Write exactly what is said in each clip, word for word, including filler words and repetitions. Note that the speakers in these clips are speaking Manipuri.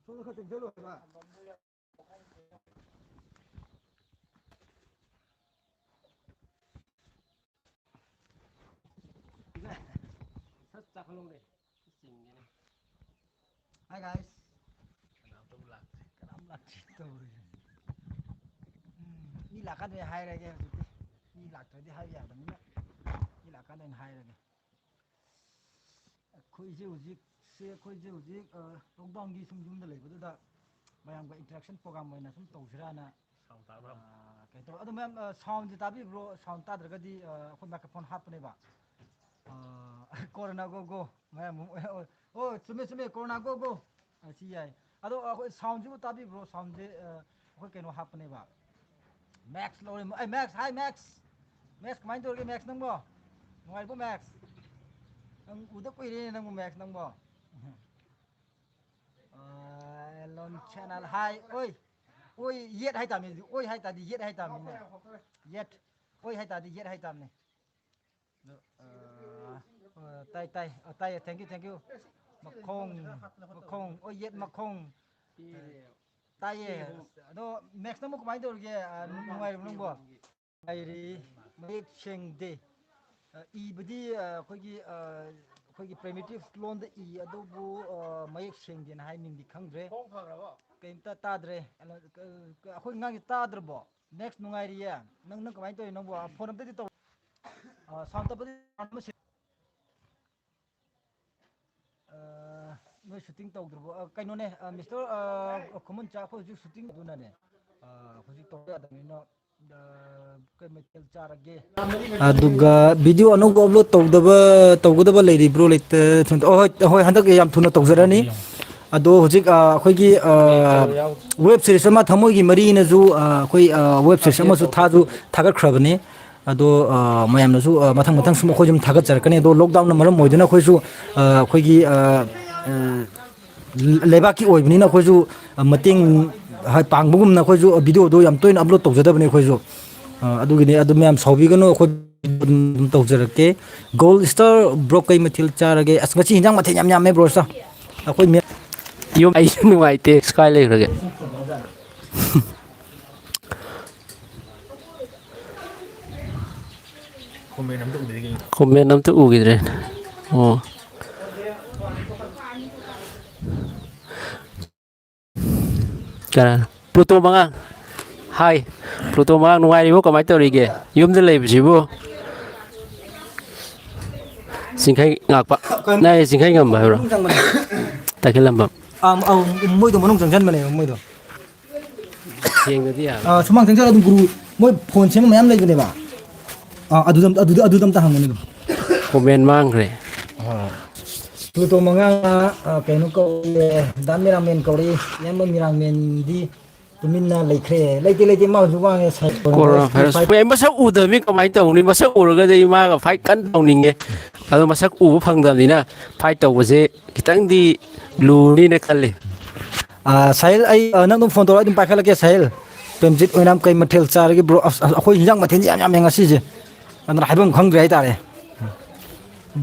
ꯁꯣꯝꯗ ꯈꯔ ꯆꯪꯁꯤꯜꯂꯨ ꯍꯥꯏꯕ꯫ ꯁꯠ ꯆꯥꯈꯠꯂꯛꯎꯅꯦ꯫ ꯆꯤꯡꯉꯤꯅꯦ꯫ Hi guys. ꯀꯅꯥꯝꯇꯕꯨ ꯂꯥꯛꯇ꯭ꯔꯤ꯫ ꯀꯅꯥꯝ ꯂꯥꯛꯇ꯭ꯔꯤ ꯇꯧꯔꯤꯁꯦ꯫ ꯎꯝ, ꯃꯤ ꯂꯥꯛꯀꯥꯟꯗ ꯑꯩ ꯍꯥꯏꯔꯒꯦ ꯍꯧꯖꯤꯛꯇꯤ꯫ ꯃꯤ ꯂꯥꯛꯇ꯭ꯔꯗꯤ ꯍꯥꯏꯕ ꯌꯥꯗꯕꯅꯤꯅ꯫ ꯃꯤ ꯂꯥꯛꯀꯥꯟꯗ ꯑꯩꯅ ꯍꯥꯏꯔꯒꯦ꯫ ꯑꯩꯈꯣꯏꯁꯦ ꯍꯧꯖꯤꯛꯁꯦ, ꯑꯩꯈꯣꯏꯁꯦ ꯍꯧꯖꯤꯛ, ꯑ, lockdownꯒꯤ ꯁꯨꯝ ꯌꯨꯝꯗ ꯂꯩꯕꯗꯨꯗ ꯃꯌꯥꯝꯒ interaction program ꯑꯣꯏꯅ ꯁꯨꯝ ꯇꯧꯁꯤꯔꯥꯅ, sound ꯇꯥꯕ꯭ꯔꯥ? ꯑ, ꯀꯩꯅꯣ ꯇꯧ-, ꯑꯗꯣ ꯃꯌꯥꯝ, ꯑ, soundꯁꯦ ꯇꯥꯕꯤꯕ꯭ꯔꯣ? Sound ꯇꯥꯗ꯭ꯔꯒꯗꯤ, ꯑ, ꯑꯩꯈꯣꯏ microphone ꯍꯥꯞꯄꯅꯦꯕ꯫ ꯑ, Corona go go꯫ ꯃꯌꯥꯝ ꯑꯃꯨꯛ, ꯑꯣ, ꯆꯨꯝꯃꯦ, ꯆꯨꯝꯃꯦ, Corona go go꯫ ꯑ, ꯁꯤ ꯌꯥꯏ꯫ ꯑꯗꯣ ꯑꯩꯈꯣꯏ soundꯁꯤꯕꯨ ꯇꯥꯕꯤꯕ꯭ꯔꯣ? Soundꯁꯦ, ꯑ, ꯑꯩꯈꯣꯏ ꯀꯩꯅꯣ ꯍꯥꯞꯄꯅꯦꯕ꯫ Max ꯂꯧꯔꯦ꯫ ꯑꯩ Max, hi Max꯫ Max, ꯀꯃꯥꯏꯅ ꯇꯧꯔꯤꯒꯦ Max ꯅꯪꯕꯣ? ꯅꯨꯡꯉꯥꯏꯔꯤꯕꯣ Max? ꯅꯪ ꯎꯗ ꯀꯨꯏꯔꯦꯅꯦ ꯅꯪꯕꯨ Max ꯅꯪꯕꯣ꯫ ꯑ, Elon Channel, hi꯫ ꯑꯣꯏ꯫ ꯑꯣꯏ, ꯌꯦꯠ ꯍꯥꯏꯇꯥꯕꯅꯤ꯫ ꯑꯣꯏ ꯍꯥꯏꯇꯥꯗꯤ ꯌꯦꯠ ꯍꯥꯏꯇꯥꯕꯅꯤꯅꯦ꯫ ꯌꯦꯠ꯫ ꯑꯣꯏ ꯍꯥꯏꯇꯥꯗꯤ ꯌꯦꯠ ꯍꯥꯏꯇꯥꯕꯅꯤ꯫ ꯑꯗꯣ, ꯑ, ꯑ, ꯇꯥꯏ, ꯇꯥꯏ꯫ ꯑ, ꯇꯥꯏꯌꯦ꯫ Thank you, thank you꯫ ꯃꯈꯣꯡ, ꯃꯈꯣꯡ, ꯑꯣ, ꯌꯦꯠ ꯃꯈꯣꯡ꯫ ꯇꯥꯏꯌꯦ꯫ ꯑꯗꯣ Max ꯅꯪꯕꯨ ꯀꯃꯥꯏꯅ ꯇꯧꯔꯤꯒꯦ? ꯑ, ꯅꯨꯡꯉꯥꯏꯔꯤꯕꯣ ꯅꯪꯕꯣ? ꯅꯨꯡꯉꯥꯏꯔꯤ꯫ ꯃꯌꯦꯛ ꯁꯦꯡꯗꯦ꯫ ꯑ, ꯏꯕꯗꯤ, ꯑ, ꯑꯩꯈꯣꯏꯒꯤ, ꯑ, ꯑꯩꯈꯣꯏꯒꯤ primitive ꯂꯣꯟꯗ ꯏ, ꯑꯗꯨꯕꯨ, ꯑ, ꯃꯌꯦꯛ ꯁꯦꯡꯗꯦꯅ ꯍꯥꯏ, ꯃꯤꯡꯗꯤ ꯈꯪꯗ꯭ꯔꯦ꯫ ꯈꯣꯡ ꯐꯈ꯭ꯔꯕꯣ? ꯀꯩꯝꯇ ꯇꯥꯗ꯭ꯔꯦ꯫ ꯑ, ꯑ, ꯑꯩꯈꯣꯏ ꯉꯥꯡꯁꯦ ꯇꯥꯗ꯭ꯔꯕꯣ? Max ꯅꯨꯡꯉꯥꯏꯔꯤꯌꯦ꯫ ꯅꯪ, ꯅꯪ ꯀꯃꯥꯏꯅ ꯇꯧꯔꯤ ꯅꯪꯕꯨ? ꯐꯣꯟ ꯑꯝꯇꯗꯤ ꯇꯧ-, ꯑ, sound ꯇꯞꯄꯗꯤ sound ꯑꯃ ꯁꯦꯝ-, ꯑ, ꯅꯣꯏ shooting ꯇꯧꯗ꯭ꯔꯕꯣ? ꯑ, ꯀꯩꯅꯣꯅꯦ, ꯑ, Mister, ꯑ, ꯈꯨꯃꯟꯆꯥ, ꯑꯩꯈꯣꯏ ꯍꯧꯖꯤꯛ shooting ꯑꯗꯨꯅꯅꯦ꯫ ꯑ, ꯍꯧꯖꯤꯛ ꯇꯧꯕ ꯌꯥꯗꯕꯅꯤꯅ, ꯑ, ꯀꯩ ꯃꯊꯦꯜ ꯆꯥꯔꯒꯦ? ꯑꯗꯨꯒ video ꯑꯅꯧꯕ upload ꯇꯧꯗꯕ, ꯇꯧꯒꯗꯕ ꯂꯩꯔꯤꯕ꯭ꯔꯣ? ꯂꯩꯇ-, ꯑꯣ, ꯍꯣꯏ, ꯍꯣꯏ, ꯍꯟꯗꯛ ꯌꯥꯝ ꯊꯨꯅ ꯇꯧꯖꯔꯅꯤ꯫ ꯑꯗꯣ ꯍꯧꯖꯤꯛ, ꯑ, ꯑꯩꯈꯣꯏꯒꯤ, ꯑ, web series ꯑꯃ ꯊꯃꯣꯏꯒꯤ ꯃꯔꯤꯅꯁꯨ, ꯑ, ꯑꯩꯈꯣꯏ, ꯑ, web series ꯑꯃꯁꯨ ꯊꯥꯁꯨ ꯊꯥꯒꯠꯈ꯭ꯔꯕꯅꯤ꯫ ꯑꯗꯣ, ꯑ, ꯃꯌꯥꯝꯅꯁꯨ, ꯑ, ꯃꯊꯪ ꯃꯊꯪ ꯁꯨꯝ ꯑꯩꯈꯣꯏ ꯁꯨꯝ ꯊꯥꯒꯠꯆꯔꯛꯀꯅꯤ꯫ ꯑꯗꯣ lockdownꯅ ꯃꯔꯝ ꯑꯣꯏꯗꯨꯅ ꯑꯩꯈꯣꯏꯁꯨ, ꯑ, ꯑꯩꯈꯣꯏꯒꯤ, ꯑ, ꯑ, ꯂꯩꯕꯥꯛꯀꯤ ꯑꯣꯏꯕꯅꯤꯅ ꯑꯩꯈꯣꯏꯁꯨ, ꯑ, ꯃꯇꯦꯡ, ꯍꯥꯏ, ꯄꯥꯡꯕꯒꯨꯝꯅ ꯑꯩꯈꯣꯏꯁꯨ videoꯗꯣ ꯌꯥꯝ ꯇꯣꯏꯅ upload ꯇꯧꯖꯗꯕꯅꯤ ꯑꯩꯈꯣꯏꯁꯨ꯫ ꯑ, ꯑꯗꯨꯒꯤꯅꯤ, ꯑꯗꯨ ꯃꯌꯥꯝ ꯁꯥꯎꯕꯤꯒꯅꯨ, ꯑꯩꯈꯣꯏ ꯑꯗꯨꯝ, ꯑꯗꯨꯝ ꯇꯧꯖꯔꯛꯀꯦ꯫ Gold Star bro, ꯀꯩ ꯃꯊꯦꯜ ꯆꯥꯔꯒꯦ? ꯑꯁ, ꯉꯁꯤ ꯍꯤꯟꯖꯥꯡ ꯃꯊꯦꯜ ꯌꯥꯝ ꯌꯥꯝꯃꯦ bro star꯫ ꯑꯩꯈꯣꯏ ꯃꯦ-, ꯌꯨꯝ ꯑꯩꯁꯨ ꯅꯨꯡꯉꯥꯏꯇꯦ꯫ ꯀꯥꯏ ꯂꯩꯈ꯭ꯔꯒꯦ? ꯀꯣꯃꯦꯟ ꯑꯝꯇ ꯎꯈꯤꯗ꯭ꯔꯦ꯫ ꯑꯣ꯫ ꯀꯅꯥ? ꯄ꯭ꯂꯨꯇꯣ ꯃꯉꯥ꯫ ꯍꯥꯏ꯫ ꯄ꯭ꯂꯨꯇꯣ ꯃꯉꯥ, ꯅꯨꯡꯉꯥꯏꯔꯤꯕꯣ? ꯀꯃꯥꯏꯅ ꯇꯧꯔꯤꯒꯦ? ꯌꯨꯝꯗ ꯂꯩꯕꯁꯤꯕꯨ? ꯆꯤꯡꯈꯩ ꯉꯥꯛꯄ꯫ ꯅꯪ ꯆꯤꯡꯈꯩ ꯉꯝꯕ ꯍꯥꯏꯕ꯭ꯔꯣ? ꯇꯈꯦꯜꯂꯝꯕꯝ꯫ ꯑꯥ, ꯑꯧ, ꯃꯣꯏꯗꯣ ꯃꯅꯨꯡ ꯆꯪꯁꯟꯕꯅꯦꯕ ꯃꯣꯏꯗꯣ꯫ ꯊꯦꯡꯅꯗꯤ ꯌꯥꯔꯣꯏ꯫ ꯑꯥ, ꯁꯨꯃꯥꯡ ꯆꯪꯁꯤꯜꯂꯒ ꯑꯗꯨꯝ ꯒꯨꯔꯨ, ꯃꯣꯏ ꯐꯣꯟ ꯁꯦꯝꯕ ꯃꯌꯥꯝ ꯂꯩꯕꯅꯦꯕ꯫ ꯑꯥ, ꯑꯗꯨꯗ, ꯑꯗꯨꯗ, ꯑꯗꯨꯗ ꯑꯝꯇ ꯍꯪꯉꯨꯅꯦ ꯑꯗꯨꯝ꯫ ꯀꯣꯃꯦꯟ ꯃꯥꯡꯈ꯭ꯔꯦ꯫ ꯑꯥ꯫ ꯄ꯭ꯂꯨꯇꯣ ꯃꯉꯥ, ꯑꯥ, ꯀꯩꯅꯣ ꯀꯧꯔꯤ, ꯗꯥ ꯃꯤꯔꯥꯡꯃꯦꯟ ꯀꯧꯔꯤ꯫ ꯏꯌꯥꯝꯕ ꯃꯤꯔꯥꯡꯃꯦꯟꯗꯤ ꯇꯨꯃꯤꯟꯅ ꯂꯩꯈ꯭ꯔꯦ꯫ ꯂꯩꯇꯦ, ꯂꯩꯇꯦ, ꯃꯥ ꯍꯧꯖꯤꯛ ꯋꯥꯡꯉꯦ, ꯁꯥꯏ-, ꯀꯣꯔꯣꯅꯥ ꯚꯥꯏꯔꯁ꯫ ꯐꯥꯏꯠ꯫ ꯍꯣꯏ, ꯃꯁꯛ ꯎꯗꯕ ꯃꯤ ꯀꯃꯥꯏꯅ ꯇꯧꯅꯤ? ꯃꯁꯛ ꯎꯔꯒꯗꯤ ꯃꯥꯒ ꯐꯥꯏꯠ ꯀꯟꯅ ꯇꯧꯅꯤꯡꯉꯦ꯫ ꯑꯗꯣ ꯃꯁꯛ ꯎꯕ ꯐꯪꯗꯕꯅꯤꯅ ꯐꯥꯏꯠ ꯇꯧꯕꯁꯦ ꯈꯤꯇꯪꯗꯤ ꯂꯨꯅꯤꯅ ꯈꯜꯂꯤ꯫ ꯑꯥ, ꯁꯥꯍꯤꯜ, ꯑꯩ, ꯑꯥ, ꯅꯪ ꯑꯗꯨꯝ ꯐꯣꯟ ꯇꯧꯔꯛꯑꯣ, ꯑꯗꯨꯝ ꯄꯥꯏꯈꯠꯂꯛꯀꯦ, ꯁꯥꯍꯤꯜ꯫ ꯄ꯭ꯔꯦꯝꯖꯤꯠ ꯑꯣꯏꯅꯥꯝ, ꯀꯩ ꯃꯊꯦꯜ ꯆꯥꯔꯒꯦ, ꯕ꯭ꯔꯣ? ꯑꯁ, ꯑꯁ, ꯑꯩꯈꯣꯏ ꯍꯤꯟꯖꯥꯡ ꯃꯊꯦꯜꯁꯦ ꯌꯥꯝ ꯌꯥꯝꯃꯦ ꯉꯁꯤꯁꯦ, ꯑꯗꯨꯅ ꯍꯥꯏꯐꯝ ꯈꯪꯗ꯭ꯔꯦ ꯍꯥꯏꯇꯥꯔꯦ꯫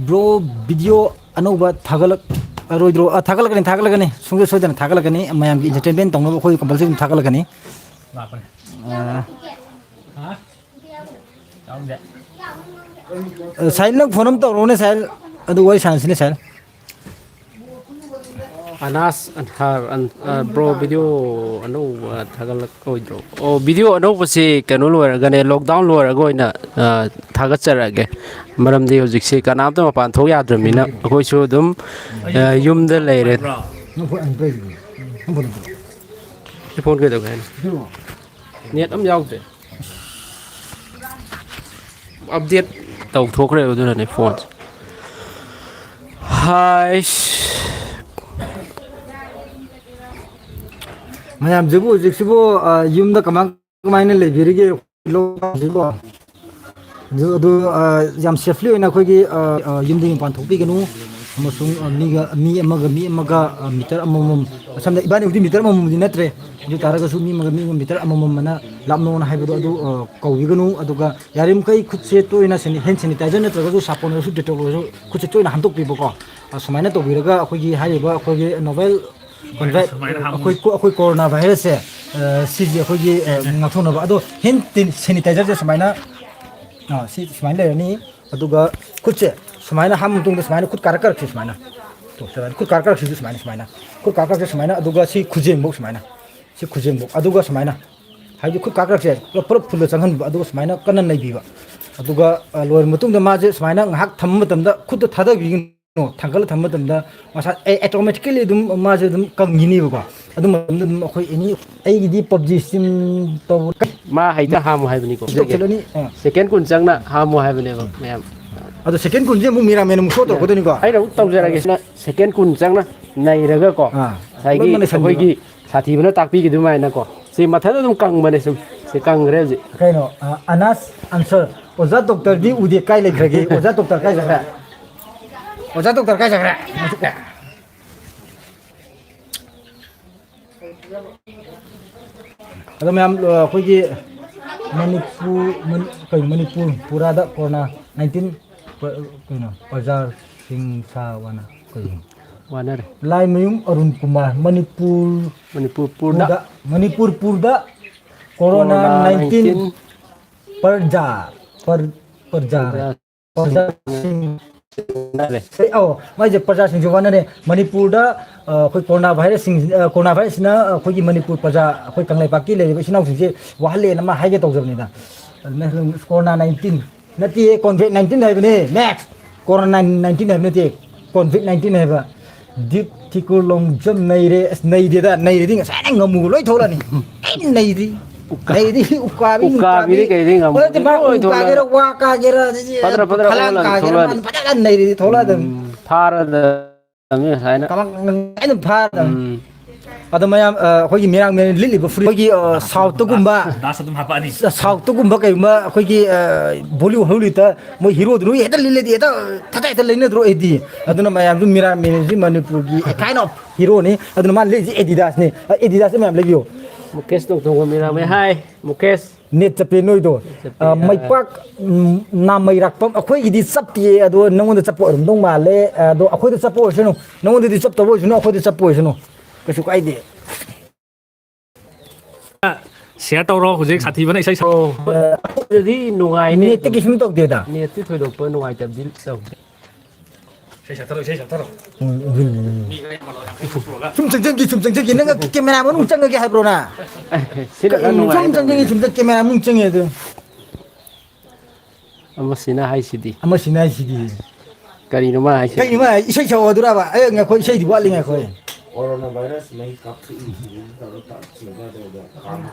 ꯕ꯭ꯔꯣ, ꯚꯤꯗꯤꯑꯣ ꯑꯅꯧꯕ ꯊꯥꯒꯠꯂꯛꯑꯔꯣꯏꯗ꯭ꯔꯣ? ꯑꯥ, ꯊꯥꯒꯠꯂꯛꯀꯅꯤ, ꯊꯥꯒꯠꯂꯛꯀꯅꯤ, ꯁꯨꯡꯁꯣꯏ ꯁꯣꯏꯗꯅ ꯊꯥꯒꯠꯂꯛꯀꯅꯤ꯫ ꯃꯌꯥꯝꯒꯤ ꯏꯟꯇꯔꯇꯦꯟꯃꯦꯟ ꯇꯧꯅꯕ ꯑꯩꯈꯣꯏ ꯀꯝꯄꯜꯁꯔꯤ ꯑꯗꯨꯝ ꯊꯥꯒꯠꯂꯛꯀꯅꯤ꯫ ꯑꯥ, ꯁꯥꯍꯤꯜ, ꯅꯪ ꯐꯣꯟ ꯑꯃ ꯇꯧꯔꯛꯑꯣꯅꯦ, ꯁꯥꯍꯤꯜ, ꯑꯗꯨ ꯋꯥꯔꯤ ꯁꯥꯟꯅꯁꯤꯅꯦ, ꯁꯥꯍꯤꯜ꯫ ꯑꯅꯥꯁ ꯑꯟꯍꯥꯔ, ꯑꯟ-, ꯑ, ꯕ꯭ꯔꯣ, ꯚꯤꯗꯤꯑꯣ ꯑꯅꯧꯕ ꯊꯥꯒꯠꯂꯛꯑꯣꯏꯗ꯭ꯔꯣ? ꯑꯣ, ꯚꯤꯗꯤꯑꯣ ꯑꯅꯧꯕꯁꯤ ꯀꯩꯅꯣ ꯂꯣꯏꯔꯒꯅꯦ, ꯂꯣꯛꯗꯥꯎꯟ ꯂꯣꯏꯔꯒ ꯑꯣꯏꯅ, ꯑ, ꯊꯥꯒꯠꯆꯔꯛꯑꯒꯦ꯫ ꯃꯔꯝꯗꯤ ꯍꯧꯖꯤꯛꯁꯤ ꯀꯅꯥꯝꯇ ꯃꯄꯥꯟ ꯊꯣꯛ ꯌꯥꯗ꯭ꯔꯕꯅꯤꯅ ꯑꯩꯈꯣꯏꯁꯨ ꯑꯗꯨꯝ, ꯑ, ꯌꯨꯝꯗ ꯂꯩꯔꯦ꯫ ꯅꯪ ꯐꯣꯟ ꯑꯝꯇ ꯄꯥꯏꯈꯣ꯫ ꯅꯪ ꯐꯣꯟ ꯑꯝꯇ ꯄꯥꯏꯈꯣ꯫ ꯁꯤ ꯐꯣꯟ ꯀꯩꯗꯧꯒꯦ ꯍꯥꯏꯅꯣ? ꯄꯤꯔꯛꯑꯣ꯫ ꯅꯦꯠ ꯑꯝ ꯌꯥꯎꯗ꯭ꯔꯦ꯫ ꯑꯞꯗꯦꯠ ꯇꯧꯊꯣꯛꯈ꯭ꯔꯦꯕ, ꯑꯗꯨꯅꯅꯦ ꯐꯣꯟꯁꯦ꯫ ꯍꯥꯏꯁ꯫ ꯃꯌꯥꯝꯁꯤꯕꯨ ꯍꯧꯖꯤꯛꯁꯤꯕꯨ, ꯑ, ꯌꯨꯝꯗ ꯀꯃꯥꯏ ꯀꯃꯥꯏꯅ ꯂꯩꯕꯤꯔꯤꯒꯦ? ꯂꯧꯁꯤꯕꯣ? ꯑꯗꯨ, ꯑꯗꯨ, ꯑ, ꯌꯥꯝ ꯁꯦꯐꯂꯤ ꯑꯣꯏꯅ ꯑꯩꯈꯣꯏꯒꯤ, ꯑ, ꯑ, ꯌꯨꯝꯗꯒꯤ ꯃꯄꯥꯟ ꯊꯣꯛꯄꯤꯒꯅꯨ꯫ ꯑꯃꯁꯨꯡ, ꯑ, ꯃꯤꯒ, ꯃꯤ ꯑꯃꯒ ꯃꯤ ꯑꯃꯒ, ꯑ, ꯃꯤꯇꯔ ꯑꯃꯃꯝ, ꯁꯝꯅ ꯏꯕꯥꯅꯤꯕꯨꯗꯤ ꯃꯤꯇꯔ ꯑꯃꯃꯝꯗꯤ ꯅꯠꯇ꯭ꯔꯦ, ꯑꯗꯨ ꯇꯥꯔꯒꯁꯨ ꯃꯤ ꯑꯃꯒ ꯃꯤ ꯑꯃꯒ ꯃꯤꯇꯔ ꯑꯃꯃꯝ ꯑꯅ ꯂꯥꯞꯅꯧꯅ ꯍꯥꯏꯕꯗꯣ ꯑꯗꯨ, ꯑ, ꯀꯧꯕꯤꯒꯅꯨ꯫ ꯑꯗꯨꯒ ꯌꯥꯔꯤꯃꯈꯩ ꯈꯨꯠꯁꯦ ꯇꯣꯏꯅ ꯁꯦꯅꯤ-, ꯍꯦꯟ ꯁꯦꯅꯤꯇꯥꯏꯖꯔ ꯅꯠꯇ꯭ꯔꯒꯁꯨ ꯁꯥꯄꯣꯟ ꯑꯣꯏꯔꯁꯨ ꯗꯦꯇꯣꯜ ꯑꯣꯏꯔꯁꯨ ꯈꯨꯠꯁꯦ ꯇꯣꯏꯅ ꯍꯥꯝꯗꯣꯛꯄꯤꯕꯀꯣ꯫ ꯁꯨꯃꯥꯏꯅ ꯇꯧꯕꯤꯔꯒ ꯑꯩꯈꯣꯏꯒꯤ ꯍꯥꯏꯔꯤꯕ ꯑꯩꯈꯣꯏꯒꯤ ꯅꯣꯕꯦꯜ ꯀꯣꯟꯚꯥꯏ-, ꯁꯨꯃꯥꯏꯅ ꯍꯥꯝꯃꯨ꯫ ꯑꯩꯈꯣꯏ ꯀꯣ-, ꯑꯩꯈꯣꯏ ꯀꯣꯔꯣꯅꯥ ꯚꯥꯏꯔꯁꯁꯦ, ꯑ, ꯁꯤꯁꯦ ꯑꯩꯈꯣꯏꯒꯤ, ꯑ, ꯉꯥꯛꯊꯣꯛꯅꯕ꯫ ꯑꯗꯣ ꯍꯦꯟ ꯇꯤꯟ ꯁꯦꯅꯤꯇꯥꯏꯖꯔꯁꯦ ꯁꯨꯃꯥꯏꯅ, ꯑ, ꯁꯤ ꯁꯨꯃꯥꯏꯅ ꯂꯩꯔꯅꯤ꯫ ꯑꯗꯨꯒ ꯈꯨꯠꯁꯦ ꯁꯨꯃꯥꯏꯅ ꯍꯥꯝꯃ ꯃꯇꯨꯡꯗ ꯁꯨꯃꯥꯏꯅ ꯈꯨꯠ ꯀꯥꯔꯛ ꯀꯥꯔꯛꯁꯦ ꯁꯨꯃꯥꯏꯅ, ꯇꯣ, ꯁꯨꯃꯥꯏꯅ ꯈꯨꯠ ꯀꯥꯔꯛ ꯀꯥꯔꯛꯁꯤꯁꯨ ꯁꯨꯃꯥꯏꯅ, ꯁꯨꯃꯥꯏꯅ ꯈꯨꯠ ꯀꯥꯔꯛ ꯀꯥꯔꯛꯁꯦ ꯁꯨꯃꯥꯏꯅ, ꯑꯗꯨꯒ ꯁꯤ ꯈꯨꯖꯦꯡꯐꯧ ꯁꯨꯃꯥꯏꯅ, ꯁꯤ ꯈꯨꯖꯦꯡꯐꯧ, ꯑꯗꯨꯒ ꯁꯨꯃꯥꯏꯅ, ꯍꯥꯏꯗꯤ ꯈꯨꯠ ꯀꯥꯔꯛ ꯀꯥꯔꯛꯁꯦ ꯄꯨꯂꯞ ꯄꯨꯂꯞ ꯐꯨꯜꯗ ꯆꯪꯍꯟꯕ, ꯑꯗꯨꯒ ꯁꯨꯃꯥꯏꯅ ꯀꯟꯅ ꯅꯩꯕꯤꯕ꯫ ꯑꯗꯨꯒ, ꯑ, ꯂꯣꯏꯔ ꯃꯇꯨꯡꯗ ꯃꯥꯁꯦ ꯁꯨꯃꯥꯏꯅ ꯉꯥꯏꯍꯥꯛ ꯊꯝꯕ ꯃꯇꯝꯗ ꯈꯨꯠꯇ ꯊꯥꯗꯕꯤꯒꯅꯨ, ꯊꯥꯡꯒꯠꯂ ꯊꯝꯕ ꯃꯇꯝꯗ ꯃꯁꯥ ꯑꯦ-, ꯑꯣꯇꯣꯃꯦꯇꯤꯀꯦꯂꯤ ꯑꯗꯨꯝ ꯃꯥꯁꯦ ꯑꯗꯨꯝ ꯀꯪꯈꯤꯅꯤꯕꯀꯣ꯫ ꯑꯗꯨ ꯃꯇꯝꯗ ꯑꯗꯨꯝ ꯑꯩꯈꯣꯏ ꯑꯦꯅꯤ, ꯑꯩꯒꯤꯗꯤ ꯄꯞꯖꯤ ꯁ꯭ꯇꯤꯝ ꯇꯧꯕ ꯃꯥ ꯍꯩꯇ ꯍꯥꯝꯃꯨ ꯍꯥꯏꯕꯅꯤꯀꯣ꯫ ꯇꯧꯁꯤꯜꯂꯅꯤ꯫ ꯑꯥ꯫ ꯁꯦꯀꯦꯟ ꯀꯨꯟ ꯆꯪꯅ ꯍꯥꯝꯃꯨ ꯍꯥꯏꯕꯅꯦꯕ ꯃꯌꯥꯝ꯫ ꯑꯗꯣ ꯁꯦꯀꯦꯟ ꯀꯨꯟꯁꯦ ꯑꯃꯨꯛ ꯃꯤꯔꯥꯃꯦꯟ ꯑꯃꯨꯛ ꯁꯣ ꯇꯧꯔꯛꯀꯗꯣꯏꯅꯤꯀꯣ꯫ ꯑꯩꯅ ꯑꯃꯨꯛ ꯇꯧꯖꯔꯒꯦ꯫ ꯁꯤꯅ ꯁꯦꯀꯦꯟ ꯀꯨꯟ ꯆꯪꯅ ꯅꯩꯔꯒꯀꯣ, ꯑꯥ, ꯉꯁꯥꯏꯒꯤ ꯂꯣꯏꯅꯃꯛ ꯅꯩꯁꯟꯕꯤꯕ꯫ ꯑꯩꯈꯣꯏꯒꯤ ꯁꯥꯊꯤꯕꯅ ꯇꯥꯛꯄꯤꯈꯤꯗꯨꯃꯥꯏꯅꯀꯣ꯫ ꯁꯤ ꯃꯊꯟꯇ ꯑꯗꯨꯝ ꯀꯪꯕꯅꯦ ꯁꯨꯝ꯫ ꯁꯤ ꯀꯪꯈ꯭ꯔꯦ ꯍꯧꯖꯤꯛ꯫ ꯀꯩꯅꯣ, ꯑ, ꯑꯅꯥꯁ ꯑꯟꯁꯔ, ꯑꯣꯖꯥ ꯗꯣꯛꯇꯔꯗꯤ ꯎꯗꯦ, ꯀꯥꯏ ꯂꯩꯈ꯭ꯔꯒꯦ? ꯑꯣꯖꯥ ꯗꯣꯛꯇꯔ ꯀꯥꯏ ꯆꯠꯈ꯭ꯔꯦ? ꯑꯣꯖꯥ ꯗꯣꯛꯇꯔ ꯀꯥꯏ ꯆꯠꯈ꯭ꯔꯦ? ꯑꯗꯣ ꯃꯌꯥꯝ, ꯑ, ꯑꯩꯈꯣꯏꯒꯤ ꯃꯅꯤꯄꯨꯔ, ꯃꯅꯤ-, ꯀꯩꯅꯣ, ꯃꯅꯤꯄꯨꯔ ꯄꯨꯔꯥꯗ ꯀꯣꯔꯣꯅꯥ ꯅꯥꯏꯟꯇꯤꯟ ꯄ-, ꯀꯩꯅꯣ, ꯄ꯭ꯔꯖꯥꯁꯤꯡ ꯁꯥ ꯋꯥꯅ ꯀꯩꯅꯣ? ꯋꯥꯅꯔꯦ꯫ ꯂꯥꯏꯃꯌꯨꯝ ꯑꯔꯨꯟ ꯀꯨꯃꯥꯔ, ꯃꯅꯤꯄꯨꯔ ꯃꯅꯤꯄꯨꯔ ꯄꯨꯔꯗ꯫ ꯄꯨꯔꯗ, ꯃꯅꯤꯄꯨꯔ ꯄꯨꯔꯗ ꯀꯣꯔꯣꯅꯥ ꯀꯣꯔꯣꯅꯥ ꯅꯥꯏꯟꯇꯤꯟ ꯅꯥꯏꯟꯇꯤꯟ ꯄ꯭ꯔꯖꯥ, ꯄ꯭ꯔ-, ꯄ꯭ꯔꯖꯥ ꯍꯥꯏ꯫ ꯄ꯭ꯔꯖꯥ ꯄ꯭ꯔꯖꯥꯁꯤꯡ ꯋꯥꯅꯔꯦ꯫ ꯑꯧ, ꯃꯥꯏꯁꯦ ꯄ꯭ꯔꯖꯥꯁꯤꯡꯁꯦ ꯋꯥꯅꯔꯦ꯫ ꯃꯅꯤꯄꯨꯔꯗ, ꯑ, ꯑꯩꯈꯣꯏ ꯀꯣꯔꯣꯅꯥ ꯚꯥꯏꯔꯁꯁꯤꯡ, ꯑ, ꯀꯣꯔꯣꯅꯥ ꯚꯥꯏꯔꯁꯁꯤꯅ ꯑꯩꯈꯣꯏꯒꯤ ꯃꯅꯤꯄꯨꯔ ꯄ꯭ꯔꯖꯥ, ꯑꯩꯈꯣꯏ ꯀꯪꯂꯩꯄꯥꯛꯀꯤ ꯂꯩꯔꯤꯕ ꯏꯆꯤꯟ ꯏꯅꯥꯎꯁꯤꯡꯁꯦ ꯋꯥꯍꯜꯂꯦꯅ ꯃꯥ ꯍꯥꯏꯒꯦ ꯇꯧꯖꯕꯅꯤꯗ꯫ ꯑꯗꯨꯅ ꯀꯣꯔꯣꯅꯥ ꯅꯥꯏꯟꯇꯤꯟ ꯅꯠꯇꯦ, ꯀꯣꯚꯤꯗ ꯅꯥꯏꯟꯇꯤꯟ ꯍꯥꯏꯕꯅꯦ, ꯃꯦꯛꯁ꯫ ꯀꯣꯔꯣꯅꯥ ꯅꯥꯏꯟꯇꯤꯟ ꯍꯥꯏꯕ ꯅꯠꯇꯦ, ꯀꯣꯚꯤꯗ ꯅꯥꯏꯟꯇꯤꯟ ꯍꯥꯏꯕ꯫ ꯗꯤꯞ ꯊꯤꯀꯨꯔ ꯂꯣꯡꯖꯝ ꯅꯩꯔꯦ꯫ ꯑꯁ, ꯅꯩꯗꯦꯗ, ꯅꯩꯔꯗꯤ ꯉꯁꯥꯏꯅ ꯉꯝꯃꯨꯕ ꯂꯣꯏ ꯊꯣꯛꯂꯛꯑꯅꯤ꯫ ꯑꯩ ꯅꯩꯗꯤ꯫ ꯎꯀꯥ-, ꯅꯩꯗꯤ ꯎꯀꯥꯕꯤ ꯎꯀꯥꯕꯤꯗꯤ ꯅꯨꯡꯀꯥꯕꯤ꯫ ꯀꯩꯗꯩ ꯉꯝꯃꯨ? ꯍꯣꯏ, ꯃꯥ ꯂꯣꯏ ꯎꯀꯥꯒꯦꯔꯥ, ꯊꯣꯛꯂꯛꯑꯅꯤ꯫ ꯋꯥ ꯀꯥꯒꯦꯔꯥ, ꯑꯗꯨꯗꯤ ꯐꯗ꯭ꯔ ꯐꯗ꯭ꯔ ꯐꯂꯥꯡ ꯑꯣꯜꯂꯅꯤ, ꯀꯥꯒꯦꯔꯥ, ꯊꯣꯛꯂꯛꯑꯅꯤ꯫ ꯃꯥꯅ ꯐꯖꯅ ꯅꯩꯔꯗꯤ ꯊꯣꯛꯂꯛꯑꯗꯕꯅꯤ꯫ ꯎꯝ, ꯐꯥꯔꯗꯕꯅꯤ ꯉꯁꯥꯏꯅ꯫ ꯀꯃꯥꯡ-, ꯉꯁꯥꯏꯅ ꯐꯥꯔꯗꯕꯅꯤ꯫ ꯎꯝ꯫ ꯑꯗꯣ ꯃꯌꯥꯝ, ꯑ, ꯑꯩꯈꯣꯏꯒꯤ ꯃꯤꯔꯥꯡ ꯃꯤꯔꯥꯡ ꯂꯤꯠꯂꯤꯕ ꯐꯨꯔꯤꯠ, ꯑꯩꯈꯣꯏꯒꯤ, ꯑ, ꯁꯥꯎꯠꯇꯒꯨꯝꯕ, ꯗꯥꯁ ꯑꯗꯨꯝ ꯍꯥꯄꯛꯑꯅꯤ꯫ ꯁꯥꯎꯠꯇꯒꯨꯝꯕ ꯀꯩꯒꯨꯝꯕ ꯑꯩꯈꯣꯏꯒꯤ, ꯑ, ꯕꯣꯂꯤꯋꯨꯗ ꯍꯣꯂꯤꯋꯨꯗꯇ ꯃꯣꯏ ꯍꯤꯔꯣꯗꯨ ꯅꯣꯏ ꯍꯦꯛꯇ ꯂꯤꯠꯂꯗꯤ ꯍꯦꯛꯇ ꯊꯇ ꯍꯦꯛꯇ ꯂꯩꯅꯗ꯭ꯔꯣ? ꯑꯦꯗꯤ ꯑꯗꯨꯅ ꯃꯌꯥꯝꯁꯨ ꯃꯤꯔꯥꯡ ꯃꯤꯔꯥꯡꯁꯤ ꯃꯅꯤꯄꯨꯔꯒꯤ a kind of hero ꯅꯤ꯫ ꯑꯗꯨꯅ ꯃꯥꯅ ꯂꯤꯠꯂꯤꯁꯤ ꯑꯦꯗꯤꯗꯥꯁꯅꯤ꯫ ꯑ, ꯑꯦꯗꯤꯗꯥꯁꯁꯦ ꯃꯌꯥꯝ ꯂꯩꯕꯤꯌꯣ꯫ ꯃꯨꯀꯦꯁ ꯅꯣꯡꯊꯣꯝꯕꯝ ꯃꯤꯔꯥꯃꯩ꯫ ꯍꯥꯏ, ꯃꯨꯀꯦꯁ꯫ ꯅꯦꯠ ꯆꯞꯄꯦ ꯅꯣꯏꯗꯣ꯫ ꯆꯞꯄꯦ, ꯑ, ꯑ꯫ ꯃꯩꯄꯥꯛ, ꯎꯝ, ꯅꯥꯃꯩꯔꯥꯛꯄꯝ, ꯑꯩꯈꯣꯏꯒꯤꯗꯤ ꯆꯞꯇꯤꯌꯦ, ꯑꯗꯣ ꯅꯉꯣꯟꯗ ꯆꯞꯄ ꯑꯣꯏꯔꯝꯗꯧ ꯃꯥꯜꯂꯦ꯫ ꯑꯗꯣ ꯑꯩꯈꯣꯏꯗ ꯆꯞꯄ ꯑꯣꯏꯁꯅꯨ, ꯅꯉꯣꯟꯗꯗꯤ ꯆꯞꯇꯕ ꯑꯣꯏꯁꯅꯨ, ꯑꯩꯈꯣꯏꯗ ꯆꯞꯄ ꯑꯣꯏꯁꯅꯨ, ꯀꯩꯁꯨ ꯀꯥꯏꯗꯦ꯫ ꯁꯤꯌꯥꯔ ꯇꯧꯔꯣ, ꯍꯧꯖꯤꯛ ꯁꯥꯊꯤꯕꯅ ꯏꯁꯩ ꯁꯛꯑꯣ꯫ ꯑꯩꯈꯣꯏꯗꯗꯤ ꯅꯨꯡꯉꯥꯏꯅꯦ꯫ ꯅꯦꯠꯇꯤ ꯀꯩꯁꯨꯝ ꯇꯧꯗꯦꯗ꯫ ꯅꯦꯠꯇꯤ ꯊꯣꯏꯗꯣꯛꯄ ꯅꯨꯡꯉꯥꯏꯇꯕꯗꯤ ꯇꯧꯗꯦ꯫ ꯏꯁꯩ ꯁꯛꯊꯔꯣ, ꯏꯁꯩ ꯁꯛꯊꯔꯣ꯫ ꯁꯨꯝ ꯆꯪꯁꯤꯟꯈꯤ, ꯁꯨꯝ ꯆꯪꯁꯤꯟꯈꯤ꯫ ꯅꯪ ꯀꯦꯃꯦꯔꯥ ꯃꯅꯨꯡ ꯆꯪꯉꯒꯦ ꯍꯥꯏꯕ꯭ꯔꯣ ꯅꯪ? ꯁꯤꯅ ꯈꯔ ꯀꯩꯅꯣ ꯁꯨꯝ ꯆꯪꯁꯤꯟꯈꯤ, ꯅꯨꯡꯉꯥꯏ꯫ ꯁꯨꯝ ꯆꯪ-, ꯀꯦꯃꯦꯔꯥ ꯃꯅꯨꯡ ꯆꯪꯉꯦ ꯑꯗꯨ꯫ ꯑꯃꯁꯤꯅ ꯍꯥꯏꯁꯤꯗꯤ꯫ ꯑꯃꯁꯤꯅ ꯍꯥꯏꯁꯤꯗꯤ꯫ ꯀꯔꯤꯅꯣ ꯃꯥ ꯍꯥꯏꯁꯤ? ꯀꯩꯅꯣ ꯃꯥ ꯏꯁꯩ ꯁꯛꯑꯣ ꯑꯗꯨꯔꯕ? ꯑꯦ, ꯉꯥꯏꯈꯣ, ꯏꯁꯩꯗꯤ ꯋꯥꯠꯂꯤ, ꯉꯥꯏꯈꯣ꯫ ꯀꯣꯔꯣꯅꯥ ꯚꯥꯏꯔꯁ ꯃꯍꯤꯛ ꯀꯥꯞꯊꯣꯛꯏ ꯇꯧꯔ ꯆꯤꯡꯅꯗꯧꯗ ꯀꯥꯡ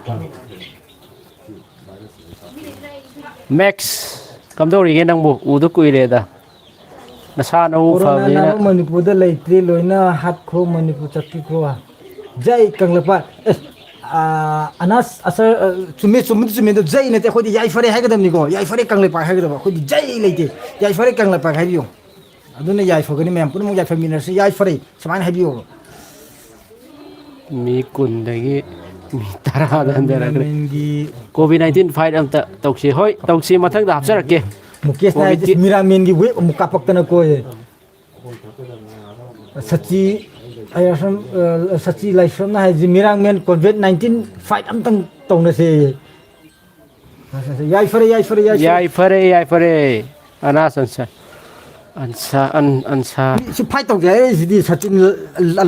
ꯃꯦꯛꯁ, ꯀꯝꯗꯧꯔꯤꯒꯦ ꯅꯪꯕꯨ? ꯎꯗ ꯀꯨꯏꯔꯦꯗ꯫ ꯅꯁꯥ ꯅꯎ ꯀꯣꯔꯣꯅꯥ ꯐꯕꯅꯤꯅ꯫ ꯅꯥꯕ ꯃꯅꯤꯄꯨꯔꯗ ꯂꯩꯇ꯭ꯔꯦ, ꯂꯣꯏꯅ ꯍꯥꯠꯈ꯭ꯔꯣ, ꯃꯅꯤꯄꯨꯔ ꯆꯠꯄꯤꯈ꯭ꯔꯣ꯫ ꯖꯩ ꯀꯪꯂꯩꯄꯥꯛ꯫ ꯑꯦ, ꯑꯥ, ꯑꯅꯥꯁ ꯑꯁꯔ, ꯑ, ꯆꯨꯝꯃꯦ, ꯆꯨꯝꯕꯗꯤ ꯆꯨꯝꯃꯦ, ꯑꯗꯣ ꯖꯩ ꯅꯠꯇꯦ, ꯑꯩꯈꯣꯏꯗꯤ ꯌꯥꯏꯐꯔꯦ ꯍꯥꯏꯒꯗꯕꯅꯤꯀꯣ, ꯌꯥꯏꯐꯔꯦ ꯀꯪꯂꯩꯄꯥꯛ ꯍꯥꯏꯒꯗꯕ, ꯑꯩꯈꯣꯏꯗꯤ ꯖꯩ ꯂꯩꯇꯦ, ꯌꯥꯏꯐꯔꯦ ꯀꯪꯂꯩꯄꯥꯛ ꯍꯥꯏꯕꯤꯌꯨ꯫ ꯑꯗꯨꯅ ꯌꯥꯏꯐꯒꯅꯤ, ꯃꯌꯥꯝ ꯄꯨꯝꯅꯃꯛ ꯌꯥꯏꯐꯃꯤꯟꯅꯔꯁꯤ, ꯌꯥꯏꯐꯔꯦ ꯁꯨꯃꯥꯏꯅ ꯍꯥꯏꯕꯤꯌꯣꯕ꯫ ꯃꯤ ꯀꯨꯟꯗꯒꯤ ꯃꯤ ꯇꯔꯥꯗ ꯍꯟꯊꯔꯛꯈ꯭ꯔꯦ꯫ ꯒꯤ ꯀꯣꯚꯤꯠ ꯅꯥꯏꯟꯇꯤꯟ ꯐꯥꯏꯠ ꯑꯝꯇ ꯇꯧꯁꯤ꯫ ꯍꯣꯏ, ꯇꯧꯁꯤ, ꯃꯊꯪꯗ ꯍꯥꯞꯆꯔꯛꯀꯦ꯫ ꯃꯨꯀꯦꯁꯅ ꯍꯥꯏꯁꯦ ꯀꯣꯚꯤꯠꯀꯤ ꯃꯤꯔꯥꯃꯦꯟꯒꯤ ꯋꯦꯕ ꯑꯃꯨꯛ ꯀꯥꯞꯄꯛꯇꯅ ꯀꯣꯏ꯫ ꯁꯆꯤ, ꯑꯩ ꯑꯁꯨꯝ, ꯑ, ꯁꯆꯤ ꯂꯥꯏꯁ꯭ꯔꯝꯅ ꯍꯥꯏꯁꯦ ꯃꯤꯔꯥꯡꯃꯦꯟ ꯀꯣꯚꯤꯠ ꯅꯥꯏꯟꯇꯤꯟ ꯐꯥꯏꯠ ꯑꯝꯇꯪ ꯇꯧꯅꯁꯦ꯫ ꯌꯥꯏꯐꯔꯦ, ꯌꯥꯏꯐꯔꯦ, ꯌꯥꯏꯐꯔꯦ꯫ ꯌꯥꯏꯐꯔꯦ, ꯌꯥꯏꯐꯔꯦ꯫ ꯑꯅꯥꯁ ꯑꯟꯁꯥ, ꯑꯟꯁꯥ, ꯑꯟ-, ꯑꯟꯁꯥ꯫ ꯁꯤ ꯐꯥꯏꯠ ꯇꯧꯖꯦ ꯍꯥꯏꯔꯤꯁꯤꯗꯤ ꯁꯆꯤꯟ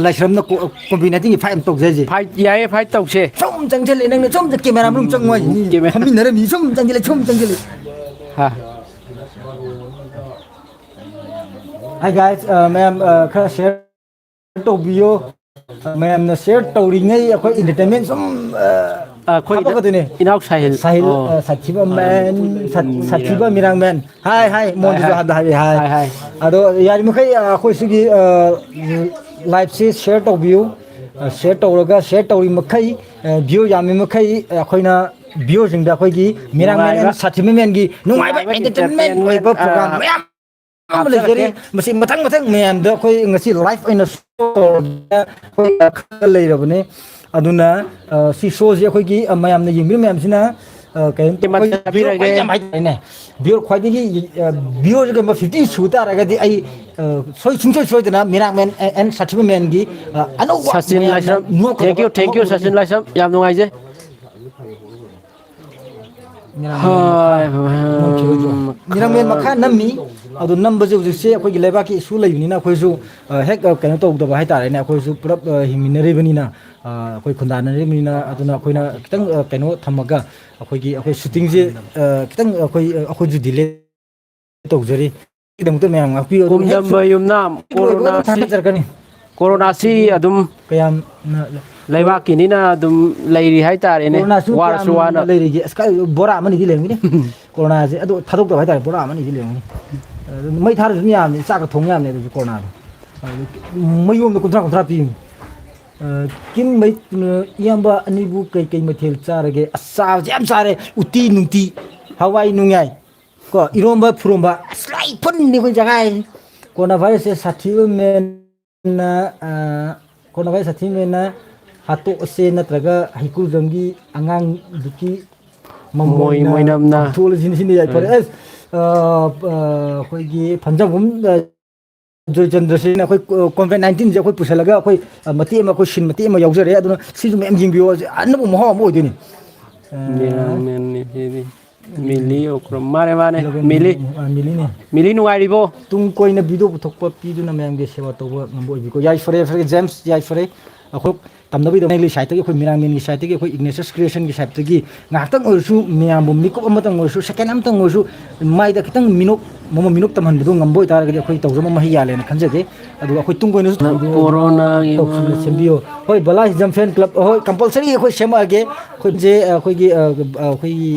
ꯂꯥꯏꯁ꯭ꯔꯝꯅ ꯀꯣ-, ꯀꯣꯚꯤꯠ ꯅꯥꯏꯟꯇꯤꯟꯒꯤ ꯐꯥꯏꯠ ꯑꯃ ꯇꯧꯖꯦ ꯍꯥꯏꯁꯦ꯫ ꯐꯥꯏꯠ ꯌꯥꯏꯌꯦ, ꯐꯥꯏꯠ ꯇꯧꯁꯦ꯫ ꯁꯨꯝ ꯆꯪꯁꯤꯜꯂꯦ, ꯅꯪꯅ ꯁꯨꯝ ꯀꯦꯃꯦꯔꯥ ꯃꯅꯨꯡ ꯆꯪꯉꯣ ꯍꯥꯏꯁꯤꯅꯤ꯫ ꯀꯦꯃꯦ- ꯐꯝꯃꯤꯟꯅꯔꯝꯃꯤ, ꯁꯨꯝ ꯆꯪꯁꯤꯜꯂꯦ, ꯁꯨꯝ ꯆꯪꯁꯤꯜꯂꯦ꯫ ꯍꯥ꯫ Hi guys, ꯑ, ꯃꯌꯥꯝ, ꯑ, ꯈꯔ ꯁꯤꯌꯔ ꯇꯧꯕꯤꯌꯣ꯫ ꯃꯌꯥꯝꯅ ꯁꯤꯌꯔ ꯇꯧꯔꯤꯉꯩ ꯑꯩꯈꯣꯏ ꯏꯟꯇꯔꯇꯦꯟꯃꯦꯟ ꯁꯨꯝ, ꯑ, ꯑꯩꯈꯣꯏ ꯍꯥꯄꯛꯀꯗꯣꯏꯅꯦ꯫ ꯏꯅꯥꯎ ꯁꯥꯍꯤꯜ꯫ ꯁꯥꯍꯤꯜ, ꯑꯣ꯫ ꯑ, ꯁꯥꯊꯤꯕ ꯃꯦꯟ, ꯁꯥ-, ꯁꯥꯊꯤꯕ ꯃꯤꯔꯥꯡ ꯃꯦꯟ꯫ ꯍꯥꯏ, ꯍꯥꯏ, ꯃꯣꯟꯗꯨꯁꯨ ꯍꯥꯏ꯫ ꯍꯥꯏꯕꯗ ꯍꯥꯏ, ꯍꯥꯏ꯫ ꯍꯥꯏ, ꯍꯥꯏ꯫ ꯑꯗꯣ ꯌꯥꯔꯤꯃꯈꯩ, ꯑ, ꯑꯩꯈꯣꯏ ꯁꯤꯒꯤ, ꯑ, ꯂꯥꯏꯞꯁꯤ ꯁꯤꯌꯔ ꯇꯧꯕꯤꯌꯨ꯫ ꯑ, ꯁꯤꯌꯔ ꯇꯧꯔꯒ, ꯁꯤꯌꯔ ꯇꯧꯔꯤ ꯃꯈꯩ, ꯑ, ꯚ꯭ꯌꯨ ꯌꯥꯝꯃꯤ ꯃꯈꯩ, ꯑ, ꯑꯩꯈꯣꯏꯅ ꯚ꯭ꯌꯨꯁꯤꯡꯗ ꯑꯩꯈꯣꯏꯒꯤ ꯃꯤꯔꯥꯡ ꯃꯦꯟ ꯅꯨꯡꯉꯥꯏꯕ꯫ ꯑꯦꯟ ꯁꯥꯊꯤꯕ ꯃꯦꯟꯒꯤ ꯅꯨꯡꯉꯥꯏꯕ ꯅꯨꯡꯉꯥꯏꯕ ꯏꯟꯇꯔꯇꯦꯟꯃꯦꯟ ꯏꯟꯇꯔꯇꯦꯟꯃꯦꯟ, ꯑꯣꯏꯕ ꯄ꯭ꯔꯣꯒ꯭ꯔꯥꯝ ꯑ, ꯃꯌꯥꯝ ꯑꯃ ꯂꯩꯖꯔꯤ꯫ ꯍꯥꯞꯆꯔꯛꯀꯦ꯫ ꯃꯁꯤ ꯃꯊꯪ ꯃꯊꯪ ꯃꯌꯥꯝꯗ ꯑꯩꯈꯣꯏ ꯉꯁꯤ ꯂꯥꯏꯐ ꯑꯣꯏꯅ ꯁꯣ ꯇꯧꯔꯕꯅꯤꯅ ꯑꯩꯈꯣꯏ ꯈꯔ ꯂꯩꯔꯕꯅꯤ꯫ ꯑꯗꯨꯅ, ꯑ, ꯁꯤ ꯁꯣꯁꯤ ꯑꯩꯈꯣꯏꯒꯤ, ꯑ, ꯃꯌꯥꯝꯅ ꯌꯦꯡꯕꯤꯔꯤꯕ ꯃꯌꯥꯝꯁꯤꯅ, ꯑ, ꯀꯩꯅꯣ ꯇꯧ-, ꯃꯇꯝ ꯑꯩꯈꯣꯏ ꯄꯤꯔꯒꯦ꯫ ꯈ꯭ꯋꯥꯏꯗꯒꯤ ꯌꯥꯝ ꯍꯥꯏꯇꯥꯔꯦꯅꯦ, ꯚ꯭ꯌꯨ ꯈ꯭ꯋꯥꯏꯗꯒꯤ, ꯑ, ꯚ꯭ꯌꯨꯁꯤꯒꯨꯝꯕ fifty ꯁꯨ ꯇꯥꯔꯒꯗꯤ ꯑꯩ, ꯑ, ꯁꯣꯏ-, ꯁꯨꯡꯁꯣꯏ ꯁꯣꯏꯗꯅ ꯃꯤꯔꯥꯡꯃꯦꯟ ꯑꯦꯟ ꯁꯥꯊꯤꯕ ꯃꯦꯟꯒꯤ, ꯑ, ꯑꯅꯧꯕ ꯁꯆꯤꯟ ꯃꯌꯥꯝꯅ ꯂꯥꯏꯁ꯭ꯔꯝ, ꯅꯣꯛꯀꯗꯕ thank you, thank you, ꯑꯅꯧꯕ ꯁꯆꯤꯟ ꯂꯥꯏꯁ꯭ꯔꯝ, ꯌꯥꯝ ꯅꯨꯡꯉꯥꯏꯖꯩ꯫ ꯃꯤꯔꯥꯡꯃꯦꯟ ꯍꯣꯏ, ꯃꯈꯥ ꯅꯝꯈꯤꯔꯣꯏꯗ꯭ꯔꯣ? ꯃꯤꯔꯥꯡꯃꯦꯟ ꯃꯈꯥ ꯅꯝꯃꯤ꯫ ꯑꯗꯣ ꯅꯝꯕꯁꯦ ꯍꯧꯖꯤꯛꯁꯦ ꯑꯩꯈꯣꯏꯒꯤ ꯂꯩꯕꯥꯛꯀꯤ ꯏꯁꯨ ꯂꯩꯕꯅꯤꯅ ꯑꯩꯈꯣꯏꯁꯨ, ꯑ, ꯍꯦꯛ, ꯑ, ꯀꯩꯅꯣ ꯇꯧꯗꯕ ꯍꯥꯏꯇꯥꯔꯦꯅꯦ꯫ ꯑꯩꯈꯣꯏꯁꯨ ꯄꯨꯂꯞ, ꯑ, ꯍꯤꯡꯃꯤꯟꯅꯔꯤꯕꯅꯤꯅ, ꯑ, ꯑꯩꯈꯣꯏ ꯈꯨꯟꯗꯥꯅꯔꯤꯕꯅꯤꯅ, ꯑꯗꯨꯅ ꯑꯩꯈꯣꯏꯅ ꯈꯤꯇꯪ, ꯑ, ꯀꯩꯅꯣ ꯊꯝꯃꯒ ꯑꯩꯈꯣꯏꯒꯤ, ꯑꯩꯈꯣꯏ ꯁꯨꯇꯤꯡꯁꯦ, ꯑ, ꯈꯤꯇꯪ ꯑꯩꯈꯣꯏ, ꯑꯩꯈꯣꯏꯁꯨ ꯗꯤꯂꯦ ꯇꯧꯖꯔꯤ꯫ ꯒꯤꯗꯃꯛꯇ ꯃꯌꯥꯝ ꯉꯥꯛꯄꯤꯌꯨ꯫ ꯑꯗꯨꯝ ꯍꯦꯛ ꯀꯨꯝꯗꯝꯕ ꯌꯨꯝꯅꯥꯝ ꯂꯣꯏꯕꯒ ꯑꯗꯨꯝ ꯀꯣꯔꯣꯅꯥꯁꯤ, ꯊꯥꯒꯠꯆꯔꯛꯀꯅꯤ꯫ ꯀꯣꯔꯣꯅꯥꯁꯤ ꯑꯗꯨꯝ ꯀꯌꯥꯝꯅ ꯂꯩꯕꯥꯛꯀꯤꯅꯤꯅ ꯑꯗꯨꯝ ꯂꯩꯔꯤ ꯍꯥꯏꯇꯥꯔꯦꯅꯦ꯫ ꯀꯣꯔꯣꯅꯥꯁꯨ ꯋꯥꯔꯁꯨ ꯀꯌꯥꯝꯅ ꯋꯥꯅ꯫ ꯂꯩꯔꯤꯒꯦ? ꯑꯁ, ꯀꯥꯏ ꯕꯣꯔꯥ ꯑꯃꯅꯤꯗꯤ ꯂꯩꯔꯝꯒꯅꯤ꯫ ꯀꯣꯔꯣꯅꯥꯁꯦ ꯑꯗꯣ ꯊꯥꯗꯣꯛꯇꯕ ꯍꯥꯏꯇꯥꯔꯦ, ꯕꯣꯔꯥ ꯑꯃꯅꯤꯗꯤ ꯂꯩꯔꯝꯒꯅꯤ꯫ ꯑꯗꯨ ꯃꯩ ꯊꯥꯔꯁꯨ ꯑꯗꯨꯝ ꯌꯥꯕꯅꯤ, ꯆꯥꯛꯀ ꯊꯣꯡ ꯌꯥꯕꯅꯤ ꯑꯗꯨꯁꯨ ꯀꯣꯔꯣꯅꯥꯗꯣ꯫ ꯑꯗꯨ ꯃꯌꯣꯝꯗ ꯀꯨꯟꯊ꯭ꯔꯥ ꯀꯨꯟꯊ꯭ꯔꯥ ꯄꯤꯕꯅꯤ꯫ ꯑ, ꯀꯤꯝ ꯃꯩ, ꯑ, ꯏꯌꯥꯝꯕ ꯑꯅꯤꯕꯨ ꯀꯩ ꯀꯩ ꯃꯊꯦꯜ ꯆꯥꯔꯒꯦ? ꯑꯁ, ꯆꯥꯕꯁꯦ ꯌꯥꯝ ꯆꯥꯔꯦ꯫ ꯎꯇꯤ ꯅꯨꯡꯇꯤ, ꯍꯋꯥꯏ ꯅꯨꯡꯌꯥꯏ꯫ ꯀꯣ, ꯏꯔꯣꯝꯕ ꯐꯨꯔꯣꯝꯕ, ꯑꯁ, ꯂꯣꯏ ꯐꯨꯟꯅꯤ ꯑꯩꯈꯣꯏ ꯖꯒꯥ ꯍꯥꯏꯁꯦ꯫ ꯀꯣꯔꯣꯅꯥ ꯚꯥꯏꯔꯁꯁꯦ ꯁꯥꯊꯤꯕ ꯃꯦꯟꯅ, ꯑ, ꯀꯣꯔꯣꯅꯥ ꯚꯥꯏꯔꯁ ꯁꯥꯊꯤꯕ ꯃꯦꯟꯅ ꯍꯥꯠꯇꯣꯛꯑꯁꯦ ꯅꯠꯇ꯭ꯔꯒ ꯍꯩꯀ꯭ꯔꯨꯖꯝꯒꯤ ꯑꯉꯥꯡꯗꯨꯒꯤ ꯃꯣꯏ ꯃꯃꯣꯏꯅ ꯃꯣꯏꯅꯝꯅ꯫ ꯄꯥꯡꯊꯣꯛꯑꯁꯤꯅꯤ ꯁꯤꯅꯤ ꯌꯥꯏꯐꯔꯦ꯫ ꯍꯣꯏ꯫ ꯑꯁ, ꯑ, ꯑ, ꯑꯩꯈꯣꯏꯒꯤ ꯐꯟꯖꯝꯕꯝ, ꯑ, ꯖꯣꯏꯆꯟꯗ꯭ꯔꯁꯤꯅ ꯑꯩꯈꯣꯏ ꯀꯣ-, ꯀꯣꯚꯤꯗ ꯅꯥꯏꯟꯇꯤꯟꯁꯦ ꯑꯩꯈꯣꯏ ꯄꯨꯁꯜꯂꯒ ꯑꯩꯈꯣꯏ, ꯑ, ꯃꯇꯦꯛ ꯑꯃ, ꯑꯩꯈꯣꯏ ꯁꯤꯟ ꯃꯇꯦꯛ ꯑꯃ ꯌꯥꯎꯖꯔꯦ꯫ ꯑꯗꯨꯅ ꯁꯤꯁꯨ ꯃꯌꯥꯝ ꯌꯦꯡꯕꯤꯌꯣ, ꯑꯁꯤ ꯑꯅꯧꯕ ꯃꯍꯥꯎ ꯑꯃ ꯑꯣꯏꯗꯣꯏꯅꯤ꯫ ꯑ, ꯃꯤꯂꯤ ꯑꯣꯀ꯭ꯔꯝ꯫ ꯃꯥꯅꯦ, ꯃꯥꯅꯦ꯫ ꯏꯂꯚꯦꯟ ꯃꯤꯂꯤ꯫ ꯃꯤꯂꯤ, ꯑ, ꯃꯤꯂꯤꯅꯦ꯫ ꯃꯤꯂꯤ ꯅꯨꯡꯉꯥꯏꯔꯤꯕꯣ? ꯇꯨꯡ ꯀꯣꯏꯅ ꯚꯤꯗꯤꯑꯣ ꯄꯨꯊꯣꯛꯄ ꯄꯤꯗꯨꯅ ꯃꯌꯥꯝꯒꯤ ꯁꯦꯕꯥ ꯇꯧꯕ ꯉꯝꯕ ꯑꯣꯏꯕꯤꯀꯣ꯫ ꯌꯥꯏꯐꯔꯦ, ꯌꯥꯏꯐꯔꯦ, ꯖꯦꯝꯁ, ꯌꯥꯏꯐꯔꯦ꯫ ꯑꯩꯈꯣꯏ ꯇꯝꯅꯕꯒꯤꯗꯃꯛ ꯑꯩꯒꯤ ꯁꯥꯏꯠꯇꯒꯤ, ꯑꯩꯈꯣꯏ ꯃꯤꯔꯥꯡꯃꯦꯟꯒꯤ ꯁꯥꯏꯠꯇꯒꯤ, ꯑꯩꯈꯣꯏ ꯏꯒꯅꯦꯁꯤꯌꯁ ꯀ꯭ꯔꯤꯌꯦꯁꯟꯒꯤ ꯁꯥꯏꯠꯇꯒꯤ ꯉꯥꯏꯍꯥꯛꯇꯪ ꯑꯣꯏꯔꯁꯨ ꯃꯌꯥꯝꯕꯨ ꯃꯤꯀꯨꯞ ꯑꯃꯇꯪ ꯑꯣꯏꯔꯁꯨ, ꯁꯦꯀꯦꯟ ꯑꯃꯇꯪ ꯑꯣꯏꯔꯁꯨ ꯃꯥꯏꯗ ꯈꯤꯇꯪ ꯃꯤꯅꯣꯛ, ꯃꯃ ꯃꯤꯅꯣꯛ ꯇꯝꯍꯟꯕꯗꯨ ꯉꯝꯕ ꯑꯣꯏꯇꯥꯔꯒꯗꯤ ꯑꯩꯈꯣꯏ ꯇꯧꯖꯕ ꯃꯍꯩ ꯌꯥꯜꯂꯦꯅ ꯈꯟꯖꯒꯦ꯫ ꯑꯗꯨꯒ ꯑꯩꯈꯣꯏ ꯇꯨꯡ ꯀꯣꯏꯅꯁꯨ ꯊꯝꯕꯤꯌꯣ, ꯀꯣꯔꯣꯅꯥꯒꯤ ꯇꯧꯁꯤꯟꯅ ꯁꯦꯝꯕꯤꯌꯣ꯫ ꯍꯣꯏ, ꯕꯂꯥ ꯍꯤꯖꯝ ꯐꯦꯟ ꯀ꯭ꯂꯕ, ꯍꯣꯏ, ꯀꯝꯄꯜꯁꯔꯤ ꯑꯩꯈꯣꯏ ꯁꯦꯝꯃꯛꯑꯒꯦ꯫ ꯑꯩꯈꯣꯏꯁꯦ, ꯑꯩꯈꯣꯏꯒꯤ, ꯑ, ꯑ, ꯑꯩꯈꯣꯏꯒꯤ,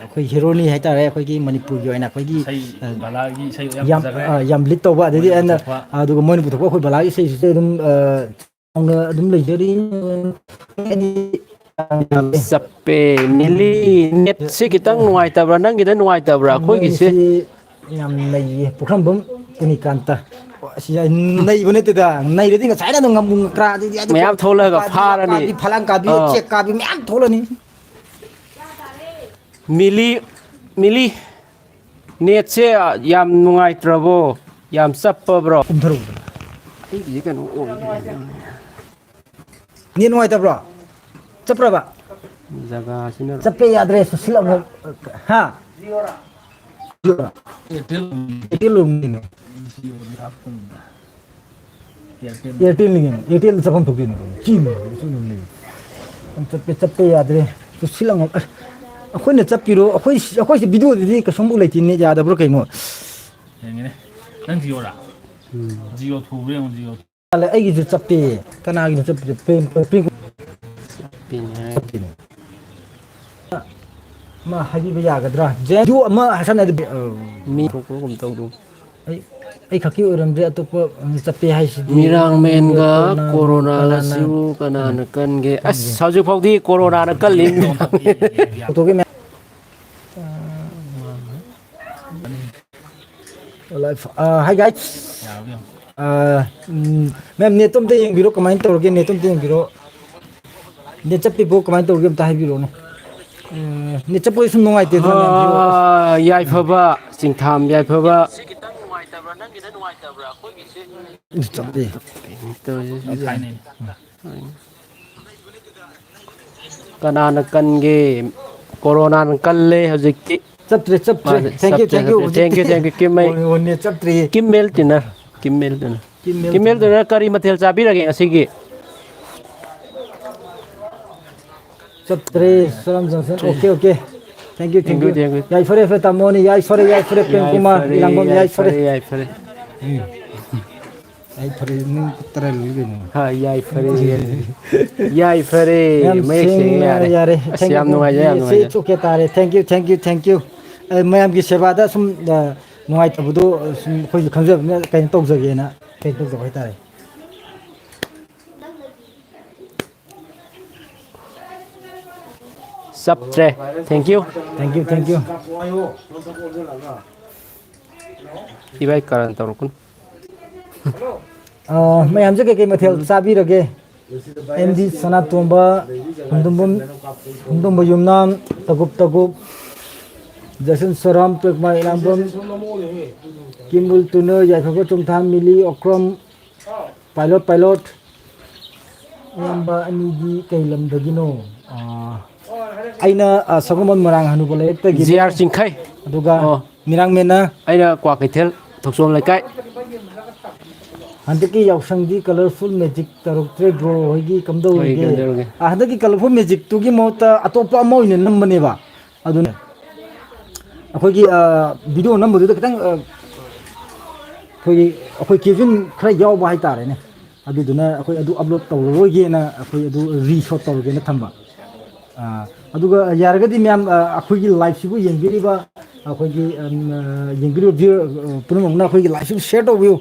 ꯑꯩꯈꯣꯏ ꯍꯦꯔꯣꯅꯤ ꯍꯥꯏꯇꯥꯔꯦ, ꯑꯩꯈꯣꯏꯒꯤ ꯃꯅꯤꯄꯨꯔꯒꯤ ꯑꯣꯏꯅ ꯑꯩꯈꯣꯏꯒꯤ, ꯏꯁꯩ, ꯑ, ꯕꯂꯥꯒꯤ ꯏꯁꯩ ꯌꯥꯝ ꯌꯥꯝ, ꯐꯖꯈ꯭ꯔꯦ꯫ ꯑ, ꯌꯥꯝ ꯂꯤꯠ ꯇꯧꯕ, ꯑꯗꯩꯗꯤ ꯃꯣꯏꯅ ꯑꯩꯅ, ꯄꯨꯊꯣꯛꯄ꯫ ꯑꯗꯨꯒ ꯃꯣꯏꯅ ꯄꯨꯊꯣꯛꯄ ꯑꯩꯈꯣꯏ ꯕꯂꯥꯒꯤ ꯏꯁꯩꯁꯤꯁꯨ ꯑꯗꯨꯝ, ꯑ, ꯆꯥꯎꯅ ꯑꯗꯨꯝ ꯂꯩꯖꯔꯤ꯫ ꯆꯞꯄꯦ꯫ ꯃꯤꯂꯤ, ꯅꯦꯠꯁꯤ ꯈꯤꯇꯪ ꯅꯨꯡꯉꯥꯏꯇꯕ꯭ꯔꯥ? ꯅꯪꯒꯤꯗ ꯅꯨꯡꯉꯥꯏꯇꯕ꯭ꯔꯥ? ꯑꯩꯈꯣꯏꯒꯤꯁꯦ ꯃꯣꯏꯁꯤ ꯌꯥꯝ ꯅꯩꯌꯦ꯫ ꯄꯨꯈ꯭ꯔꯝꯕꯝ ꯄꯨꯅꯤꯀꯥꯟꯇ꯫ ꯑꯁꯤ ꯌꯥꯏ, ꯅꯩꯕ ꯅꯠꯇꯦꯗ, ꯅꯩꯔꯗꯤ ꯉꯁꯥꯏꯅ ꯑꯗꯨꯝ ꯉꯥꯃꯨ ꯉꯀ꯭ꯔꯥ ꯑꯗꯨꯗꯤ ꯑꯗꯨ ꯃꯌꯥꯝ ꯊꯣꯛꯂꯛꯑꯒ ꯀꯥꯕꯤ, ꯐꯥꯔꯅꯤ꯫ ꯀꯥꯕꯤ, ꯐꯂꯥꯡ ꯀꯥꯕꯤ, ꯑꯥ꯫ ꯆꯦꯛ ꯀꯥꯕꯤ ꯃꯌꯥꯝ ꯊꯣꯛꯂꯛꯑꯅꯤ꯫ ꯃꯤꯂꯤ, ꯃꯤꯂꯤ, ꯅꯦꯠꯁꯦ ꯌꯥꯝ ꯅꯨꯡꯉꯥꯏꯇ꯭ꯔꯕꯣ? ꯌꯥꯝ ꯆꯞꯄꯕ꯭ꯔꯣ? ꯀꯨꯝꯊꯔꯛꯎꯗꯅ꯫ ꯑꯩꯒꯤꯁꯦ ꯀꯩꯅꯣ ꯑꯣꯏ꯫ ꯅꯦꯠ ꯅꯨꯡꯉꯥꯏꯇꯕ꯭ꯔꯣ? ꯆꯠꯄ꯭ꯔꯕ? ꯖꯒꯥꯁꯤꯅ ꯆꯠꯄ ꯌꯥꯗ꯭ꯔꯦ, ꯁꯨꯁꯤꯜ ꯑꯃꯨꯛ, ꯍꯥ? ꯑꯦꯌꯔꯇꯦꯜ ꯑꯣꯏꯔꯝꯅꯤꯅꯦ꯫ ꯑꯦꯌꯔꯇꯦꯜꯅꯤ ꯀꯩꯅꯣ, ꯑꯦꯌꯔꯇꯦꯜꯗ ꯆꯠꯐꯝ ꯊꯣꯛꯇꯣꯏꯅꯤ ꯀꯩꯅꯣ, ꯆꯤꯡ ꯆꯠꯄ ꯌꯥꯗ꯭ꯔꯦ꯫ ꯁꯨꯁꯤꯜ ꯑꯃꯨꯛ, ꯑꯁ, ꯑꯩꯈꯣꯏꯅ ꯆꯠꯄꯤꯔꯣ, ꯑꯩꯈꯣꯏ, ꯑꯩꯈꯣꯏꯁꯤ ꯚꯤꯗꯤꯑꯣꯗꯗꯤ ꯀꯩꯁꯨꯝꯕꯨ ꯂꯩꯇꯦ, ꯅꯦꯠ ꯌꯥꯗꯕ꯭ꯔꯥ ꯀꯩꯅꯣ? ꯌꯦꯡꯒꯦꯅꯦ꯫ ꯅꯪ ꯖꯤꯑꯣꯔꯥ? ꯎꯝ꯫ ꯖꯤꯑꯣ ꯊꯨꯕ꯭ꯔꯥ ꯌꯦꯡꯉꯣ, ꯖꯤꯑꯣ꯫ ꯑꯩꯒꯤꯁꯨ ꯆꯞꯄꯦ꯫ ꯀꯅꯥꯒꯤꯅꯣ ꯆꯞꯄꯤꯁꯦ? ꯄ꯭ꯔꯦꯝ, ꯄ꯭ꯔꯦꯝ, ꯆꯞꯄꯤꯅꯦ ꯍꯥꯏ꯫ ꯆꯞꯄꯤꯅꯦ꯫ ꯃꯥ ꯍꯥꯏꯕꯤꯕ ꯌꯥꯒꯗ꯭ꯔꯥ? ꯖꯦꯟꯗꯨ ꯑꯃ ꯍꯥꯏꯁꯥꯟꯅꯗꯕꯤ-, ꯑ, ꯃꯤ ꯊꯣꯛꯄꯒꯨꯝ ꯇꯧꯗꯧ꯫ ꯑꯩ, ꯑꯩ ꯈꯛꯀꯤ ꯑꯣꯏꯔꯝꯗ꯭ꯔꯦ, ꯑꯇꯣꯞꯄ, ꯎꯝ, ꯆꯞꯄꯦ ꯍꯥꯏꯁꯤꯗꯤ꯫ ꯃꯤꯔꯥꯡꯃꯦꯟꯒ ꯀꯣꯔꯣꯅꯥ-, ꯀꯣꯔꯣꯅꯥꯒꯁꯤꯕꯨ ꯀꯅꯥꯅ ꯀꯅꯥꯅ ꯀꯟꯒꯦ? ꯀꯟꯒꯦ? ꯑꯁ, ꯍꯧꯖꯤꯛ ꯐꯥꯎꯗꯤ ꯀꯣꯔꯣꯅꯥꯅ ꯀꯜꯂꯤ꯫ ꯐꯣꯇꯣꯒꯤ ꯃꯌꯥꯝ-, ꯑ, Live, ꯑ, hi guys꯫ ꯑ, ꯎꯝ, ma'am, netꯇꯣ ꯑꯝꯇ ꯌꯦꯡꯕꯤꯔꯣ, ꯀꯃꯥꯏꯅ ꯇꯧꯔꯒꯦ? Netꯇꯣ ꯑꯝꯇ ꯌꯦꯡꯕꯤꯔꯣ꯫ Net ꯆꯠꯄꯤꯕꯣ, ꯀꯃꯥꯏꯅ ꯇꯧꯔꯒꯦ? ꯑꯝꯇ ꯍꯥꯏꯕꯤꯔꯛꯑꯣꯅꯦ꯫ ꯑ, net ꯆꯠꯄꯁꯦ ꯁꯨꯝ ꯅꯨꯡꯉꯥꯏꯇꯦꯗꯅ, ma'am꯫ ꯑ, ꯌꯥꯏꯐꯕ, ꯆꯤꯡꯊꯥꯝ ꯌꯥꯏꯐꯕ꯫ ꯆꯠꯂꯤ꯫ ꯀꯅꯥꯅ ꯀꯟꯒꯦ? ꯀꯣꯔꯣꯅꯥꯅ ꯀꯜꯂꯦ ꯍꯧꯖꯤꯛꯇꯤ꯫ ꯆꯠꯇ꯭ꯔꯦ, ꯆꯠꯇ꯭ꯔꯦ꯫ ꯃꯥꯅꯦ, Thank you, ꯆꯠꯇ꯭ꯔꯦ, thank you꯫ ꯆꯠꯇ꯭ꯔꯦ꯫ Thank you, ꯍꯧꯖꯤꯛꯇꯤ thank you, ꯀꯤꯝꯃꯩ꯫ ꯑꯣ, ꯑꯣ, net ꯆꯠꯇ꯭ꯔꯦ꯫ ꯀꯤꯝꯃꯦꯜ ꯇꯤꯅꯔ, ꯀꯤꯝꯃꯦꯜ ꯇꯤꯅꯔ꯫ ꯀꯤꯝꯃꯦꯜ ꯀꯤꯝꯃꯦꯜ ꯇꯤꯅꯔ꯫ ꯇꯤꯅꯔ ꯀꯔꯤ ꯃꯊꯦꯜ ꯆꯥꯕꯤꯔꯒꯦ ꯉꯁꯤꯒꯤ? ꯆꯠꯇ꯭ꯔꯦ, ꯆꯠꯂꯝ, ꯆꯠꯂꯝ, ꯆꯠꯂꯝ꯫ Okay, okay꯫ Thank you, thank you꯫ Thank you, tꯌꯥꯏꯐꯔꯦ, ꯌꯥꯏꯐꯔꯦ, ꯇꯥꯃꯣꯅꯤ, ꯌꯥꯏꯐꯔꯦ, ꯌꯥꯏꯐꯔꯦ, Prem Kumar, ꯌꯥꯏꯐꯔꯦ, ꯏꯔꯥꯡꯕꯝ, ꯌꯥꯏꯐꯔꯦ, ꯌꯥꯏꯐꯔꯦ꯫ ꯌꯥꯏꯐꯔꯦ꯫ ꯎꯝ꯫ ꯌꯥꯏꯐꯔꯦ, ꯅꯪ ꯇꯔꯥ ꯂꯣꯏ ꯀꯩꯅꯣ꯫ ꯍꯥ, ꯌꯥꯏꯐꯔꯦ, ꯌꯥꯏꯐꯔꯦ꯫ ꯌꯥꯏꯐꯔꯦ, ꯌꯥꯝ ꯃꯌꯦꯛ ꯁꯦꯡꯅ ꯁꯦꯡꯅ ꯌꯥꯔꯦ꯫ ꯌꯥꯔꯦ꯫ ꯑꯁ, Thank you, ꯌꯥꯝ thank you꯫ ꯅꯨꯡꯉꯥꯏꯖꯔꯦ, ꯌꯥꯝ ꯁꯤ ꯅꯨꯡꯉꯥꯏꯖꯔꯦ꯫ ꯆꯨꯀꯦ ꯇꯥꯔꯦ꯫ Thank you, thank you, thank you꯫ ꯑꯦ, ꯃꯌꯥꯝꯒꯤ ꯁꯦꯕꯥꯗ ꯁꯨꯝ, ꯑ, ꯅꯨꯡꯉꯥꯏꯇꯕꯗꯣ, ꯑ, ꯁꯨꯝ ꯑꯩꯈꯣꯏꯁꯨ ꯈꯪꯖꯕꯅꯤꯅ ꯀꯩꯅꯣ ꯇꯧꯖꯒꯦꯅ, ꯀꯩꯅꯣ ꯇꯧꯖꯕ ꯍꯥꯏꯇꯥꯔꯦ꯫ ꯆꯞꯇ꯭ꯔꯦ꯫ Thank you꯫ Thank you, thank you꯫ ꯏꯕꯥꯏ ꯀꯔꯟ ꯇꯧꯔꯛꯀꯅꯨ꯫ ꯑ, ꯃꯌꯥꯝꯁꯦ ꯀꯩꯀꯩ ꯃꯊꯦꯜ ꯆꯥꯕꯤꯔꯒꯦ? ꯑꯦꯝ ꯗꯤ ꯁꯅꯥꯇꯣꯝꯕ, ꯍꯨꯟꯗꯨꯝꯕꯝ, ꯍꯨꯟꯗꯨꯝꯕ ꯌꯨꯝꯅꯥꯝ, ꯇꯒꯨꯞ ꯇꯒꯨꯞ, ꯖꯁꯟ ꯁꯣꯔꯥꯝ, ꯄ꯭ꯔꯦꯛꯃꯥ ꯏꯔꯥꯡꯕꯝ, ꯀꯤꯝꯕꯨꯜ ꯇꯨꯅꯨ, ꯌꯥꯏꯐꯕ ꯆꯨꯝꯊꯥꯝ, ꯃꯤꯂꯤ ꯑꯣꯀ꯭ꯔꯝ, ꯄꯥꯏꯂꯣꯠ, ꯄꯥꯏꯂꯣꯠ꯫ ꯏꯌꯥꯝꯕ ꯑꯅꯤꯗꯤ ꯀꯩ ꯂꯝꯗꯒꯤꯅꯣ? ꯑꯥ, ꯑꯩꯅ, ꯑꯥ, ꯁꯒꯣꯜꯕꯟ ꯃꯣꯏꯔꯥꯡ ꯍꯅꯨꯕ ꯂꯩꯔꯛꯇꯒꯤꯅꯤ꯫ G R ꯆꯤꯡꯈꯩ꯫ ꯑꯗꯨꯒ ꯑꯣ꯫ ꯃꯤꯔꯥꯡꯃꯦꯟꯅ? ꯑꯩꯅ ꯀ꯭ꯋꯥꯀꯩꯊꯦꯜ ꯊꯣꯛꯆꯣꯝ ꯂꯩꯀꯥꯏ꯫ ꯍꯟꯗꯛꯀꯤ ꯌꯥꯎꯁꯪꯒꯤ colourful magic ꯇꯧꯔꯛꯇ꯭ꯔꯦ bro ꯍꯣꯏꯒꯤ ꯀꯝꯗꯧꯔꯤꯒꯦ? ꯍꯣꯏ, ꯀꯝꯗꯧꯔꯒꯦ? ꯑꯥ, ꯍꯟꯗꯛꯀꯤ colourful magicꯇꯨꯒꯤ ꯃꯍꯨꯠꯇ ꯑꯇꯣꯞꯄ ꯑꯃ ꯑꯣꯏꯅ ꯅꯝꯕꯅꯦꯕ꯫ ꯑꯗꯨꯅ ꯑꯩꯈꯣꯏꯒꯤ, ꯑ, video ꯅꯝꯕꯗꯨꯗ ꯈꯤꯇꯪ, ꯑ, ꯑꯩꯈꯣꯏꯒꯤ, ꯑꯩꯈꯣꯏ ꯀꯦꯕꯤꯟ ꯈꯔ ꯌꯥꯎꯕ ꯍꯥꯏꯇꯥꯔꯦꯅꯦ꯫ ꯑꯗꯨꯗꯨꯅ ꯑꯩꯈꯣꯏ ꯑꯗꯨ upload ꯇꯧꯔꯔꯣꯏꯒꯦꯅ ꯑꯩꯈꯣꯏ ꯑꯗꯨ reshoot ꯇꯧꯔꯒꯦꯅ ꯊꯝꯕ꯫ ꯑ, ꯑꯗꯨꯒ ꯌꯥꯔꯒꯗꯤ ꯃꯌꯥꯝ, ꯑ, ꯑꯩꯈꯣꯏꯒꯤ liveꯁꯤꯕꯨ ꯌꯦꯡꯕꯤꯔꯤꯕ, ꯑꯩꯈꯣꯏꯒꯤ, ꯑꯝ, ꯑ, ꯌꯦꯡꯕꯤꯔꯤꯕ viewer, ꯑ, ꯄꯨꯝꯅꯃꯛꯅ ꯑꯩꯈꯣꯏꯒꯤ liveꯁꯤꯕꯨ share ꯇꯧꯕꯤꯌꯨ꯫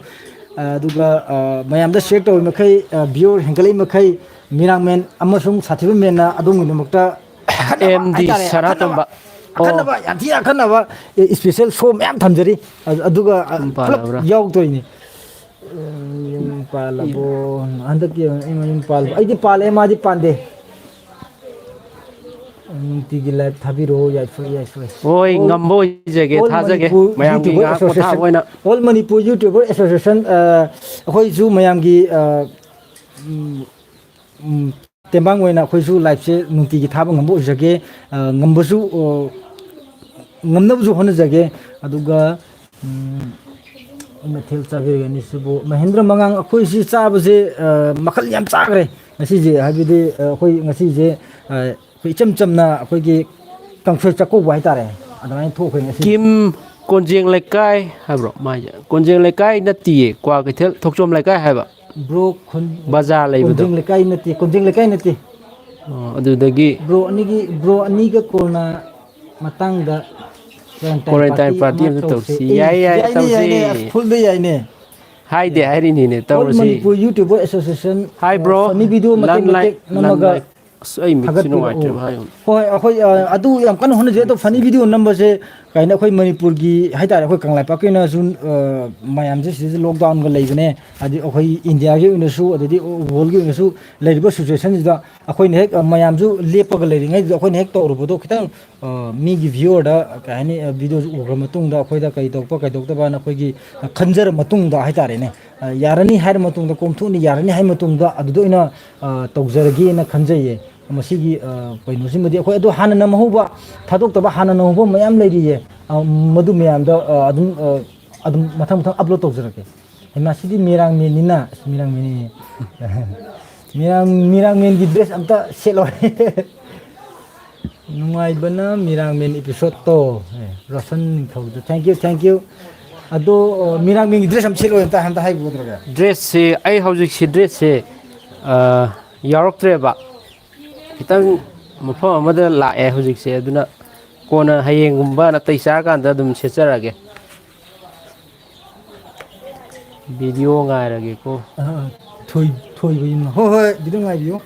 ꯑ, ꯑꯗꯨꯒ, ꯑ, ꯃꯌꯥꯝꯗ share ꯇꯧꯔꯤ ꯃꯈꯩ, ꯑ, viewer ꯍꯦꯟꯒꯠꯂꯛꯏ ꯃꯈꯩ ꯃꯤꯔꯥꯡꯃꯦꯟ ꯑꯃꯁꯨꯡ ꯁꯥꯊꯤꯕ ꯃꯦꯟꯅ ꯑꯗꯣꯝꯒꯤꯗꯃꯛꯇ ꯑꯈꯟꯅꯕ ꯃꯦꯟꯗꯤ ꯍꯥꯏꯇꯥꯔꯦ, ꯁꯅꯥꯇꯣꯝꯕ꯫ ꯑꯈꯟꯅꯕ, ꯑꯣ꯫ ꯑꯈꯟꯅꯕ, ꯌꯥꯝ ꯊꯤꯅ ꯑꯈꯟꯅꯕ, ꯑꯦ, special show ꯃꯌꯥꯝ ꯊꯝꯖꯔꯤ꯫ ꯑ-, ꯑꯗꯨꯒ, ꯑ, ꯌꯨꯝ ꯄꯨꯂꯞ ꯄꯥꯜꯂꯕ꯭ꯔꯥ? ꯌꯥꯎꯗꯣꯏꯅꯤ꯫ ꯎꯝ, ꯌꯨꯝ ꯄꯥꯜꯂꯕꯣ? ꯍꯟꯗꯛꯀꯤ ꯑꯩ ꯃꯌꯨꯝ ꯄꯥꯜꯂꯕ? ꯑꯩꯗꯤ ꯄꯥꯜꯂꯦ, ꯃꯥꯗꯤ ꯄꯥꯟꯗꯦ꯫ ꯅꯨꯡꯇꯤꯒꯤ live ꯊꯥꯕꯤꯔꯛꯑꯣ, ꯌꯥꯏꯐ, ꯌꯥꯏꯐ꯫ ꯍꯣꯏ, all, ꯉꯝꯕ ꯑꯣꯏꯖꯒꯦ, all ꯊꯥꯖꯒꯦ꯫ Manipur ꯃꯌꯥꯝꯒꯤ YouTuber ꯉꯥꯏꯍꯥꯛ ꯄꯣꯊꯥꯕ Association, ꯑꯣꯏꯅ꯫ All Manipur YouTuber Association, ꯑ, ꯑꯩꯈꯣꯏꯁꯨ ꯃꯌꯥꯝꯒꯤ, ꯑ, ꯎꯝ, ꯎꯝ, ꯇꯦꯡꯕꯥꯡ ꯑꯣꯏꯅ ꯑꯩꯈꯣꯏꯁꯨ liveꯁꯦ ꯅꯨꯡꯇꯤꯒꯤ ꯊꯥꯕ ꯉꯝꯕ ꯑꯣꯏꯖꯒꯦ꯫ ꯑ, ꯉꯝꯕꯁꯨ, ꯑ, ꯉꯝꯅꯕꯁꯨ ꯍꯣꯠꯅꯖꯒꯦ꯫ ꯑꯗꯨꯒ, ꯎꯝ, ꯃꯊꯦꯜ ꯆꯥꯕꯤꯔꯒꯅꯤ ꯁꯤꯕꯨ꯫ ꯃꯍꯦꯟꯗ꯭ꯔ ꯃꯉꯥꯡ, ꯑꯩꯈꯣꯏꯁꯤ ꯆꯥꯕꯁꯦ, ꯑ, ꯃꯈꯜ ꯌꯥꯝ ꯆꯥꯈ꯭ꯔꯦ ꯉꯁꯤꯁꯦ꯫ ꯍꯥꯏꯕꯗꯤ, ꯑ, ꯑꯩꯈꯣꯏ ꯉꯁꯤꯁꯦ, ꯑ, ꯑꯩꯈꯣꯏ ꯏꯆꯝ ꯆꯝꯅ ꯑꯩꯈꯣꯏꯒꯤ ꯀꯥꯡꯁꯣꯏ ꯆꯥꯛꯀꯧꯕ ꯍꯥꯏꯇꯥꯔꯦ, ꯑꯗꯨꯃꯥꯏꯅ ꯊꯣꯛꯈ꯭ꯔꯦ ꯉꯁꯤ꯫ ꯀꯤꯝ ꯀꯣꯟꯖꯦꯡ ꯂꯩꯀꯥꯏ ꯍꯥꯏꯕ꯭ꯔꯣ ꯃꯥꯏꯁꯦ? ꯀꯣꯟꯖꯦꯡ ꯂꯩꯀꯥꯏ ꯅꯠꯇꯤꯌꯦ, ꯀ꯭ꯋꯥꯀꯩꯊꯦꯜ ꯊꯣꯛꯆꯣꯝ ꯂꯩꯀꯥꯏ ꯍꯥꯏꯕ꯫ Bro, ꯈꯨꯟ-, ꯕꯖꯥꯔ ꯂꯩꯕꯗꯣ꯫ ꯀꯣꯟꯖꯦꯡ ꯂꯩꯀꯥꯏ ꯅꯠꯇꯦ, ꯀꯣꯟꯖꯦꯡ ꯂꯩꯀꯥꯏ ꯅꯠꯇꯦ꯫ ꯑꯣ, ꯑꯗꯨꯗꯒꯤ꯫ Bro ꯑꯅꯤꯒꯤ, bro ꯑꯅꯤꯒ ꯀꯣꯟꯅ ꯃꯇꯥꯡꯗ quarantine quarantine party party ꯑꯃ ꯑꯃ ꯇꯧꯁꯤ꯫ ꯇꯧꯁꯤ꯫ ꯑꯦ, ꯌꯥꯏ, ꯌꯥꯏ, ꯌꯥꯏꯅꯦ, ꯇꯧꯁꯤ꯫ ꯌꯥꯏꯅꯦ, ꯑꯁ, fullꯗ ꯌꯥꯏꯅꯦ꯫ ꯍꯥꯏꯗꯦ ꯌꯥꯏ꯫ ꯍꯥꯏꯔꯤꯅꯤꯅꯦ, All ꯇꯧꯔꯁꯤ꯫ Manipur YouTuber Association, Hi, bro꯫ Funny video ꯃꯇꯦꯛ ꯂꯟ ꯂꯥꯏ-, ꯃꯇꯦꯛ ꯂꯟ ꯅꯝꯃꯒ꯫ ꯂꯥꯏ-, ꯑꯁ, ꯑꯩ ꯃꯤꯠꯁꯤ ꯊꯥꯒꯠꯄꯤꯔꯛꯑꯣ꯫ ꯅꯨꯡꯉꯥꯏꯇ꯭ꯔꯦ ꯚꯥꯏ꯫ ꯍꯣꯏ, ꯑꯩꯈꯣꯏ, ꯑ, ꯑꯗꯨ ꯌꯥꯝ ꯀꯟꯅ ꯍꯣꯠꯅꯖꯩ꯫ ꯑꯗꯣ funny video ꯅꯝꯕꯁꯦ ꯀꯩꯅꯣ, ꯑꯩꯈꯣꯏ ꯃꯅꯤꯄꯨꯔꯒꯤ ꯍꯥꯏꯇꯥꯔꯦ, ꯑꯩꯈꯣꯏ ꯀꯪꯂꯩꯄꯥꯛꯀꯤ ꯑꯣꯏꯅꯁꯨ, ꯑ, ꯃꯌꯥꯝꯁꯦ ꯁꯤꯗꯁꯨ lockdownꯒ ꯂꯩꯕꯅꯦ, ꯍꯥꯏꯗꯤ ꯑꯩꯈꯣꯏ ꯏꯟꯗꯤꯌꯥꯒꯤ ꯑꯣꯏꯅꯁꯨ, ꯑꯗꯩꯗꯤ worldꯒꯤ ꯑꯣꯏꯅꯁꯨ ꯂꯩꯔꯤꯕ situationꯁꯤꯗ ꯑꯩꯈꯣꯏꯅ ꯍꯦꯛ, ꯑ, ꯃꯌꯥꯝꯁꯨ ꯂꯦꯞꯄꯒ ꯂꯩꯔꯤꯉꯩꯗꯨꯗ ꯑꯩꯈꯣꯏꯅ ꯍꯦꯛ ꯇꯧꯔꯨꯕꯗꯣ ꯈꯤꯇꯪ, ꯑ, ꯃꯤꯒꯤ viewerꯗ, ꯀꯩ ꯍꯥꯏꯅꯤ, ꯑ, videoꯁꯤ ꯎꯈ꯭ꯔ ꯃꯇꯨꯡꯗ ꯑꯩꯈꯣꯏꯗ ꯀꯩꯗꯧꯕ ꯀꯩꯗꯧꯗꯕꯅ ꯑꯩꯈꯣꯏꯒꯤ, ꯑ, ꯈꯟꯖꯔ ꯃꯇꯨꯡꯗ ꯍꯥꯏꯇꯥꯔꯦꯅꯦ, ꯑ, ꯌꯥꯔꯅꯤ ꯍꯥꯏꯔ ꯃꯇꯨꯡꯗ, ꯀꯣꯝꯊꯣꯛꯅꯤ ꯌꯥꯔꯅꯤ ꯍꯥꯏꯔ ꯃꯇꯨꯡꯗ ꯑꯗꯨꯗ ꯑꯣꯏꯅ, ꯑ, ꯇꯧꯖꯔꯒꯦꯅ ꯈꯟꯖꯩꯌꯦ꯫ ꯃꯁꯤꯒꯤ, ꯑ, ꯀꯩꯅꯣꯁꯤꯃꯗꯤ ꯑꯩꯈꯣꯏ ꯑꯗꯨ ꯍꯥꯟꯅ ꯅꯝꯍꯧꯕ, ꯊꯥꯗꯣꯛꯇꯕ ꯍꯥꯟꯅ ꯅꯝꯍꯧꯕ ꯃꯌꯥꯝ ꯂꯩꯔꯤꯌꯦ꯫ ꯑ, ꯃꯗꯨ ꯃꯌꯥꯝꯗꯣ, ꯑ, ꯑꯗꯨꯝ, ꯑ, ꯑꯗꯨꯝ ꯃꯊꯪ ꯃꯊꯪ upload ꯇꯧꯖꯔꯛꯀꯦ꯫ ꯍꯩꯃꯥ, ꯁꯤꯗꯤ ꯃꯤꯔꯥꯡꯃꯦꯟꯅꯤꯅ꯫ ꯑꯁ, ꯃꯤꯔꯥꯡꯃꯦꯟꯅꯤ꯫ ꯃꯤꯔꯥꯡ-, ꯃꯤꯔꯥꯡꯃꯦꯟꯒꯤ dress ꯑꯝꯇ ꯁꯦꯠꯂꯣꯏ꯫ ꯅꯨꯡꯉꯥꯏꯕꯅ ꯃꯤꯔꯥꯡꯃꯦꯟ episodeꯇꯣ꯫ ꯑꯦ, Roshan ꯅꯤꯡꯊꯧꯗ thank you, thank you꯫ ꯑꯗꯣ, ꯑ, ꯃꯤꯔꯥꯡꯃꯦꯟꯒꯤ dress ꯑꯝ ꯁꯦꯠꯂꯣꯏ ꯑꯝꯇ, ꯑꯝꯇ ꯍꯥꯏꯕꯤꯒꯗ꯭ꯔꯒꯦ? Dressꯁꯦ, ꯑꯩ ꯍꯧꯖꯤꯛꯁꯦ dressꯁꯦ, ꯑ, ꯌꯥꯎꯔꯛꯇ꯭ꯔꯦꯕ꯫ ꯈꯤꯇꯪ ꯃꯐꯝ ꯑꯃꯗ ꯂꯥꯛꯑꯦ ꯍꯧꯖꯤꯛꯁꯦ, ꯑꯗꯨꯅ ꯀꯣꯟꯅ ꯍꯌꯦꯡꯒꯨꯝꯕ ꯅꯥꯇꯩ ꯆꯥꯔꯀꯥꯟꯗ ꯑꯗꯨꯝ ꯁꯦꯠꯆꯔꯛꯑꯒꯦ꯫ Video ꯉꯥꯏꯔꯒꯦꯀꯣ꯫ ꯑ, ꯊꯣꯏ-, ꯊꯣꯏꯕ ꯌꯨꯝꯅ꯫ ꯍꯣꯏ, ꯍꯣꯏ, video ꯉꯥꯏꯕꯤꯌꯨ꯫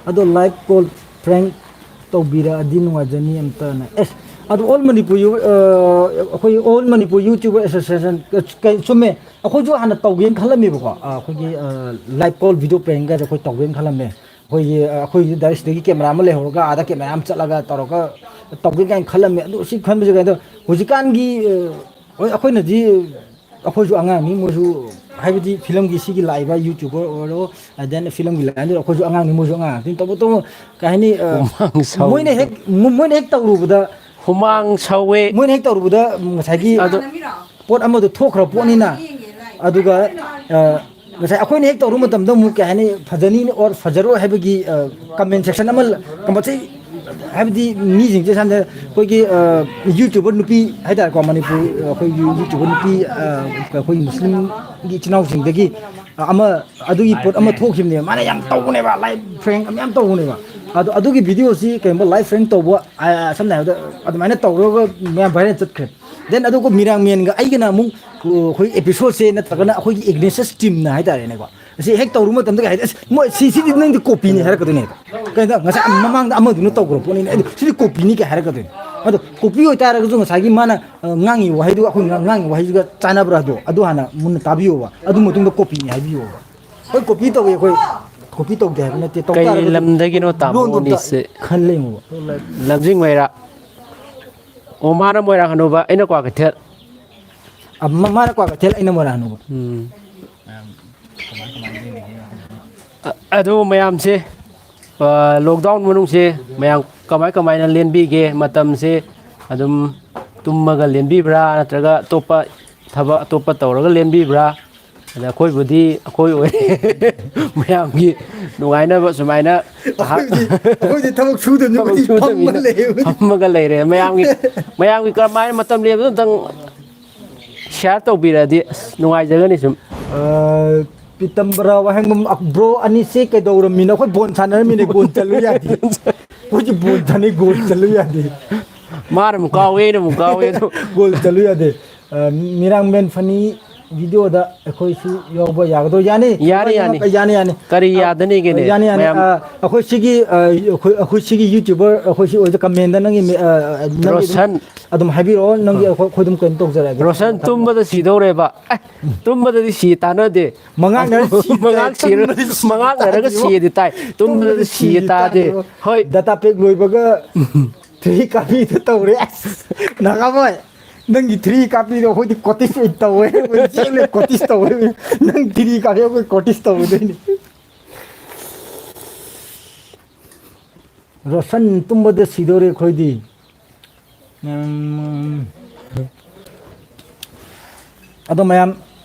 ꯑꯗꯣ live call prank ꯇꯧꯕꯤꯔꯛꯑꯗꯤ ꯅꯨꯡꯉꯥꯏꯖꯅꯤ ꯑꯝꯇꯅ꯫ ꯑꯦꯁ, ꯑꯗꯣ All Manipur You-, ꯑ, ꯑꯩꯈꯣꯏ All Manipur YouTuber Association, ꯑ, ꯀꯩ, ꯆꯨꯝꯃꯦ꯫ ꯑꯩꯈꯣꯏꯁꯨ ꯍꯥꯟꯅ ꯇꯧꯒꯦꯅ ꯈꯜꯂꯝꯃꯦꯕꯀꯣ꯫ ꯑ, ꯑꯩꯈꯣꯏꯒꯤ, ꯑ, live call video prank ꯒꯥꯏꯁꯦ ꯑꯩꯈꯣꯏ ꯇꯧꯒꯦꯅ ꯈꯜꯂꯝꯃꯦ꯫ ꯑꯩꯈꯣꯏꯒꯤ, ꯑ, ꯑꯩꯈꯣꯏꯒꯤ direct ꯁꯤꯗꯒꯤ camera ꯑꯃ ꯂꯩꯍꯧꯔꯒ ꯑꯥꯗ camera ꯑꯃ ꯆꯠꯂꯒ ꯇꯧꯔꯒ ꯇꯧꯒꯦ ꯀꯥꯏꯅ ꯈꯜꯂꯝꯃꯦ꯫ ꯑꯗꯣ ꯁꯤ ꯈꯟꯕꯁꯦ ꯀꯩꯅꯣ ꯇꯧ-, ꯍꯧꯖꯤꯛꯀꯥꯟꯒꯤ, ꯑ, ꯍꯣꯏ, ꯑꯩꯈꯣꯏꯅꯗꯤ, ꯑꯩꯈꯣꯏꯁꯨ ꯑꯉꯥꯡꯅꯤ, ꯃꯣꯏꯁꯨ, ꯍꯥꯏꯕꯗꯤ filmꯒꯤ ꯁꯤꯒꯤ ꯂꯥꯛꯏꯕ YouTuber ꯑꯣꯏꯔꯣ, and then filmꯒꯤ lineꯗ ꯑꯩꯈꯣꯏꯁꯨ ꯑꯉꯥꯡꯅꯤ, ꯃꯣꯏꯁꯨ ꯑꯉꯥꯡ ꯉꯥꯛꯇꯅꯤ꯫ ꯇꯧꯕꯇꯕꯨ, ꯀꯩ ꯍꯥꯏꯅꯤ, ꯑ, ꯍꯨꯃꯥꯡ ꯁꯧ- ꯃꯣꯏꯅ ꯍꯦꯛ, ꯃꯣꯏꯅ ꯍꯦꯛ ꯇꯧꯔꯨꯕꯗ, ꯍꯨꯃꯥꯡ ꯁꯧꯋꯦ꯫ ꯃꯣꯏꯅ ꯍꯦꯛ ꯇꯧꯔꯨꯕꯗ ꯉꯁꯥꯏꯒꯤ ꯑꯗꯣ ꯄꯣꯠ ꯑꯃꯗꯣ ꯊꯣꯛꯈ꯭ꯔ ꯄꯣꯠꯅꯤꯅ, ꯑꯗꯨꯒ, ꯑ, ꯉꯁꯥꯏ ꯑꯩꯈꯣꯏꯅ ꯍꯦꯛ ꯇꯧꯔꯨ ꯃꯇꯝꯗ ꯑꯃꯨꯛ, ꯀꯩ ꯍꯥꯏꯅꯤ, ꯐꯖꯅꯤ or ꯐꯖꯔꯣꯏ ꯍꯥꯏꯕꯒꯤ, ꯑ, comment section ꯑꯃ ꯀꯝꯄꯜꯁꯔꯤ, ꯍꯥꯏꯕꯗꯤ ꯃꯤꯁꯤꯡꯁꯦ ꯁꯝꯅ ꯑꯩꯈꯣꯏꯒꯤ, ꯑ, YouTuber ꯅꯨꯄꯤ ꯍꯥꯏꯇꯥꯔꯦꯀꯣ, ꯃꯅꯤꯄꯨꯔ, ꯑꯩꯈꯣꯏꯒꯤ YouTuber ꯅꯨꯄꯤ, ꯑ, ꯑꯩꯈꯣꯏ ꯃꯨꯁꯂꯤꯝꯒꯤ ꯏꯆꯤꯟ ꯏꯅꯥꯎꯁꯤꯡꯗꯒꯤ ꯑꯃ ꯑꯗꯨꯒꯤ ꯄꯣꯠ ꯑꯃ ꯊꯣꯛꯈꯤꯕꯅꯦꯕ, ꯃꯥꯅ ꯌꯥꯝ ꯇꯧꯕꯅꯦꯕ, live prank ꯃꯌꯥꯝ ꯇꯧꯕꯅꯦꯕ꯫ ꯑꯗꯣ ꯑꯗꯨꯒꯤ videoꯁꯤ ꯀꯩꯒꯨꯝꯕ live prank ꯇꯧꯕ, ꯑ, ꯁꯝꯅ ꯍꯥꯏꯔꯕꯗ ꯑꯗꯨꯃꯥꯏꯅ ꯇꯧꯔꯒ ꯃꯌꯥꯝ viral ꯆꯠꯈ꯭ꯔꯦ꯫ Then ꯑꯗꯨꯒ ꯃꯤꯔꯥꯡꯃꯦꯟꯒ ꯑꯩꯒꯅ ꯑꯃꯨꯛ, ꯑ, ꯑꯩꯈꯣꯏ episodeꯁꯦ ꯅꯠꯇ꯭ꯔꯒꯅ ꯑꯩꯈꯣꯏꯒꯤ Ignatius teamꯅ ꯍꯥꯏꯇꯥꯔꯦꯅꯦꯀꯣ, ꯑꯁꯤ ꯍꯦꯛ ꯇꯧꯔꯨ ꯃꯇꯝꯗ ꯀꯩ ꯍꯥꯏꯗꯤ, "ꯑꯁ, ꯃꯣꯏ ꯁꯤ, ꯁꯤꯗꯤ ꯅꯪꯗꯤ ꯀꯣꯄꯤꯅꯤ" ꯍꯥꯏꯔꯛꯀꯗꯣꯏꯅꯦ꯫ ꯀꯩꯅꯣ, ꯉꯁꯥꯏ ꯃꯃꯥꯡꯗ ꯑꯃꯗꯨꯅ ꯇꯧꯈ꯭ꯔ ꯄꯣꯠꯅꯤꯅꯦ, ꯑꯗꯨ ꯁꯤꯗꯤ ꯀꯣꯄꯤꯅꯤ ꯀꯩ ꯍꯥꯏꯔꯛꯀꯗꯣꯏꯅꯦ꯫ ꯑꯗꯣ ꯀꯣꯄꯤ ꯑꯣꯏꯇꯥꯔꯒꯁꯨ ꯉꯁꯥꯏꯒꯤ ꯃꯥꯅ, ꯑ, ꯉꯥꯡꯉꯤ ꯋꯥꯍꯩꯗꯨꯒ ꯑꯩꯈꯣꯏ ꯉꯥꯡ-, ꯉꯥꯡꯉꯤ ꯋꯥꯍꯩꯗꯨꯒ ꯆꯥꯟꯅꯕ꯭ꯔꯥ, ꯑꯗꯣ ꯑꯗꯨ ꯍꯥꯟꯅ ꯃꯨꯟꯅ ꯇꯥꯕꯤꯌꯣꯕ꯫ ꯑꯗꯨ ꯃꯇꯨꯡꯗ ꯀꯣꯄꯤꯅꯤ ꯍꯥꯏꯕꯤꯌꯣꯕ꯫ ꯍꯣꯏ, ꯀꯣꯄꯤ ꯇꯧꯏ ꯑꯩꯈꯣꯏ, ꯀꯣꯄꯤ ꯇꯧꯗꯦ ꯍꯥꯏꯕ ꯅꯠꯇꯦ꯫ ꯇꯧ ꯀꯩ ꯇꯥꯔꯒꯁꯨ ꯂꯝꯗꯒꯤꯅꯣ ꯇꯥꯃꯣ ꯂꯣꯟꯗꯣ ꯑꯝꯇ ꯑꯅꯤꯁꯦ? ꯈꯟ ꯂꯩꯉꯨꯕ꯫ ꯂꯝꯖꯤꯡ ꯃꯩꯔꯥ꯫ ꯑꯣ, ꯃꯥꯅ ꯃꯣꯏꯔꯥꯡ ꯍꯅꯨꯕ, ꯑꯩꯅ ꯀ꯭ꯋꯥꯀꯩꯊꯦꯜ꯫ ꯑ, ꯃ-, ꯃꯥꯅ ꯀ꯭ꯋꯥꯀꯩꯊꯦꯜ, ꯑꯩꯅ ꯃꯣꯏꯔꯥꯡ ꯍꯅꯨꯕ꯫ ꯎꯝ꯫ ꯑ-, ꯑꯗꯨ ꯃꯌꯥꯝꯁꯦ, ꯑ, lockdown ꯃꯅꯨꯡꯁꯦ ꯃꯌꯥꯝ ꯀꯃꯥꯏ ꯀꯃꯥꯏꯅ ꯂꯦꯟꯕꯤꯒꯦ? ꯃꯇꯝꯁꯦ ꯑꯗꯨꯝ ꯇꯨꯝꯃꯒ ꯂꯦꯟꯕꯤꯕ꯭ꯔꯥ, ꯅꯠꯇ꯭ꯔꯒ ꯑꯇꯣꯞꯄ ꯊꯕꯛ ꯑꯇꯣꯞꯄ ꯇꯧꯔꯒ ꯂꯦꯟꯕꯤꯕ꯭ꯔꯥ? ꯑꯗ ꯑꯩꯈꯣꯏꯕꯨꯗꯤ ꯑꯩꯈꯣꯏ ꯑꯣꯏꯔꯦ꯫ ꯃꯌꯥꯝꯒꯤ ꯅꯨꯡꯉꯥꯏꯅꯕ ꯁꯨꯃꯥꯏꯅ ꯉꯥꯏꯍꯥꯛ ꯑꯩꯈꯣꯏꯗꯤ, ꯑꯩꯈꯣꯏꯗꯤ ꯊꯕꯛ ꯁꯨꯗꯕꯅꯤꯅ ꯊꯕꯛ ꯑꯩꯈꯣꯏꯗꯤ ꯁꯨꯗꯕꯅꯤꯅ ꯐꯝꯃ ꯂꯩꯌꯦ꯫ ꯐꯝꯃꯒ ꯂꯩꯔꯦ꯫ ꯃꯌꯥꯝꯒꯤ, ꯃꯌꯥꯝꯒꯤ ꯀꯔꯝꯍꯥꯏꯅ ꯃꯇꯝ ꯂꯦꯟꯕꯗꯣ ꯑꯝꯇꯪ share ꯇꯧꯕꯤꯔꯗꯤ ꯑꯁ ꯅꯨꯡꯉꯥꯏꯖꯒꯅꯤ ꯁꯨꯝ꯫ ꯑ, ꯄꯤꯇꯝꯕꯔꯥ ꯋꯥꯍꯦꯡꯕꯝ, ꯑ, bro ꯑꯅꯤꯁꯦ ꯀꯩꯗꯧꯔꯝꯃꯤꯅꯣ? ꯑꯩꯈꯣꯏ ꯕꯣꯜ ꯁꯥꯟꯅꯔꯝꯃꯤꯅꯦ, ꯒꯣꯜ ꯆꯜꯂꯨ ꯌꯥꯗꯦ꯫ ꯑꯩꯈꯣꯏꯁꯨ ꯕꯣꯜ ꯁꯥꯟꯅꯩ, ꯒꯣꯜ ꯆꯜꯂꯨ ꯌꯥꯗꯦ꯫ ꯃꯥꯅ ꯑꯃꯨꯛ ꯀꯥꯎꯋꯦ, ꯑꯩꯅ ꯑꯃꯨꯛ ꯀꯥꯎꯋꯦ ꯑꯗꯣ꯫ ꯒꯣꯜ ꯆꯜꯂꯨ ꯌꯥꯗꯦ꯫ ꯑ, ꯃꯤꯔꯥꯡꯃꯦꯟ ꯐꯅꯤ videoꯗ ꯑꯩꯈꯣꯏꯁꯨ ꯌꯥꯎꯕ ꯌꯥꯒꯗ꯭ꯔꯣ? ꯌꯥꯅꯤ꯫ ꯌꯥꯅꯤ, ꯌꯥꯅꯤ꯫ ꯌꯥꯅꯤ, ꯌꯥꯅꯤ꯫ ꯀꯔꯤ ꯑ, ꯌꯥꯗꯅꯤꯒꯦꯅꯦ? ꯌꯥꯅꯤ, ꯌꯥꯅꯤ꯫ ꯃꯌꯥꯝ ꯑ, ꯑꯩꯈꯣꯏ ꯁꯤꯒꯤ, ꯑ, ꯑꯩꯈꯣꯏ, ꯑꯩꯈꯣꯏ ꯁꯤꯒꯤ YouTuber, ꯑꯩꯈꯣꯏ ꯁꯤ ꯑꯣꯏꯗ comment ꯅꯪꯒꯤ ꯃꯤ-, ꯑ, ꯑ, ꯅꯪꯒꯤ ꯑꯗꯨꯝ, ꯔꯣꯁꯟ꯫ ꯑꯗꯨꯝ ꯍꯥꯏꯕꯤꯔꯛꯑꯣ, ꯅꯪꯒꯤ ꯑ꯫ ꯑꯩꯈꯣꯏ, ꯑꯩꯈꯣꯏ ꯑꯗꯨꯝ ꯀꯩꯅꯣ ꯇꯧꯖꯔꯛꯑꯒꯦ꯫ ꯔꯣꯁꯟ ꯇꯨꯝꯕꯗ ꯁꯤꯗꯧꯔꯦꯕ꯫ ꯑꯦ, ꯇꯨꯝꯕꯗꯗꯤ ꯁꯤ ꯇꯥꯟꯅꯗꯦ꯫ ꯃꯉꯥꯡꯅ ꯁꯤ ꯃꯉꯥꯡ ꯁꯤꯔ-, ꯇꯥꯗꯦ꯫ ꯃꯉꯥꯡꯅꯔꯒ ꯁꯤꯗꯤ ꯇꯥꯏ꯫ ꯇꯨꯝꯕꯗꯗꯤ ꯇꯨꯝꯕꯗꯗꯤ ꯁꯤ ꯁꯤ ꯇꯥꯗꯦ꯫ ꯇꯥꯗꯦ꯫ ꯍꯣꯏ꯫ Data pack ꯂꯣꯏꯕꯒ three copyꯗ ꯇꯧꯔꯦ꯫ ꯑꯁ, ꯅꯥꯒꯥꯕꯣꯏ, ꯅꯪꯒꯤ three copyꯗꯣ ꯑꯩꯈꯣꯏꯗꯤ courtesy ꯑꯣꯏꯅ ꯇꯧꯋꯦ꯫ ꯑꯩꯈꯣꯏ ꯆꯦꯜꯂꯦ, courtesy ꯇꯧꯋꯦ꯫ ꯅꯪ three copy ꯑꯩꯈꯣꯏ courtesy ꯇꯧꯒꯗꯣꯏꯅꯤ꯫ ꯔꯣꯁꯟ ꯇꯨꯝꯕꯗ ꯁꯤꯗꯧꯔꯦ ꯑꯩꯈꯣꯏꯗꯤ꯫ ꯎꯝ꯫ ꯑꯗꯣ ꯃꯌꯥꯝ,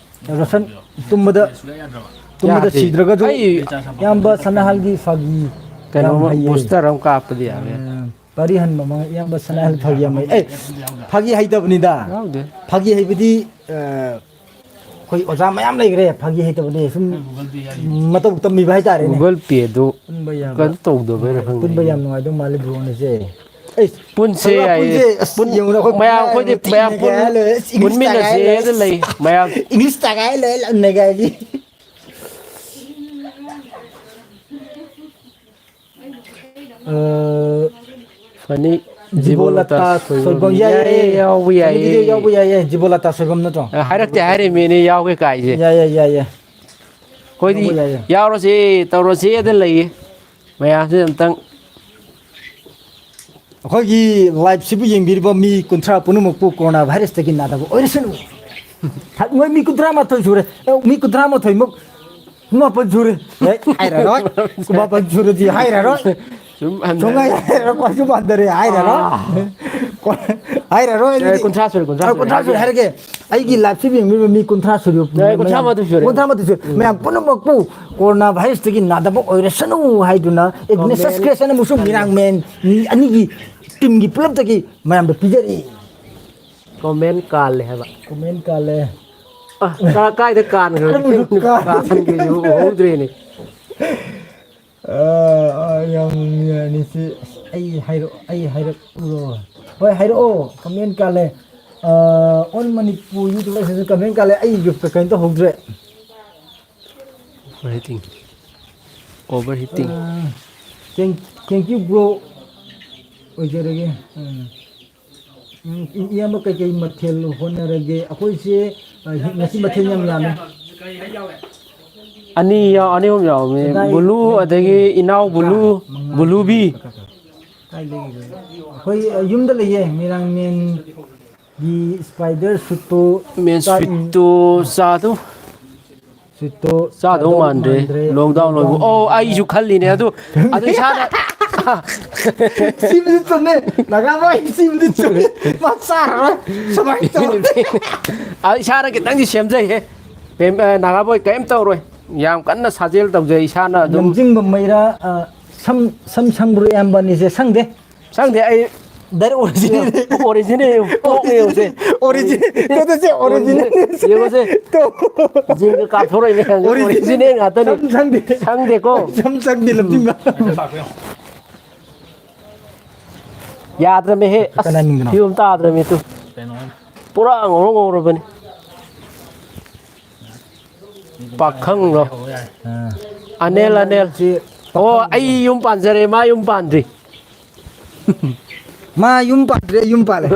ꯔꯣꯁꯟ ꯇꯨꯝꯕꯗ, ꯇꯨꯝꯕꯗ ꯌꯥꯗꯦ꯫ ꯁꯤꯗ꯭ꯔꯒꯁꯨ ꯑꯩ ꯏꯌꯥꯝꯕ ꯁꯅꯥꯍꯜꯒꯤ ꯐꯥꯒꯤ ꯌꯥꯝ ꯀꯩꯅꯣꯝꯃ ꯍꯩꯌꯦ꯫ Booster ꯑꯃ ꯀꯥꯞꯄꯗꯤ ꯌꯥꯔꯦ꯫ ꯎꯝ, ꯄꯔꯤ ꯍꯟꯕ ꯑꯃ, ꯏꯌꯥꯝꯕ ꯁꯅꯥꯍꯜ ꯐꯥꯒꯤ ꯌꯥꯝ ꯍꯩ꯫ ꯑꯦ, ꯐꯥꯒꯤ ꯍꯩꯇꯕꯅꯤꯗ꯫ ꯌꯥꯎꯗꯦ꯫ ꯐꯥꯒꯤ ꯍꯩꯕꯗꯤ, ꯑ, ꯑꯩꯈꯣꯏ ꯑꯣꯖꯥ ꯃꯌꯥꯝ ꯂꯩꯈ꯭ꯔꯦ, ꯐꯥꯒꯤ ꯍꯩꯇꯕꯅꯦ, ꯁꯨꯝ ꯃꯇꯧ ꯇꯝꯕꯤꯕ ꯍꯥꯏꯇꯥꯔꯦꯅꯦ꯫ Google Payꯗꯨ ꯄꯨꯟꯕ ꯌꯥꯝ, ꯀꯩꯅꯣ ꯇꯧꯗꯕꯩꯔꯥ ꯈꯪꯗꯦ꯫ ꯄꯨꯟꯕ ꯌꯥꯝ ꯅꯨꯡꯉꯥꯏꯗꯧ ꯃꯥꯜꯂꯦ ꯕ꯭ꯔꯣꯅꯁꯦ꯫ ꯑꯩꯁ, ꯄꯨꯟꯁꯦ ꯄꯨꯟꯁꯦ, ꯌꯥꯏꯌꯦ꯫ ꯑꯁ, ꯄꯨꯟ-, ꯌꯦꯡꯉꯨꯅꯦ, ꯑꯩꯈꯣꯏ ꯃꯌꯥꯝ ꯄꯨꯟꯅ ꯑꯩꯈꯣꯏꯗꯤ ꯃꯌꯥꯝ ꯊꯦꯡꯅꯒꯦ ꯄꯨꯟ-, ꯍꯥꯏ ꯂꯣꯏꯔꯦ꯫ ꯑꯁ, English ꯄꯨꯟꯃꯤꯟꯅꯁꯦ ꯇꯥꯒꯥꯏ ꯂꯣꯏꯔꯦ꯫ ꯍꯥꯏꯅ ꯂꯩ ꯃꯌꯥꯝ꯫ English ꯇꯥꯒꯥꯏ ꯂꯣꯏꯔꯦ, ꯂꯝꯅꯒꯥꯏꯒꯤ꯫ ꯑ, ꯐꯅꯤ꯫ ꯖꯤꯕꯣꯂꯇꯥ ꯖꯤꯕꯣꯂꯇꯥ ꯁꯣꯏꯕꯝ꯫ ꯁꯣꯏꯕꯝ꯫ ꯌꯥꯏ, ꯌꯥꯏ, ꯌꯥꯏ, ꯌꯥꯏ꯫ ꯌꯥꯎꯕ ꯌꯥꯏ꯫ ꯐꯅꯤꯒꯤꯗꯤ ꯌꯥꯎꯕ ꯌꯥꯏ, ꯌꯥꯏ꯫ ꯖꯤꯕꯣꯂꯇꯥ ꯁꯣꯏꯕꯝ ꯅꯠꯇ꯭ꯔꯣ? ꯑ, ꯍꯥꯏꯔꯛꯇꯦ ꯍꯥꯏꯔꯤꯃꯤꯅꯦ, ꯌꯥꯎꯒꯦ ꯀꯥꯏꯁꯦ꯫ ꯌꯥꯏ, ꯌꯥꯏ, ꯌꯥꯏ, ꯌꯥꯏ꯫ ꯑꯩꯈꯣꯏꯗꯤ ꯌꯥꯎꯕ ꯌꯥꯏ, ꯌꯥꯏ꯫ ꯌꯥꯎꯔꯁꯦ, ꯇꯧꯔꯁꯦ ꯑꯗꯨ ꯂꯩꯌꯦ꯫ ꯃꯌꯥꯝꯁꯦ ꯑꯝꯇꯪ꯫ ꯑꯩꯈꯣꯏꯒꯤ live ꯁꯤꯕꯨ ꯌꯦꯡꯕꯤꯔꯤꯕ ꯃꯤ ꯀꯨꯟꯊ꯭ꯔꯥ ꯄꯨꯝꯅꯃꯛꯄꯨ corona virus ꯇꯒꯤ ꯅꯥꯗꯕ ꯑꯣꯏꯔꯁꯅꯨ꯫ ꯃꯣꯏ ꯃꯤ ꯀꯨꯟꯊ꯭ꯔꯥ ꯃꯥꯊꯣꯏ ꯁꯨꯔꯦ꯫ ꯑꯦ, ꯃꯤ ꯀꯨꯟꯊ꯭ꯔꯥ ꯃꯥꯊꯣꯏ ꯃꯨꯛ꯫ ꯃꯥꯄꯟ ꯁꯨꯔꯦ꯫ ꯑꯦ, ꯍꯥꯏꯔꯔꯣꯏ꯫ ꯃꯥꯄꯟ ꯁꯨꯔꯗꯤ ꯍꯥꯏꯔꯔꯣꯏ꯫ ꯁꯨꯝ ꯍꯟꯊꯔꯦ꯫ ꯁꯨꯡꯍꯥꯏ ꯍꯥꯏꯔꯔꯣꯏ, ꯀꯣꯏꯁꯨ ꯍꯟꯊꯔꯦ, ꯍꯥꯏꯔꯔꯣꯏ꯫ ꯑꯥ꯫ ꯀꯣ-, ꯍꯥꯏꯔꯔꯣꯏ ꯑꯦ, ꯑꯗꯨꯗꯤ꯫ ꯀꯨꯟꯊ꯭ꯔꯥ ꯁꯨꯔꯦ, ꯀꯨꯟꯊ꯭ꯔꯥ ꯑ, ꯁꯨꯔꯦ, ꯀꯨꯟꯊ꯭ꯔꯥ ꯁꯨꯔꯦ, ꯍꯥꯏꯔꯒꯦ꯫ ꯍꯥꯏꯔꯒꯦ꯫ ꯑꯩꯒꯤ live ꯁꯤ ꯌꯦꯡꯕꯤꯕ ꯃꯤ ꯀꯨꯟꯊ꯭ꯔꯥ ꯁꯨꯔꯦ꯫ ꯑꯦ, ꯀꯨꯟꯊ꯭ꯔꯥ ꯃꯥꯊꯣꯏ ꯁꯨꯔꯦ꯫ ꯀꯨꯟꯊ꯭ꯔꯥ ꯃꯥꯊꯣꯏ ꯁꯨꯔꯦ꯫ ꯎꯝ꯫ ꯃꯌꯥꯝ ꯄꯨꯝꯅꯃꯛꯄꯨ corona virus ꯇꯒꯤ ꯅꯥꯗꯕ ꯑꯣꯏꯔꯁꯅꯨ ꯍꯥꯏꯗꯨꯅ Agnes Comment꯫ Creation ꯑꯃꯁꯨꯡ ꯃꯤꯔꯥꯡꯃꯦꯟ ꯑꯅꯤꯒꯤ team ꯒꯤ ꯄꯨꯂꯞꯇꯒꯤ ꯃꯌꯥꯝꯗ ꯄꯤꯖꯔꯤ꯫ Comment ꯀꯥꯜꯂꯦ ꯍꯥꯏꯕ꯫ Comment ꯀꯥꯜꯂꯦ꯫ ꯑ, ꯀꯥ-, ꯀꯥꯏꯗ ꯀꯥꯟꯈ꯭ꯔꯒꯦ? ꯀꯥꯟꯈ꯭ꯔꯦ꯫ ꯀꯥꯟꯈ꯭ꯔꯤꯁꯤꯕꯨ ꯎꯍꯧꯗ꯭ꯔꯦꯅꯦ꯫ ꯑ, ꯑ, ꯌꯥꯝ ꯅꯨꯡꯉꯥꯏꯔꯅꯤ ꯁꯤ꯫ ꯑꯁ, ꯑꯩ ꯍꯥꯏꯔꯛ-, ꯑꯩ ꯍꯥꯏꯔꯛꯎꯔꯣ? ꯍꯣꯏ, ꯍꯥꯏꯔꯛꯑꯣ꯫ Comment ꯀꯥꯜꯂꯦ꯫ ꯑ, On Manipur YouTube ꯁꯤꯁꯨ comment ꯀꯥꯜꯂꯦ꯫ ꯑꯩ ꯀꯩꯅꯣ ꯇꯧꯍꯧꯗ꯭ꯔꯦ꯫ Overheating. Overheating꯫ ꯑ, thank, thank you, bro꯫ ꯑꯣꯏꯖꯔꯒꯦ꯫ ꯎꯝ꯫ ꯎꯝ, ꯏꯌꯥꯝꯕ ꯀꯩꯀꯩ ꯃꯊꯦꯜ ꯍꯣꯠꯅꯔꯒꯦ? ꯑꯩꯈꯣꯏꯁꯦ, ꯑ, ꯉꯁꯤ ꯃꯊꯦꯜ ꯌꯥꯝ ꯌꯥꯝꯃꯦ꯫ ꯑꯅꯤ ꯌꯥꯎ-, ꯑꯅꯤ ꯑꯍꯨꯝ ꯌꯥꯎꯕꯅꯦ꯫ ꯀꯗꯥꯏ ꯕꯨꯂꯨ, ꯂꯩꯒꯦ? ꯑꯗꯒꯤ ꯏꯅꯥꯎ ꯕꯨꯂꯨ, ꯃꯉꯥ, ꯕꯨꯂꯨꯕꯤ꯫ ꯀꯥꯏ ꯂꯩꯒꯦ? ꯑꯩꯈꯣꯏ, ꯑ, ꯌꯨꯝꯗ ꯂꯩꯌꯦ꯫ ꯃꯤꯔꯥꯡꯃꯦꯟꯒꯤ spider suit ꯇꯣ ꯃꯦꯟ ꯆꯥ-, suit ꯇꯣ ꯆꯥꯗꯧ꯫ Suit ꯇꯣ ꯆꯥꯗꯧ ꯆꯥꯗꯧ ꯃꯥꯟꯗ꯭ꯔꯦ꯫ ꯃꯥꯟꯗ꯭ꯔꯦ꯫ Lockdown ꯂꯣꯏꯕ꯫ Lockdown ꯑꯣ, ꯂꯣꯏꯕ꯫ ꯑꯩꯁꯨ ꯈꯜꯂꯤꯅꯦ꯫ ꯑꯗꯨ, ꯑꯗꯨ ꯏꯁꯥꯅ ꯁꯤꯕꯨꯗꯤ ꯆꯨꯝꯃꯦ꯫ ꯅꯒꯥꯕꯥꯏ, ꯁꯤꯕꯨꯗꯤ ꯆꯨꯝꯃꯦ꯫ ꯃꯥ ꯆꯥꯔꯔꯣꯏ꯫ ꯁꯨꯃꯥꯏꯅ ꯇꯧꯔꯦ꯫ ꯑ, ꯏꯁꯥꯅ ꯈꯤꯇꯪꯗꯤ ꯁꯦꯝꯖꯩꯍꯦ꯫ ꯄꯦꯝ-, ꯑ, ꯅꯒꯥꯕꯣꯏ ꯀꯔꯤꯝ ꯇꯧꯔꯣꯏ꯫ ꯌꯥꯝ ꯀꯟꯅ ꯁꯥꯖꯦꯜ ꯇꯧꯖꯩ ꯏꯁꯥꯅ ꯑꯗꯨꯝ꯫ ꯂꯝꯖꯤꯡꯕ ꯃꯩꯔꯥ, ꯑ, ꯁꯝ, ꯁꯝ ꯁꯪꯕ꯭ꯔꯣ ꯏꯌꯥꯝꯕ ꯑꯅꯤꯁꯦ? ꯁꯪꯗꯦ꯫ ꯁꯪꯗꯦ, ꯑꯩ direct original, original ꯄꯣꯛꯅꯦ ꯌꯦꯡꯉꯨꯁꯦ꯫ Original, ꯇꯣ, ꯇꯣ, ꯁꯦ original ꯁꯦ꯫ ꯌꯦꯡꯉꯨꯁꯦ꯫ ꯇꯣ꯫ Jeans ꯀ ꯀꯥꯞꯊꯣꯔꯛꯏ ꯃꯌꯥꯝꯁꯦ original꯫ Original ꯉꯥꯛꯇꯅꯤ꯫ ꯁꯝ ꯁꯪꯗꯦ꯫ ꯁꯪꯗꯦꯀꯣ꯫ ꯁꯝ ꯁꯪꯗꯦ, ꯂꯝꯖꯤꯡꯕ꯫ ꯌꯥꯗ꯭ꯔꯃꯦꯍꯦ꯫ ꯑꯁ, ꯀꯅꯥ ꯃꯤꯡꯗꯅꯣ? ꯐꯤꯕꯝ ꯇꯥꯗ꯭ꯔꯃꯦ ꯇꯨ꯫ ꯄꯨꯔꯥ ꯉꯧꯔꯣꯛ ꯉꯧꯔꯕꯅꯤ꯫ ꯄꯥꯈꯪꯂꯣ? ꯑꯥ꯫ ꯑꯅꯦꯜ, ꯑꯅꯦꯜ꯫ ꯁꯤ ꯑꯣ, ꯑꯩ ꯌꯨꯝ ꯄꯥꯟꯖꯔꯦ, ꯃꯥ ꯌꯨꯝ ꯄꯥꯟꯗ꯭ꯔꯤ꯫ ꯃꯥ ꯌꯨꯝ ꯄꯥꯟꯗ꯭ꯔꯦ, ꯑꯩ ꯌꯨꯝ ꯄꯥꯜꯂꯦ꯫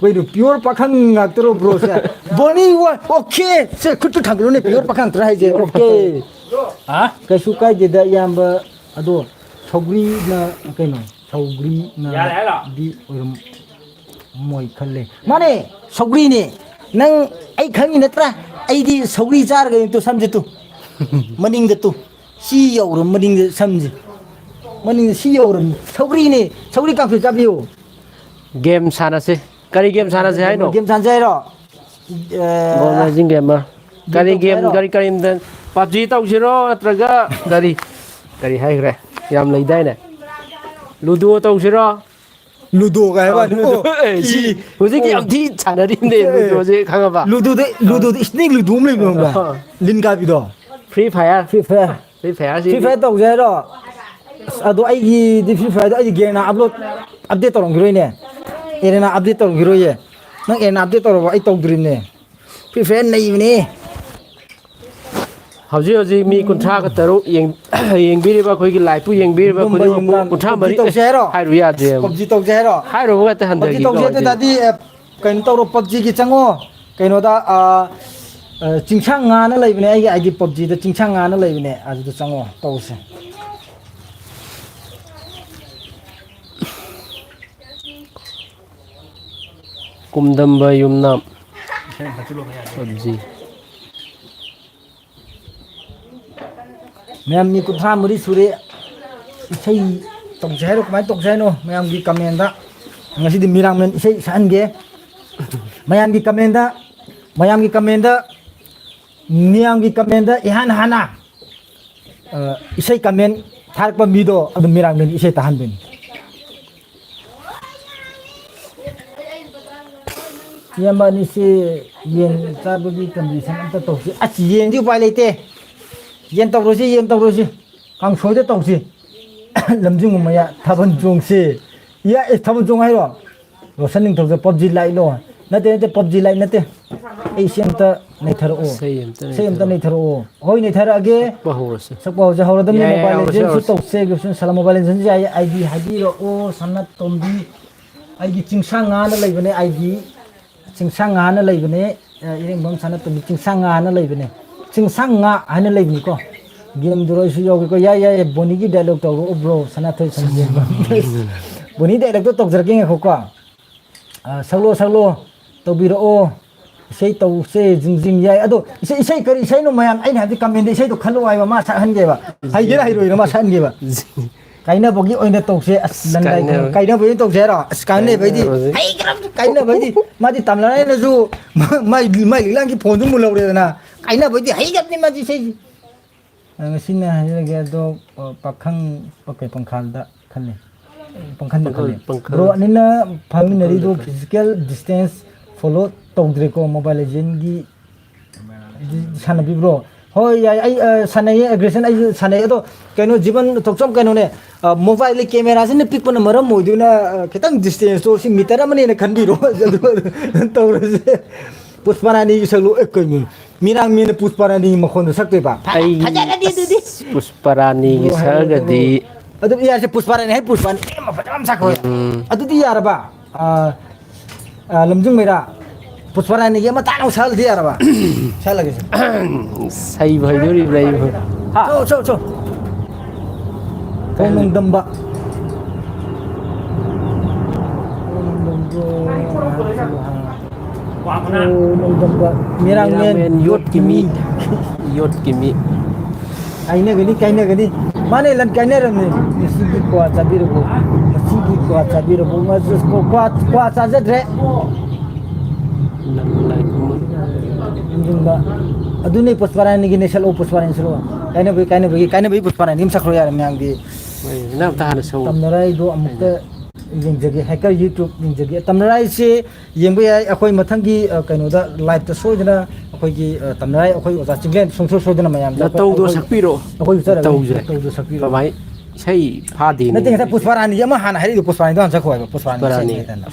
ꯀꯩꯅꯣ, pure ꯄꯥꯈꯪ ꯉꯥꯛꯇꯔꯣ, bro ꯁꯦ? ꯕꯣꯅꯤ ꯋꯥ-, okay꯫ ꯁꯦ, ꯈꯨꯠꯇꯨ ꯊꯥꯡꯒꯠꯂꯨꯅꯦ, pure ꯄꯥꯈꯪ ꯉꯥꯛꯇꯔꯥ ꯍꯥꯏꯁꯦ? Okay꯫ ꯍꯥ? ꯀꯩꯁꯨ ꯀꯥꯏꯗꯦꯗ, ꯏꯌꯥꯝꯕ꯫ ꯑꯗꯣ ꯁꯧꯒ꯭ꯔꯤꯅ, ꯀꯩꯅꯣ, ꯁꯧꯒ꯭ꯔꯤꯅ ꯌꯥꯔꯦ ꯍꯥꯏꯔꯣ? ꯗꯤ ꯑꯣꯏꯔꯝ-, ꯃꯣꯏ ꯈꯜꯂꯦ꯫ ꯃꯥꯅꯦ, ꯁꯧꯒ꯭ꯔꯤꯅꯦ꯫ ꯅꯪ ꯑꯩ ꯈꯪꯉꯤ ꯅꯠꯇ꯭ꯔꯥ? ꯑꯩꯗꯤ ꯁꯧꯒ꯭ꯔꯤ ꯆꯥꯔꯒ ꯇꯨ ꯁꯝꯁꯦ ꯇꯨ꯫ ꯃꯅꯤꯡꯗ ꯇꯨ꯫ ꯁꯤ ꯌꯧꯔꯝ ꯃꯅꯤꯡꯗ ꯁꯝꯁꯦ꯫ ꯃꯅꯤꯡꯗ ꯁꯤ ꯌꯧꯔꯝ꯫ ꯁꯧꯒ꯭ꯔꯤꯅꯦ꯫ ꯁꯧꯒ꯭ꯔꯤ ꯀꯥꯡꯁꯣꯏ ꯆꯥꯕꯤꯌꯨ꯫ Game ꯁꯥꯟꯅꯁꯤ꯫ ꯀꯔꯤ game ꯁꯥꯟꯅꯁꯤ ꯍꯥꯏꯅꯣ? Game ꯁꯥꯟꯅꯁꯤ ꯍꯥꯏꯔꯣ? ꯑꯦ, Mobile Legend game ꯑꯃ꯫ Game ꯀꯔꯤ ꯇꯧꯁꯤ game, ꯍꯥꯏꯔꯣ? ꯀꯔꯤ, ꯀꯔꯤ ꯑꯝꯇ, PUBG ꯇꯧꯁꯤꯔꯣ ꯅꯠꯇ꯭ꯔꯒ ꯀꯔꯤ, ꯀꯔꯤ ꯍꯥꯏꯈ꯭ꯔꯦ? ꯌꯥꯝ ꯂꯩꯗꯥꯏꯅꯦ? Ludo ꯇꯧꯁꯤꯔꯣ? Ludo ꯀꯥꯏ ꯍꯥꯏꯕ? ꯑ, Ludo꯫ ꯑꯣ, ꯑꯦ, ꯁꯤ ꯏ꯫ ꯍꯧꯖꯤꯛꯀꯤ ꯑꯦ꯫ ꯌꯥꯝ ꯊꯤ ꯁꯥꯟꯅꯔꯤꯕꯅꯦ ꯑꯦ꯫ Ludo ꯁꯦ, ꯈꯪꯉꯕ? Ludo ꯗ, Ludo ꯗ snake Ludo ꯑꯃ ꯂꯩꯕꯗꯣ ꯈꯪꯕ꯭ꯔꯥ? ꯑ꯫ ꯂꯤꯟ ꯀꯥꯕꯤꯗꯣ꯫ Free Fire꯫ Free Fire꯫ Free Fire ꯁꯤ Free Fire ꯇꯧꯁꯦ ꯍꯥꯏꯔꯣ? ꯑꯁ, ꯑꯗꯣ ꯑꯩꯒꯤꯗꯤ Free Fire ꯗꯣ ꯑꯩꯗꯤ Garena upload, update ꯇꯧꯔꯝꯈꯤꯔꯣꯏꯅꯦ꯫ Arena update ꯇꯧꯔꯝꯈꯤꯔꯣꯏꯌꯦ꯫ ꯅꯪ Arena update ꯇꯧꯔꯕ? ꯑꯩ ꯇꯧꯗ꯭ꯔꯤꯕꯅꯦ꯫ Free Fire ꯅꯩꯕꯅꯦ꯫ ꯍꯧꯖꯤꯛ ꯍꯧꯖꯤꯛ ꯃꯤ ꯀꯨꯟꯊ꯭ꯔꯥꯒ ꯇꯔꯨꯛ ꯌꯦꯡ-, ꯌꯦꯡꯕꯤꯔꯤꯕ ꯑꯩꯈꯣꯏꯒꯤ live ꯄꯨ ꯌꯦꯡꯕꯤꯔꯤꯕ ꯌꯨꯝꯕ ꯈꯨꯗꯤꯡꯃꯛꯄꯨ ꯌꯨꯝꯅꯥꯝ ꯀꯨꯟꯊ꯭ꯔꯥ ꯃꯔꯤ, PUBG ꯇꯧꯁꯦ ꯍꯥꯏꯔꯣ? ꯍꯥꯏꯔꯨ ꯌꯥꯗ꯭ꯔꯦ꯫ PUBG ꯇꯧꯁꯦ ꯍꯥꯏꯔꯣ? ꯍꯥꯏꯔꯨꯕꯒ ꯍꯦꯛꯇ PUBG ꯍꯟꯊꯈꯤꯕ ꯇꯧꯁꯦ꯫ ꯀꯃꯥꯏꯅ ꯑꯗꯨ ꯇꯧꯔꯤꯅꯣ? ꯇꯥꯔꯗꯤ, ꯑꯦ, ꯀꯩꯅꯣ ꯇꯧꯔꯣ, PUBG ꯒꯤ ꯆꯪꯉꯣ꯫ ꯀꯩꯅꯣꯗ, ꯑ, ꯑ, ꯆꯤꯡꯁꯥꯡ ꯉꯥꯅ ꯂꯩꯕꯅꯦ ꯑꯩꯒꯤ ID, PUBG ꯗ ꯆꯤꯡꯁꯥꯡ ꯉꯥꯅ ꯂꯩꯕꯅꯦ, ꯑꯗꯨꯗ ꯆꯪꯉꯣ, ꯇꯧꯁꯦ꯫ ꯀꯨꯝꯗꯝꯕ ꯌꯨꯝꯅꯥꯝ꯫ PUBG꯫ ꯃꯌꯥꯝ ꯃꯤ ꯀꯨꯟꯊ꯭ꯔꯥ ꯃꯔꯤ ꯁꯨꯔꯦ꯫ ꯏꯁꯩ ꯇꯧꯁꯦ ꯍꯥꯏꯔꯣ? ꯀꯃꯥꯏꯅ ꯇꯧꯁꯦ ꯍꯥꯏꯅꯣ? ꯃꯌꯥꯝꯒꯤ comment ꯗ ꯉꯁꯤꯗꯤ ꯃꯤꯔꯥꯡꯃꯦꯟ ꯏꯁꯩ ꯁꯛꯍꯟꯒꯦ꯫ ꯃꯌꯥꯝꯒꯤ comment ꯗ, ꯃꯌꯥꯝꯒꯤ comment ꯗ, ꯃꯤꯌꯥꯝꯒꯤ comment ꯗ ꯏꯍꯥꯟ ꯍꯥꯟꯅ, ꯑ, ꯏꯁꯩ comment ꯊꯥꯔꯛꯄ ꯃꯤꯗꯣ ꯑꯗꯨꯝ ꯃꯤꯔꯥꯡꯃꯦꯟꯒꯤ ꯏꯁꯩ ꯇꯥꯍꯟꯗꯣꯏꯅꯤ꯫ ꯏꯌꯥꯝꯕ ꯑꯅꯤꯁꯤ ꯌꯦꯟ ꯆꯥꯕꯒꯤ condition ꯑꯝꯇ ꯇꯧꯁꯤ꯫ ꯑꯁ, ꯌꯦꯟꯗꯤ ꯎꯄꯥꯏ ꯂꯩꯇꯦ꯫ ꯌꯦꯟ ꯇꯧꯔꯣꯏꯁꯤ, ꯌꯦꯟ ꯇꯧꯔꯣꯏꯁꯤ꯫ ꯀꯥꯡꯁꯣꯏꯗ ꯇꯧꯁꯤ꯫ ꯂꯝꯖꯤꯡꯕ ꯃꯌꯥ ꯊꯥꯕꯜ ꯆꯣꯡꯁꯤ꯫ ꯏꯌꯥ, ꯑꯦ, ꯊꯥꯕꯜ ꯆꯣꯡ ꯍꯥꯏꯔꯣ? ꯔꯣꯁꯟ ꯅꯤꯡꯊꯧꯖꯝ, PUBG ꯂꯥꯛꯏꯂꯣ꯫ ꯅꯠꯇꯦ, ꯅꯠꯇꯦ, PUBG Lite ꯅꯠꯇꯦ꯫ ꯑꯩ ꯏꯁꯩ ꯑꯝꯇ ꯅꯩꯊꯔꯛꯑꯣ꯫ ꯏꯁꯩ ꯑꯝꯇ ꯏꯁꯩ ꯑꯝꯇ ꯅꯩꯊꯔꯛꯑꯣ꯫ ꯅꯩꯊꯔꯛꯑꯣ꯫ ꯍꯣꯏ, ꯅꯩꯊꯔꯛꯑꯒꯦ꯫ ꯁꯛꯄ ꯍꯧꯔꯁꯦ꯫ ꯁꯛꯄ ꯍꯧꯔꯁꯦ꯫ ꯍꯧꯔꯗꯝꯅꯤ꯫ ꯌꯥꯏ, ꯌꯥꯏ, Mobile ꯍꯧꯔꯁꯦ, Legends ꯁꯨ ꯍꯧꯔꯁꯦ꯫ ꯇꯧꯁꯦ꯫ ꯒ꯭ꯔꯨꯞꯁꯤꯅ ꯁꯥꯟꯅ Mobile Legends ꯌꯥꯏ꯫ ID ꯍꯥꯏꯕꯤꯔꯛꯑꯣ, ꯁꯅꯥꯇꯣꯝꯕꯤ꯫ ꯑꯩꯒꯤ ꯆꯤꯡꯁꯥꯡ ꯉꯥꯅ ꯂꯩꯕꯅꯦ, ID꯫ ꯆꯤꯡꯁꯥꯡ ꯉꯥꯅ ꯂꯩꯕꯅꯦ꯫ ꯑ, ꯏꯔꯦꯡꯕꯝ ꯁꯅꯥꯇꯣꯝꯕꯤ ꯆꯤꯡꯁꯥꯡ ꯉꯥꯅ ꯂꯩꯕꯅꯦ꯫ ꯆꯤꯡꯁꯥꯡ ꯉꯥ ꯍꯥꯏꯅ ꯂꯩꯕꯅꯤꯀꯣ꯫ Game ꯗꯨꯔꯣ ꯑꯩꯁꯨ ꯌꯥꯎꯒꯦꯀꯣ꯫ ꯌꯥꯏ, ꯌꯥꯏ, ꯌꯥꯏ꯫ ꯕꯣꯅꯤꯒꯤ dialogue ꯇꯧꯔꯛꯑꯣ, bro꯫ ꯁꯅꯥꯊꯣꯏ ꯁꯟꯖꯦꯟꯕꯝ꯫ ꯕꯣꯅꯤ dialogue ꯇꯣ ꯇꯧꯖꯔꯛꯀꯦ, ꯉꯥꯏꯈꯣꯀꯣ꯫ ꯑ, ꯁꯛꯂꯣ, ꯁꯛꯂꯣ, ꯇꯧꯕꯤꯔꯛꯑꯣ꯫ ꯏꯁꯩ ꯇꯧꯁꯦ, ꯖꯤꯡ ꯖꯤꯡ ꯌꯥꯏ꯫ ꯑꯗꯣ ꯏꯁꯩ, ꯏꯁꯩ ꯀꯔꯤ ꯏꯁꯩꯅꯣ ꯃꯌꯥꯝ? ꯑꯩꯅ ꯍꯥꯏꯕꯗꯤ comment ꯗ ꯏꯁꯩꯗꯣ ꯈꯜꯂꯣ ꯍꯥꯏꯕ, ꯃꯥ ꯁꯛꯍꯟꯒꯦꯕ꯫ ꯍꯩꯒꯦꯔꯥ ꯍꯩꯔꯣꯏꯔꯥ ꯃꯥ ꯁꯛꯍꯟꯒꯦꯕ꯫ ꯀꯥꯏꯅꯕꯒꯤ ꯑꯣꯏꯅ ꯇꯧꯁꯦ꯫ ꯑꯁ, ꯑꯁ, ꯂꯟꯗꯥꯏ ꯀꯥꯏꯅꯕ-, ꯀꯥꯏꯅꯕꯒꯤ ꯑꯣꯏꯅ ꯇꯧꯁꯦ ꯍꯥꯏꯔꯣ? ꯑꯁ, ꯀꯥꯏꯅꯕꯩꯗꯤ ꯀꯥꯏꯅꯕꯁꯦ꯫ ꯍꯩꯈ꯭ꯔꯕ-, ꯀꯥꯏꯅꯕꯩꯗꯤ ꯃꯥꯗꯤ ꯇꯝꯅꯔꯥꯏꯅꯁꯨ ꯃꯥꯏ, ꯃꯥꯏ ꯂꯤꯛꯂꯥꯡꯒꯤ phone ꯗꯨ ꯃꯨꯜꯍꯧꯔꯦꯗꯅ꯫ ꯀꯥꯏꯅꯕꯩꯗꯤ ꯍꯩꯈ꯭ꯔꯕꯅꯤ ꯃꯥꯗꯤ ꯏꯁꯩꯁꯤ꯫ ꯑ, ꯉꯁꯤꯅ ꯍꯥꯏꯖꯔꯒꯦ ꯑꯗꯣ, ꯑ, ꯄꯥꯈꯪ, ꯄ-, ꯀꯩ ꯄꯪꯈꯥꯜꯗ ꯈꯜꯂꯤ꯫ ꯄꯪꯈꯟꯗ ꯄꯪꯈꯜ-, ꯈꯜꯂꯤ꯫ ꯄꯪꯈꯜ-, Bro ꯑꯅꯤꯅ ꯐꯝꯃꯤꯟꯅꯔꯤꯗꯨ ꯄꯪꯈꯜꯗ ꯈꯜꯂꯤ꯫ Physical distance follow ꯇꯧꯗ꯭ꯔꯦꯀꯣ Mobile Legend ꯒꯤ ꯁꯥꯟꯅꯕꯤꯕ꯭ꯔꯣ? ꯍꯣꯏ, ꯌꯥꯏ, ꯑꯩ, ꯑ, ꯁꯥꯟꯅꯩꯌꯦ, Aggression ꯑꯩꯁꯨ ꯁꯥꯟꯅꯩ꯫ ꯑꯗꯣ ꯀꯩꯅꯣ, ꯖꯤꯕꯟ ꯊꯣꯛꯆꯝ, ꯀꯩꯅꯣꯅꯦ, ꯑ, mobile ꯒꯤ camera ꯁꯤꯅ ꯄꯤꯛꯄꯅ ꯃꯔꯝ ꯑꯣꯏꯗꯨꯅ, ꯑ, ꯈꯤꯇꯪ distance ꯇꯣ ꯁꯤ meter ꯑꯃꯅꯦꯅ ꯈꯟꯕꯤꯔꯣ꯫ ꯑꯗꯨ ꯇꯧꯔꯁꯦ꯫ ꯄꯨꯁꯄꯔꯥꯅꯤꯒꯤ ꯁꯛꯂꯨ, ꯑꯦ, ꯀꯩꯅꯣ, ꯃꯤꯔꯥꯡꯃꯤꯅ ꯄꯨꯁꯄꯔꯥꯅꯤꯒꯤ ꯃꯈꯣꯟꯗꯣ ꯁꯛꯇꯣꯏꯕ? ꯐ-, ꯑꯩ ꯐꯖꯔꯅꯤ ꯑꯗꯨꯗꯤ꯫ ꯑꯁ, ꯄꯨꯁꯄꯔꯥꯅꯤꯒꯤ ꯕ꯭ꯔꯣ ꯍꯥꯏꯔꯣ, ꯁꯛꯑꯒꯗꯤ꯫ ꯑꯗꯨ ꯌꯥꯔꯁꯦ, ꯄꯨꯁꯄꯔꯥꯅꯤ ꯍꯥꯏ, ꯄꯨꯁꯄꯔꯥꯅꯤ ꯑꯃ ꯐꯖꯕ ꯑꯃ ꯁꯛꯈ꯭ꯔꯣ꯫ ꯎꯝ꯫ ꯑꯗꯨꯗꯤ ꯌꯥꯔꯕ? ꯑ, ꯑ, ꯂꯝꯖꯤꯡ ꯃꯩꯔꯥ, ꯄꯨꯁꯄꯔꯥꯅꯤꯒꯤ ꯑꯃ ꯇꯥꯛ ꯂꯥꯎ ꯁꯛꯍꯜꯂꯗꯤ ꯌꯥꯔꯕ? ꯁꯛꯍꯜꯂꯒꯦꯁꯦ꯫ ꯁꯩꯕ ꯍꯩꯗꯣꯔꯤꯕ꯭ꯔꯥ ꯑꯩꯕꯨ? ꯍꯥ? ꯆꯣ, ꯆꯣ, ꯆꯣ꯫ ꯀꯩ ꯍꯥꯏꯅꯤ? ꯅꯣꯡꯗꯝꯕ꯫ ꯅꯣꯡꯗꯝꯕ꯫ ꯃꯤꯔꯥꯡꯃꯦꯟ ꯃꯤꯔꯥꯡꯃꯦꯟ ꯌꯣꯠꯀꯤ ꯃꯤ꯫ ꯌꯣꯠꯀꯤ ꯃꯤ꯫ ꯌꯣꯠꯀꯤ ꯃꯤ꯫ ꯀꯥꯏꯅꯒꯅꯤ, ꯀꯥꯏꯅꯒꯅꯤ꯫ ꯃꯥꯅꯦ, ꯂꯟ ꯀꯥꯏꯅꯔꯝꯅꯦ꯫ ꯉꯁꯤꯒꯤ ꯀ꯭ꯋꯥ ꯆꯥꯕꯤꯔꯕꯣ? ꯉꯁꯤꯒꯤ ꯀ꯭ꯋꯥ ꯆꯥꯕꯤꯔꯕꯣ? ꯉꯁꯤ ꯀ꯭ꯋꯥ, ꯀ꯭ꯋꯥ ꯆꯥꯖꯗ꯭ꯔꯦ꯫ ꯂꯟ ꯂꯥꯏ ꯈꯨꯔꯨꯝꯕ꯫ ꯌꯨꯝꯖꯤꯡꯕ꯫ ꯑꯗꯨꯅꯦ ꯄꯨꯁꯄꯥꯔꯥꯅꯤꯒꯤꯅꯦ, ꯁꯛꯂꯛꯑꯣ, ꯄꯨꯁꯄꯥꯔꯥꯅꯤ ꯁꯛꯂꯛꯑꯣ꯫ ꯀꯥꯏꯅꯕꯒꯤ, ꯀꯥꯏꯅꯕꯒꯤ, ꯀꯥꯏꯅꯕꯒꯤ ꯄꯨꯁꯄꯥꯔꯥꯅꯤ ꯑꯃ ꯁꯛꯈ꯭ꯔꯣ ꯌꯥꯔꯦ ꯃꯌꯥꯝꯒꯤ꯫ ꯍꯣꯏ, ꯅꯪ ꯑꯝꯇ ꯍꯥꯟꯅ ꯁꯛꯎ꯫ ꯇꯝꯅꯔꯥꯏꯗꯣ ꯑꯃꯨꯛꯇ ꯌꯦꯡꯖꯒꯦ꯫ Hacker YouTube ꯌꯦꯡꯖꯒꯦ꯫ ꯇꯝꯅꯔꯥꯏꯁꯦ ꯌꯦꯡꯕ ꯌꯥꯏ꯫ ꯑꯩꯈꯣꯏ ꯃꯊꯪꯒꯤ, ꯑ, ꯀꯩꯅꯣꯗ live ꯇ ꯁꯣꯏꯗꯅ ꯑꯩꯈꯣꯏꯒꯤ, ꯑ, ꯇꯝꯅꯔꯥꯏ ꯑꯩꯈꯣꯏ ꯑꯣꯖꯥ ꯆꯤꯡꯂꯦꯟ ꯁꯨꯡꯁꯣꯏ ꯁꯣꯏꯗꯅ ꯃꯌꯥꯝꯗ ꯑꯩꯈꯣꯏ, ꯅꯇꯧꯗꯣ ꯑꯩꯈꯣꯏ, ꯁꯛꯄꯤꯔꯣ꯫ ꯑꯩꯈꯣꯏꯁꯨ ꯆꯠꯂꯒꯦ꯫ ꯅꯇꯧꯁꯦ꯫ ꯅꯇꯧꯗꯣ ꯁꯛꯄꯤꯔꯣ꯫ ꯀꯃꯥꯏ-, ꯏꯁꯩ ꯐꯥꯗꯦꯅꯦ ꯅꯠꯇꯦ, ꯉꯁꯥꯏ ꯉꯁꯤ꯫ ꯄꯨꯁꯄꯥꯔꯥꯅꯤꯒꯤ ꯑꯃ ꯍꯥꯟꯅ ꯍꯥꯏꯔꯛꯏꯗꯣ ꯄꯨꯁꯄꯥꯔꯥꯅꯤꯗꯣ ꯍꯥꯟꯅ ꯁꯛꯈꯣ ꯍꯥꯏꯕ꯫ ꯄꯨꯁꯄꯥꯔꯥꯅꯤ ꯄꯨꯁꯄꯥꯔꯥꯅꯤ꯫ ꯏꯁꯩꯅꯤ ꯍꯥꯏꯗꯅ꯫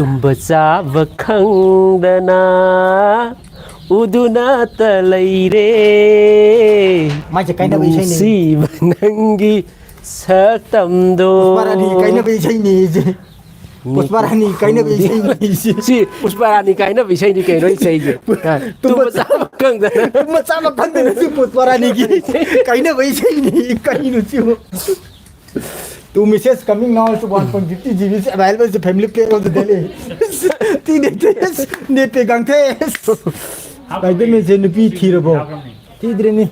ꯇꯨꯝꯕ ꯆꯥꯕ ꯈꯪꯗꯅ ꯎꯗꯨꯅꯇ ꯂꯩꯔꯦ꯫ ꯃꯥꯏꯁꯦ ꯀꯥꯏꯅꯕ ꯏꯁꯩꯅꯦ꯫ ꯅꯨꯡꯁꯤꯕ ꯅꯪꯒꯤ ꯁꯛꯇꯝꯗꯣ꯫ ꯄꯨꯁꯄꯥ ꯔꯥꯅꯤ ꯀꯥꯏꯅꯕ ꯏꯁꯩꯅꯦ ꯁꯦ꯫ ꯄꯨꯁꯄꯥ ꯔꯥꯅꯤ ꯀꯥꯏꯅꯕ ꯏꯁꯩꯅꯦ ꯁꯦ꯫ ꯁꯤ ꯄꯨꯁꯄꯥ ꯔꯥꯅꯤ ꯀꯥꯏꯅꯕ ꯏꯁꯩꯅꯤ ꯀꯩꯅꯣ ꯏꯁꯩꯁꯦ꯫ ꯇꯨꯝꯕ ꯇꯨꯝꯕ ꯆꯥꯕ ꯈꯪꯗꯅ꯫ ꯇꯨꯝꯕ ꯆꯥꯕ ꯈꯪꯗꯅ ꯁꯤ ꯄꯨꯁꯄꯥ ꯔꯥꯅꯤꯒꯤ ꯀꯥꯏꯅꯕ ꯏꯁꯩꯅꯦ꯫ ꯀꯔꯤꯅꯣ ꯁꯤꯕꯨ? Two message coming now to one point fifty G B available to family play of the Delhi. ꯇꯤ ꯅꯦꯠ ꯇꯦꯁ, ꯅꯦꯠ ꯄꯦ ꯀꯥꯡꯊꯦꯁ꯫ ꯀꯥꯏꯗ ꯃꯦꯁꯦ ꯅꯨꯄꯤ ꯊꯤꯔꯕꯣ? ꯊꯤꯗ꯭ꯔꯤꯅꯤ꯫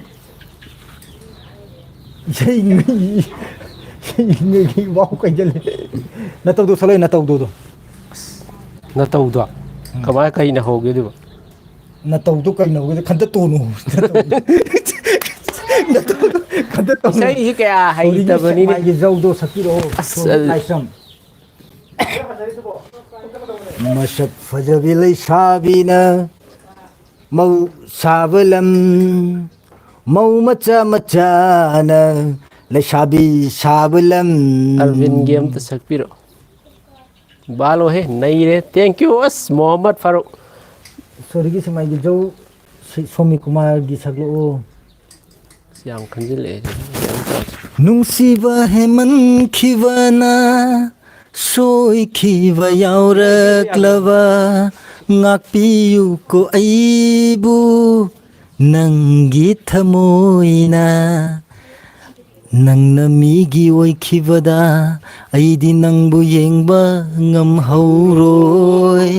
ꯏꯁꯩ ꯏꯁꯩ ꯋꯥꯎ ꯀꯩꯗ ꯂꯩ? ꯅꯇꯧꯗꯣ ꯁꯂꯣꯏ ꯅꯇꯧꯗꯣ꯫ ꯅꯇꯧꯗꯣ? ꯎꯝ꯫ ꯀꯃꯥꯏ ꯀꯩꯅ ꯍꯧꯒꯦ ꯑꯗꯨꯕꯣ? ꯅꯇꯧꯗꯣ ꯀꯩꯅꯣ ꯍꯧꯒꯦꯗ ꯈꯟꯗ ꯇꯣꯅꯨ꯫ ꯅꯇꯧꯗꯣ ꯈꯟꯗ ꯇꯣꯅꯨ꯫ ꯏꯁꯩꯁꯤ ꯀꯌꯥ ꯁꯣꯔꯤꯒꯤ ꯍꯩꯇꯕꯅꯤꯅꯦ꯫ ꯁꯦꯛꯃꯥꯏꯒꯤ ꯖꯧꯗꯣ ꯁꯛꯄꯤꯔꯛꯑꯣ꯫ ꯑꯁ, ꯁꯣꯔꯤ ꯑ- ꯂꯥꯏꯁ꯭ꯔꯝ꯫ ꯃꯁꯛ ꯐꯖꯕꯤ ꯂꯩꯁꯥꯕꯤꯅ ꯃꯧ ꯁꯥꯕ ꯂꯝ, ꯃꯧ ꯃꯆꯥ ꯃꯆꯥꯅ ꯂꯩꯁꯥꯕꯤ ꯁꯥꯕ ꯂꯝ꯫ ꯑꯔꯕꯤꯟꯒꯤ ꯑꯝꯇ ꯁꯛꯄꯤꯔꯛꯑꯣ꯫ ꯕꯥꯂꯣ ꯍꯦ, ꯅꯩꯔꯦ꯫ Thank you, ꯑꯁ, ꯃꯣꯍꯝꯃꯗ ꯐꯥꯔꯨꯛ꯫ ꯁꯣꯔꯤꯒꯤ ꯁꯦꯛꯃꯥꯏꯒꯤ ꯖꯧ, ꯁꯤ-, ꯁꯣꯃꯤ ꯀꯨꯃꯥꯔꯒꯤ ꯁꯛꯂꯛꯑꯣ꯫ ꯑꯁ, ꯌꯥꯝ ꯈꯟꯖꯤꯜꯂꯛꯑꯦ꯫ ꯅꯨꯡꯁꯤꯕ ꯍꯦꯃꯟꯈꯤꯕꯅ ꯁꯣꯏꯈꯤꯕ ꯌꯥꯎꯔꯛꯂꯕ ꯉꯥꯛꯄꯤꯌꯨꯀꯣ ꯑꯩꯕꯨ ꯅꯪꯒꯤ ꯊꯃꯣꯏꯅ꯫ ꯅꯪꯅ ꯃꯤꯒꯤ ꯑꯣꯏꯈꯤꯕꯗ ꯑꯩꯗꯤ ꯅꯪꯕꯨ ꯌꯦꯡꯕ ꯉꯝꯍꯧꯔꯣꯏ꯫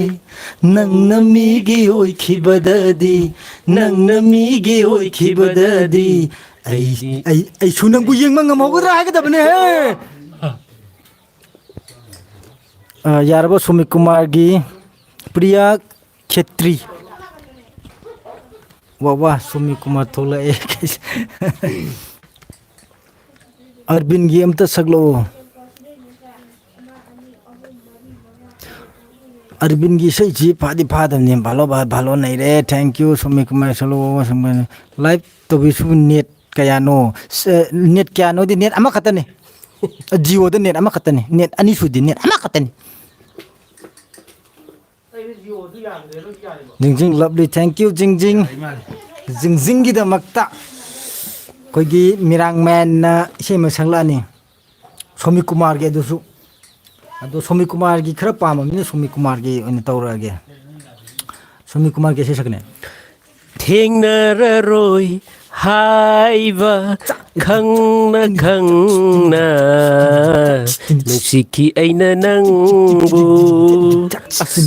ꯅꯪꯅ ꯃꯤꯒꯤ ꯑꯣꯏꯈꯤꯕꯗꯗꯤ, ꯅꯪꯅ ꯃꯤꯒꯤ ꯑꯣꯏꯈꯤꯕꯗꯗꯤ ꯑꯩ, ꯑꯩ, ꯑꯩꯁꯨ ꯅꯪꯕꯨ ꯌꯦꯡꯕ ꯉꯝꯍꯧꯒꯗ꯭ꯔꯥ ꯍꯥꯏꯒꯗꯕꯅꯦꯍꯦ꯫ ꯑ, ꯌꯥꯔꯕ ꯁꯣꯃꯤ ꯀꯨꯃꯥꯔꯒꯤ ꯄ꯭ꯔꯤꯌꯥ ꯈꯦꯇ꯭ꯔꯤ꯫ ꯋꯥ, ꯋꯥ, ꯁꯣꯃꯤ ꯀꯨꯃꯥꯔ ꯊꯣꯛꯂꯛꯑꯦ꯫ ꯑꯔꯕꯤꯟꯒꯤ ꯑꯝꯇ ꯁꯛꯂꯛꯑꯣ꯫ ꯑꯔꯕꯤꯟꯒꯤ ꯏꯁꯩꯁꯤ ꯐꯥꯗꯤ ꯐꯥꯗꯕꯅꯤ꯫ ꯚꯥꯂꯣ, ꯚꯥ-, ꯚꯥꯂꯣ ꯅꯩꯔꯦ꯫ Thank you, Somi Kumar ꯁꯛꯂꯛꯑꯣ꯫ Live ꯇꯧꯕꯤꯁꯤꯕꯨ net ꯀꯌꯥꯅꯣ? ꯁ-, net ꯀꯌꯥꯅꯣꯗꯤ net ꯑꯃꯈꯛꯇꯅꯤ꯫ Jio ꯗ net ꯑꯃꯈꯛꯇꯅꯤ꯫ Net ꯑꯅꯤ ꯁꯨꯗꯦ, net ꯑꯃꯈꯛꯇꯅꯤ꯫ ꯖꯤꯡꯖꯤꯡ ꯂꯚꯂꯤ, thank you ꯖꯤꯡꯖꯤꯡ꯫ ꯖꯤꯡꯖꯤꯡꯒꯤꯗꯃꯛꯇ ꯑꯩꯈꯣꯏꯒꯤ ꯃꯤꯔꯥꯡ ꯃꯦꯟꯅ ꯏꯁꯩ ꯑꯃ ꯁꯛꯂꯛꯑꯅꯤ꯫ ꯁꯣꯃꯤ ꯀꯨꯃꯥꯔꯒꯤ ꯑꯗꯨꯁꯨ꯫ ꯑꯗꯣ ꯁꯣꯃꯤ ꯀꯨꯃꯥꯔꯒꯤ ꯈꯔ ꯄꯥꯝꯕ ꯃꯤꯅ ꯁꯣꯃꯤ ꯀꯨꯃꯥꯔꯒꯤ ꯑꯣꯏꯅ ꯇꯧꯔꯛꯑꯒꯦ꯫ ꯁꯣꯃꯤ ꯀꯨꯃꯥꯔꯒꯤ ꯏꯁꯩ ꯁꯛꯀꯅꯤ꯫ ꯊꯦꯡꯅꯔꯔꯣꯏ ꯍꯥꯏꯕ ꯈꯪꯅ ꯈꯪꯅ ꯅꯨꯡꯁꯤꯈꯤ ꯑꯩꯅ ꯅꯪꯕꯨ꯫ ꯑꯁ,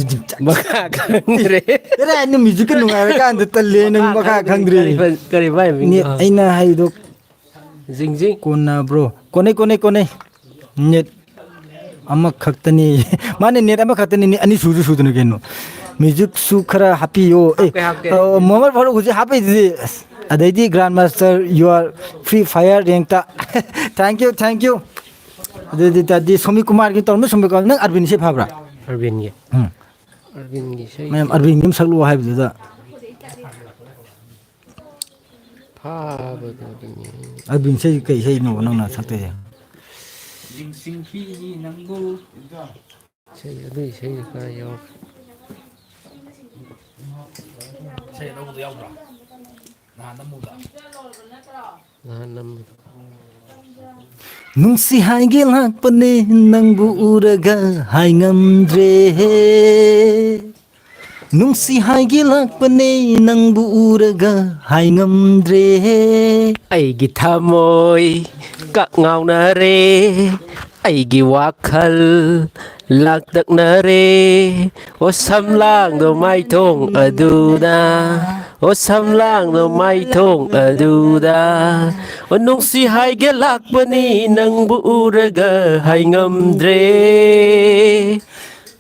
ꯃꯈꯥ ꯈꯪꯗ꯭ꯔꯦ꯫ ꯑꯦꯔꯥ, ꯑꯩꯅ ꯃ꯭ꯌꯨꯖꯤꯛꯀ ꯅꯨꯡꯉꯥꯏꯔꯀꯥꯟꯗ ꯇꯜꯂꯦ, ꯅꯪ ꯃꯈꯥ ꯈꯪꯗ꯭ꯔꯦ꯫ ꯀꯔꯤ, ꯀꯔꯤ ꯃꯥꯏ ꯃꯤꯡꯗꯣ? ꯅꯦ, ꯑꯩꯅ ꯍꯥꯏꯗꯣ ꯖꯤꯡ ꯖꯤꯡ꯫ ꯀꯣꯟꯅ ꯕ꯭ꯔꯣ꯫ ꯀꯣꯟꯅꯩ, ꯀꯣꯟꯅꯩ, ꯀꯣꯟꯅꯩ꯫ ꯅꯦꯠ ꯑꯃꯈꯛꯇꯅꯤ꯫ ꯃꯥꯅꯦ, ꯅꯦꯠ ꯑꯃꯈꯛꯇꯅꯤ, ꯅꯦꯠ ꯑꯅꯤ ꯁꯨꯁꯨ ꯁꯨꯗꯅ ꯀꯩꯅꯣ꯫ ꯃ꯭ꯌꯨꯖꯤꯛꯁꯨ ꯈꯔ ꯍꯥꯞꯄꯤꯌꯣ꯫ ꯑꯦ, ꯍꯥꯞꯀꯦ, ꯍꯥꯞꯀꯦ꯫ ꯑ, ꯃꯣꯍꯝꯃꯗ ꯐꯥꯔꯨꯛ ꯍꯧꯖꯤꯛ ꯍꯥꯞꯄꯩꯗꯨꯗꯤ꯫ ꯑꯁ, ꯑꯗꯩꯗꯤ Grand Master, you are Free Fire rankꯇ꯫ Thank you, thank you꯫ ꯑꯗꯨꯗꯤ ꯇꯥꯗꯤ ꯁꯣꯃꯤ ꯀꯨꯃꯥꯔꯒꯤ ꯇꯧꯔꯝꯃꯤ, ꯁꯣꯃꯤ ꯀꯨꯃꯥꯔ, ꯅꯪ ꯑꯔꯕꯤꯟꯁꯦ ꯐꯕ꯭ꯔꯥ? ꯑꯔꯕꯤꯟꯒꯤ꯫ ꯎꯝ꯫ ꯑꯔꯕꯤꯟꯒꯤ ꯏꯁꯩ꯫ ꯃꯌꯥꯝ ꯑꯔꯕꯤꯟꯒꯤ ꯑꯃ ꯁꯛꯂꯛꯑꯣ ꯍꯥꯏꯕꯗꯨꯗ꯫ ꯐꯥꯕꯗꯨꯗꯤꯅꯦ꯫ ꯑꯗꯨ ꯏꯁꯩ ꯀꯩ ꯏꯁꯩꯅꯣꯕ ꯅꯪꯅ ꯁꯛꯇꯣꯏꯁꯦ? ꯅꯤꯡꯁꯤꯡꯈꯤ ꯅꯪꯕꯨ꯫ ꯏꯁꯩ, ꯑꯗꯨ ꯏꯁꯩꯗꯨ ꯀꯥꯏ ꯌꯥꯎꯈ꯭ꯔꯦ? ꯏꯁꯩ ꯑꯅꯧꯕꯗ ꯌꯥꯎꯗ꯭ꯔꯣ? ꯅꯍꯥꯟ ꯅꯝꯕꯗ꯫ ꯅꯍꯥꯟ ꯅꯝꯕꯗꯣ꯫ ꯅꯨꯡꯁꯤ ꯍꯥꯏꯒꯦ ꯂꯥꯛꯄꯅꯦ ꯅꯪꯕꯨ ꯎꯔꯒ ꯍꯥꯏ ꯉꯝꯗ꯭ꯔꯦ꯫ ꯅꯨꯡꯁꯤ ꯍꯥꯏꯒꯦ ꯂꯥꯛꯄꯅꯦ ꯅꯪꯕꯨ ꯎꯔꯒ ꯍꯥꯏ ꯉꯝꯗ꯭ꯔꯦ꯫ ꯑꯩꯒꯤ ꯊꯃꯣꯏ ꯀꯛ ꯉꯥꯎꯅꯔꯦ, ꯑꯩꯒꯤ ꯋꯥꯈꯜ ꯂꯥꯡꯇꯛꯅꯔꯦ꯫ ꯑꯣ ꯁꯝꯂꯥꯡꯗꯣ ꯃꯥꯏꯊꯣꯡ ꯑꯗꯨꯗ, ꯑꯣ ꯁꯝꯂꯥꯡꯗꯣ ꯃꯥꯏꯊꯣꯡ ꯑꯗꯨꯗ, ꯑꯣ ꯅꯨꯡꯁꯤ ꯍꯥꯏꯒꯦ ꯂꯥꯛꯄꯅꯤ ꯅꯪꯕꯨ ꯎꯔꯒ ꯍꯥꯏ ꯉꯝꯗ꯭ꯔꯦ꯫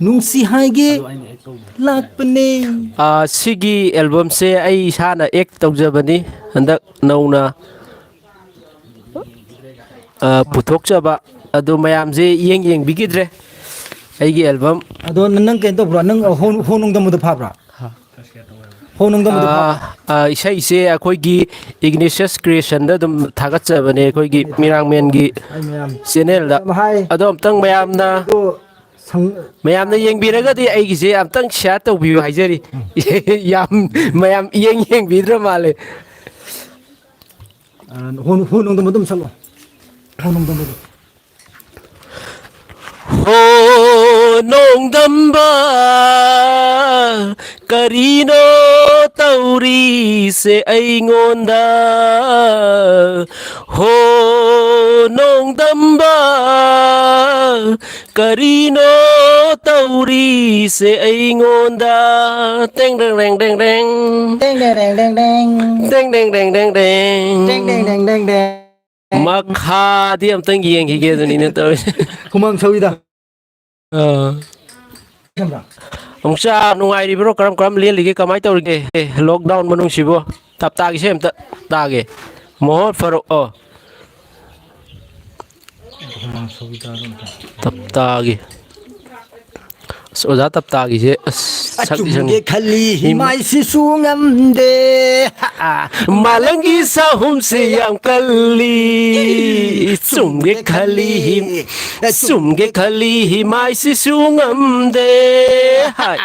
ꯅꯨꯡꯁꯤ ꯍꯥꯏꯒꯦ ꯂꯥꯛꯄꯅꯦ꯫ ꯑꯥ, ꯁꯤꯒꯤ ꯑꯦꯜꯕꯝꯁꯦ ꯑꯩ ꯏꯁꯥꯅ ꯑꯦꯛ ꯇꯧꯖꯕꯅꯤ, ꯍꯟꯗꯛ ꯅꯧꯅ, ꯑꯥ, ꯄꯨꯊꯣꯛꯆꯕ꯫ ꯑꯗꯨ ꯃꯌꯥꯝꯁꯦ ꯌꯦꯡ ꯌꯦꯡꯕꯤꯈꯤꯗ꯭ꯔꯦ ꯑꯩꯒꯤ ꯑꯦꯜꯕꯝ꯫ ꯑꯗꯣ ꯅꯪ ꯀꯩꯅꯣ ꯇꯧꯕ꯭ꯔꯣ? ꯅꯪ ꯍꯣ-, ꯍꯣ ꯅꯨꯡ ꯅꯝꯕꯗꯣ ꯐꯥꯕ꯭ꯔꯥ? ꯍꯣ ꯅꯨꯡ ꯅꯝꯕꯗꯣ ꯐꯥꯕ꯭ꯔꯥ? ꯑꯥ, ꯑꯥ, ꯏꯁꯩꯁꯦ ꯑꯩꯈꯣꯏꯒꯤ Ignatius Creationꯗ ꯑꯗꯨꯝ ꯊꯥꯒꯠꯆꯕꯅꯦ, ꯑꯩꯈꯣꯏꯒꯤ ꯃꯤꯔꯥꯡꯃꯦꯟꯒꯤ ꯑꯩ ꯃꯌꯥꯝ ꯆꯦꯅꯦꯜꯗ꯫ ꯌꯥꯝ ꯍꯥꯏ꯫ ꯑꯗꯣ ꯑꯝꯇꯪ ꯃꯌꯥꯝꯅ ꯑꯗꯣ ꯁꯪ-, ꯃꯌꯥꯝꯅ ꯌꯦꯡꯕꯤꯔꯒꯗꯤ ꯑꯩꯒꯤꯁꯦ ꯑꯝꯇꯪ share ꯇꯧꯕꯤꯌꯨ ꯍꯥꯏꯖꯔꯤ꯫ ꯌꯥꯝ, ꯃꯌꯥꯝ ꯏꯌꯦꯡ ꯌꯦꯡꯕꯤꯗ꯭ꯔ ꯃꯥꯜꯂꯦ꯫ ꯑ, ꯍꯣ, ꯍꯣ, ꯅꯣꯡꯗꯝꯕꯗꯣ ꯑꯗꯨꯝ ꯁꯛꯂꯛꯑꯣ꯫ ꯍꯣ, ꯅꯣꯡꯗꯝꯕ꯫ ꯍꯣ, ꯅꯣꯡꯗꯝꯕ, ꯀꯔꯤꯅꯣ ꯇꯧꯔꯤꯁꯦ ꯑꯩꯉꯣꯟꯗ? ꯍꯣ, ꯅꯣꯡꯗꯝꯕ, ꯀꯔꯤꯅꯣ ꯇꯧꯔꯤꯁꯦ ꯑꯩꯉꯣꯟꯗ? ꯇꯦꯡ ꯗꯦꯡ ꯗꯦꯡ ꯗꯦꯡ ꯗꯦꯡ꯫ ꯇꯦꯡ ꯗꯦꯡ ꯗꯦꯡ ꯗꯦꯡ ꯗꯦꯡ꯫ ꯇꯦꯡ ꯗꯦꯡ ꯗꯦꯡ ꯗꯦꯡ ꯗꯦꯡ꯫ ꯇꯦꯡ ꯗꯦꯡ ꯗꯦꯡ ꯗꯦꯡ ꯗꯦꯡ꯫ ꯃꯈꯥꯗꯤ ꯑꯝꯇꯪ ꯌꯦꯡꯈꯤꯒꯦ ꯑꯗꯨꯅꯤꯅꯦ ꯇꯧꯔꯤꯁꯦ꯫ ꯍꯨꯃꯥꯡ ꯁꯧꯏꯗ꯫ ꯑꯥ꯫ ꯈꯪꯕ꯭ꯔꯥ? ꯑꯃꯨꯛꯆꯥ, ꯅꯨꯡꯉꯥꯏꯔꯤꯕ꯭ꯔꯣ? ꯀꯔꯝ ꯀꯔꯝ ꯂꯦꯜꯂꯤꯒꯦ? ꯀꯃꯥꯏꯅ ꯇꯧꯔꯤꯒꯦ? ꯑꯦ, lockdown ꯃꯅꯨꯡꯁꯤꯕꯨ ꯇꯞꯇꯥꯒꯤꯁꯦ ꯑꯝꯇ ꯇꯥꯒꯦ꯫ ꯃꯣꯍꯣꯔ ꯐꯔꯨꯛ, ꯑꯣ꯫ ꯇꯞꯇꯥꯒꯤ꯫ ꯑꯁ, ꯑꯣꯖꯥ ꯇꯞꯇꯥꯒꯤꯁꯦ, ꯑꯁ, ꯁꯛꯇꯤ ꯁꯛꯅꯤꯡ-, ꯑꯆꯨꯝꯒꯦ ꯈꯜꯂꯤ, ꯏꯃꯥ-, ꯏꯃꯥꯏꯁꯤꯁꯨ ꯉꯝꯗꯦ꯫ ꯃꯥꯂꯪꯒꯤ ꯁꯥꯍꯨꯝꯁꯦ ꯌꯥꯝ ꯀꯜꯂꯤ꯫ ꯆꯨꯝꯒꯦ ꯈꯜꯂꯤ, ꯆꯨꯝꯒꯦ ꯈꯜꯂꯤ, ꯏꯃꯥꯏꯁꯤꯁꯨ ꯉꯝꯗꯦ꯫ ꯍꯥꯏ꯫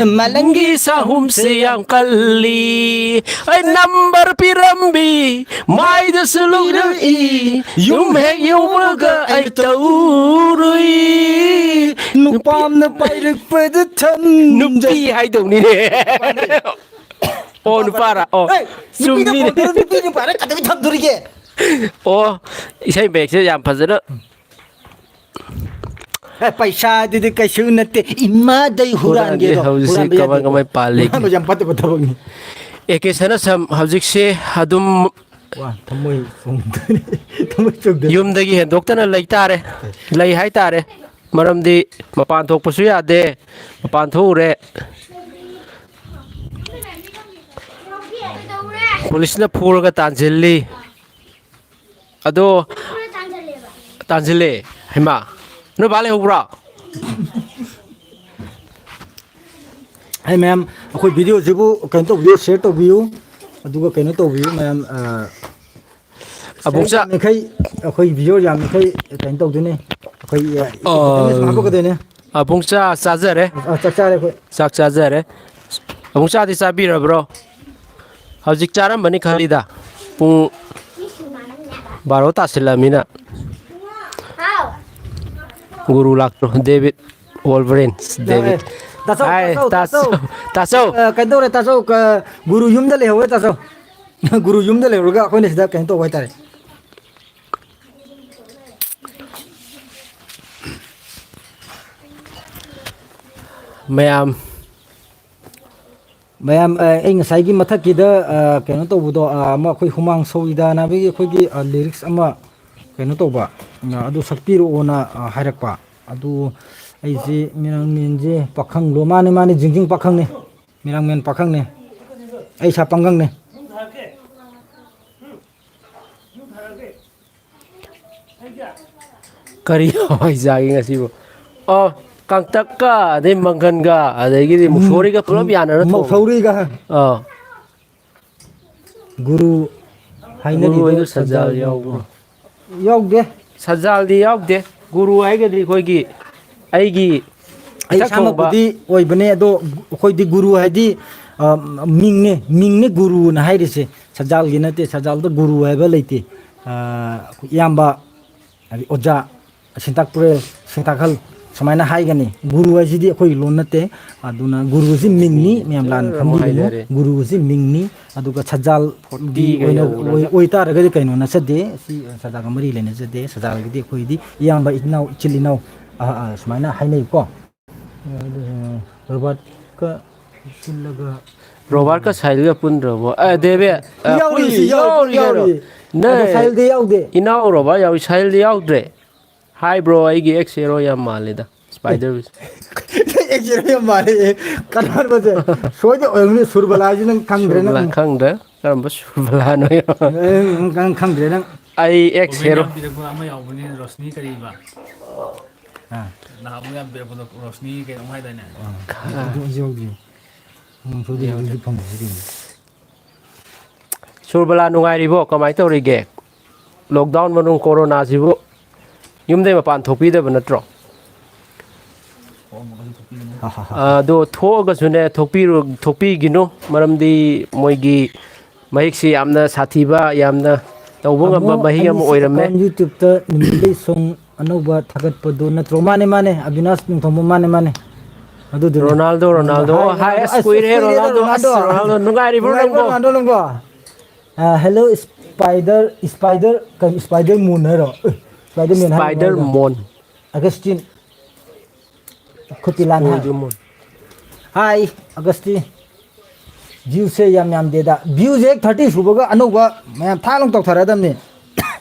ꯃꯥꯂꯪꯒꯤ ꯁꯥꯍꯨꯝꯁꯦ ꯌꯥꯝ ꯀꯜꯂꯤ꯫ ꯑꯩ number ꯄꯤꯔꯝꯕꯤ, ꯃꯥꯏꯗꯁꯨ ꯂꯨꯔꯛꯏ, ꯌꯨꯝ ꯍꯦꯛ ꯌꯧꯕꯒ ꯑꯩ ꯇꯧꯔꯨꯏ꯫ ꯅꯨꯄꯥ ꯑꯃꯅ ꯄꯥꯏꯔꯛꯄꯗ ꯊꯝ-, ꯅꯨꯄꯤ ꯍꯥꯏꯗꯧꯅꯤꯅꯦ꯫ ꯑꯣ, ꯅꯨꯄꯥꯔꯥ? ꯑꯣ, ꯍꯦ, ꯅꯨꯄꯤꯅ ꯆꯨꯝꯃꯤꯅꯦ꯫ ꯐꯣꯟ ꯇꯧꯔ ꯅꯨꯄꯤ ꯅꯨꯄꯥꯔ ꯀꯩꯗꯧꯕꯩ ꯊꯝꯗꯣꯔꯤꯒꯦ? ꯑꯣ, ꯏꯁꯩ ꯃꯌꯦꯛꯁꯦ ꯌꯥꯝ ꯐꯖꯅ ꯑꯦ, ꯄꯩꯁꯥꯗꯨꯗꯤ ꯀꯩꯁꯨ ꯅꯠꯇꯦ, ꯏꯃꯥꯗꯩ ꯍꯨꯔꯥꯟꯒꯦ ꯍꯨꯔꯥꯟꯒꯦꯗꯣ꯫ ꯍꯧꯖꯤꯛꯁꯤ ꯍꯨꯔꯥꯟꯕ ꯀꯃꯥꯏ ꯌꯥꯗꯦꯗꯣ꯫ ꯀꯃꯥꯏ ꯄꯥꯜꯂꯤꯒꯦ? ꯍꯨꯔꯥꯟꯕꯁꯦ ꯌꯥꯝ ꯐꯠꯇꯕ ꯊꯕꯛꯅꯤ꯫ ꯑꯦ ꯀꯦ ꯁꯅꯥꯁꯝ ꯍꯧꯖꯤꯛꯁꯦ ꯑꯗꯨꯝ ꯋꯥ, ꯊꯃꯣꯏ ꯆꯣꯡꯗꯣꯏꯅꯤ꯫ ꯊꯃꯣꯏ ꯆꯣꯡꯗꯣꯏꯅꯤ꯫ ꯌꯨꯝꯗꯒꯤ ꯍꯦꯟꯗꯣꯛꯇꯅ ꯂꯩꯇꯥꯔꯦ꯫ ꯂꯩ ꯍꯥꯏꯇꯥꯔꯦ꯫ ꯃꯔꯝꯗꯤ ꯃꯄꯥꯟ ꯊꯣꯛꯄꯁꯨ ꯌꯥꯗꯦ꯫ ꯃꯄꯥꯟ ꯊꯣꯛꯎꯔꯦ꯫ ꯄꯨꯂꯤꯁꯅ ꯐꯨꯔꯒ ꯇꯥꯟꯁꯤꯜꯂꯤ꯫ ꯑꯗꯣ ꯇꯥꯟꯁꯤꯜꯂꯦ꯫ ꯍꯩꯃꯥ, ꯅꯣꯏ ꯕꯥ ꯂꯩꯍꯧꯕ꯭ꯔꯣ? ꯍꯥꯏ ꯃꯌꯥꯝ, ꯑꯩꯈꯣꯏ video ꯁꯤꯕꯨ ꯀꯩꯅꯣ ꯇꯧꯕꯤꯌꯨ, share ꯇꯧꯕꯤꯌꯨ, ꯑꯗꯨꯒ ꯀꯩꯅꯣ ꯇꯧꯕꯤꯌꯨ ꯃꯌꯥꯝ, ꯑ, ꯑꯕꯣꯛꯆꯥ꯫ ꯌꯥꯝꯃꯤꯈꯩ, ꯑꯩꯈꯣꯏ viewer ꯌꯥꯝꯃꯤꯈꯩ ꯀꯩꯅꯣ ꯇꯧꯗꯣꯏꯅꯦ, ꯑꯩꯈꯣꯏ, ꯑ, ꯑ, ꯍꯥꯞꯄꯛꯀꯗꯣꯏꯅꯦ꯫ ꯑꯕꯨꯡ ꯆꯥ ꯆꯥꯖꯔꯦ꯫ ꯑ, ꯆꯥꯛ ꯆꯥꯔꯦ ꯑꯩꯈꯣꯏ꯫ ꯆꯥꯛ ꯆꯥꯖꯔꯦ꯫ ꯑꯕꯨꯡ ꯆꯥꯗꯤ ꯆꯥꯕꯤꯔꯕ꯭ꯔꯣ? ꯍꯧꯖꯤꯛ ꯆꯥꯔꯝꯕꯅꯤ ꯈꯜꯂꯤꯗ꯫ ꯄꯨꯡ ꯕꯥꯔꯣ ꯇꯥꯁꯤꯜꯂꯛꯑꯃꯤꯅ꯫ ꯒꯨꯔꯨ ꯂꯥꯛꯇ꯭ꯔꯣ? ꯗꯦꯕꯤꯠ ꯋꯣꯜꯕꯔꯤꯟ꯫ ꯗꯦꯕꯤꯠ꯫ ꯇꯥꯆꯧ, ꯍꯥꯏ, ꯇꯥꯆꯧ, ꯇꯥꯆꯧ꯫ ꯇꯥꯆꯧ, ꯇꯥꯆꯧ꯫ ꯑ, ꯀꯩꯗꯧꯔꯦ, ꯇꯥꯆꯧ? ꯀ-, ꯒꯨꯔꯨ ꯌꯨꯝꯗ ꯂꯩꯍꯧꯋꯦ, ꯇꯥꯆꯧ꯫ ꯒꯨꯔꯨ ꯌꯨꯝꯗ ꯂꯩꯍꯧꯔꯒ ꯑꯩꯈꯣꯏꯅ ꯁꯤꯗ ꯀꯩꯅꯣ ꯇꯧꯕ ꯍꯥꯏꯇꯥꯔꯦ꯫ ꯃꯌꯥꯝ꯫ ꯃꯌꯥꯝ, ꯑ, ꯑꯩ ꯉꯁꯥꯏꯒꯤ ꯃꯊꯛꯀꯤꯗ, ꯑ, ꯀꯩꯅꯣ ꯇꯧꯕꯗꯣ, ꯑ, ꯑꯃ ꯑꯩꯈꯣꯏ ꯍꯨꯃꯥꯡ ꯁꯧꯏꯗꯥꯅ ꯍꯥꯏꯕꯒꯤ ꯑꯩꯈꯣꯏꯒꯤ, ꯑ, ꯂꯤꯔꯤꯛꯁ ꯑꯃ ꯀꯩꯅꯣ ꯇꯧꯕ, ꯑ, ꯑꯗꯨ ꯁꯛꯄꯤꯔꯛꯑꯣꯅ, ꯑ, ꯍꯥꯏꯔꯛꯄ꯫ ꯑꯗꯨ ꯑꯩꯁꯦ ꯃꯤꯔꯥꯡꯃꯦꯟꯁꯦ ꯄꯥꯈꯪꯂꯣ? ꯃꯥꯅꯦ, ꯃꯥꯅꯦ, ꯖꯤꯡꯖꯤꯡ ꯄꯥꯈꯪꯅꯦ꯫ ꯃꯤꯔꯥꯡꯃꯦꯟ ꯄꯥꯈꯪꯅꯦ꯫ ꯑꯩ ꯏꯁꯥ ꯄꯥꯡꯒꯪꯅꯦ꯫ ꯀꯔꯤ ꯍꯋꯥꯏ ꯆꯥꯒꯦ ꯉꯁꯤꯕꯨ? ꯑꯣ, ꯀꯥꯡꯇꯛꯀ, ꯑꯗꯩ ꯃꯪꯒꯟꯒ, ꯑꯗꯒꯤꯗꯤ ꯎꯝ, ꯃꯨꯛꯁꯣꯔꯤꯒ ꯄꯨꯂꯞ ꯎꯝ, ꯌꯥꯅꯔ ꯊꯣꯡꯕ꯫ ꯃꯨꯛꯁꯣꯔꯤꯒ꯫ ꯑꯥ꯫ ꯒꯨꯔꯨ ꯒꯨꯔꯨ ꯍꯥꯏꯅꯔꯤꯗꯣ ꯍꯣꯏꯗꯣ ꯁꯖꯥꯜ ꯁꯖꯥꯜ ꯌꯥꯎꯕ꯭ꯔꯣ? ꯌꯥꯎꯕ꯭ꯔꯣ? ꯌꯥꯎꯗꯦ꯫ ꯁꯖꯥꯜꯗꯤ ꯌꯥꯎꯗꯦ꯫ ꯒꯨꯔꯨ ꯍꯥꯏꯔꯒꯗꯤ ꯑꯩꯈꯣꯏꯒꯤ, ꯑꯩꯒꯤ ꯑꯩ ꯏꯊꯛ ꯊꯣꯡꯕ꯫ ꯏꯁꯥꯃꯛꯄꯨꯗꯤ ꯑꯣꯏꯕꯅꯦ, ꯑꯗꯣ ꯑꯩꯈꯣꯏꯗꯤ ꯒꯨꯔꯨ ꯍꯥꯏꯗꯤ, ꯑ, ꯃꯤꯡꯅꯦ, ꯃꯤꯡꯅꯦ ꯒꯨꯔꯨꯅ ꯍꯥꯏꯔꯤꯁꯦ꯫ ꯁꯖꯥꯜꯒꯤ ꯅꯠꯇꯦ, ꯁꯖꯥꯜꯗ ꯒꯨꯔꯨ ꯍꯥꯏꯕ ꯂꯩꯇꯦ꯫ ꯑ, ꯏꯌꯥꯝꯕ, ꯍꯥꯏꯗꯤ ꯑꯣꯖꯥ, ꯁꯤꯟꯇꯥꯛ ꯄ꯭ꯔꯦ-, ꯁꯤꯟꯇꯥꯛꯍꯜ ꯁꯨꯃꯥꯏꯅ ꯍꯥꯏꯒꯅꯤ꯫ ꯒꯨꯔꯨ ꯍꯥꯏꯁꯤꯗꯤ ꯑꯩꯈꯣꯏ ꯂꯣꯟ ꯅꯠꯇꯦ꯫ ꯑꯗꯨꯅ ꯒꯨꯔꯨꯁꯤ ꯃꯤꯡꯅꯤ, ꯃꯌꯥꯝ ꯂꯥꯟꯅ ꯈꯪꯕꯤꯒꯅꯨ꯫ ꯍꯥꯏꯅꯔꯦ꯫ ꯒꯨꯔꯨꯁꯤ ꯃꯤꯡꯅꯤ, ꯑꯗꯨꯒ ꯁꯖꯥꯜ ꯐꯣꯔꯇꯤꯒ ꯑꯣꯏꯅ, ꯌꯧꯔꯒ꯫ ꯑꯣꯏ-, ꯑꯣꯏꯇꯥꯔꯒꯗꯤ ꯀꯩꯅꯣ ꯅꯠꯆꯗꯦ꯫ ꯁꯤ ꯁꯖꯥꯜꯒ ꯃꯔꯤ ꯂꯩꯅꯖꯗꯦ꯫ ꯁꯖꯥꯜꯒꯤꯗꯤ ꯑꯩꯈꯣꯏꯗꯤ ꯏꯌꯥꯝꯕ ꯏꯆꯤꯟ ꯏꯅꯥꯎ, ꯏꯆꯤꯜ ꯏꯅꯥꯎ, ꯑ, ꯑ, ꯁꯨꯃꯥꯏꯅ ꯍꯥꯏꯅꯩꯀꯣ꯫ ꯑꯗꯨ, ꯑ, ꯔꯣꯕꯥꯔꯠꯀ ꯁꯤꯜꯂꯒ꯫ ꯔꯣꯕꯥꯔꯠꯀ ꯁꯥꯏꯜꯒ ꯄꯨꯟꯗ꯭ꯔꯕꯣ? ꯑꯦ, ꯗꯦꯕꯦ, ꯑ, ꯌꯥꯎꯔꯤ, ꯄꯨꯜꯂꯤ, ꯁꯤ ꯌꯥꯎꯔꯤ, ꯌꯥꯎꯔꯤ ꯀꯩꯅꯣ꯫ ꯌꯥꯎꯔꯤ꯫ ꯅꯪ ꯑꯗꯣ ꯁꯥꯏꯜꯗꯤ ꯌꯥꯎꯗꯦ꯫ ꯏꯅꯥꯎ ꯔꯣꯕꯥꯔꯠ ꯌꯥꯎꯔꯤ, ꯁꯥꯏꯜꯗꯤ ꯌꯥꯎꯗ꯭ꯔꯦ꯫ ꯍꯥꯏ ꯕ꯭ꯔꯣ, ꯑꯩꯒꯤ ꯑꯦꯛꯁ ꯍꯦꯔꯣ ꯌꯥꯝ ꯃꯥꯜꯂꯦꯗ꯫ ꯁ꯭ꯄꯥꯏꯗꯔ꯫ ꯑꯦꯛꯁ ꯍꯦꯔꯣ ꯌꯥꯝ ꯃꯥꯜꯂꯦ꯫ ꯀꯅꯥꯅꯣꯁꯦ? ꯁꯣꯏꯗ ꯑꯣꯏꯔꯝꯒꯅꯤ, ꯁꯨꯔꯕꯂꯥꯁꯤ ꯅꯪ ꯈꯪꯗ꯭ꯔꯦ ꯅꯪ꯫ ꯁꯨꯔꯕꯂꯥ ꯈꯪꯗ꯭ꯔꯦ꯫ ꯀꯔꯝꯕ ꯁꯨꯔꯕꯂꯥꯅꯣ? ꯅꯪ, ꯅꯪ ꯈꯪꯗ꯭ꯔꯦ ꯅꯪ꯫ ꯑꯩ ꯑꯦꯛꯁ ꯍꯦꯔꯣ꯫ ꯄꯤꯔꯛꯄ ꯑꯃ ꯌꯥꯎꯕꯅꯤ, ꯔꯣꯁꯅꯤ ꯀꯔꯤꯕ? ꯑꯥ꯫ ꯅꯍꯥꯟꯃꯨꯛ ꯌꯥꯝ ꯄꯤꯔꯛꯄꯗꯣ, ꯔꯣꯁꯅꯤ ꯀꯩꯅꯣꯝ ꯍꯥꯏꯗꯥꯏꯅꯦ? ꯑꯥ꯫ ꯑꯗꯨ ꯌꯥꯎꯗ꯭ꯔꯤ꯫ ꯎꯝ, ꯁꯣꯏꯗ ꯌꯥꯎꯗ꯭ꯔꯤ꯫ ꯍꯧꯖꯤꯛ ꯐꯪꯗ꯭ꯔꯤ ꯀꯩꯅꯣ꯫ ꯁꯨꯔꯕꯂꯥ ꯅꯨꯡꯉꯥꯏꯔꯤꯕꯣ? ꯀꯃꯥꯏꯅ ꯇꯧꯔꯤꯒꯦ? ꯂꯣꯛꯗꯥꯎꯟ ꯃꯅꯨꯡ ꯀꯣꯔꯣꯅꯥꯁꯤꯕꯨ ꯌꯨꯝꯗꯩ ꯃꯄꯥꯟ ꯊꯣꯛꯄꯤꯗꯕ ꯅꯠꯇ꯭ꯔꯣ? ꯑꯗꯣ ꯊꯣꯛꯑꯒꯁꯨꯅꯦ, ꯊꯣꯛꯄꯤꯔꯨ-, ꯊꯣꯛꯄꯤꯒꯤꯅꯨ, ꯃꯔꯝꯗꯤ ꯃꯣꯏꯒꯤ ꯃꯍꯤꯛꯁꯤ ꯌꯥꯝꯅ ꯁꯥꯊꯤꯕ, ꯌꯥꯝꯅ ꯇꯧꯕ ꯉꯝꯕ ꯃꯍꯤꯛ ꯑꯃ ꯑꯣꯏꯔꯝꯃꯦ꯫ ꯑꯦꯀꯥꯎꯟ YouTube-ꯇ ꯅꯨꯃꯤꯠꯂꯩ song ꯑꯅꯧꯕ ꯊꯥꯒꯠꯄꯗꯣ ꯅꯠꯇ꯭ꯔꯣ? ꯃꯥꯅꯦ, ꯃꯥꯅꯦ, ꯑꯕꯤꯅꯥꯁ ꯅꯤꯡꯊꯧꯕ, ꯃꯥꯅꯦ, ꯃꯥꯅꯦ꯫ ꯑꯗꯨꯗꯨꯅꯦ꯫ Ronaldo, Ronaldo. ꯍꯥꯏ, ꯑꯣ, ꯍꯥꯏ, ꯑꯁ, ꯑꯁ, ꯀꯨꯏꯔꯦ, ꯀꯨꯏꯔꯦꯗ, ꯔꯣꯅꯥꯜꯗꯣ꯫ ꯑꯁ, ꯔꯣꯅꯥꯜꯗꯣ꯫ ꯔꯣꯅꯥꯜꯗꯣ, ꯅꯨꯡꯉꯥꯏꯔꯤꯕ꯭ꯔꯣ ꯅꯨꯡꯉꯥꯏꯔꯤꯕ꯭ꯔꯣ, ꯅꯪꯕꯣ? ꯔꯣꯅꯥꯜꯗꯣ, ꯅꯪꯕꯣ? ꯑ, hello, Spider, Spider, ꯀꯩ, Spider Moon ꯍꯥꯏꯔꯣ? ꯑꯦ, Spider Man ꯍꯥꯏꯔꯣ, Spider ꯀꯃꯥꯏꯅ ꯇꯧ? Moon꯫ ꯑꯒꯁꯇꯤꯟ꯫ ꯈꯨꯇꯤ ꯂꯥꯟ ꯍꯥꯏ꯫ Spider Moon꯫ ꯍꯥꯏ, ꯑꯒꯁꯇꯤꯟ꯫ Views-ꯁꯦ ꯌꯥꯝ ꯌꯥꯝꯗꯦꯗ꯫ Views-ꯁꯦ ꯍꯦꯛ thirty ꯁꯨꯕꯒ ꯑꯅꯧꯕ ꯃꯌꯥꯝ ꯊꯥ ꯂꯥꯎ ꯇꯧꯊꯔꯗꯝꯅꯤ꯫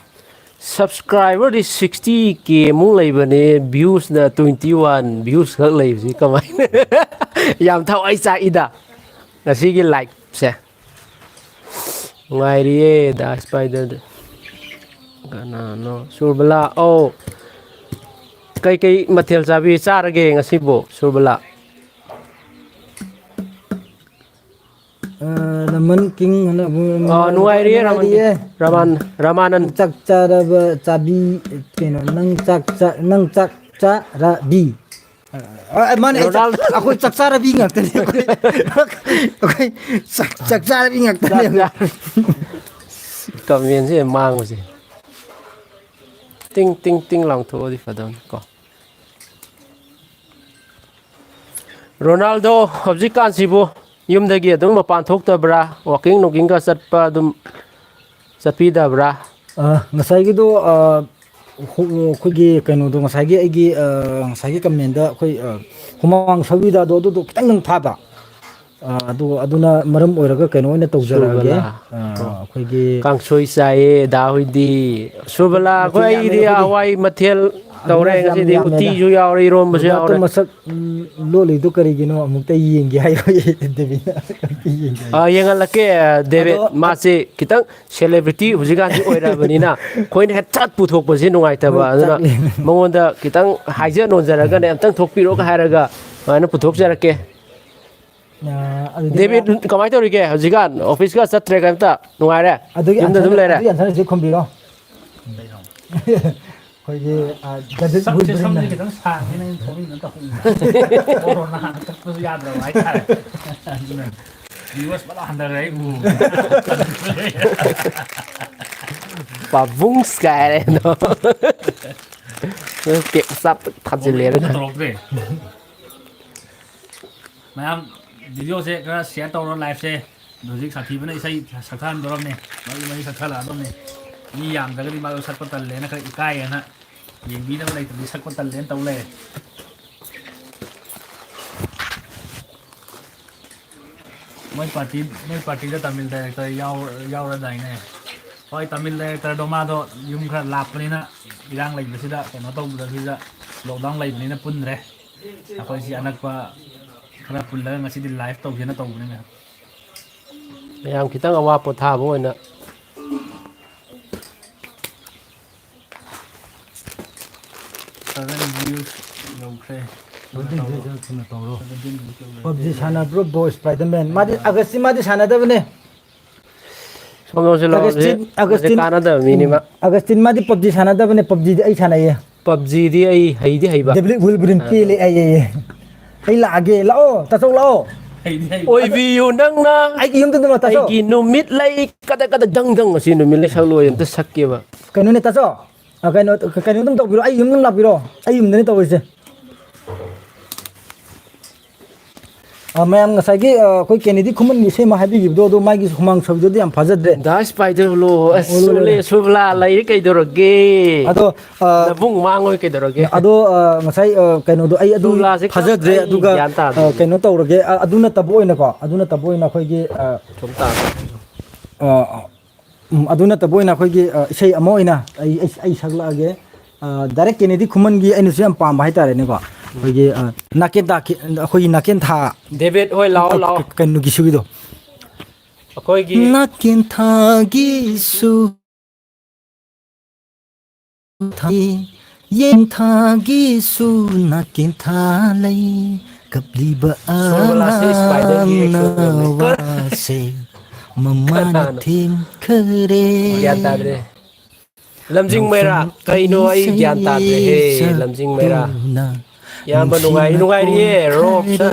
Subscriber-ꯗꯤ sixty K ꯃꯨꯛ ꯂꯩꯕꯅꯦ, views-ꯅ twenty one views ꯈꯛ ꯂꯩꯕꯁꯤ ꯀꯃꯥꯏꯅ? ꯌꯥꯝ ꯊꯋꯥꯏ ꯆꯥꯛꯏꯗ ꯉꯁꯤꯒꯤ live-ꯁꯦ꯫ ꯅꯨꯡꯉꯥꯏꯔꯤꯌꯦ, ꯗꯥ Spider-ꯗ꯫ ꯀꯅꯥꯅꯣ? ꯁꯨꯔꯕꯂꯥ, ꯑꯧ꯫ ꯀꯩꯀꯩ ꯃꯊꯦꯜ ꯆꯥꯕꯤ-, ꯆꯥꯔꯒꯦ ꯉꯁꯤꯕꯨ, ꯁꯨꯔꯕꯂꯥ? ꯑ, ꯔꯃꯟ ꯀꯤꯡ ꯍꯥꯏꯅ ꯑꯃ ꯑ, ꯅꯨꯡꯉꯥꯏꯔꯤꯌꯦ, ꯔꯃꯟ ꯀꯤꯡ꯫ ꯅꯨꯡꯉꯥꯏꯔꯤꯌꯦ꯫ ꯔꯃꯥꯟ-, ꯔꯃꯥꯅꯟ꯫ ꯆꯥꯛ ꯆꯥꯔꯕ ꯆꯥꯕꯤ-, ꯀꯩꯅꯣ, ꯅꯪ ꯆꯥꯛ ꯆꯥ-, ꯅꯪ ꯆꯥꯛ ꯆꯥꯔꯕꯤ꯫ ꯑ, ꯑ, ꯃꯥꯅꯦ, ꯑꯩ ꯆꯥꯛ-, ꯔꯣꯅꯥꯜꯗꯣ꯫ ꯑꯩꯈꯣꯏ ꯆꯥꯛ ꯆꯥꯔꯕꯤ ꯉꯥꯛꯇꯅꯦ꯫ ꯑꯩꯈꯣꯏ, ꯑꯩꯈꯣꯏ ꯆꯥꯛ, ꯆꯥꯛ ꯆꯥꯔꯕꯤ ꯉꯥꯛꯇꯅꯦ꯫ ꯆꯥꯛ ꯆꯥꯔꯕꯤ꯫ ꯀꯃꯦꯟꯁꯦ ꯃꯥꯡꯕꯁꯦ꯫ ꯇꯤꯡ, ꯇꯤꯡ, ꯇꯤꯡ ꯂꯥꯎꯊꯣꯛꯑꯗꯤ ꯐꯗꯧꯅꯤ ꯀꯣ꯫ ꯔꯣꯅꯥꯜꯗꯣ ꯍꯧꯖꯤꯛꯀꯥꯟꯁꯤꯕꯨ ꯌꯨꯝꯗꯒꯤ ꯑꯗꯨꯝ ꯃꯄꯥꯟ ꯊꯣꯛꯇꯕ꯭ꯔꯥ? Walking ꯅꯨꯀꯤꯡꯒ ꯆꯠꯄ ꯑꯗꯨꯝ ꯆꯠꯄꯤꯗꯕ꯭ꯔꯥ? ꯑ, ꯉꯁꯥꯏꯒꯤꯗꯣ, ꯑ, ꯍꯨ-, ꯑꯩꯈꯣꯏꯒꯤ ꯀꯩꯅꯣꯗꯣ, ꯉꯁꯥꯏꯒꯤ ꯑꯩꯒꯤ, ꯑ, ꯉꯁꯥꯏꯒꯤ ꯀꯃꯦꯟꯗ ꯑꯩꯈꯣꯏ, ꯑ, ꯍꯨꯃꯥꯡ ꯁꯧꯋꯤꯗ, ꯑꯗꯣ ꯑꯗꯨꯗꯣ ꯈꯤꯇꯪ ꯅꯪ ꯊꯥꯕ꯫ ꯑ, ꯑꯗꯨ, ꯑꯗꯨꯅ ꯃꯔꯝ ꯑꯣꯏꯔꯒ ꯀꯩꯅꯣ ꯑꯣꯏꯅ ꯇꯧꯖꯔꯛꯑꯒꯦ꯫ ꯁꯨꯔꯕꯂꯥ꯫ ꯑ, ꯑꯣ꯫ ꯑꯩꯈꯣꯏꯒꯤ ꯀꯥꯡꯁꯣꯏ ꯆꯥꯏꯌꯦ, ꯗꯥ ꯍꯣꯏꯗꯤ꯫ ꯁꯨꯔꯕꯂꯥ, ꯃꯊꯦꯜ ꯑꯩꯈꯣꯏ ꯌꯥꯝꯃꯦ ꯑꯩꯒꯤꯗꯤ ꯑꯩꯈꯣꯏꯗꯤ꯫ ꯍꯋꯥꯏ ꯃꯊꯦꯜ ꯇꯧꯔꯦ ꯑꯕꯤꯅꯥꯁ ꯌꯥꯝ ꯉꯁꯤꯗꯤ, ꯌꯥꯝꯃꯦ ꯍꯥꯏꯕ꯫ ꯎꯇꯤꯁꯨ ꯌꯥꯎꯔꯦ, ꯏꯔꯣꯝꯕꯁꯨ ꯔꯣꯕꯥꯔꯠꯇꯣ ꯌꯥꯎꯔꯦ꯫ ꯃꯁꯛ, ꯎꯝ, ꯂꯣꯜꯂꯤꯗꯣ ꯀꯔꯤꯒꯤꯅꯣ ꯑꯃꯨꯛꯇ ꯌꯦꯡꯒꯦ ꯍꯥꯏꯌꯣꯌꯦ, ꯗꯦꯕꯤꯠꯅ꯫ ꯑꯃꯨꯛꯇ ꯌꯦꯡꯒꯦ ꯍꯥꯏꯌꯣ꯫ ꯑ, ꯌꯦꯡꯍꯜꯂꯛꯀꯦ, ꯗꯦꯕꯤꯠ꯫ ꯑꯗꯣ ꯃꯥꯁꯦ ꯈꯤꯇꯪ celebrity ꯍꯧꯖꯤꯛꯀꯥꯟꯁꯤ ꯑꯣꯏꯔꯛꯑꯕꯅꯤꯅ, ꯑꯩꯈꯣꯏꯅ ꯍꯦꯛ ꯊꯠ ꯄꯨꯊꯣꯛꯄꯁꯦ ꯅꯨꯡꯉꯥꯏꯇꯕ, ꯍꯣꯏ, ꯑꯗꯨꯅ ꯆꯠꯂꯦ꯫ ꯃꯉꯣꯟꯗ ꯈꯤꯇꯪ ꯍꯥꯏꯖ ꯅꯣꯟꯖꯔꯒꯅꯦ, ꯑꯝꯇꯪ ꯊꯣꯛꯄꯤꯔꯣꯒ ꯍꯥꯏꯔꯒ ꯑꯗꯨꯃꯥꯏꯅ ꯄꯨꯊꯣꯛꯆꯔꯛꯀꯦ꯫ ꯑ, ꯑꯗꯨꯗꯤ ꯗꯦꯕꯤꯠ, ꯃꯌꯥꯝ ꯀꯃꯥꯏꯅ ꯇꯧꯔꯤꯒꯦ ꯍꯧꯖꯤꯛꯀꯥꯟ? Office-ꯀ ꯆꯠꯇ꯭ꯔꯦ, ꯀꯩꯝꯇ? ꯅꯨꯡꯉꯥꯏꯔꯦ? ꯑꯗꯨꯒꯤ ꯌꯨꯝꯗ ꯑꯗꯨꯝ answer, ꯂꯩꯔꯦ? ꯑꯗꯨꯒꯤ answer ꯍꯧꯖꯤꯛ ꯈꯨꯝꯕꯤꯔꯣ꯫ ꯑꯩꯈꯣꯏꯒꯤ, ꯑ, ꯗꯦꯕꯤꯠ ꯁꯛꯁꯦ ꯋꯤꯜꯕꯔꯤꯟ ꯁꯝꯁꯦ ꯍꯥꯏ꯫ ꯈꯤꯇꯪ ꯁꯥꯡꯉꯦꯅ ꯑꯩꯅ ꯊꯣꯛꯅꯤꯡꯗꯅ ꯇꯧꯍꯟꯕ꯫ ꯀꯣꯔꯣꯅꯥꯅ ꯀꯛꯄꯁꯨ ꯌꯥꯗ꯭ꯔꯕ ꯍꯥꯏꯇꯥꯔꯦ꯫ ꯑꯗꯨꯅ viewers ꯐꯖꯅ ꯍꯟꯊꯈ꯭ꯔꯦ ꯑꯩ ꯎꯕꯗ꯫ ꯄꯥꯕꯨꯡꯁ ꯀꯥꯏꯔꯦ ꯑꯗꯣ꯫ ꯀꯦꯛ ꯆꯥꯞ ꯊꯥꯖꯤꯜꯂꯦ ꯑꯗꯨꯅ꯫ ꯇꯧꯔꯛꯇ꯭ꯔꯦ꯫ ꯃꯌꯥꯝ videoꯁꯦ ꯈꯔ share ꯇꯧꯔꯣ, liveꯁꯦ꯫ ꯍꯧꯖꯤꯛ ꯁꯥꯊꯤꯕꯅ ꯏꯁꯩ ꯁꯛꯊꯍꯟꯗꯣꯔꯝꯅꯦ, ꯃꯔꯤ ꯃꯔꯤ ꯁꯛꯊꯍꯜꯂꯛꯑꯗꯣꯝꯅꯦ꯫ ꯃꯤ ꯌꯥꯝꯗ꯭ꯔꯒꯗꯤ ꯃꯥꯗꯣ ꯁꯛꯄ ꯇꯜꯂꯦꯅ ꯈꯔ ꯏꯀꯥꯏꯌꯦꯅ, ꯌꯦꯡꯕꯤꯅꯕ ꯂꯩꯇ꯭ꯔꯗꯤ ꯁꯛꯄ ꯇꯜꯂꯦꯅ ꯇꯧ ꯂꯩꯔꯦ꯫ ꯃꯣꯏ party, ꯃꯣꯏ partyꯗ ꯇꯥꯃꯤꯜ director ꯌꯥꯎ-, ꯌꯥꯎꯔꯗꯥꯏꯅꯦ? ꯍꯣꯏ, ꯇꯥꯃꯤꯜ directorꯗꯣ ꯃꯥꯗꯣ ꯌꯨꯝ ꯈꯔ ꯂꯥꯞꯄꯅꯤꯅ, ꯏꯔꯥꯡ ꯂꯩꯕꯁꯤꯗ, ꯀꯩꯅꯣ ꯇꯧꯕꯗꯁꯤꯗ, lockdown ꯂꯩꯕꯅꯤꯅ ꯄꯨꯟꯗ꯭ꯔꯦ꯫ ꯑꯩꯈꯣꯏꯁꯤ ꯑꯅꯛꯄ ꯈꯔ ꯄꯨꯜꯂꯒ ꯉꯁꯤꯗꯤ live ꯇꯧꯁꯦꯅ ꯇꯧꯕꯅꯤ ꯃꯌꯥꯝ꯫ ꯃꯌꯥꯝ ꯈꯤꯇꯪ ꯑꯋꯥ ꯄꯣꯊꯥꯕ ꯑꯣꯏꯅ꯫ Seven views ꯌꯧꯈ꯭ꯔꯦ꯫ Seventeen views ꯌꯧꯈ꯭ꯔꯦ, ꯊꯨꯅ ꯇꯧꯔꯣ꯫ Seventeen views ꯌꯧꯈ꯭ꯔꯦ꯫ PUBG ꯁꯥꯟꯅꯕ꯭ꯔꯣ, bro? Spiderman꯫ ꯃꯥꯗꯤ ꯑꯥ꯫ Augustꯤ ꯃꯥꯗꯤ ꯁꯥꯟꯅꯗꯕꯅꯦ꯫ ꯁꯣꯝꯗꯁꯨ ꯂꯥꯛꯑꯣꯁꯦ꯫ ꯑꯒꯁꯇꯤꯟ, ꯃꯁꯤ ꯑꯒꯁꯇꯤꯟ, ꯀꯥꯟꯅꯗꯕ ꯃꯤꯅꯤ ꯎꯝ, ꯃꯥ꯫ ꯑꯒꯁꯇꯤꯟ ꯃꯥꯗꯤ PUBG ꯁꯥꯟꯅꯗꯕꯅꯦ, PUBGꯗꯤ ꯑꯩ ꯁꯥꯟꯅꯩꯌꯦ꯫ PUBGꯗꯤ ꯑꯩ ꯍꯩꯗꯤ ꯍꯩꯕ꯫ ꯗꯦꯕꯤꯠ ꯋꯤꯜꯕ꯭ꯔꯤꯟ ꯑꯥ꯫ ꯄꯦꯜꯂꯦ, ꯑꯩ, ꯑꯩ, ꯑꯩ꯫ ꯑꯩ ꯂꯥꯛꯑꯒꯦ, ꯂꯥꯛꯑꯣ, ꯇꯥꯆꯧ ꯂꯥꯛꯑꯣ꯫ ꯍꯩꯗꯤ ꯍꯩꯕ꯫ ꯑꯣꯏꯕꯤꯌꯨ ꯅꯪꯅ ꯑꯩꯒꯤ ꯌꯨꯝꯗ ꯑꯗꯨꯝ ꯂꯥꯛꯑꯣ, ꯇꯥꯆꯧ꯫ ꯑꯩꯒꯤ ꯅꯨꯃꯤꯠ ꯂꯩ ꯀꯗꯛ ꯀꯗꯛ ꯗꯪ ꯗꯪ꯫ ꯑꯁꯤ ꯅꯨꯃꯤꯠ ꯂꯩ ꯁꯛꯂꯣꯏ ꯑꯝꯇ ꯁꯛꯀꯦꯕ꯫ ꯀꯩꯅꯣꯅꯦ, ꯇꯥꯆꯧ? ꯑ, ꯀꯩꯅꯣ, ꯀꯩꯅꯣ ꯑꯗꯨꯝ ꯇꯧꯕꯤꯔꯣ, ꯑꯩ ꯌꯨꯝ ꯑꯗꯨꯝ ꯂꯥꯛꯄꯤꯔꯣ, ꯑꯩ ꯌꯨꯝꯗꯅꯦ ꯇꯧꯔꯤꯁꯦ꯫ ꯑ, ꯃꯌꯥꯝ ꯉꯁꯥꯏꯒꯤ, ꯑ, ꯑꯩꯈꯣꯏ ꯀꯦꯅꯦꯗꯤ ꯈꯨꯃꯟꯒꯤ ꯏꯁꯩ ꯑꯃ ꯍꯥꯏꯕꯤꯈꯤꯕꯗꯣ, ꯑꯗꯣ ꯃꯥꯒꯤ ꯍꯨꯃꯥꯡ ꯁꯧꯋꯤꯗꯨꯗꯤ ꯌꯥꯝ ꯐꯥꯖꯗ꯭ꯔꯦ꯫ ꯗꯥ ꯁ꯭ꯄꯥꯏꯗꯔ ꯂꯣ, ꯑꯁ, ꯑꯣ, ꯂꯣ, ꯂꯣ, ꯁꯨꯂꯦ, ꯂꯣ꯫ ꯁꯨꯕꯂꯥ ꯂꯩꯔꯦ ꯀꯩꯗꯧꯔꯒꯦ? ꯑꯗꯣ, ꯑ, ꯅꯕꯨꯡ ꯃꯥꯡꯉꯣꯏ ꯀꯩꯗꯧꯔꯒꯦ? ꯑꯗꯣ, ꯑ, ꯉꯁꯥꯏ, ꯑ, ꯀꯩꯅꯣꯗꯣ ꯑꯩ ꯑꯗꯨ ꯁꯨꯕꯂꯥꯁꯦ ꯐꯥꯖꯗ꯭ꯔꯦ, ꯑꯩ ꯑꯗꯨꯒ, ꯒ꯭ꯌꯥꯟ ꯇꯥꯗꯦ꯫ ꯑ, ꯀꯩꯅꯣ ꯇꯧꯔꯒꯦ, ꯑ, ꯑꯗꯨ ꯅꯠꯇꯕ ꯑꯣꯏꯅꯀꯣ, ꯑꯗꯨ ꯅꯠꯇꯕ ꯑꯣꯏꯅ ꯑꯩꯈꯣꯏꯒꯤ, ꯑ, ꯁꯨꯝ ꯇꯥ꯫ ꯑ, ꯎꯝ, ꯑꯗꯨ ꯅꯠꯇꯕ ꯑꯣꯏꯅ ꯑꯩꯈꯣꯏꯒꯤ, ꯑ, ꯏꯁꯩ ꯑꯃ ꯑꯣꯏꯅ ꯑꯩ, ꯑꯩ, ꯑꯩ ꯁꯛꯂꯛꯑꯒꯦ꯫ ꯑ, ꯗꯥꯏꯔꯦꯛ ꯀꯦꯅꯦꯗꯤ ꯈꯨꯃꯟꯒꯤ ꯑꯩꯅꯁꯨ ꯌꯥꯝ ꯄꯥꯝꯕ ꯍꯥꯏꯇꯥꯔꯦꯅꯦꯀꯣ꯫ ꯑꯩꯈꯣꯏꯒꯤ, ꯑ, ꯅꯥꯀꯦꯟ ꯊꯥ-, ꯑꯩꯈꯣꯏꯒꯤ ꯅꯥꯀꯦꯟ ꯊꯥ-, ꯗꯦꯕꯤꯠ ꯍꯣꯏ, ꯂꯥꯛꯑꯣ, ꯑ, ꯂꯥꯛꯑꯣ꯫ ꯀ-, ꯀꯩꯅꯣꯒꯤꯁꯨꯒꯤꯗꯣ꯫ ꯑꯩꯈꯣꯏꯒꯤ ꯅꯥꯀꯦꯟ ꯊꯥꯒꯤꯁꯨ ꯊꯥ-, ꯌꯦꯟ ꯊꯥꯒꯤꯁꯨ ꯅꯥꯀꯦꯟ ꯊꯥ ꯂꯩ꯫ ꯀꯞꯂꯤꯕ ꯁꯣꯔꯕꯂꯥꯁꯦ ꯁ꯭ꯄꯥꯏꯗꯔꯒꯤ ꯑꯦꯛꯁꯟ ꯇꯧꯔꯝꯃꯦ꯫ ꯑꯉꯥꯡꯅ ꯋꯥꯁꯦ ꯃꯃꯥꯅ ꯀꯅꯥꯅꯣ? ꯊꯦꯝꯈꯔꯦ꯫ ꯒ꯭ꯌꯥꯟ ꯇꯥꯗ꯭ꯔꯦ꯫ ꯂꯝꯖꯤꯡ ꯃꯩꯔꯥ, ꯀꯩꯅꯣ ꯑꯩ ꯒ꯭ꯌꯥꯟ ꯇꯥꯗ꯭ꯔꯦꯍꯦ, ꯂꯝꯖꯤꯡ ꯃꯩꯔꯥ꯫ ꯏꯌꯥꯝꯕ ꯅꯨꯡꯉꯥꯏ-, ꯅꯨꯡꯉꯥꯏꯔꯤꯌꯦ, ꯔꯣꯞꯁꯟ꯫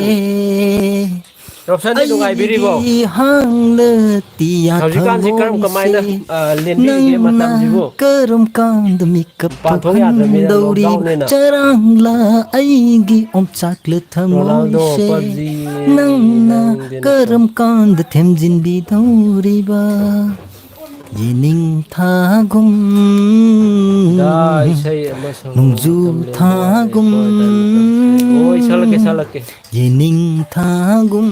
ꯔꯣꯞꯁꯟꯗꯤ ꯅꯨꯡꯉꯥꯏꯕꯤꯔꯤꯕꯣ? ꯑꯩꯒꯤ ꯍꯥꯡꯂ ꯇꯤꯌꯥ ꯍꯧꯖꯤꯛꯀꯥꯟꯁꯤ ꯀꯔꯝ ꯀꯃꯥꯏꯅ, ꯊꯃꯣꯏꯁꯦ ꯑ, ꯂꯦꯟꯕꯤꯔꯤꯒꯦ ꯅꯪꯅ ꯃꯇꯝꯁꯤꯕꯨ? ꯀꯔꯝ ꯀꯥꯟꯗ ꯃꯤꯀꯞ ꯃꯄꯥꯟ ꯊꯣꯛ ꯌꯥꯗ꯭ꯔꯕꯅꯤꯅ ꯊꯣꯛꯍꯟꯗꯧꯔꯤꯕ? Lockdownꯅꯤꯅ꯫ ꯆꯔꯥꯡꯂꯥ ꯑꯩꯒꯤ ꯑꯣꯝꯆꯥꯛꯂ ꯔꯣꯅꯥꯜꯗꯣ, ꯊꯃꯣꯏꯁꯦ ꯄꯞꯖꯤ, ꯅꯪꯅ ꯅꯪꯗꯤ ꯅꯠꯇ꯭ꯔꯣ? ꯀꯔꯝ ꯀꯥꯟꯗ ꯊꯦꯝꯖꯤꯟꯕꯤꯗꯧꯔꯤꯕ? ꯌꯦꯅꯤꯡꯊꯥꯒꯨꯝ ꯗꯥ ꯏꯁꯩ ꯑꯃ ꯁꯛꯂꯛꯑꯣ, ꯅꯣꯡꯖꯨ ꯃꯇꯝ ꯂꯦꯟꯕ ꯋꯥꯔꯦ, ꯊꯥꯒꯨꯝ ꯍꯣꯏ, ꯇꯥꯏꯝ ꯃꯇꯝꯁꯦ꯫ ꯍꯣꯏ, ꯁꯛꯂꯛꯀꯦ, ꯁꯛꯂꯛꯀꯦ꯫ ꯌꯦꯅꯤꯡꯊꯥꯒꯨꯝ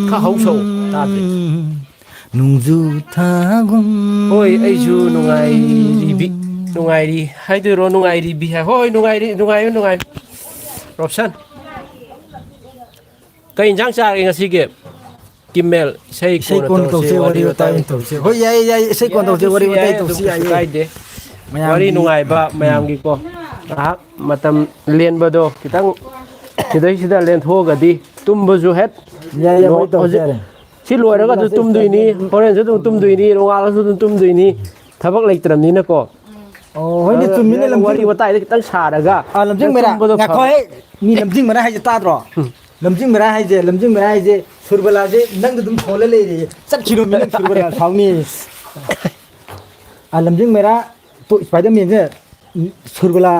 ꯈꯔ ꯍꯧ ꯁꯛꯎ, ꯇꯥꯗ꯭ꯔꯦ꯫ ꯅꯣꯡꯖꯨ ꯊꯥꯒꯨꯝ ꯍꯣꯏ, ꯑꯩꯁꯨ ꯅꯨꯡꯉꯥꯏꯔꯤꯕꯤ-, ꯅꯨꯡꯉꯥꯏꯔꯤ ꯍꯥꯏꯗꯣꯏꯔꯣ, ꯅꯨꯡꯉꯥꯏꯔꯤꯕꯤ ꯍꯥꯏ-, ꯍꯣꯏ, ꯅꯨꯡꯉꯥꯏꯔꯤ, ꯅꯨꯡꯉꯥꯏꯌꯨ, ꯅꯨꯡꯉꯥꯏꯌꯨ꯫ ꯔꯣꯞꯁꯟ꯫ ꯀꯩ ꯏꯟꯖꯥꯡ ꯆꯥꯔꯒꯦ ꯉꯁꯤꯒꯤ? ꯀꯤꯃꯦꯜ, ꯏꯁꯩ ꯏꯁꯩ ꯀꯣꯟꯅ ꯀꯣꯟꯅ ꯇꯧꯁꯤ, ꯇꯧꯁꯤ, ꯋꯥꯔꯤ ꯋꯥꯔꯤ ꯋꯥꯇꯥꯏ ꯋꯥꯇꯥꯏ ꯑꯣꯏꯅ ꯇꯧꯁꯤ꯫ ꯇꯧꯁꯤ꯫ ꯍꯣꯏ, ꯌꯥꯏꯌꯦ, ꯌꯥꯏꯌꯦ, ꯏꯁꯩ ꯀꯣꯟꯅ ꯌꯥꯏ, ꯇꯧꯁꯤ, ꯑꯗꯨꯁꯨ ꯋꯥꯔꯤ ꯌꯥꯏ, ꯋꯥꯇꯥꯏ ꯑꯗꯨꯝ ꯇꯧꯁꯤ, ꯀꯩꯁꯨ ꯌꯥꯏꯌꯦ꯫ ꯀꯥꯏꯗꯦ꯫ ꯃꯌꯥꯝꯒꯤ ꯋꯥꯔꯤ ꯅꯨꯡꯉꯥꯏꯕ ꯎꯝ꯫ ꯃꯌꯥꯝꯒꯤꯀꯣ, ꯉꯥꯏꯍꯥꯛ ꯃꯇꯝ ꯂꯦꯟꯕꯗꯣ ꯈꯤꯇꯪ ꯁꯤꯗꯩꯁꯤꯗ ꯂꯦꯟꯊꯣꯛꯑꯒꯗꯤ ꯇꯨꯝꯕꯁꯨ ꯍꯦꯛ ꯌꯥꯏ, ꯌꯥꯏ, ꯅꯣ-, ꯋꯥꯔꯤ ꯇꯧꯁꯤ, ꯍꯧꯖꯤꯛ ꯌꯥꯔꯦ꯫ ꯁꯤ ꯂꯣꯏꯔꯒꯁꯨ ꯇꯨꯝꯗꯣꯏꯅꯤ, ꯍꯣꯔꯦꯟꯁꯨ ꯑꯗꯨꯝ ꯇꯨꯝꯗꯣꯏꯅꯤ, ꯅꯣꯡꯉꯥꯜꯂꯁꯨ ꯑꯗꯨꯝ ꯇꯨꯝꯗꯣꯏꯅꯤ, ꯊꯕꯛ ꯂꯩꯇ꯭ꯔꯕꯅꯤꯅꯀꯣ꯫ ꯑꯣ, ꯍꯣꯏꯅꯦ, ꯑꯗꯨꯅ ꯆꯨꯝꯃꯤꯅꯦ, ꯂꯝꯖꯤꯡ-, ꯋꯥꯔꯤ ꯋꯥꯇꯥꯏꯗ ꯈꯤꯇꯪ ꯁꯥꯔꯒ ꯑꯥ, ꯂꯝꯖꯤꯡ ꯅꯪ ꯃꯩꯔꯥ, ꯇꯨꯝꯕꯗꯣ ꯉꯥꯏꯈꯣ ꯐꯕ꯫ ꯍꯦ, ꯃꯤ ꯂꯝꯖꯤꯡ ꯃꯩꯔꯥ ꯍꯥꯏꯁꯦ ꯇꯥꯗ꯭ꯔꯣ? ꯎꯝ꯫ ꯂꯝꯖꯤꯡ ꯃꯩꯔꯥ ꯍꯥꯏꯁꯦ, ꯂꯝꯖꯤꯡ ꯃꯩꯔꯥ ꯍꯥꯏꯁꯦ, ꯁꯨꯔꯕꯂꯥꯁꯦ ꯅꯪꯗ ꯑꯗꯨꯝ ꯁꯣꯜꯂ ꯂꯩꯔꯦ꯫ ꯆꯠꯈꯤꯅꯣ, ꯃꯤ ꯅꯪ ꯁꯨꯔꯕꯂꯥ ꯁꯥꯎꯅꯤ꯫ ꯑꯥ, ꯂꯝꯖꯤꯡ ꯃꯩꯔꯥ, ꯇꯣ, ꯁ꯭ꯄꯥꯏꯗꯔꯃꯦꯟꯁꯦ, ꯁꯨꯔꯕꯂꯥ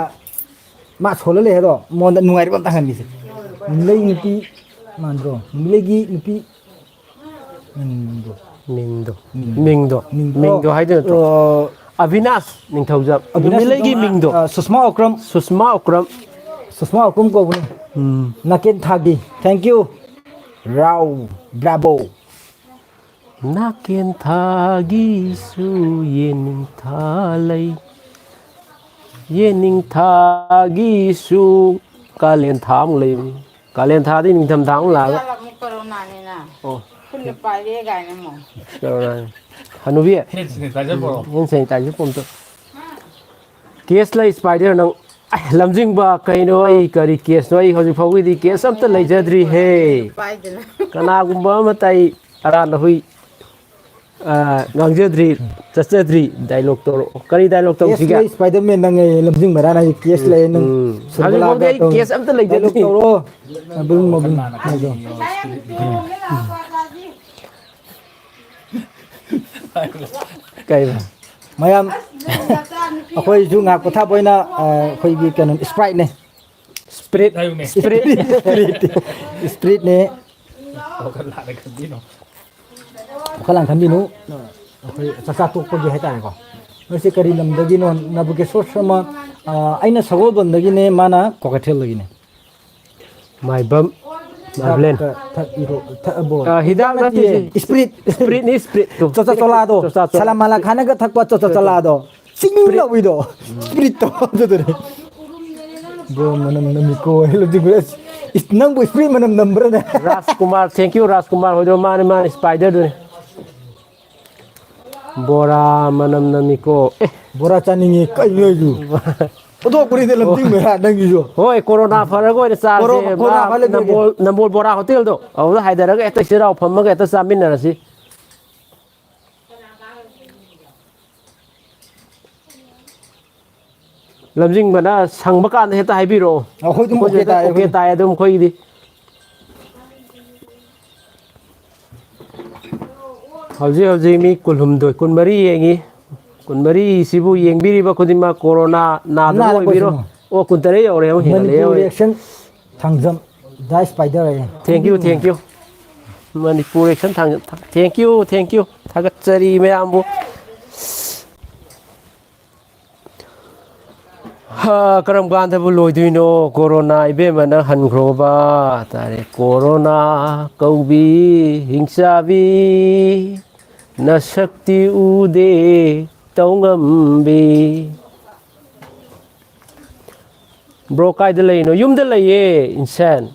ꯃꯥ ꯁꯣꯜꯂ ꯂꯩ ꯍꯥꯏꯗꯣ, ꯃꯉꯣꯟꯗ ꯅꯨꯡꯉꯥꯏꯔꯤꯕ ꯑꯝꯇ ꯍꯪꯍꯟꯒꯦꯁꯦ꯫ ꯅꯨꯃꯤꯠꯂꯩ ꯅꯨꯄꯤ ꯃꯥꯟꯗ꯭ꯔꯣ? ꯅꯨꯃꯤꯠꯂꯩꯒꯤ ꯅꯨꯄꯤ ꯃꯤꯡꯗꯣ꯫ ꯃꯤꯡꯗꯣ꯫ ꯃꯤꯡꯗꯣ꯫ ꯃꯤꯡꯗꯣ꯫ ꯃꯤꯡꯗꯣ꯫ ꯃꯤꯡꯗꯣ ꯍꯥꯏꯗꯣꯏ ꯅꯠꯇ꯭ꯔꯣ? ꯑꯣ꯫ ꯑꯕꯤꯅꯥꯁ ꯅꯤꯡꯊꯧꯖꯝ꯫ ꯑꯕꯤꯅꯥꯁ ꯅꯨꯃꯤꯠꯂꯩꯒꯤ ꯅꯤꯡꯊꯧꯖꯝ, ꯃꯤꯡꯗꯣ꯫ ꯑ, ꯁꯨꯁꯃꯥ ꯑꯣꯀ꯭ꯔꯝ꯫ ꯁꯨꯁꯃꯥ ꯑꯣꯀ꯭ꯔꯝ꯫ ꯁꯨꯁꯃꯥ ꯑꯣꯀ꯭ꯔꯝ ꯀꯧꯕꯅꯤ꯫ ꯎꯝ꯫ ꯅꯥꯀꯦꯟ ꯊꯥꯒꯤ꯫ Thank you꯫ ꯔꯥꯎ꯫ Bravo꯫ ꯅꯥꯀꯦꯟ ꯊꯥꯒꯤꯁꯨ ꯌꯦꯅꯤꯡꯊꯥ ꯂꯩ꯫ ꯌꯦꯅꯤꯡꯊꯥꯒꯤꯁꯨ ꯀꯥꯂꯦꯟ ꯊꯥ ꯑꯃꯨꯛ ꯂꯩꯕꯅꯤ꯫ ꯀꯥꯂꯦꯟ ꯊꯥꯗꯤ ꯅꯤꯡꯊꯝ ꯊꯥ ꯑꯃꯨꯛ ꯂꯥꯛꯑꯒ꯫ ꯍꯟꯗꯛ ꯑꯃꯨꯛ ꯀꯣꯔꯣꯅꯥꯅꯤꯅ꯫ ꯑꯣ꯫ ꯈꯨꯠꯅ ꯄꯥꯏꯔꯦ ꯀꯥꯏꯅ ꯑꯃꯨꯛ꯫ ꯀꯣꯔꯣꯅꯥꯅꯤ꯫ ꯍꯅꯨꯕꯤ꯫ Hand sanitizer ꯄꯨꯔꯛꯑꯣ꯫ Hand sanitizer ꯄꯨꯔꯛꯑꯣ꯫ Case ꯂꯩ ꯁ꯭ꯄꯥꯏꯗꯔ ꯅꯪ꯫ ꯑꯩ ꯂꯝꯖꯤꯡꯕ ꯀꯩꯅꯣ, ꯑꯩ ꯀꯔꯤ case ꯅꯣ? ꯑꯩ ꯍꯧꯖꯤꯛ ꯐꯥꯎꯒꯤꯗꯤ case ꯑꯝꯇ ꯂꯩꯖꯗ꯭ꯔꯤꯍꯦ꯫ ꯄꯥꯏꯗꯅ꯫ ꯀꯅꯥꯒꯨꯝꯕ ꯑꯃꯇ ꯑꯩ ꯑꯔꯥꯟꯕ ꯍꯨꯏ ꯑ, ꯉꯥꯡꯖꯗ꯭ꯔꯤ, ꯆꯠꯆꯗ꯭ꯔꯤ, ꯗꯥꯏꯂꯣꯛ ꯇꯧꯔꯛꯑꯣ꯫ ꯀꯔꯤ ꯗꯥꯏꯂꯣꯛ ꯀꯦꯁ ꯇꯧꯁꯤꯒꯦ? ꯂꯩ, ꯁ꯭ꯄꯥꯏꯗꯔꯃꯦꯟ ꯅꯪ ꯑꯩ ꯂꯝꯖꯤꯡ ꯃꯔꯥꯅ ꯑꯩ ꯀꯦꯁ ꯂꯩ, ꯅꯪ ꯎꯝ꯫ ꯁꯨꯔꯕꯂꯥꯒ ꯍꯧꯖꯤꯛꯐꯥꯎꯗꯤ ꯑꯩ ꯇꯧ-, ꯀꯦꯁ ꯑꯝꯇ ꯂꯩꯖꯗ꯭ꯔꯤ꯫ ꯗꯥꯏꯂꯣꯛ ꯇꯧꯔꯛꯑꯣ꯫ ꯑ, ꯕ꯭ꯂꯨ ꯃꯣꯕꯤꯜ ꯍꯥꯏꯗꯣ꯫ ꯀꯩꯕ? ꯃꯌꯥꯝ, ꯑꯩꯈꯣꯏꯁꯨ ꯉꯥꯏꯍꯥꯛ ꯄꯣꯊꯥꯕ ꯑꯣꯏꯅ, ꯑ, ꯑꯩꯈꯣꯏꯒꯤ ꯀꯩꯅꯣ, ꯁ꯭ꯄ꯭ꯔꯥꯏꯠꯅꯦ꯫ ꯁ꯭ꯄ꯭ꯔꯤꯠ ꯍꯥꯏꯌꯨꯅꯦ꯫ ꯁ꯭ꯄ꯭ꯔꯤꯠ, ꯁ꯭ꯄ꯭ꯔꯤꯠ, ꯁ꯭ꯄ꯭ꯔꯤꯠꯅꯦ꯫ ꯋꯥꯈꯜ ꯂꯥꯟꯅ ꯈꯟꯕꯤꯅꯨ꯫ ꯋꯥꯈꯜ ꯂꯥꯟ ꯈꯟꯕꯤꯅꯨ꯫ ꯑꯩꯈꯣꯏ ꯆꯥꯛꯆꯥ ꯇꯣꯛꯄꯒꯤ ꯍꯥꯏꯇꯥꯔꯦꯀꯣ꯫ ꯃꯁꯤ ꯀꯔꯤ ꯂꯝꯗꯒꯤꯅꯣ? ꯅꯕꯨꯀꯦꯁꯣꯔ ꯁꯔꯃ, ꯑ, ꯑꯩꯅ ꯁꯒꯣꯜꯕꯟꯗꯒꯤꯅꯦ, ꯃꯥꯅ ꯀ꯭ꯋꯥꯀꯩꯊꯦꯜꯗꯒꯤꯅꯦ꯫ ꯃꯥꯏꯕꯝ ꯃꯥꯏꯕ꯭ꯂꯦꯟ꯫ ꯍꯤꯗꯥꯛꯇ ꯊꯛꯏꯔꯣ? ꯊꯛꯑꯕꯣ? ꯑ, ꯍꯤꯗꯥꯛ ꯅꯠꯇꯦ ꯅꯠꯇꯤꯌꯦ꯫ ꯁꯤ꯫ ꯁ꯭ꯄ꯭ꯔꯤꯠ꯫ ꯁ꯭ꯄ꯭ꯔꯤꯠꯅꯤ, ꯁ꯭ꯄ꯭ꯔꯤꯠꯇꯨ꯫ ꯆꯣꯆꯥ ꯆꯣꯂꯥꯗꯣ꯫ ꯆꯣꯆꯥ ꯆꯣꯂꯥ꯫ ꯁꯂꯥ ꯃꯥꯂꯥ ꯈꯥꯅꯒ ꯊꯛꯄ ꯆꯣꯆꯥ ꯆꯣꯂꯥꯗꯣ꯫ ꯆꯤꯡ ꯁ꯭ꯄ꯭ꯔꯤꯠ꯫ ꯂꯧꯏꯗꯣ꯫ ꯁ꯭ꯄ꯭ꯔꯤꯠꯇꯣ ꯑꯗꯨꯗꯨꯅꯦ꯫ ꯕ꯭ꯔꯣ, ꯃꯅꯝ ꯅꯝꯃꯤꯀꯣ꯫ ꯍꯦꯂꯣ, ꯖꯤꯡꯒꯨ꯫ ꯑꯁ, ꯏꯁ, ꯅꯪꯕꯨ ꯁ꯭ꯄ꯭ꯔꯤꯠ ꯃꯅꯝ ꯅꯝꯕ꯭ꯔꯅꯦ? ꯔꯥꯖꯀꯨꯃꯥꯔ, thank you, ꯔꯥꯖꯀꯨꯃꯥꯔ ꯍꯣꯏꯗꯣ꯫ ꯃꯥꯅꯦ, ꯃꯥꯅꯦ, ꯁ꯭ꯄꯥꯏꯗꯔꯗꯨꯅꯦ꯫ ꯕꯣꯔꯥ ꯃꯅꯝ ꯅꯝꯃꯤꯀꯣ꯫ ꯑꯦ꯫ ꯕꯣꯔꯥ ꯆꯥꯅꯤꯡꯉꯤ, ꯀꯩꯅꯣ ꯍꯥꯏꯁꯤꯕꯨ? ꯑꯣꯟꯊꯣꯛꯄꯅꯤꯗ ꯂꯝꯖꯤꯡ ꯃꯌꯥ ꯅꯪꯒꯤꯁꯨ꯫ ꯍꯣꯏ, ꯀꯣꯔꯣꯅꯥ ꯐꯔꯒ ꯑꯣꯏꯅ ꯆꯥꯁꯦ꯫ ꯀꯣꯔꯣ-, ꯀꯣꯔꯣꯅꯥ ꯃꯥ ꯐꯔ ꯂꯣꯏꯔꯦ꯫ ꯅꯝꯕꯣꯜ, ꯅꯝꯕꯣꯜ ꯕꯣꯔꯥ ꯍꯣꯇꯦꯜꯗꯣ, ꯑꯗꯨꯗ ꯍꯥꯏꯊꯔꯒ ꯍꯦꯛꯇ ꯆꯦꯔꯥꯎ ꯐꯝꯃꯒ ꯍꯦꯛꯇ ꯆꯥꯃꯤꯟꯅꯔꯁꯤ꯫ ꯂꯝꯖꯤꯡꯕꯅ ꯁꯪꯕ ꯀꯥꯟꯗ ꯍꯦꯛꯇ ꯍꯥꯏꯕꯤꯔꯛꯑꯣ꯫ ꯑꯩꯈꯣꯏ ꯑꯗꯨꯝ ꯑꯩꯈꯣꯏꯁꯨ ꯑꯣꯀꯦ ꯍꯦꯛꯇ ꯇꯥꯏ ꯑꯣꯀꯦ ꯑꯩꯈꯣꯏꯗꯤ꯫ ꯇꯥꯏ ꯑꯗꯨꯝ ꯑꯩꯈꯣꯏꯒꯤꯗꯤ꯫ ꯍꯧꯖꯤꯛ ꯍꯧꯖꯤꯛ ꯃꯤ ꯀꯨꯟꯍꯨꯝꯗꯣꯏ, ꯀꯨꯟꯃꯔꯤ ꯌꯦꯡꯉꯤ꯫ ꯀꯨꯟꯃꯔꯤꯁꯤꯕꯨ ꯌꯦꯡꯕꯤꯔꯤꯕ ꯈꯨꯗꯤꯡꯃꯛ ꯀꯣꯔꯣꯅꯥ ꯅꯥꯗꯕ ꯅꯥꯗꯕ ꯑꯣꯏꯕꯤꯔꯣ꯫ ꯑꯣꯏꯁꯅꯨ꯫ ꯑꯣ, ꯀꯨꯟꯇꯔꯦꯠ ꯌꯧꯔꯦ, ꯑꯃꯨꯛ ꯍꯦꯟꯒꯠꯂꯛꯑꯦ ꯃꯅꯤꯄꯨꯔ ꯍꯧꯖꯤꯛ꯫ Reaction ꯊꯥꯡꯖꯝ, ꯗꯥ ꯁ꯭ꯄꯥꯏꯗꯔ ꯍꯥꯏꯌꯦ꯫ Thank you, thank you꯫ Manipur Reaction Thangjam, thank you, thank you꯫ ꯊꯥꯒꯠꯆꯔꯤ ꯃꯌꯥꯝꯕꯨ꯫ ꯍꯥ, ꯀꯔꯝ ꯀꯥꯟꯗꯕꯨ ꯂꯣꯏꯗꯣꯏꯅꯣ? ꯀꯣꯔꯣꯅꯥ ꯏꯕꯦꯝꯃ ꯅꯪ ꯍꯟꯈ꯭ꯔꯣꯕ꯫ ꯇꯥꯔꯦ꯫ ꯀꯣꯔꯣꯅꯥ ꯀꯧꯕꯤ ꯍꯤꯡꯆꯥꯕꯤ, ꯅꯁꯛꯇꯤ ꯎꯗꯦ ꯇꯧꯉꯝꯕꯤ꯫ Bro, ꯀꯥꯏꯗ ꯂꯩꯔꯤꯅꯣ? ꯌꯨꯝꯗ ꯂꯩꯌꯦ, ꯏꯟꯁꯦꯟ꯫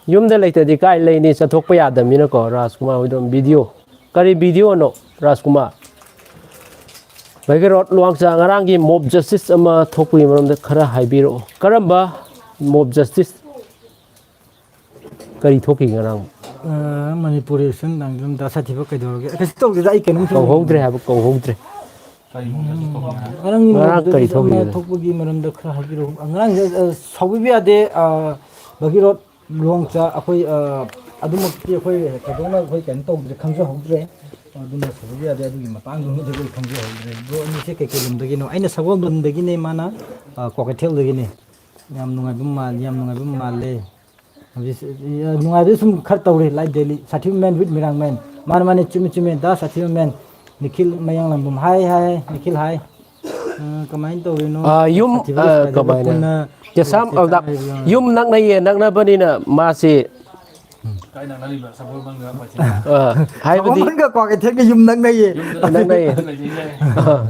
ꯌꯨꯝꯗ ꯂꯩꯇꯗꯤ ꯀꯥꯏ ꯂꯩꯅꯤ? ꯆꯠꯊꯣꯛꯄ ꯌꯥꯗꯕꯅꯤꯅꯀꯣ, ꯔꯥꯖꯀꯨꯃꯥꯔ ꯍꯣꯏꯗꯣ꯫ Video? ꯀꯔꯤ videoꯅꯣ, ꯔꯥꯖꯀꯨꯃꯥꯔ? ꯃꯥꯏꯀꯩꯔꯣꯠ ꯂꯨꯋꯥꯡꯆꯥ, ꯉꯔꯥꯡꯒꯤ mob justice ꯑꯃ ꯊꯣꯛꯄꯒꯤ ꯃꯔꯝꯗ ꯈꯔ ꯍꯥꯏꯕꯤꯔꯛꯑꯣ꯫ ꯀꯔꯝꯕ mob justice? ꯀꯔꯤ ꯊꯣꯛꯈꯤꯒꯦ ꯉꯔꯥꯡ? ꯑ, ꯃꯅꯤꯄꯨꯔꯤ ꯑꯦꯛꯁꯟ ꯂꯥꯡꯗꯨꯅ ꯗꯥ ꯁꯥꯊꯤꯕ ꯀꯩꯗꯧꯔꯒꯦ? ꯀꯩꯁꯨ ꯇꯧꯗꯦꯗ, ꯑꯩ ꯀꯩꯅꯣꯝ ꯈꯪꯗꯦ꯫ ꯀꯧꯍꯧꯗ꯭ꯔꯦ ꯍꯥꯏꯕ, ꯀꯧꯍꯧꯗ꯭ꯔꯦ꯫ ꯉꯔꯥꯡꯒꯤ ꯉꯔꯥꯡ ꯃꯔꯛꯇ ꯀꯔꯤ ꯑꯃ ꯊꯣꯛꯈꯤꯒꯦ? ꯊꯣꯛꯄꯒꯤ ꯃꯔꯝꯗ ꯈꯔ ꯍꯥꯏꯕꯤꯔꯛꯎ꯫ ꯉꯔꯥꯡꯁꯦ, ꯑ, ꯁꯥꯎꯕꯤꯕ ꯌꯥꯗꯦ, ꯑ, ꯚꯥꯒꯤꯔꯣꯠ ꯂꯨꯍꯣꯡꯆꯥ, ꯑꯩꯈꯣꯏ, ꯑ, ꯑꯗꯨꯃꯛꯇꯤ ꯑꯩꯈꯣꯏ ꯊꯣꯏꯗꯣꯛꯅ ꯑꯩꯈꯣꯏ ꯀꯩꯅꯣ ꯇꯧꯗ꯭ꯔꯦ, ꯈꯪꯖꯍꯧꯗ꯭ꯔꯦ꯫ ꯑꯗꯨꯅ ꯁꯥꯎꯕꯤꯕ ꯌꯥꯗꯦ, ꯑꯗꯨꯒꯤ ꯃꯇꯥꯡꯗꯨꯃꯗꯤ ꯑꯩꯈꯣꯏ ꯈꯪꯖꯍꯧꯗ꯭ꯔꯦ꯫ ꯕ꯭ꯔꯣ ꯑꯅꯤꯁꯦ ꯀꯩꯀꯩ ꯂꯝꯗꯒꯤꯅꯣ? ꯑꯩꯅ ꯁꯒꯣꯜꯕꯟꯗꯒꯤꯅꯦ, ꯃꯥꯅ, ꯑ, ꯀ꯭ꯋꯥꯀꯩꯊꯦꯜꯗꯒꯤꯅꯦ꯫ ꯌꯥꯝ ꯅꯨꯡꯉꯥꯏꯕ ꯃꯥꯜꯂꯤ, ꯌꯥꯝ ꯅꯨꯡꯉꯥꯏꯕ ꯃꯥꯜꯂꯦ꯫ ꯍꯧꯖꯤꯛꯁꯦ, ꯑ, ꯅꯨꯡꯉꯥꯏꯕ ꯁꯨꯝ ꯈꯔ ꯇꯧꯔꯤ, live daily꯫ ꯁꯥꯊꯤꯕ man with ꯃꯤꯔꯥꯡ man꯫ ꯃꯥꯅꯦ, ꯃꯥꯅꯦ, ꯆꯨꯝꯃꯤ, ꯆꯨꯝꯃꯤ꯫ ꯗꯥ ꯁꯥꯊꯤꯕ man꯫ ꯅꯤꯈꯤꯜ ꯃꯌꯥꯡꯂꯥꯡꯕꯝ꯫ ꯍꯥꯏ, ꯍꯥꯏ, ꯅꯤꯈꯤꯜ ꯍꯥꯏ꯫ ꯑ, ꯀꯃꯥꯏꯅ ꯇꯧꯔꯤꯅꯣ? ꯑ, ꯌꯨꯝ, ꯁꯥꯊꯤꯕꯒ ꯑ, ꯁ꯭ꯄꯥꯏꯗꯔꯒ ꯀꯃꯥꯏꯅ? ꯄꯨꯟꯅ ꯀꯦꯁꯥꯝ, ꯀꯣꯂꯦꯖꯁꯦ ꯑ, ꯀꯥꯔꯤꯕ꯭ꯔꯣ? ꯌꯨꯝ ꯅꯛꯅꯩꯌꯦ, ꯅꯛꯅꯕꯅꯤꯅ ꯃꯥꯁꯦ꯫ ꯀꯥꯏ ꯅꯛꯅꯔꯤꯕ? ꯁꯒꯣꯜꯕꯟꯒ ꯀ꯭ꯋꯥꯀꯩꯊꯦꯜꯒ? ꯑ, ꯍꯥꯏꯕꯗꯤ ꯁꯒꯣꯜꯕꯟꯒ ꯀ꯭ꯋꯥꯀꯩꯊꯦꯜꯒ ꯌꯨꯝ ꯅꯛꯅꯩꯌꯦ꯫ ꯅꯛꯅꯩꯌꯦ꯫ ꯂꯩꯖꯩꯅꯦ꯫ ꯑ꯫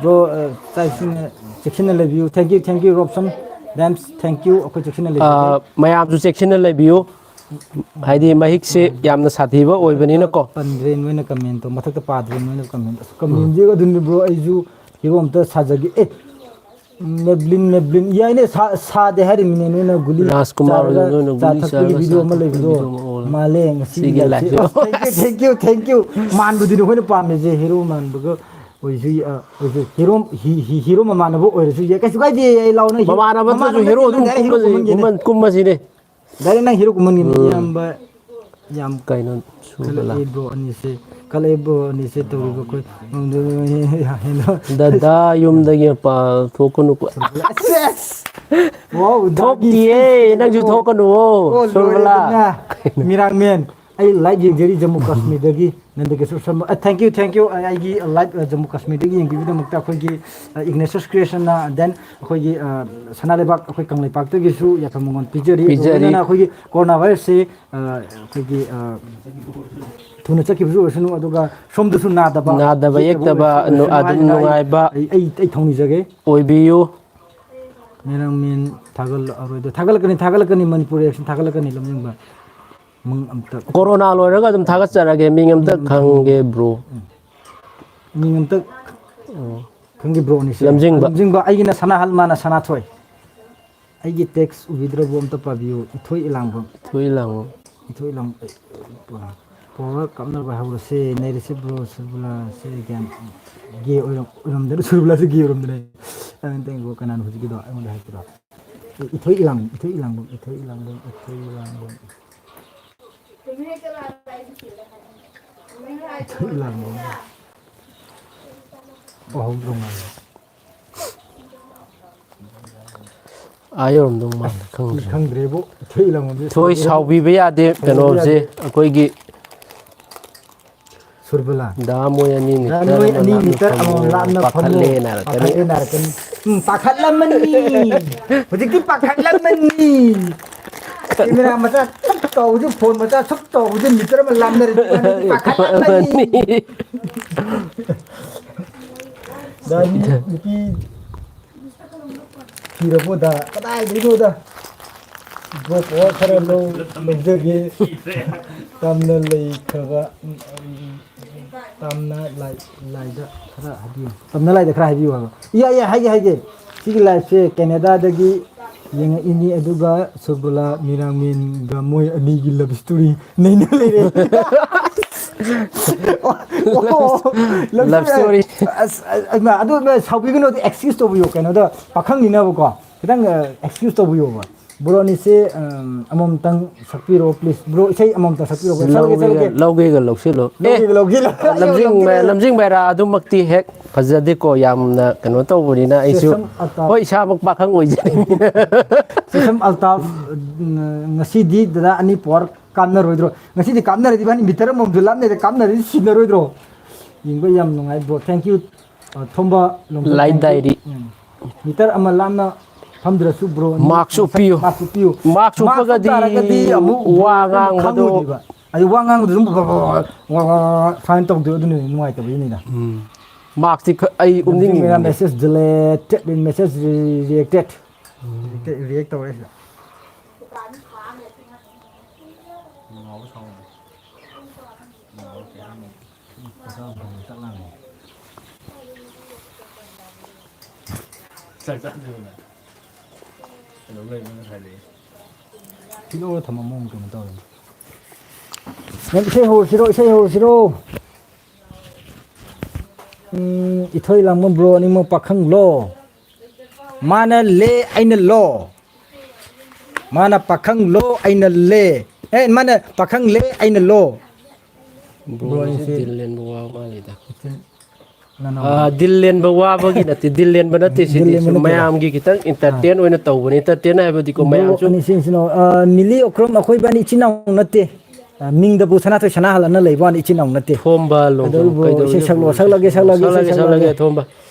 ꯕ꯭ꯔꯣ, ꯑ, ꯆꯥꯛ ꯏꯁꯤꯡ, ꯑ, ꯆꯦꯛꯁꯤꯟꯅ ꯂꯩꯕꯤꯌꯨ꯫ Thank you, thank you, ꯔꯣꯞꯁꯟ ꯗꯦꯝꯁ, thank you꯫ ꯑꯩꯈꯣꯏ ꯆꯦꯛꯁꯤꯟꯅ ꯂꯩꯖꯒꯦ꯫ ꯑ, ꯃꯌꯥꯝꯁꯨ ꯆꯦꯛꯁꯤꯟꯅ ꯂꯩꯕꯤꯌꯨ꯫ ꯍꯥꯏꯗꯤ ꯃꯍꯤꯛꯁꯦ ꯌꯥꯝꯅ ꯁꯥꯊꯤꯕ ꯑꯣꯏꯕꯅꯤꯅꯀꯣ꯫ ꯄꯟꯗ꯭ꯔꯦ ꯅꯣꯏꯅ comment ꯇꯣ, ꯃꯊꯛꯇ ꯄꯥꯗ꯭ꯔꯦ ꯅꯣꯏꯅ comment꯫ ꯑꯁ, comment ꯁꯦ ꯑꯗꯨꯅꯤ ꯕ꯭ꯔꯣ, ꯑꯩꯁꯨ ꯍꯦꯔꯣ ꯑꯝꯇ ꯁꯥꯖꯒꯦ꯫ ꯑꯦ, ꯃꯦꯕ꯭ꯂꯤꯟ, ꯃꯦꯕ꯭ꯂꯤꯟ꯫ ꯌꯥꯏꯅꯦ, ꯁꯥ-, ꯁꯥꯗꯦ ꯍꯥꯏꯔꯤꯃꯤꯅꯦ ꯅꯣꯏꯅ ꯒꯨꯂꯤ ꯔꯥꯖꯀꯨꯃꯥꯔ ꯆꯥꯔꯒ ꯑꯣꯏꯅ ꯅꯣꯏꯅ ꯆꯥ ꯒꯨꯂꯤ ꯊꯛꯄꯒꯤ ꯆꯥꯔꯒ video ꯆꯥ ꯑꯃ ꯊꯛꯄꯒꯤ ꯂꯩꯕꯗꯣ꯫ Video ꯑꯃ ꯑꯣꯜꯂꯦ꯫ ꯃꯥꯜꯂꯦ ꯉꯁꯤꯒꯤ ꯁꯤꯒꯤ live ꯁꯦ꯫ Live ꯁꯦ꯫ ꯑꯁ, thank you, thank you, thank you꯫ ꯃꯥꯟꯕꯗꯨꯅꯤ ꯑꯩꯈꯣꯏꯅ ꯄꯥꯝꯃꯤꯁꯦ, ꯍꯦꯔꯣ ꯃꯥꯟꯕꯒ ꯑꯣꯏꯁꯨ ꯌꯥ-, ꯑꯣꯏꯁꯨ ꯍꯦꯔꯣ, ꯍꯤ-, ꯍꯤ-, ꯍꯦꯔꯣ ꯃꯃꯥꯟꯅꯕ ꯑꯣꯏꯔꯁꯨ ꯌꯥꯏ, ꯀꯩꯁꯨ ꯀꯥꯏꯗꯦ꯫ ꯑꯩ ꯂꯥꯎꯅ ꯍꯤ-, ꯃꯃꯥꯟꯅꯕ ꯅꯠꯇ꯭ꯔꯁꯨ ꯃꯃꯥꯟꯅꯕ ꯍꯦꯔꯣ ꯅꯠꯇꯦ, ꯑꯗꯨꯝ ꯅꯪ direct ꯍꯦꯔꯣ ꯀꯨꯝꯃꯁꯤ, ꯀꯨꯝꯍꯟꯒꯦꯅꯦ꯫ ꯀꯨꯝꯍꯟ-, ꯀꯨꯝꯃꯁꯤꯅꯦ꯫ Direct ꯅꯪ ꯍꯦꯔꯣ ꯀꯨꯝꯍꯟꯒꯦꯅꯦ, ꯎꯝ꯫ ꯏꯌꯥꯝꯕ꯫ ꯌꯥꯝ ꯀꯩꯅꯣ ꯁꯨꯕꯂꯥ? ꯀꯜꯂꯛꯑꯦ ꯕ꯭ꯔꯣ ꯑꯅꯤꯁꯦ, ꯀꯜꯂꯛꯑꯦ ꯕ꯭ꯔꯣ ꯑꯅꯤꯁꯦ ꯇꯧꯔꯤꯕ ꯑꯩꯈꯣꯏ꯫ ꯗꯗꯥ ꯌꯨꯝꯗꯒꯤ ꯃꯄꯥꯟ ꯊꯣꯛꯀꯅꯨꯀꯣ꯫ ꯁꯦꯁ! Wow, ꯗꯥꯒꯤ ꯊꯣꯛꯇꯤꯌꯦ, ꯁꯦꯁ! ꯅꯪꯁꯨ ꯑꯣ, ꯊꯣꯛꯀꯅꯨꯋꯣ, ꯑꯣ, ꯁꯨꯔꯕꯂꯥ꯫ ꯂꯣꯏꯔꯦꯗꯅ꯫ ꯃꯤꯔꯥꯡꯃꯦꯟ, ꯑꯩ live ꯌꯦꯡꯖꯔꯤ ꯖꯝꯃꯨ ꯀꯥꯁꯃꯤꯔꯗꯒꯤ ꯅꯟꯗꯀꯤꯁꯣꯔ ꯁꯔꯃ꯫ ꯑ, thank you, thank you꯫ ꯑ, ꯑꯩꯒꯤ live, ꯑ, ꯖꯝꯃꯨ ꯀꯥꯁꯃꯤꯔꯗꯒꯤ ꯌꯦꯡꯕꯤꯕꯒꯤꯗꯃꯛꯇ ꯑꯩꯈꯣꯏꯒꯤ, ꯑ, Ignatius Creation ꯅ, then ꯑꯩꯈꯣꯏꯒꯤ, ꯑ, ꯁꯅꯥ ꯂꯩꯕꯥꯛ, ꯑꯩꯈꯣꯏ ꯀꯪꯂꯩꯄꯥꯛꯇꯒꯤꯁꯨ ꯌꯥꯏꯐꯕ ꯃꯉꯣꯟ ꯄꯤꯖꯔꯤ꯫ ꯑꯗꯨꯒ ꯄꯤꯖꯔꯤ꯫ ꯂꯣꯏꯅꯅ ꯑꯩꯈꯣꯏꯒꯤ corona virus ꯁꯤ, ꯑ, ꯑꯩꯈꯣꯏꯒꯤ, ꯑ, ꯊꯨꯅ ꯆꯠꯈꯤꯕꯁꯨ ꯑꯣꯏꯁꯅꯨ, ꯑꯗꯨꯒ ꯁꯣꯝꯗꯁꯨ ꯅꯥꯗꯕ, ꯅꯥꯗꯕ ꯌꯦꯛꯇꯕ ꯌꯦꯛꯇꯕ ꯑꯣꯏꯁꯅꯨ ꯅꯨ-, ꯑꯗꯨꯝ ꯍꯥꯏꯗꯅ ꯑꯩ, ꯅꯨꯡꯉꯥꯏꯕ ꯑꯩ, ꯑꯩ, ꯑꯩ ꯊꯧꯅꯤꯖꯒꯦ꯫ ꯑꯣꯏꯕꯤꯌꯨ꯫ ꯃꯦꯔꯥꯡꯃꯦꯟ ꯊꯥꯒꯠꯂꯛꯑꯔꯣꯏꯗ-, ꯊꯥꯒꯠꯂꯛꯀꯅꯤ, ꯊꯥꯒꯠꯂꯛꯀꯅꯤ, ꯃꯅꯤꯄꯨꯔ reaction ꯊꯥꯒꯠꯂꯛꯀꯅꯤ, ꯂꯝꯖꯤꯡꯕ꯫ ꯃꯪ ꯑꯝꯇ꯫ ꯀꯣꯔꯣꯅꯥ ꯂꯣꯏꯔꯒ ꯑꯗꯨꯝ ꯊꯥꯒꯠꯆꯔꯒꯦ, ꯃꯤꯡ ꯑꯝꯇ ꯎꯝ, ꯎꯝ, ꯎꯝ꯫ ꯈꯪꯒꯦ, bro꯫ ꯎꯝ꯫ ꯃꯤꯡ ꯑꯝꯇ ꯑꯣ꯫ ꯈꯪꯗꯦ, bro ꯑꯅꯤꯁꯦ꯫ ꯂꯝꯖꯤꯡꯕ꯫ ꯂꯝꯖꯤꯡꯕ, ꯑꯩꯒꯤꯅ ꯁꯅꯥꯍꯜ, ꯃꯥꯅ ꯁꯅꯥꯊꯣꯏ꯫ ꯑꯩꯒꯤ text ꯎꯕꯤꯗ꯭ꯔꯕꯣ? ꯑꯝꯇ ꯄꯥꯕꯤꯌꯨ꯫ ꯏꯊꯣꯏ ꯏꯂꯥꯡꯕꯝ꯫ ꯏꯊꯣꯏ ꯏꯂꯥꯡꯕꯝ꯫ ꯏꯊꯣꯏ ꯂꯪ-, ꯄꯣꯔꯒ ꯀꯥꯞꯅꯕ ꯍꯧꯔꯁꯦ, ꯅꯩꯔꯁꯦ bro, ꯁꯨꯔꯕꯂꯥꯁꯦ ꯒ꯭ꯌꯥꯟ, ꯒꯦ ꯑꯣꯏꯔꯝ-, ꯑꯣꯏꯔꯝꯗ꯭ꯔꯦ, ꯁꯨꯔꯕꯂꯥꯁꯦ ꯒꯦ ꯑꯣꯏꯔꯝꯗ꯭ꯔꯦ꯫ ꯑꯗꯨꯅ ꯇꯦꯡꯒꯣ ꯀꯅꯥꯅꯣ ꯍꯧꯖꯤꯛꯀꯤꯗꯣ ꯑꯩꯉꯣꯟꯗ ꯍꯥꯏꯔꯛꯄꯗꯣ? ꯏꯊꯣꯏ ꯏꯂꯥꯡ-, ꯏꯊꯣꯏ ꯏꯂꯥꯡꯕꯝ, ꯏꯊꯣꯏ ꯏꯂꯥꯡꯕꯝ, ꯏꯊꯣꯏ ꯏꯂꯥꯡꯕꯝ꯫ ꯏꯊꯣꯏ ꯏꯂꯥꯡꯕꯝ꯫ ꯎꯍꯧꯗ꯭ꯔ ꯃꯥꯜꯂꯦ꯫ ꯑꯥ ꯌꯧꯔꯝꯗꯧ ꯃꯥꯜꯂꯦ, ꯑꯁ, ꯈꯪꯗ꯭ꯔꯦ꯫ ꯈꯪꯗ꯭ꯔꯦꯕꯨ, ꯏꯊꯣꯏ ꯏꯂꯥꯡꯕꯝꯁꯦ ꯊꯣꯏ, ꯁꯥꯎꯕꯤꯕ ꯁꯥꯎꯕꯤꯕ ꯌꯥꯗꯦ, ꯁꯥꯎꯕꯤꯕ ꯀꯩꯅꯣꯁꯦ, ꯌꯥꯗꯦ꯫ ꯑꯩꯈꯣꯏꯒꯤ ꯁꯨꯔꯕꯂꯥ꯫ ꯗꯥ ꯃꯣꯏ ꯑꯅꯤ ꯗꯥ ꯃꯤꯇꯔ ꯅꯣꯏ ꯑꯃ ꯑꯅꯤ ꯂꯥꯞꯅ ꯃꯤꯇꯔ ꯐꯝꯃꯨ, ꯑꯃꯃꯝ ꯂꯥꯞꯅ ꯐꯝꯃꯨ꯫ ꯄꯥꯈꯠꯂꯦꯅ ꯍꯥꯏꯔꯛꯀꯅꯤ꯫ ꯄꯥꯈꯠꯂꯦꯅ ꯍꯥꯏꯔꯛꯀꯅꯤ꯫ ꯎꯝ, ꯄꯥꯈꯠꯂꯝꯃꯅꯤ꯫ ꯍꯧꯖꯤꯛꯇꯤ ꯄꯥꯈꯠꯂꯝꯃꯅꯤ꯫ ꯀꯦꯃꯦꯔꯥ ꯃꯆꯥ ꯁꯨꯛ ꯇꯧꯕꯁꯦ, ꯐꯣꯟ ꯃꯆꯥ ꯁꯨꯛ ꯇꯧꯕꯁꯦ, ꯃꯤꯇꯔ ꯑꯃ ꯂꯥꯞꯅꯔꯗꯤ ꯏꯕꯥꯅꯤꯗꯤ ꯄꯥꯈꯠꯂꯝꯃꯅꯤ꯫ ꯄꯥꯈꯠꯂꯝꯃꯅꯤ꯫ ꯗꯥ ꯅꯨꯄꯤ ꯊꯤꯔꯕꯣꯗ? ꯀꯗꯥꯏꯗꯩꯅꯣꯗ? ꯕ꯭ꯔꯣ ꯄꯋꯥꯔ ꯈꯔ ꯂꯧ-, ꯂꯧꯖꯒꯦ꯫ ꯇꯝꯅ ꯂꯩꯈ꯭ꯔꯕ, ꯇꯝꯅ ꯂꯥꯏ-, ꯂꯥꯏꯗ ꯈꯔ ꯍꯥꯏꯕꯤꯌꯨ꯫ ꯇꯝꯅ ꯂꯥꯏꯗ ꯈꯔ ꯍꯥꯏꯕꯤꯌꯨ ꯍꯥꯏꯕ꯫ ꯌꯥꯏ, ꯌꯥꯏ, ꯍꯥꯏꯒꯦ, ꯍꯥꯏꯒꯦ꯫ ꯁꯤꯒꯤ ꯂꯥꯏꯐꯁꯦ ꯀꯦꯅꯦꯗꯥꯗꯒꯤ ꯌꯦꯡꯉꯛꯏꯅꯤ, ꯑꯗꯨꯒ ꯁꯨꯔꯕꯂꯥ ꯃꯤꯔꯥꯡꯃꯦꯟꯒ ꯃꯣꯏ ꯑꯅꯤꯒꯤ love story ꯅꯩꯅ ꯂꯩꯔꯦ꯫ ꯑꯣ, ꯑꯣ, love love story꯫ Story꯫ ꯑꯁ, ꯑ, ꯏꯃꯥ, ꯑꯗꯨ ꯏꯃꯥ, ꯁꯥꯎꯕꯤꯒꯅꯨ, ꯑꯗꯨ excuse ꯇꯧꯕꯤꯌꯣ, ꯀꯩꯅꯣꯗ, ꯄꯥꯈꯪꯅꯤꯅꯕꯀꯣ, ꯈꯤꯇꯪ, ꯑ, excuse ꯇꯧꯕꯤꯌꯣꯕ꯫ Bro ꯑꯅꯤꯁꯦ, ꯑꯝ, ꯑꯃꯃꯝꯇꯪ ꯁꯛꯄꯤꯔꯣ, please꯫ Bro, ꯏꯁꯩ ꯑꯃꯃꯝꯇꯪ ꯁꯛꯄꯤꯔꯣ, bro꯫ ꯁꯛꯂꯒꯦ, ꯂꯧꯒꯦꯒ, ꯁꯛꯂꯒꯦ꯫ ꯂꯧꯒꯦꯒ ꯂꯧꯁꯤꯜꯂꯣ꯫ ꯑꯦ, ꯂꯧꯒꯦꯒ ꯂꯧꯁꯤꯜꯂꯣ꯫ ꯑꯩ ꯂꯝꯖꯤꯡ-, ꯂꯧꯒꯦꯒ ꯂꯝꯖꯤꯡ ꯕꯥꯏꯔꯥ ꯑꯗꯨꯃꯛꯇꯤ ꯍꯦꯛ ꯐꯖꯗꯦꯀꯣ, ꯌꯥꯝꯅ ꯀꯩꯅꯣ ꯇꯧꯕꯅꯤꯅ ꯑꯩꯁꯨ꯫ ꯁꯦꯁꯝ ꯑꯜꯇꯥꯐ꯫ ꯍꯣꯏ, ꯏꯁꯥꯃꯛ ꯄꯥꯈꯪ ꯑꯣꯏꯖꯔꯤꯕꯅꯤꯅ꯫ ꯁꯦꯁꯝ ꯑꯜꯇꯥꯐ, ꯎꯝ, ꯉꯁꯤꯗꯤ ꯗꯗꯥ ꯑꯅꯤ ꯄꯋꯥꯔ ꯀꯥꯞꯅꯔꯣꯏꯗ꯭ꯔꯣ? ꯉꯁꯤꯗꯤ ꯀꯥꯞꯅꯔꯗꯤ ꯏꯕꯥꯅꯤ ꯃꯤꯇꯔ ꯑꯃꯃꯝꯁꯨ ꯂꯥꯞꯅꯩꯗ, ꯀꯥꯞꯅꯔꯗꯤ ꯁꯤꯅꯔꯣꯏꯗ꯭ꯔꯣ? ꯌꯦꯡꯕ ꯌꯥꯝ ꯅꯨꯡꯉꯥꯏ, bro꯫ Thank you꯫ ꯑ, ꯊꯣꯝꯕ ꯂꯣꯡꯊꯣꯡ, ꯂꯥꯏꯠ thank you꯫ ꯗꯥꯏꯔꯤ꯫ ꯎꯝ꯫ ꯃꯤꯇꯔ ꯑꯃ ꯂꯥꯞꯅ ꯐꯝꯗ꯭ꯔꯁꯨ, bro, ꯃꯥꯛꯁ ꯃꯁꯛ, ꯎꯞꯄꯤꯌꯨ꯫ ꯃꯥꯛꯁ ꯎꯞꯄꯤꯌꯨ꯫ ꯃꯥꯛꯁ ꯃꯥꯛꯁ ꯎꯞꯄꯒꯗꯤ ꯎꯞꯇꯥꯔꯒꯗꯤ ꯑꯃꯨꯛ ꯋꯥ ꯉꯥꯡꯕꯗꯣ ꯈꯪꯉꯣꯏꯗꯣꯏꯕ꯫ ꯑꯗꯩ ꯋꯥ ꯉꯥꯡꯕꯗ ꯑꯗꯨꯝ ꯁꯨꯃꯥꯏꯅ ꯇꯧꯗꯣꯏ ꯑꯗꯨꯅ ꯅꯨꯡꯉꯥꯏꯇꯕꯒꯤꯅꯤꯗ꯫ ꯎꯝ꯫ ꯃꯥꯛꯁꯇꯤ ꯈ-, ꯑꯩ ꯂꯝꯖꯤꯡ ꯃꯌꯥꯝ ꯎꯞꯅꯤꯡꯉꯤꯅꯤꯅꯦ꯫ Message deleted, message rejected꯫ ꯎꯝ꯫ React, react ꯇꯧꯔꯦ ꯁꯤꯗ꯫ ꯆꯥꯛ ꯆꯥꯗ꯭ꯔꯤꯕꯅꯦ꯫ ꯀꯩꯅꯣ ꯂꯩꯕ ꯉꯁꯥꯏꯗꯒꯤ꯫ ꯁꯤ ꯂꯧꯔ ꯊꯝꯃꯝꯃꯣ, ꯑꯃꯨꯛ ꯀꯩꯅꯣ ꯇꯧꯔꯦ꯫ ꯏꯁꯩ ꯍꯧꯔꯁꯤꯔꯣ, ꯏꯁꯩ ꯍꯧꯔꯁꯤꯔꯣ? ꯎꯝ, ꯏꯊꯣꯏ ꯂꯥꯡꯕꯝ ꯕ꯭ꯔꯣ ꯑꯅꯤꯃꯛ ꯄꯥꯈꯪꯂꯣ? ꯃꯥꯅ ꯂꯦ, ꯑꯩꯅ ꯂꯣ꯫ ꯃꯥꯅ ꯄꯥꯈꯪꯂꯣ, ꯑꯩꯅ ꯂꯦ꯫ ꯑꯦ, ꯃꯥꯅ ꯄꯥꯈꯪ ꯂꯦ, ꯑꯩꯅ ꯂꯣ꯫ ꯕ꯭ꯔꯣ, ꯕ꯭ꯔꯣ ꯑꯅꯤꯁꯦ ꯑꯅꯤꯁꯦ ꯗꯤꯜ ꯂꯦꯟꯕ ꯋꯥ ꯃꯥꯜꯂꯤꯗ꯫ ꯏꯆꯤꯟ ꯅꯅꯥꯎ꯫ ꯑꯥ, ꯗꯤꯜ ꯂꯦꯟꯕ ꯋꯥꯕꯒꯤ ꯅꯠꯇꯦ, ꯗꯤꯜ ꯂꯦꯟꯕ ꯅꯠꯇꯦ ꯗꯤꯜ ꯁꯤꯗꯤ, ꯂꯦꯟꯕ ꯁꯨꯝ ꯅꯠꯇꯦꯕ꯫ ꯃꯌꯥꯝꯒꯤ ꯈꯤꯇꯪ ꯑꯥ꯫ ꯏꯟꯇꯔꯇꯦꯟ ꯑꯣꯏꯅ ꯇꯧꯕꯅꯤ꯫ ꯏꯟꯇꯔꯇꯦꯟ ꯍꯥꯏꯕꯗꯤꯀꯣ, ꯕ꯭ꯔꯣ ꯃꯌꯥꯝꯁꯨ ꯑꯅꯤ ꯏꯆꯤꯟ ꯏꯆꯤꯟ ꯏꯅꯥꯎ, ꯑꯥ, ꯃꯤꯂꯤ ꯑꯣꯀ꯭ꯔꯝ, ꯑꯩꯈꯣꯏ ꯏꯕꯥꯅꯤ ꯏꯆꯤꯟ ꯏꯅꯥꯎ ꯅꯠꯇꯦ꯫ ꯑꯥ, ꯃꯤꯡꯗꯕꯨ ꯁꯅꯥꯊꯣꯏ ꯁꯅꯥꯍꯜ ꯑꯅ ꯂꯩꯕ ꯋꯥꯅꯤ, ꯏꯆꯤꯟ ꯏꯅꯥꯎ ꯅꯠꯇꯦ꯫ ꯊꯣꯝꯕ ꯂꯣꯡꯊꯣꯝ, ꯑꯗꯨꯕꯨ ꯀꯩꯗꯧꯔꯤꯅꯣ ꯏꯁꯩ ꯁꯛꯂꯣ, ꯕ꯭ꯔꯣ? ꯁꯛꯂꯒꯦ, ꯁꯛꯂꯒꯦ, ꯏꯁꯩ ꯁꯛꯂꯒꯦ, ꯁꯛꯂꯒꯦ꯫ ꯁꯛꯂꯒꯦ, ꯊꯣꯝꯕ꯫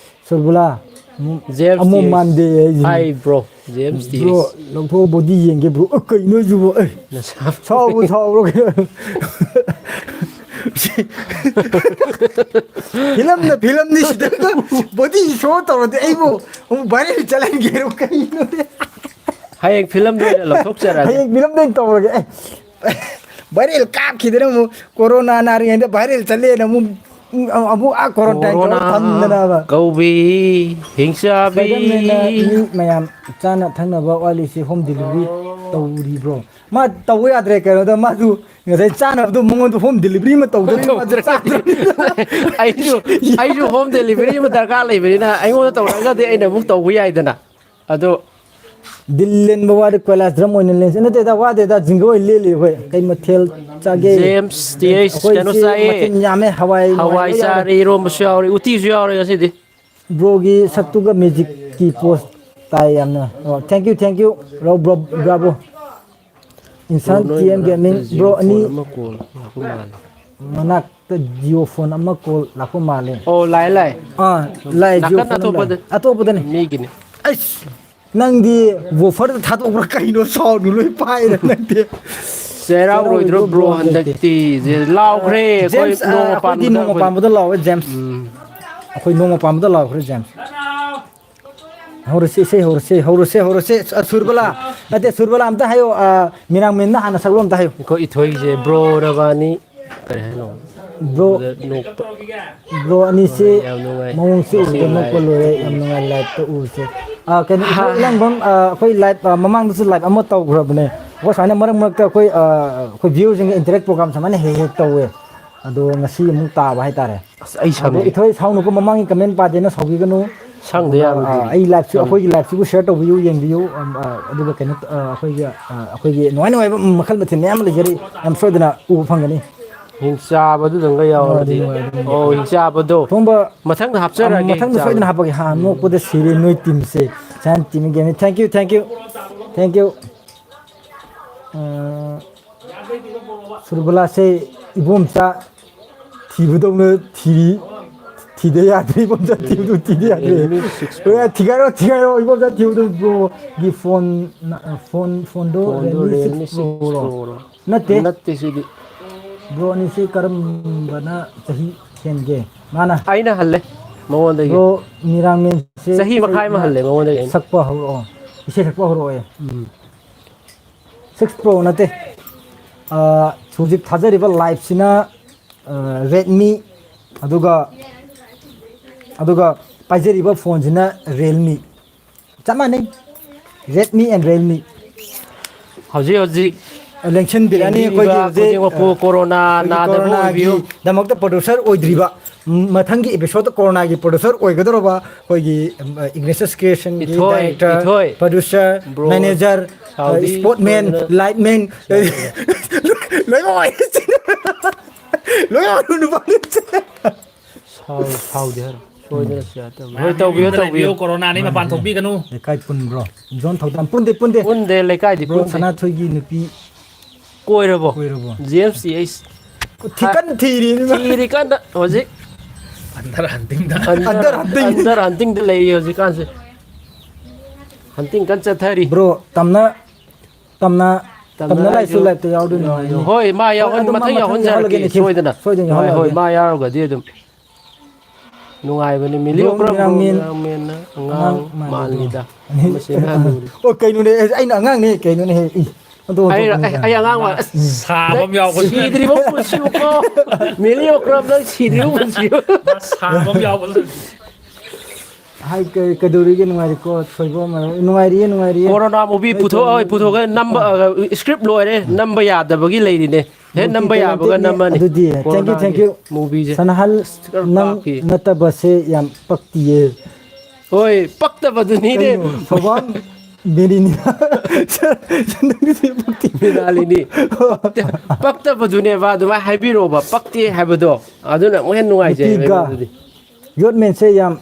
ꯁꯨꯔꯕꯨꯂꯥ, ꯑꯃꯨꯛ, ꯖꯦꯝꯁ ꯑꯃꯨꯛ ꯇꯤ ꯑꯦꯁ꯫ ꯃꯥꯟꯗꯦ ꯍꯥꯏꯁꯤꯅꯤ꯫ ꯍꯥꯏ, ꯕ꯭ꯔꯣ, ꯖꯦꯝꯁ ꯇꯤ ꯕ꯭ꯔꯣ, ꯑꯦꯁ꯫ ꯂꯧꯊꯣꯛꯑꯣ, ꯕꯣꯗꯤ ꯌꯦꯡꯒꯦ, ꯕ꯭ꯔꯣ꯫ ꯑ, ꯀꯩꯅꯣ ꯍꯥꯏꯁꯤꯕꯣ? ꯑꯩ ꯅꯁꯥ ꯁꯥꯎꯕꯨ ꯁꯥꯎꯔꯒꯦ꯫ ꯐꯤꯂꯝꯅ ꯐꯤꯂꯝꯅꯤ ꯁꯤꯗ꯫ ꯕꯣꯗꯤ ꯁꯣ ꯇꯧꯔꯗꯤ ꯑꯩꯕꯨ ꯑꯃꯨꯛ ꯚꯥꯏꯔꯦꯜ ꯆꯠꯍꯟꯒꯦꯔꯣ? ꯀꯩꯅꯣꯅꯦ? ꯍꯌꯦꯡ ꯐꯤꯂꯝꯗ ꯑꯣꯏꯅ ꯂꯧꯊꯣꯛꯆꯔꯛꯑꯒꯦ꯫ ꯍꯌꯦꯡ ꯐꯤꯂꯝꯗ ꯑꯣꯏꯅ ꯇꯧꯔꯒꯦ꯫ ꯑꯦ, ꯚꯥꯏꯔꯦꯜ ꯀꯥꯞꯈꯤꯗꯅ ꯑꯃꯨꯛ ꯀꯣꯔꯣꯅꯥ ꯅꯥꯔꯤꯉꯩꯗ ꯚꯥꯏꯔꯦꯜ ꯆꯠꯂꯦꯅ ꯑꯃꯨꯛ, ꯑꯃꯨꯛ ꯑꯥ ꯀꯣꯔꯣꯟꯇꯥꯏꯟ ꯇꯧꯔ ꯀꯣꯔꯣꯅꯥ ꯊꯝꯗꯅꯕ꯫ ꯀꯧꯕꯤ ꯍꯤꯡꯆꯥꯕꯤ꯫ ꯁ꯭ꯄꯥꯏꯗꯔꯃꯦꯟꯅ ꯃꯤ ꯃꯌꯥꯝ ꯆꯥꯅ ꯊꯛꯅꯕ ꯋꯥꯠꯂꯤꯁꯤ ꯍꯣꯝ ꯗꯤꯂꯤꯚꯔꯤ ꯇꯧꯔꯤꯕ꯭ꯔꯣ? ꯃꯥ ꯇꯧꯕ ꯌꯥꯗ꯭ꯔꯦ, ꯀꯩꯅꯣꯗ ꯃꯥꯁꯨ ꯉꯁꯥꯏ ꯆꯥꯅꯕꯗꯣ ꯃꯉꯣꯟꯗ ꯍꯣꯝ ꯗꯤꯂꯤꯚꯔꯤ ꯑꯃ ꯇꯧꯗ꯭ꯔꯗꯤ ꯃꯥꯁꯨ ꯇꯧꯗ꯭ꯔꯗꯤ꯫ ꯆꯥꯗ꯭ꯔꯕꯅꯤꯅ꯫ ꯑꯩꯁꯨ, ꯑꯩꯁꯨ ꯍꯣꯝ ꯗꯦꯂꯤꯚꯔꯤ ꯑꯃ ꯗꯔꯀꯥꯔ ꯂꯩꯕꯅꯤꯅ ꯑꯩꯉꯣꯟꯗ ꯇꯧꯔꯛꯑꯒꯗꯤ ꯑꯩꯅ ꯑꯃꯨꯛ ꯇꯧꯕ ꯌꯥꯏꯗꯅ꯫ ꯑꯗꯣ ꯗꯤꯜ ꯂꯦꯟꯕ ꯋꯥꯗꯤ ꯀꯣꯏꯂꯥꯁ ꯗ꯭ꯔꯝ ꯑꯣꯏꯅ ꯂꯦꯟꯁꯤ꯫ ꯅꯠꯇꯦꯗ, ꯋꯥꯗꯦꯗ, ꯖꯤꯡꯒ ꯑꯣꯏꯅ ꯂꯦꯜꯂꯤ ꯑꯩꯈꯣꯏ꯫ ꯀꯩ ꯃꯊꯦꯜ ꯆꯥꯒꯦ? ꯖꯦꯝꯁ ꯇꯤ ꯑꯩꯆ ꯑꯩꯈꯣꯏ ꯀꯩꯅꯣ ꯁꯤ ꯆꯥꯏꯌꯦ꯫ ꯃꯊꯦꯜ ꯌꯥꯝꯃꯦ, ꯍꯋꯥꯏ ꯅꯨꯡꯉꯥꯏ ꯍꯋꯥꯏ ꯂꯣꯏ ꯌꯥꯎꯔꯦ꯫ ꯆꯥꯔꯦ, ꯏꯔꯣꯝꯕꯁꯨ ꯌꯥꯎꯔꯦ, ꯎꯇꯤꯁꯨ ꯌꯥꯎꯔꯦ ꯉꯁꯤꯗꯤ꯫ ꯕ꯭ꯔꯣꯒꯤ ꯁꯛꯇꯨꯒ ꯃ꯭ꯌꯨꯖꯤꯛꯀꯤ ꯄꯣꯁ ꯇꯥꯏ ꯌꯥꯝꯅ꯫ ꯑꯣ, thank you, thank you, bro, bro, bravo. ꯏꯟꯁꯥꯟ ꯕ꯭ꯔꯣ, ꯅꯣꯏ ꯇꯤ ꯑꯦꯝ ꯃꯅꯥꯛꯇ ꯒꯦꯃꯤꯡ, ꯖꯤꯑꯣ ꯕ꯭ꯔꯣ ꯑꯅꯤ꯫ ꯐꯣꯟ ꯑꯃ ꯀꯣꯜ ꯂꯥꯛꯄ ꯃꯥꯜꯂꯦ꯫ ꯃꯅꯥꯛꯇ ꯖꯤꯑꯣ ꯐꯣꯟ ꯑꯃ ꯀꯣꯜ ꯂꯥꯛꯄ ꯃꯥꯜꯂꯦ꯫ ꯑꯣ, ꯂꯥꯛꯑꯦ, ꯂꯥꯛꯑꯦ꯫ ꯑꯥ, ꯂꯥꯛꯑꯦ, ꯖꯤꯑꯣ ꯅꯥꯀꯟ ꯐꯣꯟ ꯑꯃ ꯂꯥꯛꯑꯦ꯫ ꯑꯇꯣꯞꯄꯗ ꯑꯇꯣꯞꯄꯗꯅꯦ꯫ ꯃꯤꯒꯤꯅꯦ꯫ ꯑꯩꯁ, ꯅꯪꯗꯤ ꯕꯨꯐꯔꯗ ꯊꯥꯗꯣꯛꯄ꯭ꯔꯥ ꯀꯩꯅꯣ? ꯁꯥꯎꯟꯗꯨ ꯂꯣꯏ ꯄꯥꯏꯔꯦ ꯅꯪꯗꯤ꯫ ꯆꯩꯔꯥꯎꯔꯣꯏꯗ꯭ꯔꯣ ꯆꯩꯔꯥꯎꯔꯣꯏꯗ꯭ꯔꯣ ꯕ꯭ꯔꯣ ꯕ꯭ꯔꯣ ꯍꯟꯗꯛꯇꯤ? ꯍꯟꯗꯛꯇꯤ? ꯁꯦ ꯂꯥꯎꯈ꯭ꯔꯦ ꯑꯩꯈꯣꯏ, ꯑ, ꯅꯣꯡꯃ ꯑꯩꯈꯣꯏꯗꯤ ꯄꯥꯟꯕꯗ ꯅꯣꯡꯃ ꯑꯩꯈꯣꯏ꯫ ꯄꯥꯟꯕꯗ ꯂꯥꯎꯋꯦ, ꯖꯦꯝꯁ꯫ ꯎꯝ꯫ ꯑꯩꯈꯣꯏ ꯅꯣꯡꯃ ꯄꯥꯟꯕꯗ ꯂꯥꯎꯈ꯭ꯔꯦ, ꯖꯦꯝꯁ꯫ ꯍꯧꯔꯁꯤ, ꯏꯁꯩ ꯍꯧꯔꯁꯤ, ꯍꯧꯔꯁꯤ, ꯍꯧꯔꯁꯤ꯫ ꯑ, ꯁꯨꯔꯕꯂꯥ꯫ ꯅꯠꯇꯦ, ꯁꯨꯔꯕꯂꯥ ꯑꯝꯇ ꯍꯥꯏꯌꯣ꯫ ꯑ, ꯃꯤꯔꯥꯡꯃꯦꯟꯗ ꯍꯥꯟꯅ ꯁꯛꯂꯣ ꯑꯝꯇ ꯍꯥꯏꯌꯣ꯫ ꯑꯩꯈꯣꯏ ꯏꯊꯣꯏꯁꯦ ꯕ꯭ꯔꯣ ꯅꯕꯥꯅꯤ꯫ ꯀꯔꯤ ꯍꯥꯏꯅꯣ? ꯕ꯭ꯔꯣ, ꯎꯕꯗ ꯅꯣꯛꯄ꯫ ꯕ꯭ꯔꯣ ꯑꯅꯤꯁꯤ ꯌꯥꯝ ꯅꯨꯡꯉꯥꯏ꯫ ꯃꯑꯣꯡꯁꯤ ꯉꯁꯤ ꯎꯕꯗ ꯅꯣꯛꯄ live ꯂꯣꯏꯔꯦ꯫ ꯎꯕ꯫ ꯌꯥꯝ ꯅꯨꯡꯉꯥꯏ, live ꯇ ꯎꯕꯁꯦ꯫ ꯑ, ꯀꯩꯅꯣ, ꯏꯊꯣꯏ ꯍꯥ꯫ ꯏꯂꯥꯡꯕꯝ, ꯑ, ꯑꯩꯈꯣꯏ live, ꯑ, ꯃꯃꯥꯡꯗꯁꯨ live ꯑꯃ ꯇꯧꯈ꯭ꯔꯕꯅꯦ꯫ ꯑꯩꯈꯣꯏ ꯁꯨꯃꯥꯏꯅ ꯃꯔꯛ ꯃꯔꯛꯇ ꯑꯩꯈꯣꯏ, ꯑ, ꯑꯩꯈꯣꯏ viewerꯁꯤꯡꯒ interact program ꯁꯨꯃꯥꯏꯅ ꯍꯦꯛ ꯍꯦꯛ ꯇꯧꯋꯦ꯫ ꯑꯗꯣ ꯉꯁꯤ ꯑꯃꯨꯛ ꯇꯥꯕ ꯍꯥꯏꯇꯥꯔꯦ꯫ ꯑꯁ, ꯑꯩ ꯑꯗꯣ ꯁꯪꯗꯦ꯫ ꯏꯊꯣꯏ ꯁꯥꯎꯅꯨꯀꯣ, ꯃꯃꯥꯡꯒꯤ comment ꯄꯥꯗꯦꯅ ꯁꯥꯎꯕꯤꯒꯅꯨ꯫ ꯁꯪꯗꯦ ꯑꯗꯨꯒ, ꯌꯥꯕꯨꯗꯤ꯫ ꯑ, ꯑꯩ liveꯁꯨ, ꯁꯪꯗꯦ꯫ ꯑꯩꯈꯣꯏꯒꯤ liveꯁꯤꯕꯨ share ꯇꯧꯕꯤꯌꯨ, ꯌꯦꯡꯕꯤꯌꯨ꯫ ꯑꯝ, ꯑ, ꯑꯗꯨꯒ ꯀꯩꯅꯣ, ꯑ, ꯑꯩꯈꯣꯏꯒꯤ, ꯑ, ꯑꯩꯈꯣꯏꯒꯤ ꯅꯨꯡꯉꯥꯏ ꯅꯨꯡꯉꯥꯏꯕ ꯃꯈꯜ ꯃꯊꯦꯜ ꯃꯌꯥꯝ ꯑꯃ ꯂꯩꯖꯔꯤ, ꯌꯥꯝ ꯁꯣꯏꯗꯅ ꯎꯕ ꯐꯪꯒꯅꯤ꯫ ꯍꯤꯡꯆꯥꯕꯗꯨꯗꯪꯒ ꯌꯥꯎꯔꯗꯤ꯫ ꯅꯨꯡꯉꯥꯏꯕ, ꯅꯨꯡꯉꯥꯏꯕ꯫ ꯑꯣ, ꯍꯤꯡꯆꯥꯕꯗꯣ꯫ ꯊꯣꯡꯕ ꯃꯊꯪꯗ ꯍꯥꯞꯆꯔꯛꯑꯒꯦ, ꯃꯊꯪꯗ ꯁꯣꯏꯗꯅ ꯍꯤꯡꯆꯥꯕꯗꯣ꯫ ꯍꯥꯞꯄꯒꯦ꯫ ꯍꯥ, ꯎꯝ꯫ ꯅꯣꯛꯄꯗ ꯁꯤꯔꯦ ꯅꯣꯏ teamꯁꯦ꯫ Giant team Guinea. Thank you, thank you, thank you꯫ ꯑ, ꯁꯨꯔꯕꯂꯥꯁꯦ ꯏꯕꯣꯝꯆꯥ ꯊꯤꯕꯗꯧꯅ ꯊꯤꯔꯤ꯫ ꯊꯤꯗ ꯌꯥꯗ꯭ꯔꯦ, ꯏꯕꯣꯝꯆꯥ ꯊꯤꯕꯗꯧ ꯊꯤꯗ ꯌꯥꯗ꯭ꯔꯦ꯫ Realme six Pro꯫ ꯑꯦ, ꯊꯤꯒꯥꯏꯔꯣ, ꯊꯤꯒꯥꯏꯔꯣ, ꯏꯕꯣꯝꯆꯥ ꯊꯤꯕꯗꯧ꯫ Broꯒꯤ phone, phone, phoneꯗꯣ ꯐꯣꯟꯗꯣ Realme six Realme six Proꯔꯣ? Proꯔꯣ? ꯅꯠꯇꯦ꯫ ꯅꯠꯇꯦ ꯁꯤꯗꯤ꯫ Bro ꯑꯅꯤꯁꯤ ꯀꯔꯝꯕꯅ ꯆꯍꯤ ꯍꯦꯟꯒꯦ? ꯃꯥꯅ꯫ ꯑꯩꯅ ꯍꯜꯂꯦ ꯃꯉꯣꯟꯗꯒꯤ꯫ Bro ꯅꯤꯔꯥꯡꯃꯦꯟꯁꯦ ꯆꯍꯤ ꯃꯈꯥꯏ ꯑꯃ ꯏꯁꯩ ꯍꯜꯂꯦ ꯃꯉꯣꯟꯗꯒꯤ ꯑꯩꯅ꯫ ꯁꯛꯄ ꯍꯧꯔꯛꯑꯣ꯫ ꯏꯁꯩ ꯁꯛꯄ ꯍꯧꯔꯛꯑꯣꯌꯦ꯫ ꯎꯝ꯫ Six Pro ꯅꯠꯇꯦ꯫ ꯑ, ꯍꯧꯖꯤꯛ ꯊꯥꯖꯔꯤꯕ liveꯁꯤꯅ, ꯑ, Redmi, ꯑꯗꯨꯒ, ꯑꯗꯨꯒ ꯄꯥꯏꯖꯔꯤꯕ phoneꯁꯤꯅ Realme꯫ ꯆꯞ ꯃꯥꯟꯅꯩ, Redmi and Realme꯫ ꯍꯧꯖꯤꯛ ꯍꯧꯖꯤꯛ ꯂꯦꯡꯁꯤꯟꯕꯤꯔꯅꯤ ꯌꯦꯡꯕꯤꯔꯤꯕ ꯑꯩꯈꯣꯏꯒꯤ ꯍꯧꯖꯤꯛ, ꯈꯨꯗꯤꯡꯃꯛꯄꯨ ꯑ, corona ꯑꯩꯈꯣꯏꯒꯤ ꯅꯥꯗꯕ ꯑꯣꯏꯕꯤꯌꯨ꯫ Coronaꯒꯤꯗꯃꯛꯇ producer ꯑꯣꯏꯗ꯭ꯔꯤꯕ, ꯎꯝ, ꯃꯊꯪꯒꯤ episodeꯇ coronaꯒꯤ producer ꯑꯣꯏꯒꯗꯧꯔꯕ ꯑꯩꯈꯣꯏꯒꯤ, ꯎꯝ, ꯑ, Ignatius Creationꯒꯤ ꯏꯊꯣꯏ, director, ꯏꯊꯣꯏ꯫ Producer, Bro, manager, ꯑ, ꯁꯥꯎꯗꯤ sportman, ꯁꯣꯏꯗꯅ lightman, ꯁꯥꯎꯗꯤ꯫ ꯂꯣꯏꯅꯃꯛ ꯑꯣꯏ꯫ ꯂꯣꯏꯅꯃꯛ ꯑꯣꯏ, ꯅꯨꯄꯥ꯫ ꯁꯥꯎ-, ꯁꯥꯎꯗꯦ ꯍꯥꯏꯔꯣ? ꯁꯣꯏꯗꯅ share ꯇꯧꯕꯤꯌꯨ꯫ ꯍꯣꯏ, ꯇꯧꯕꯤꯌꯨ, ꯌꯨꯝꯗ ꯇꯧꯕꯤꯌꯨ꯫ ꯂꯩꯕꯤꯌꯨ, coronaꯅꯤ, ꯃꯄꯥꯟ ꯊꯣꯛꯄꯤꯒꯅꯨ꯫ ꯂꯩꯀꯥꯏ ꯄꯨꯟꯕ꯭ꯔꯣ? ꯖꯣꯟ ꯊꯧꯗꯥꯝ ꯄꯨꯟꯗꯦ, ꯄꯨꯟꯗꯦ꯫ ꯄꯨꯟꯗꯦ, ꯂꯩꯀꯥꯏꯗꯤ ꯕ꯭ꯔꯣ ꯄꯨꯟꯗꯦ꯫ ꯁꯅꯥꯊꯣꯏꯒꯤ ꯅꯨꯄꯤ ꯀꯣꯏꯔꯕꯣ? ꯀꯣꯏꯔꯕꯣ? ꯖꯦꯝꯁꯇꯤ ꯑꯩ ꯊꯤ-, ꯀꯟꯅ ꯊꯤꯔꯤ꯫ ꯊꯤꯔꯤ ꯀꯟꯅ ꯍꯧꯖꯤꯛ꯫ Under huntingꯗ꯫ Under, under hunting꯫ Under huntingꯗ ꯂꯩꯔꯤ ꯍꯧꯖꯤꯛꯀꯥꯟꯁꯦ꯫ Hunting ꯀꯟꯅ ꯆꯠꯊꯔꯤ꯫ ꯕ꯭ꯔꯣ, ꯇꯝꯅ ꯇꯝꯅ, ꯇꯝꯅ ꯇꯝꯅ ꯂꯥꯏꯁꯨ ꯂꯥꯏꯁꯨ liveꯇ ꯌꯥꯎꯗꯣꯏꯅꯤ꯫ ꯌꯥꯎ-, ꯍꯣꯏ, ꯃꯥ ꯍꯣꯏ, ꯌꯥꯎꯍꯟ-, ꯑꯗꯨꯝ ꯃꯥ ꯃꯊꯪ ꯃꯊꯪ ꯌꯥꯎꯍꯟꯖꯔꯛꯀꯦ, ꯌꯥꯎꯍꯜꯂꯒꯦ, ꯅꯤꯈꯤꯜ꯫ ꯁꯣꯏꯗꯅ꯫ ꯁꯣꯏꯗꯅ ꯍꯣꯏ, ꯍꯣꯏ, ꯌꯥꯎꯍꯜꯂꯛꯑꯒꯦ꯫ ꯃꯥ ꯌꯥꯎꯔꯒꯗꯤ ꯑꯗꯨꯝ ꯅꯨꯡꯉꯥꯏꯕꯅꯤ꯫ ꯃꯤꯂꯤ ꯕ꯭ꯔꯣ ꯑꯣꯀ꯭ꯔꯝ, ꯃꯤꯔꯥꯡꯃꯦꯟ꯫ ꯃꯤꯔꯥꯡꯃꯦꯟꯅ ꯑꯉꯥꯡ ꯑꯉꯥꯡ ꯃꯥꯜꯂꯤꯗ꯫ ꯃꯥꯜꯂꯤꯗ꯫ ꯃꯁꯤꯅ ꯍꯅꯨꯔꯦ꯫ ꯑꯣ, ꯀꯩꯅꯣꯅꯦ, ꯑꯩ, ꯑꯩꯅ ꯑꯉꯥꯡꯅꯦ, ꯀꯩꯅꯣꯅꯦꯍꯦ? ꯏ, ꯑꯩ, ꯑꯣꯟꯊꯣꯛꯑꯣ, ꯑꯩ, ꯑꯩ ꯑꯉꯥꯡ ꯃꯥꯜꯂꯦ꯫ ꯎꯝ꯫ ꯁꯥꯕ ꯑꯃ ꯌꯥꯎꯕ꯫ ꯁꯤꯗ꯭ꯔꯤꯕ ꯄꯨꯟꯁꯤꯕꯨꯀꯣ꯫ ꯃꯤꯂꯤ ꯑꯣꯀ꯭ꯔꯝ, ꯅꯪ ꯁꯤꯗ꯭ꯔꯤꯕ ꯄꯨꯟꯁꯤꯕꯨ꯫ ꯁꯥꯕ ꯑꯃ ꯌꯥꯎꯕ꯫ ꯍꯥꯏ, ꯀꯩ-, ꯀꯩꯗꯧꯔꯤꯒꯦ? ꯅꯨꯡꯉꯥꯏꯔꯤꯀꯣ? ꯊꯣꯏꯕ ꯑꯃ, ꯅꯨꯡꯉꯥꯏꯔꯤꯌꯦ, ꯅꯨꯡꯉꯥꯏꯔꯤꯌꯦ꯫ ꯀꯣꯔꯣꯅꯥ movie ꯅꯣꯏ ꯄꯨꯊꯣꯛꯑꯣꯏ, ꯀꯣꯔꯣꯅꯥ ꯄꯨꯊꯣꯛꯑꯒ ꯅꯝꯕ, ꯑ, script ꯂꯣꯏꯔꯦ, ꯅꯝꯕ ꯌꯥꯗꯕꯒꯤ ꯂꯩꯔꯤꯅꯦ꯫ ꯍꯦꯛ ꯅꯝꯕ ꯌꯥꯕꯒ ꯅꯝꯃꯅꯤ꯫ ꯑꯗꯨꯗꯤ, thank you, thank you꯫ ꯀꯣꯔꯣꯅꯥꯒꯤ movieꯁꯦ꯫ ꯁꯅꯥꯍꯜ, ꯁꯤꯗ ꯅꯪ ꯀꯥꯞꯈꯤ꯫ ꯅꯠꯇꯕꯁꯦ ꯌꯥꯝ ꯄꯛꯇꯤꯌꯦ꯫ ꯍꯣꯏ, ꯄꯛꯇꯕꯗꯨꯅꯤꯅꯦ꯫ ꯀꯩꯅꯣ, ꯊꯧꯕꯥꯜ ꯃꯦꯔꯤꯅꯤꯅ ꯅꯪꯒꯤꯁꯦ ꯄꯛꯇꯤ꯫ ꯃꯤꯅꯥꯂꯤꯅꯤ꯫ ꯄꯛꯇꯕꯗꯨꯅꯦꯕ, ꯑꯗꯨꯃꯥꯏꯅ ꯍꯥꯏꯕꯤꯔꯣꯕ, ꯄꯛꯇꯦ ꯍꯥꯏꯕꯗꯣ꯫ ꯑꯗꯨꯅ ꯑꯃꯨꯛ ꯍꯦꯟꯅ ꯅꯨꯡꯉꯥꯏꯖꯩ ꯅꯨꯄꯤꯒ ꯑꯩꯉꯣꯟꯗꯗꯤ꯫ ꯌꯣꯠꯃꯦꯟꯁꯦ ꯌꯥꯝ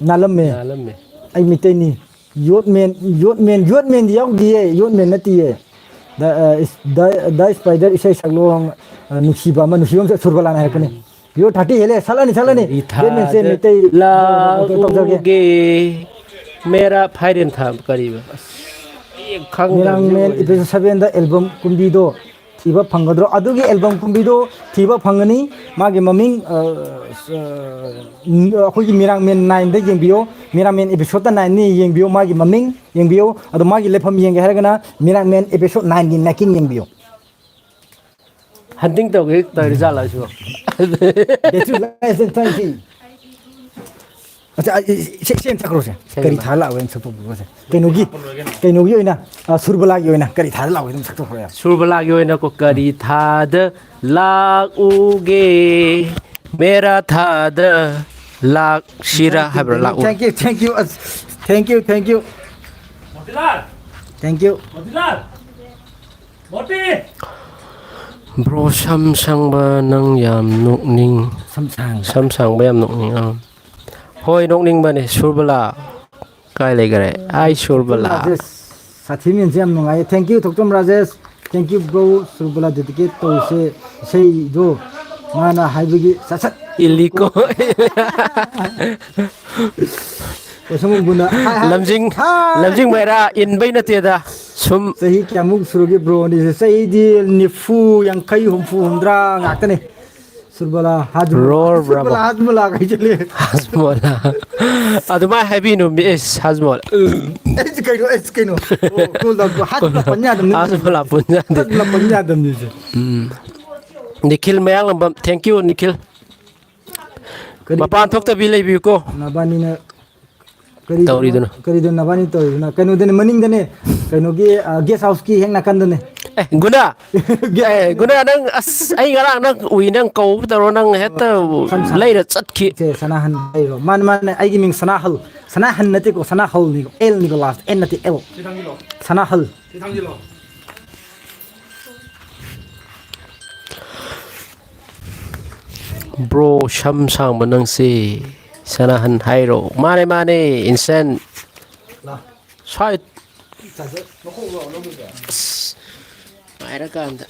ꯅꯥꯜꯂꯝꯃꯦ꯫ ꯅꯥꯜꯂꯝꯃꯦ꯫ ꯑꯩ ꯃꯤꯇꯩꯅꯤ꯫ ꯌꯣꯠꯃꯦꯟ, ꯌꯣꯠꯃꯦꯟ, ꯌꯣꯠꯃꯦꯟꯗꯤ ꯌꯥꯎꯗꯤꯌꯦ, ꯌꯣꯠꯃꯦꯟ ꯅꯠꯇꯤꯌꯦ꯫ The, ꯑ, is-, the, the Spider ꯏꯁꯩ ꯁꯛꯂꯣꯡ, ꯑ, ꯅꯨꯡꯁꯤꯕ ꯑꯃ, ꯅꯨꯡꯁꯤꯕ ꯑꯃ ꯁꯨꯔꯕꯂꯥꯅ ꯍꯥꯏꯔꯛꯄꯅꯦ꯫ ꯌꯣꯠ ꯊꯥꯔꯇꯤ ꯍꯦꯜꯂꯦ, ꯁꯠꯂꯅꯤ, ꯁꯠꯂꯅꯤ꯫ ꯀꯔꯤ ꯌꯣꯠꯃꯦꯟꯁꯦ ꯊꯥꯗ ꯃꯤꯇꯩ ꯂꯥꯛꯎꯒꯦ? ꯃꯦꯔꯥ ꯐꯥꯏꯔꯦꯟ ꯊꯥ ꯀꯔꯤꯕ? ꯑꯁ, ꯑꯩ ꯈꯪꯗꯕꯅꯤꯅ ꯃꯤꯔꯥꯡꯃꯦꯟ ꯑꯣꯏꯔꯦ꯫ Episode sevenꯗ album ꯀꯨꯝꯕꯤꯗꯣ ꯊꯤꯕ ꯐꯪꯒꯗ꯭ꯔꯣ? ꯑꯗꯨꯒꯤ album ꯀꯨꯝꯕꯤꯗꯣ ꯊꯤꯕ ꯐꯪꯒꯅꯤ꯫ ꯃꯥꯒꯤ ꯃꯃꯤꯡ, ꯑ, ꯑ, ꯑꯩꯈꯣꯏꯒꯤ ꯃꯤꯔꯥꯡꯃꯦꯟ nineꯗ ꯌꯦꯡꯕꯤꯌꯣ꯫ ꯃꯤꯔꯥꯡꯃꯦꯟ episode nineꯅꯤ, ꯌꯦꯡꯕꯤꯌꯣ꯫ ꯃꯥꯒꯤ ꯃꯃꯤꯡ ꯌꯦꯡꯕꯤꯌꯣ꯫ ꯑꯗꯣ ꯃꯥꯒꯤ ꯂꯩꯐꯝ ꯌꯦꯡꯒꯦ ꯍꯥꯏꯔꯒꯅ ꯃꯤꯔꯥꯡꯃꯦꯟ episode nineꯒꯤ making ꯌꯦꯡꯕꯤꯌꯣ꯫ Hunting ꯇꯧꯒꯦ ꯇꯧꯔꯤ ꯖꯥꯠꯂ ꯁꯤꯕꯣ? Battery life and twenty꯫ ꯑꯠꯆꯥ, ꯑꯩ, ꯏꯁꯩ, ꯏꯁꯩ ꯑꯃ ꯁꯛꯈ꯭ꯔꯣꯁꯦ꯫ ꯏꯁꯩ ꯀꯔꯤ ꯑꯃ꯫ ꯊꯥ ꯂꯥꯛꯑꯣ ꯍꯥꯏꯅ ꯁꯛꯇꯣꯛꯄꯤꯈ꯭ꯔꯣꯁꯦ꯫ ꯀꯩꯅꯣꯒꯤ, ꯀꯩꯅꯣꯒꯤ ꯑꯣꯏꯅ, ꯑ, ꯁꯨꯔꯕꯂꯥꯒꯤ ꯑꯣꯏꯅ ꯀꯔꯤ ꯊꯥꯗ ꯂꯥꯛꯑꯣ ꯍꯥꯏꯅ ꯁꯛꯇꯣꯛꯈ꯭ꯔꯣ ꯌꯥꯔꯦ꯫ ꯁꯨꯔꯕꯂꯥꯒꯤ ꯑꯣꯏꯅꯀꯣ, ꯀꯔꯤ ꯊꯥꯗ ꯂꯥꯛꯎꯒꯦ, ꯃꯦꯔꯥ ꯊꯥꯗ ꯂꯥꯛꯁꯤꯔꯥ ꯍꯥꯏꯕ꯭ꯔꯥ, ꯂꯥꯛꯎ꯫ Thank you, thank you, ꯑꯁ, thank you, thank you꯫ Motilal! Thank you꯫ Motilal! Moti! Bro, ꯁꯝ ꯁꯪꯕ ꯅꯪ ꯌꯥꯝ ꯅꯣꯛꯅꯤꯡ-, ꯁꯝ ꯁꯥꯡꯕ꯫ ꯁꯝ ꯁꯥꯡꯕ ꯌꯥꯝ ꯅꯣꯛꯅꯤꯡ-, ꯑꯥ꯫ ꯍꯣꯏ, ꯅꯣꯛꯅꯤꯡꯕꯅꯦ, ꯁꯨꯔꯕꯂꯥ꯫ ꯀꯥꯏ ꯂꯩꯈꯔꯦ? ꯑꯥꯏ, ꯁꯨꯔꯕꯂꯥ꯫ ꯔꯥꯖꯦꯁ, ꯁꯥꯊꯤ ꯃꯦꯟꯁꯦ ꯌꯥꯝ ꯅꯨꯡꯉꯥꯏꯌꯦ꯫ Thank you, Thokchom Rajesh. Thank you, bro꯫ Surbala dedicate ꯇꯧꯁꯦ ꯏꯁꯩꯗꯣ ꯃꯥꯅ ꯍꯥꯏꯕꯒꯤ ꯁꯠ ꯁꯠ꯫ ꯏꯜꯂꯤꯀꯣ꯫ ꯀꯣꯁꯝꯕꯨꯅ ꯍꯥꯏ ꯍꯥꯏ꯫ ꯂꯝꯖꯤꯡ-, ꯍꯥꯏ꯫ ꯂꯝꯖꯤꯡ ꯃꯩꯔꯥ ꯏꯟꯕꯩ ꯅꯠꯇꯦꯗ꯫ ꯁꯨꯝ꯫ ꯆꯍꯤ ꯀꯌꯥꯃꯨꯛ ꯁꯨꯔꯒꯦ bro ꯑꯅꯤꯁꯦ? ꯆꯍꯤꯗꯤ ꯅꯤꯐꯨ, ꯌꯥꯡꯈꯩ, ꯍꯨꯝꯐꯨ, ꯍꯨꯝꯗ꯭ꯔꯥ ꯉꯥꯛꯇꯅꯦ꯫ ꯁꯨꯔꯕꯂꯥ ꯍꯥꯖꯃꯣꯂꯥ꯫ ꯔꯣꯔ ꯁꯨꯔꯕꯂꯥ ꯕ꯭ꯔꯥꯕꯣ꯫ ꯍꯥꯖꯃꯣꯂꯥ ꯀꯥꯏꯁꯤꯜꯂꯦ꯫ ꯍꯥꯖꯃꯣꯂꯥ꯫ ꯑꯗꯨꯃꯥꯏꯅ ꯍꯥꯏꯕꯤꯅꯨ, ꯃꯤ, ꯑꯦꯁ, ꯍꯥꯖꯃꯣꯂꯥ꯫ ꯑꯩꯁ ꯀꯩꯅꯣ, ꯑꯩꯁ ꯀꯩꯅꯣ꯫ ꯑꯣ, ꯀꯣꯜ ꯂꯥꯛꯄ꯫ ꯍꯥꯖꯃꯣꯂꯥ ꯄꯟ ꯌꯥꯗꯕꯅꯤ꯫ ꯍꯥꯖꯃꯣꯂꯥ ꯄꯟ ꯌꯥꯗꯦ꯫ ꯍꯥꯖꯃꯣꯂꯥ ꯄꯟ ꯌꯥꯗꯕꯅꯤ ꯁꯦ꯫ ꯎꯝ꯫ ꯅꯤꯈꯤꯜ ꯃꯌꯥꯡꯂꯝꯕꯝ, thank you, ꯅꯤꯈꯤꯜ꯫ ꯀꯔꯤ ꯃꯄꯥꯟ ꯊꯣꯛꯇꯕꯤ ꯂꯩꯕꯤꯌꯨꯀꯣ꯫ ꯅꯕꯥꯅꯤꯅ ꯀꯔꯤꯗꯅꯣ, ꯇꯧꯔꯤꯗꯨꯅ? ꯀꯔꯤꯗꯅꯣ ꯅꯕꯥꯅꯤ ꯇꯧꯔꯤꯗꯨꯅ? ꯀꯩꯅꯣꯗꯅꯦ, ꯃꯅꯤꯡꯗꯅꯦ, ꯀꯩꯅꯣꯒꯤ, ꯑ, guest house-ꯀꯤ ꯍꯦꯛ ꯅꯥꯀꯟꯗꯅꯦ꯫ ꯑꯦ, ꯒꯨꯅꯥ! Guest ꯑꯦ, ꯒꯨꯅꯥ, ꯅꯪ, ꯑꯁ, ꯑꯩ ꯉꯔꯥꯡ ꯅꯪ ꯎꯏ, ꯅꯪ ꯀꯧꯕ ꯇꯧꯔꯣ, ꯅꯪ ꯍꯦꯛꯇ ꯁꯝ ꯁꯝ꯫ ꯂꯩꯔ ꯆꯠꯈꯤ꯫ ꯁꯦ, ꯁꯅꯥꯍꯟ ꯍꯥꯏꯔꯣ? ꯃꯥꯅꯦ, ꯃꯥꯅꯦ, ꯑꯩꯒꯤ ꯃꯤꯡ ꯁꯅꯥꯍꯜ꯫ ꯁꯅꯥꯍꯟ ꯅꯠꯇꯦꯀꯣ, ꯁꯅꯥꯍꯧꯅꯤꯀꯣ, L-ꯅꯤꯀꯣ last, N ꯅꯠꯇꯦ, L꯫ ꯁꯅꯥꯍꯜ꯫ Bro, ꯁꯝ ꯁꯥꯡꯕ ꯅꯪꯁꯦ ꯁꯅꯥꯍꯟ ꯍꯥꯏꯔꯣ? ꯃꯥꯅꯦ, ꯃꯥꯅꯦ, ꯏꯟꯁꯦꯟ꯫ ꯁ꯭ꯋꯥꯏ-, ꯑꯁ, ꯉꯥꯏꯔꯀꯥꯟꯗ꯫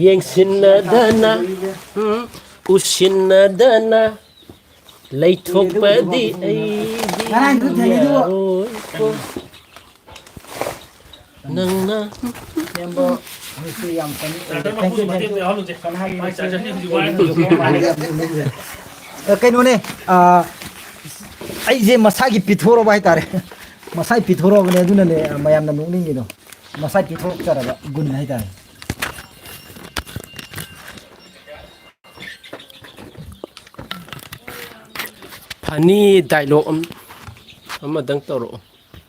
ꯌꯦꯡꯁꯤꯟꯅꯗꯅ, ꯎꯝ, ꯎꯁꯤꯟꯅꯗꯅ ꯂꯩꯊꯣꯛꯄꯗꯤ ꯑꯩꯗꯤ ꯉꯔꯥꯡꯁꯨ ꯊꯦꯡꯅꯩꯗꯨꯕꯨ꯫ ꯌꯥꯔꯣꯏꯀꯣ꯫ ꯅꯪꯅ ꯅꯦꯝꯕꯣ, ꯃꯤꯁꯨ ꯌꯥꯝ ꯆꯪꯉꯤ꯫ Thank you, thank you꯫ ꯑ, ꯀꯩꯅꯣꯅꯦ, ꯑ, ꯑꯩꯁꯦ ꯃꯁꯥꯒꯤ ꯄꯤꯊꯣꯔꯛꯑꯕ ꯍꯥꯏꯇꯥꯔꯦ꯫ ꯃꯁꯥꯒꯤ ꯄꯤꯊꯣꯔꯛꯑꯕꯅꯦ, ꯑꯗꯨꯅꯅꯦ ꯃꯌꯥꯝꯅ ꯅꯣꯛꯅꯤꯡꯉꯤꯗꯣ꯫ ꯃꯁꯥꯒꯤ ꯄꯤꯊꯣꯔꯛꯆꯔꯕ ꯒꯨꯟ ꯍꯥꯏꯇꯥꯔꯦ꯫ Funny dialogue ꯑꯃ, ꯑꯃꯗꯪ ꯇꯧꯔꯛꯑꯣ꯫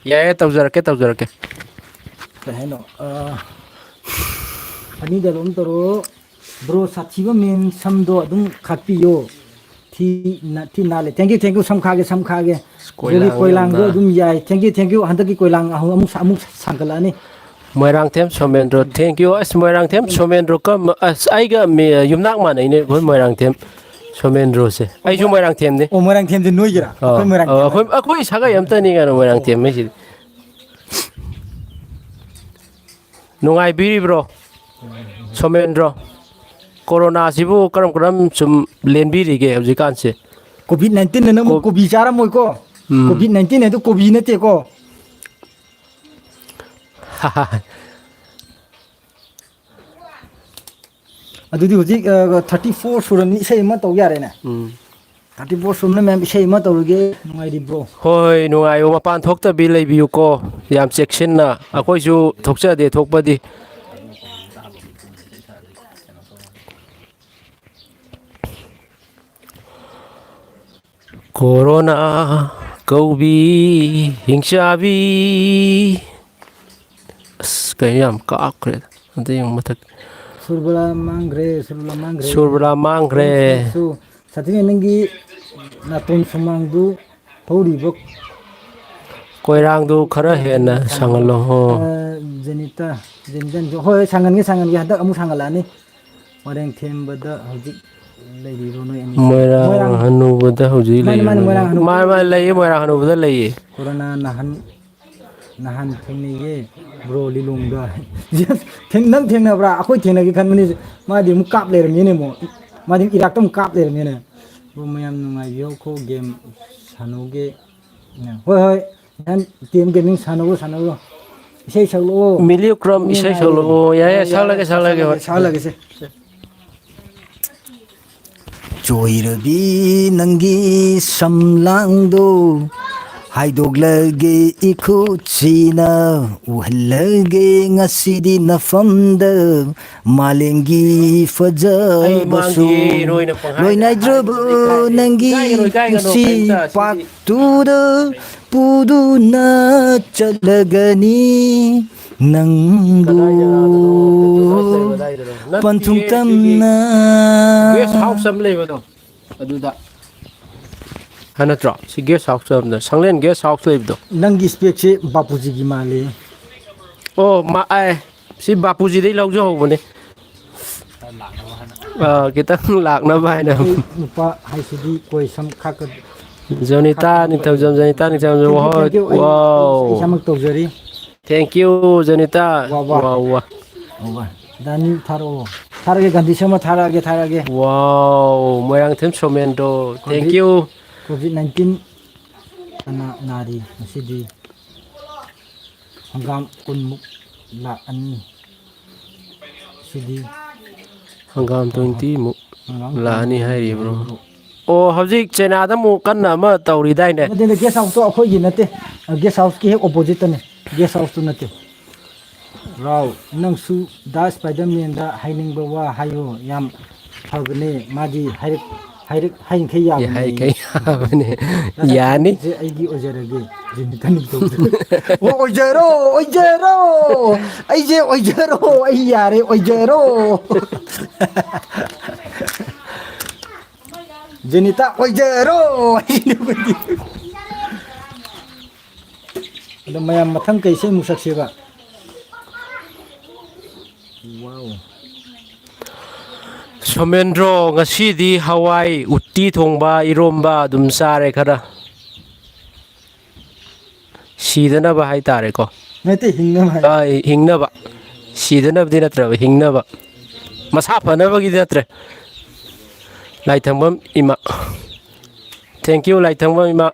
ꯌꯥꯏꯌꯦ, ꯇꯧꯖꯔꯛꯀꯦ, ꯇꯧꯖꯔꯛꯀꯦ꯫ ꯀꯩ ꯍꯥꯏꯅꯣ? ꯑ, funny dialogue ꯑꯃ ꯇꯧꯔꯛꯑꯣ꯫ Bro, ꯁꯥꯊꯤꯕ ꯃꯦꯟ ꯁꯝꯗꯣ ꯑꯗꯨꯝ ꯈꯥꯛꯄꯤꯌꯣ꯫ ꯊꯤ ꯅ-, ꯊꯤ ꯅꯥꯜꯂꯦ꯫ Thank you, thank you꯫ ꯁꯝ ꯈꯥꯒꯦ, ꯁꯝ ꯈꯥꯒꯦ꯫ ꯑꯁ, ꯕ꯭ꯔꯣꯒꯤ ꯀꯣꯏꯂꯥꯡ ꯀꯣꯏꯂꯥꯡꯗꯣ ꯌꯥꯝꯅ꯫ ꯑꯗꯨꯝ ꯌꯥꯏ꯫ Thank you, thank you꯫ ꯍꯟꯗꯛꯀꯤ ꯀꯣꯏꯂꯥꯡ ꯑꯍꯨꯝ ꯑꯃꯨꯛ ꯁꯥ-, ꯑꯃꯨꯛ ꯁꯥꯡꯒꯠꯂꯛꯑꯅꯤ꯫ Moirangthem Somendro, thank you꯫ ꯑꯁ, ꯃꯣꯏꯔꯥꯡꯊꯦꯝ ꯁꯣꯃꯦꯟꯗ꯭ꯔꯣ ꯀꯔꯝꯕ-, ꯑꯁ, ꯑꯩꯒ ꯃꯤ-, ꯌꯨꯝꯅꯥꯛ ꯃꯥꯟꯅꯩꯅꯦ ꯑꯩꯈꯣꯏ ꯃꯣꯏꯔꯥꯡꯊꯦꯝ ꯁꯣꯃꯦꯟꯗ꯭ꯔꯣꯁꯦ꯫ ꯑꯩꯁꯨ ꯃꯣꯏꯔꯥꯡꯊꯦꯝꯅꯤ꯫ ꯑꯣ, ꯃꯣꯏꯔꯥꯡꯊꯦꯝꯁꯦ ꯅꯣꯏꯒꯤꯔꯥ? ꯑꯥ, ꯑꯩꯈꯣꯏ ꯃꯣꯏꯔꯥꯡꯊꯦꯝ ꯑꯥ, ꯑꯩꯈꯣꯏ, ꯍꯥꯏꯁꯦ꯫ ꯑꯩꯈꯣꯏ ꯁꯥꯒꯩ ꯑꯝꯇꯅꯤ ꯀꯩꯅꯣ ꯃꯣꯏꯔꯥꯡꯊꯦꯝ ꯍꯥꯏꯁꯤꯗꯤ꯫ ꯅꯨꯡꯉꯥꯏꯕꯤꯔꯤꯕ꯭ꯔꯣ, ꯁꯣꯃꯦꯟꯗ꯭ꯔꯣ? ꯀꯣꯔꯣꯅꯥꯁꯤꯕꯨ ꯀꯔꯝ ꯀꯔꯝ ꯁꯨꯝ ꯂꯦꯟꯕꯤꯔꯤꯒꯦ ꯍꯧꯖꯤꯛꯀꯥꯟꯁꯦ? Covid nineteen ꯅ ꯅꯪꯕꯨ ꯀꯣ-, ꯀꯣꯕꯤ ꯆꯥꯔꯝꯃꯣꯏꯀꯣ? ꯎꯝ꯫ Covid nineteen ꯍꯥꯏꯗꯣ ꯀꯣꯕꯤ ꯅꯠꯇꯦꯀꯣ? ꯑꯗꯨꯗꯤ ꯍꯧꯖꯤꯛ, ꯑ, thirty four ꯁꯨꯔꯝꯅꯤ, ꯏꯁꯩ ꯑꯃ ꯇꯧ ꯌꯥꯔꯦꯅꯦ꯫ ꯎꯝ꯫ Thirty four ꯁꯨꯝꯅ ꯃꯌꯥꯝ ꯏꯁꯩ ꯑꯃ ꯇꯧꯔꯒꯦ꯫ ꯅꯨꯡꯉꯥꯏꯔꯤꯕ꯭ꯔꯣ? ꯍꯣꯏ, ꯅꯨꯡꯉꯥꯏꯌꯨ꯫ ꯃꯄꯥꯟ ꯊꯣꯛꯇꯕꯤ ꯂꯩꯕꯤꯌꯨꯀꯣ꯫ ꯌꯥꯝ ꯆꯦꯛꯁꯤꯟꯅ꯫ ꯑꯩꯈꯣꯏꯁꯨ ꯊꯣꯛꯆꯗꯦ ꯊꯣꯛꯄꯗꯤ꯫ ꯀꯣꯔꯣꯅꯥ ꯀꯧꯕꯤ ꯍꯤꯡꯆꯥꯕꯤ꯫ ꯑꯁ, ꯀꯩꯅꯣ ꯌꯥꯝ ꯀꯥꯞꯈ꯭ꯔꯦ꯫ ꯑꯝꯇ ꯌꯦꯡꯉꯨ ꯃꯊꯛ꯫ ꯁꯨꯔꯕꯂꯥ ꯃꯥꯡꯈ꯭ꯔꯦ, ꯁꯨꯔꯕꯂꯥ ꯃꯥꯡꯈ꯭ꯔꯦ꯫ ꯁꯨꯔꯕꯂꯥ ꯃꯥꯡꯈ꯭ꯔꯦ꯫ ꯁꯨ-, ꯁꯥꯊꯤꯅ ꯅꯪꯒꯤ ꯅꯥꯇꯣꯟ ꯁꯨꯃꯥꯡꯗꯨ ꯍꯧꯔꯤꯕ ꯀꯣꯏꯔꯥꯡꯗꯨ ꯈꯔ ꯍꯦꯟꯅ ꯁꯥꯡꯍꯜꯂꯣ꯫ ꯑꯣ꯫ ꯑ, ꯖꯦꯅꯤꯇꯥ, ꯖꯦꯅꯤꯇꯥꯅꯁꯨ, ꯍꯣꯏ, ꯍꯣꯏ, ꯁꯥꯡꯍꯟꯒꯦ, ꯁꯥꯡꯍꯟꯒꯦ꯫ ꯍꯟꯗꯛ ꯑꯃꯨꯛ ꯁꯥꯡꯍꯜꯂꯛꯑꯅꯤ꯫ ꯃꯣꯏꯔꯥꯡꯊꯦꯝꯕꯗ ꯍꯧꯖꯤꯛ ꯂꯩꯔꯤꯕ꯭ꯔꯣ ꯅꯣꯏ ꯑꯅꯤꯁꯦ? ꯃꯣꯏꯔꯥꯡ ꯃꯣꯏꯔꯥꯡ ꯍꯅꯨꯕꯗ ꯍꯧꯖꯤꯛ ꯃꯥꯅꯤ, ꯃꯥꯅꯤ, ꯂꯩꯕꯅꯤ꯫ ꯃꯣꯏꯔꯥꯡ ꯍꯅꯨꯕ꯫ ꯃꯥꯅꯤ, ꯃꯥꯅꯤ, ꯂꯩꯌꯦ, ꯃꯣꯏꯔꯥꯡ ꯍꯅꯨꯕꯗ ꯂꯩꯌꯦ꯫ ꯀꯣꯔꯣꯅꯥ ꯅꯍꯥꯟ, ꯅꯍꯥꯟ ꯊꯦꯡꯅꯩꯌꯦ, ꯕ꯭ꯔꯣ ꯂꯤꯂꯣꯡꯗ꯫ ꯊꯦꯡ-, ꯅꯪ ꯊꯦꯡꯅꯕ꯭ꯔꯥ? ꯑꯩꯈꯣꯏ ꯊꯦꯡꯅꯒꯦ ꯈꯟꯕꯅꯤ꯫ ꯃꯥꯗꯤ ꯑꯃꯨꯛ ꯀꯥꯞ ꯂꯩꯔꯝꯃꯦꯅꯦ ꯑꯃꯨꯛ꯫ ꯃꯥꯗꯤ ꯏꯔꯥꯛꯇ ꯑꯃꯨꯛ ꯀꯥꯞ ꯂꯩꯔꯝꯃꯦꯅꯦ꯫ ꯕ꯭ꯔꯣ ꯃꯌꯥꯝ ꯅꯨꯡꯉꯥꯏꯕꯤꯌꯨꯀꯣ, ꯒꯦꯝ ꯁꯥꯟꯅꯧꯒꯦ꯫ ꯍꯣꯏ, ꯍꯣꯏ꯫ ꯅꯍꯥꯟ ꯇꯦꯝ ꯒꯦꯃꯤꯡ ꯁꯥꯟꯅꯧꯔꯣ, ꯁꯥꯟꯅꯧꯔꯣ꯫ ꯏꯁꯩ ꯁꯛꯂꯛꯑꯣ꯫ ꯃꯤꯂꯤꯌꯨ ꯀ꯭ꯔꯝ ꯃꯤ ꯏꯁꯩ ꯉꯥꯏꯔꯦ꯫ ꯁꯛꯂꯛꯑꯣ꯫ ꯌꯥꯏ, ꯌꯥꯏ, ꯌꯥꯏ, ꯁꯛꯂꯒꯦ, ꯌꯥꯏ, ꯁꯛꯂꯒꯦ꯫ ꯁꯛꯂꯒꯦ, ꯁꯛꯂꯒꯦ꯫ ꯆꯣꯏꯔꯕꯤ ꯅꯪꯒꯤ ꯁꯝꯂꯥꯡꯗꯣ ꯍꯥꯏꯗꯣꯛꯂꯒꯦ ꯏꯈꯨꯠꯁꯤꯅ, ꯎꯍꯜꯂꯒꯦ ꯉꯁꯤꯗꯤ ꯅꯐꯝꯗ꯫ ꯃꯥꯂꯦꯝꯒꯤ ꯐꯖꯕꯁꯨ ꯑꯩ ꯃꯥꯡꯈꯤ, ꯅꯣꯏꯅ ꯄꯪꯍꯥꯏꯗ ꯂꯣꯏꯅꯥꯏꯗ꯭ꯔꯕ ꯍꯥꯏꯒꯅꯨ, ꯏꯀꯥꯏ-, ꯅꯪꯒꯤ ꯏꯀꯥꯏꯒꯅꯨ, ꯏꯀꯥꯏꯒꯅꯨ, ꯅꯨꯡꯁꯤ ꯀꯩꯝꯇ ꯁꯤꯗꯤ꯫ ꯄꯥꯛꯇꯨꯗ ꯄꯨꯗꯨꯅ ꯆꯠꯂꯒꯅꯤ ꯅꯪꯕꯨ ꯀꯗꯥꯏ ꯖꯒꯥꯗꯅꯣ? ꯀꯗꯥꯏꯗꯅꯣ? ꯅꯠꯇꯤꯌꯦ, ꯄꯟꯊꯨꯡ ꯁꯤꯒꯤ ꯇꯝꯅ꯫ Guest house ꯑꯃ ꯂꯩꯕꯗꯣ, ꯑꯗꯨꯗ꯫ ꯍꯥ, ꯅꯠꯇ꯭ꯔꯣ? ꯁꯤ guest house ꯑꯃꯗ, ꯁꯪꯂꯦꯟ guest house ꯂꯩꯕꯗꯣ꯫ ꯅꯪꯒꯤ ꯏꯁꯄꯦꯛꯁꯦ ꯕꯥꯄꯨꯖꯤꯒꯤ ꯃꯥꯜꯂꯤ꯫ ꯑꯣ, ꯃꯥ-, ꯑꯦ, ꯁꯤ ꯕꯥꯄꯨꯖꯤꯗꯩ ꯂꯧꯖꯍꯧꯕꯅꯦ꯫ ꯑꯥ, ꯈꯤꯇꯪ ꯂꯥꯛꯅꯕ ꯍꯥꯏꯅ꯫ ꯑꯩꯈꯣꯏ ꯅꯨꯄꯥ ꯍꯥꯏꯁꯤꯗꯤ ꯀꯣꯏ ꯁꯝ ꯈꯥꯛꯀ-, ꯖꯣꯅꯤꯇꯥ ꯈꯥꯛꯀ-, ꯅꯤꯡꯊꯧꯖꯝ, ꯖꯣꯅꯤꯇꯥ ꯅꯤꯡꯊꯧꯖꯝ, Thank you, ꯍꯣꯏ, thank you꯫ ꯑꯩ, wow꯫ ꯑꯩ ꯏꯁꯥꯃꯛ ꯇꯧꯖꯔꯤ꯫ Thank you, ꯖꯣꯅꯤꯇꯥ꯫ ꯋꯥ, ꯋꯥ꯫ ꯋꯥ, ꯋꯥ꯫ ꯋꯥ, ꯋꯥ꯫ ꯗꯥꯅꯤ ꯊꯥꯔꯛꯑꯣ꯫ ꯊꯥꯔꯛꯑꯒꯦ, ꯒꯥꯟꯙꯤ ꯁꯔꯃ ꯊꯥꯔꯛꯑꯒꯦ, ꯊꯥꯔꯛꯑꯒꯦ꯫ Wow, Moirangthem Somendro, thank Covid, you꯫ Covid nineteen ꯀꯅꯥ ꯅꯥꯔꯤ ꯉꯁꯤꯗꯤ? ꯍꯪꯒꯥꯝ ꯀꯨꯟꯃꯨꯛ ꯂꯥꯛ ꯑꯅꯤ꯫ ꯁꯤꯗꯤ ꯍꯪꯒꯥꯝ twenty ꯃꯨꯛ ꯍꯪꯒꯥꯝ ꯂꯥꯛꯑꯅꯤ ꯀꯨꯟꯃꯨꯛ ꯍꯥꯏꯔꯤꯕ꯭ꯔꯣ? ꯍꯥꯏꯔꯤꯕ꯭ꯔꯣ? ꯑꯣ, ꯍꯧꯖꯤꯛ ꯆꯩꯅꯥꯗ ꯑꯃꯨꯛ ꯀꯟꯅ ꯑꯃ ꯇꯧꯔꯤꯗꯥꯏꯅꯦ? ꯅꯠꯇꯦ, ꯅꯠꯇꯦ, guest house ꯇꯣ ꯑꯩꯈꯣꯏꯒꯤ ꯅꯠꯇꯦ꯫ Guest house ꯀꯤ ꯍꯦꯛ opposite ꯇꯅꯦ꯫ Guest house ꯇꯨ ꯅꯠꯇꯦ꯫ ꯔꯥꯎ, ꯅꯪꯁꯨ ꯗꯥ Spiderman ꯗ ꯍꯥꯏꯅꯤꯡꯕ ꯋꯥ ꯍꯥꯏꯌꯣ꯫ ꯌꯥꯝ ꯐꯕꯅꯦ꯫ ꯃꯥꯗꯤ ꯍꯥꯏꯔꯛ-, ꯍꯥꯏꯔꯛ-, ꯍꯥꯏꯈꯩ ꯑꯦ, ꯌꯥꯕꯅꯦ꯫ ꯍꯥꯏꯈꯩ ꯌꯥꯕꯅꯦ꯫ ꯌꯥꯅꯤ꯫ ꯁꯦ ꯑꯩꯒꯤ ꯑꯣꯏꯖꯔꯒꯦ꯫ ꯖꯦꯅꯤꯇꯥ ꯅꯤꯡꯊꯧꯖꯝ꯫ ꯑꯣ, ꯑꯣꯏꯖꯔꯣ, ꯑꯣꯏꯖꯔꯣ꯫ ꯑꯩꯁꯦ ꯑꯣꯏꯖꯔꯣ꯫ ꯑꯩ ꯌꯥꯔꯦ, ꯑꯣꯏꯖꯔꯣ꯫ ꯖꯦꯅꯤꯇꯥ ꯑꯣꯏꯖꯔꯣ꯫ ꯑꯗꯣ ꯃꯌꯥꯝ ꯃꯊꯪ ꯀꯩ ꯏꯁꯩ ꯑꯃꯨꯛ ꯁꯛꯁꯦꯕ? ꯋꯥꯎ꯫ ꯁꯣꯃꯦꯟꯗ꯭ꯔꯣ, ꯉꯁꯤꯗꯤ ꯍꯋꯥꯏ, ꯎꯠꯇꯤ ꯊꯣꯡꯕ, ꯏꯔꯣꯝꯕ ꯑꯗꯨꯝ ꯆꯥꯔꯦ ꯈꯔ꯫ ꯁꯤꯗꯅꯕ ꯍꯥꯏꯇꯥꯔꯦꯀꯣ꯫ ꯅꯠꯇꯦ, ꯍꯤꯡꯅꯕ ꯍꯥꯏ꯫ ꯑꯥ, ꯍꯤꯡꯅꯕ꯫ ꯁꯤꯗꯅꯕꯗꯤ ꯅꯠꯇ꯭ꯔꯕ, ꯍꯤꯡꯅꯕ꯫ ꯃꯁꯥ ꯐꯅꯕꯒꯤꯗꯤ ꯅꯠꯇ꯭ꯔꯦ꯫ ꯂꯥꯏꯊꯪꯕꯝ ꯏꯃꯥ꯫ Thank you, ꯂꯥꯏꯊꯪꯕꯝ ꯏꯃꯥ꯫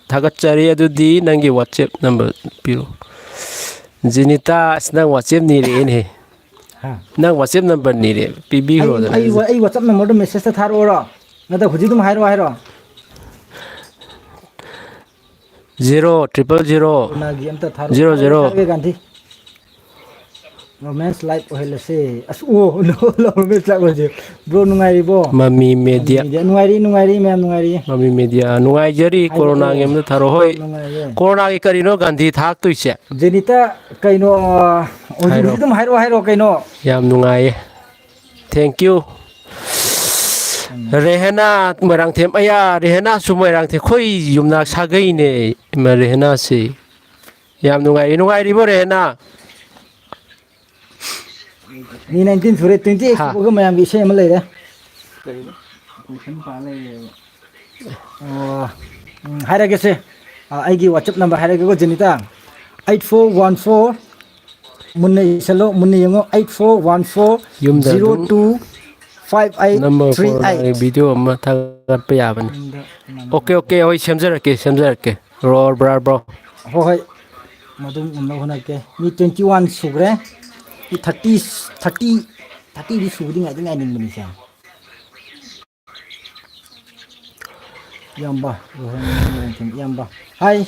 ꯊꯥꯒꯠꯆꯔꯤ꯫ ꯑꯗꯨꯗꯤ ꯅꯪꯒꯤ WhatsApp number ꯄꯤꯔꯣ꯫ ꯖꯤꯅꯤꯇꯥ, ꯑꯁ, ꯅꯪ WhatsApp ꯅꯤꯔꯛꯑꯦꯅꯦ꯫ ꯍꯥ? ꯅꯪ WhatsApp number ꯅꯤꯔꯦ, ꯑꯩ, ꯄꯤꯕꯤꯈ꯭ꯔꯣꯗꯅ꯫ ꯑꯩ, ꯑꯩ WhatsApp numberꯗꯣ message ꯊꯥꯔꯛꯑꯣꯔꯣ? ꯅꯠꯇ꯭ꯔ ꯍꯧꯖꯤꯛ ꯑꯗꯨꯝ ꯍꯥꯏꯔꯛꯑꯣ ꯍꯥꯏꯔꯣ? Zero triple zero ꯀꯣꯔꯣꯅꯥꯒꯤ ꯑꯝꯇ ꯊꯥꯔꯛꯑꯣ꯫ Zero zero꯫ ꯊꯥꯔꯛꯑꯒꯦ, Gandhi. Romance live ꯑꯣꯏꯍꯜꯂꯁꯦ꯫ ꯑꯁ, ꯑꯣ, ꯂꯣ, ꯂꯣ, romance live ꯑꯣꯏꯍꯜꯂꯁꯦ꯫ Bro, ꯅꯨꯡꯉꯥꯏꯔꯤꯕꯣ? ꯃꯃꯤ ꯃꯃꯤ media꯫ Media꯫ ꯅꯨꯡꯉꯥꯏꯔꯤ, ꯅꯨꯡꯉꯥꯏꯔꯤ, ꯃꯌꯥꯝ ꯅꯨꯡꯉꯥꯏꯔꯤ꯫ ꯃꯃꯤ media꯫ ꯅꯨꯡꯉꯥꯏꯖꯔꯤ, ꯍꯥꯏꯔꯛꯑꯣ꯫ ꯀꯣꯔꯣꯅꯥꯒꯤ ꯑꯝꯇ ꯊꯥꯔꯛꯑꯣ꯫ ꯍꯣꯏ꯫ ꯅꯨꯡꯉꯥꯏꯔꯦ꯫ ꯀꯣꯔꯣꯅꯥꯒꯤ ꯀꯔꯤꯅꯣ ꯒꯥꯟꯙꯤ ꯊꯥꯔꯛꯇꯣꯏꯁꯦ? ꯖꯦꯅꯤꯇꯥ, ꯀꯩꯅꯣ, ꯑ, ꯍꯧꯖꯤꯛ, ꯍꯥꯏꯔꯣ꯫ ꯍꯧꯖꯤꯛ ꯑꯗꯨꯝ ꯍꯥꯏꯔꯛꯑꯣ, ꯍꯥꯏꯔꯛꯑꯣ ꯀꯩꯅꯣ꯫ ꯌꯥꯝ ꯅꯨꯡꯉꯥꯏꯌꯦ꯫ Thank you꯫ ꯎꯝ꯫ ꯔꯦꯍꯦꯅꯥ ꯃꯣꯏꯔꯥꯡꯊꯦꯝ, ꯑꯌꯥ, ꯔꯦꯍꯦꯅꯥꯁꯨ ꯃꯣꯏꯔꯥꯡꯊꯦꯝ, ꯑꯩꯈꯣꯏ ꯌꯨꯝꯅꯥꯛ ꯁꯥꯒꯩꯅꯦ꯫ ꯏꯃꯥ, ꯔꯦꯍꯦꯅꯥꯁꯤ꯫ ꯌꯥꯝ ꯅꯨꯡꯉꯥꯏꯔꯤ꯫ ꯅꯨꯡꯉꯥꯏꯔꯤꯕꯣ, ꯔꯦꯍꯦꯅꯥ? ꯃꯤ nineteen ꯁꯨꯔꯦ, twenty eight ꯍꯥ꯫ ꯁꯨꯕꯒ ꯃꯌꯥꯝꯒꯤ ꯏꯁꯩ ꯑꯃ ꯂꯩꯔꯦ꯫ ꯀꯔꯤꯕ? Question ꯄꯥ ꯂꯩꯔꯦꯕ꯫ ꯑꯣ, ꯎꯝ, ꯍꯥꯏꯔꯒꯦꯁꯦ꯫ ꯑ, ꯑꯩꯒꯤ WhatsApp number ꯍꯥꯏꯔꯒꯦꯀꯣ, Jenita. Eight four one four, ꯃꯨꯟꯅ ꯏꯁꯜꯂꯣ, ꯃꯨꯟꯅ ꯌꯦꯡꯉꯣ, eight four one four zero two five eight three eight꯫ ꯌꯨꯝꯗ ꯑꯗꯨꯝ ꯅꯝꯃꯒ ꯀꯣꯔꯣꯅꯥꯒꯤ video ꯑꯃ ꯊꯥꯒꯠꯄ ꯌꯥꯕꯅꯤ꯫ ꯌꯨꯝꯗ ꯅꯝꯃꯒ꯫ OK, OK, ꯍꯣꯏ, ꯁꯦꯝꯖꯔꯛꯀꯦ, ꯁꯦꯝꯖꯔꯛꯀꯦ꯫ Bro, bro, bro꯫ ꯍꯣꯏ, ꯍꯣꯏ꯫ ꯃꯗꯨꯝ ꯉꯝꯅꯕ ꯍꯣꯠꯅꯔꯛꯀꯦ꯫ ꯃꯤ twenty one ꯁꯨꯈ꯭ꯔꯦ꯫ ꯃꯤ thirty, thirty, thirtyꯗꯤ ꯁꯨꯕꯗꯤ ꯉꯥꯏꯗꯤ ꯉꯥꯏꯅꯤꯡꯕꯅꯤꯁꯦ꯫ ꯏꯌꯥꯝꯕ, ꯔꯣꯍꯟ, ꯏꯌꯥꯝꯕ꯫ Hi꯫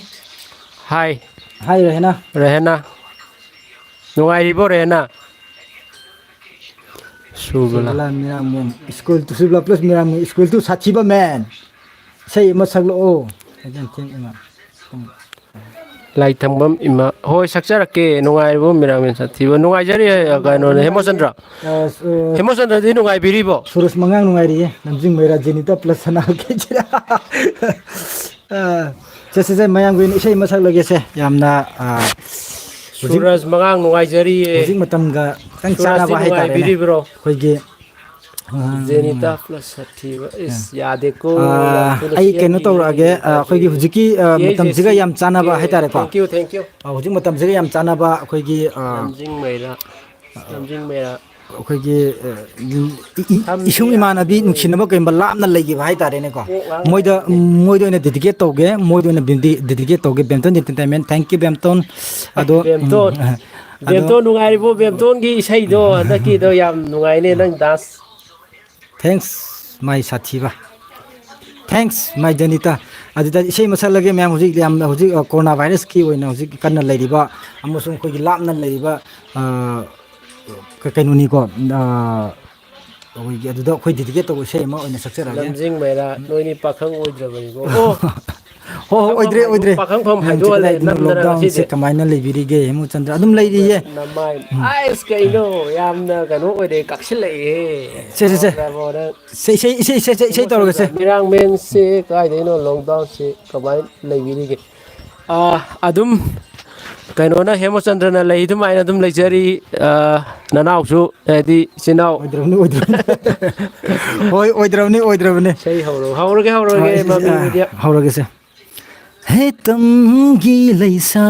Hi꯫ Hi, Rehana. Rehana. ꯅꯨꯡꯉꯥꯏꯔꯤꯕꯣ, ꯔꯦꯍꯅꯥ? ꯁꯨꯕꯂꯥ꯫ ꯁꯨꯕꯂꯥ ꯃꯤꯔꯥꯡꯃꯣꯝ, ꯁ꯭ꯀꯨꯜ ꯇꯨ ꯁꯨꯕꯂꯥ ꯄ꯭ꯂꯁ ꯃꯤꯔꯥꯡꯃꯣꯝ, ꯁ꯭ꯀꯨꯜ ꯇꯨ ꯁꯥꯊꯤꯕ ꯃꯦꯟ꯫ ꯏꯁꯩ ꯑꯃ ꯁꯛꯂꯛꯑꯣ꯫ ꯂꯥꯏꯊꯪꯕꯝ ꯏꯃꯥ꯫ ꯍꯣꯏ, ꯁꯛꯆꯔꯛꯀꯦ꯫ ꯅꯨꯡꯉꯥꯏꯔꯤꯕꯣ ꯃꯤꯔꯥꯡꯃꯦꯟ ꯁꯥꯊꯤꯕ? ꯅꯨꯡꯉꯥꯏꯖꯔꯤ, ꯀꯩꯅꯣꯅꯦ, ꯍꯦꯃꯆꯟꯗ꯭ꯔ꯫ ꯑ, ꯑ, ꯍꯦꯃꯆꯟꯗ꯭ꯔꯗꯤ ꯅꯨꯡꯉꯥꯏꯕꯤꯔꯤꯕꯣ? ꯁꯨꯔꯖ ꯃꯉꯥꯡ ꯅꯨꯡꯉꯥꯏꯔꯤꯌꯦ꯫ ꯂꯝꯖꯤꯡ ꯃꯩꯔꯥ ꯖꯦꯅꯤꯇꯥ ꯄ꯭ꯂꯁ ꯁꯅꯥ ꯀꯦꯖꯤꯔꯥ꯫ ꯑ, ꯁꯦ, ꯁꯦ, ꯁꯦ, ꯃꯌꯥꯝꯒꯤ ꯑꯣꯏꯅ ꯏꯁꯩ ꯑꯃ ꯁꯛꯂꯒꯦꯁꯦ꯫ ꯌꯥꯝꯅ, ꯑ, ꯍꯧꯖꯤꯛ, ꯁꯨꯔꯖ ꯃꯉꯥꯡ ꯅꯨꯡꯉꯥꯏꯖꯔꯤꯌꯦ꯫ ꯍꯧꯖꯤꯛ ꯃꯇꯝꯒ ꯈꯤꯇꯪ ꯁꯨꯔꯖꯇꯤ ꯆꯥꯟꯅꯕ ꯍꯥꯏꯇꯥꯔꯦꯅꯦ꯫ ꯅꯨꯡꯉꯥꯏꯕꯤꯔꯤꯕ꯭ꯔꯣ? ꯑꯩꯈꯣꯏꯒꯤ, ꯑ, ꯖꯦꯅꯤꯇꯥ ꯄ꯭ꯂꯁ ꯁꯥꯊꯤꯕ꯫ ꯏꯁ, ꯌꯥꯗꯦꯀꯣ꯫ ꯑ, ꯌꯥꯝ ꯊꯨꯅ ꯑꯩ ꯀꯩꯅꯣ ꯁꯦꯝꯕꯤꯌꯦ꯫ ꯇꯧꯔꯛꯑꯒꯦ꯫ ꯑ, ꯑꯩꯈꯣꯏꯒꯤ ꯍꯧꯖꯤꯛꯀꯤ, ꯑ, ꯌꯦ, ꯃꯇꯝꯁꯤꯒ ꯖꯦꯁꯤ꯫ ꯌꯥꯝ ꯆꯥꯟꯅꯕ ꯌꯦ, ꯍꯥꯏꯇꯥꯔꯦꯀꯣ꯫ Thank you, thank you꯫ ꯑ, ꯍꯧꯖꯤꯛ ꯃꯇꯝꯁꯤꯒ ꯌꯥꯝ ꯆꯥꯟꯅꯕ ꯑꯩꯈꯣꯏꯒꯤ, ꯑ, ꯂꯝꯖꯤꯡ ꯃꯩꯔꯥ꯫ ꯂꯝꯖꯤꯡ ꯃꯩꯔꯥ꯫ ꯑꯩꯈꯣꯏꯒꯤ, ꯑ, ꯏ-, ꯏ-, ꯏꯁꯨꯡ ꯏꯃꯥꯟꯅꯕꯤ ꯅꯨꯡꯁꯤꯅꯕ ꯀꯩꯒꯨꯝꯕ ꯂꯥꯞꯅ ꯂꯩꯈꯤꯕ ꯍꯥꯏꯇꯥꯔꯦꯅꯦꯀꯣ꯫ ꯃꯣꯏꯗ, ꯃꯣꯏꯗ ꯑꯣꯏꯅ dedicate ꯇꯧꯒꯦ, ꯃꯣꯏꯗ ꯑꯣꯏꯅ ꯗꯦꯗꯤ-, dedicate ꯇꯧꯒꯦ, ꯕꯦꯝꯇꯣꯟ Entertainment꯫ Thank you, ꯕꯦꯝꯇꯣꯟ꯫ ꯑꯗꯣ, ꯎꯝ, ꯕꯦꯝꯇꯣꯟ, ꯑꯗꯣ ꯕꯦꯝꯇꯣꯟ ꯅꯨꯡꯉꯥꯏꯔꯤꯕꯣ? ꯕꯦꯝꯇꯣꯟꯒꯤ ꯏꯁꯩꯗꯣ ꯍꯟꯗꯛꯀꯤꯗꯣ ꯌꯥꯝ ꯅꯨꯡꯉꯥꯏꯅꯦ, ꯅꯪ dance꯫ Thanks, my ꯁꯥꯊꯤꯕ꯫ Thanks, my Jenita. ꯑꯗꯨꯗ ꯏꯁꯩ ꯑꯃ ꯁꯛꯂꯒꯦ ꯃꯌꯥꯝ꯫ ꯍꯧꯖꯤꯛ ꯌꯥꯝꯅ, ꯍꯧꯖꯤꯛ, ꯑ, corona virusꯀꯤ ꯑꯣꯏꯅ ꯍꯧꯖꯤꯛ ꯀꯟꯅ ꯂꯩꯔꯤꯕ ꯑꯃꯁꯨꯡ ꯑꯩꯈꯣꯏꯒꯤ ꯂꯥꯞꯅ ꯂꯩꯔꯤꯕ, ꯑ, ꯀ-, ꯀꯩꯅꯣꯅꯤꯀꯣ, ꯑ, ꯑꯩꯈꯣꯏꯒꯤ ꯑꯗꯨꯗ ꯑꯩꯈꯣꯏ dedicate ꯇꯧꯕ ꯏꯁꯩ ꯑꯃ ꯑꯣꯏꯅ ꯁꯛꯆꯔꯛꯑꯒꯦ꯫ ꯂꯝꯖꯤꯡ ꯃꯩꯔꯥ, ꯅꯣꯏꯅꯤ ꯄꯥꯈꯪ ꯑꯣꯏꯗ꯭ꯔꯕꯅꯤꯀꯣ꯫ ꯑꯣ! ꯍꯣ, ꯍꯣ, ꯄꯥꯈꯪꯐꯝ ꯑꯣꯏꯗ꯭ꯔꯦ, ꯍꯥꯏꯗꯣ-, ꯑꯣꯏꯗ꯭ꯔꯦ꯫ ꯄꯥꯈꯪꯐꯝ ꯃꯌꯥꯝꯁꯦ ꯍꯥꯏꯗꯣꯛꯍꯜꯂꯦ ꯀꯗꯥꯏꯗꯅꯣ, ꯅꯝꯗꯅ lockdownꯁꯦ ꯉꯁꯤꯗꯤ꯫ ꯀꯃꯥꯏꯅ ꯂꯩꯕꯤꯔꯤꯒꯦ, ꯍꯦꯃꯆꯟꯗ꯭ꯔ? ꯑꯗꯨꯝ ꯂꯩꯔꯤꯌꯦ꯫ ꯅꯃꯥꯏ꯫ ꯎꯝ꯫ ꯑꯥꯏꯁ, ꯀꯩꯅꯣ? ꯌꯥꯝꯅ ꯀꯩꯅꯣ ꯑꯣꯏꯔꯦ, ꯀꯛꯁꯤꯜꯂꯛꯑꯦꯍꯦ꯫ ꯁꯦ, ꯁꯦ, ꯁꯦ꯫ ꯌꯥꯗ꯭ꯔꯕꯣ ꯅꯪ? ꯁꯦ, ꯏꯁꯩ, ꯏꯁꯩ, ꯏꯁꯩ, ꯏꯁꯩ ꯇꯧꯔꯒꯦꯁꯦ꯫ ꯃꯤꯔꯥꯡꯃꯦꯟꯁꯦ ꯀꯥꯏꯗꯩꯅꯣ? Lockdownꯁꯦ ꯀꯃꯥꯏꯅ ꯂꯩꯕꯤꯔꯤꯒꯦ? ꯑꯥ, ꯑꯗꯨꯝ ꯀꯩꯅꯣꯅ, ꯍꯦꯃꯆꯟꯗ꯭ꯔꯅ ꯂꯩ ꯑꯗꯨꯃꯥꯏꯅ ꯑꯗꯨꯝ ꯂꯩꯖꯔꯤ꯫ ꯑꯥ, ꯅꯅꯥꯎꯁꯨ, ꯍꯥꯏꯗꯤ ꯏꯆꯤꯟ ꯏꯅꯥꯎ꯫ ꯑꯣꯏꯗ꯭ꯔꯕꯅꯤ, ꯑꯣꯏꯗ꯭ꯔꯕꯅꯤ꯫ ꯍꯣꯏ, ꯑꯣꯏꯗ꯭ꯔꯕꯅꯤ, ꯑꯣꯏꯗ꯭ꯔꯕꯅꯤ꯫ ꯏꯁꯩ ꯍꯧꯔꯣ-, ꯍꯧꯔꯒꯦ, ꯍꯧꯔꯒꯦ, ꯍꯣꯏ, ꯃꯃꯤ ꯑꯥ, ꯃꯦꯗꯤꯌꯥ꯫ ꯍꯧꯔꯒꯦꯁꯦ꯫ ꯍꯦ ꯇꯝꯒꯤ ꯂꯩꯁꯥ,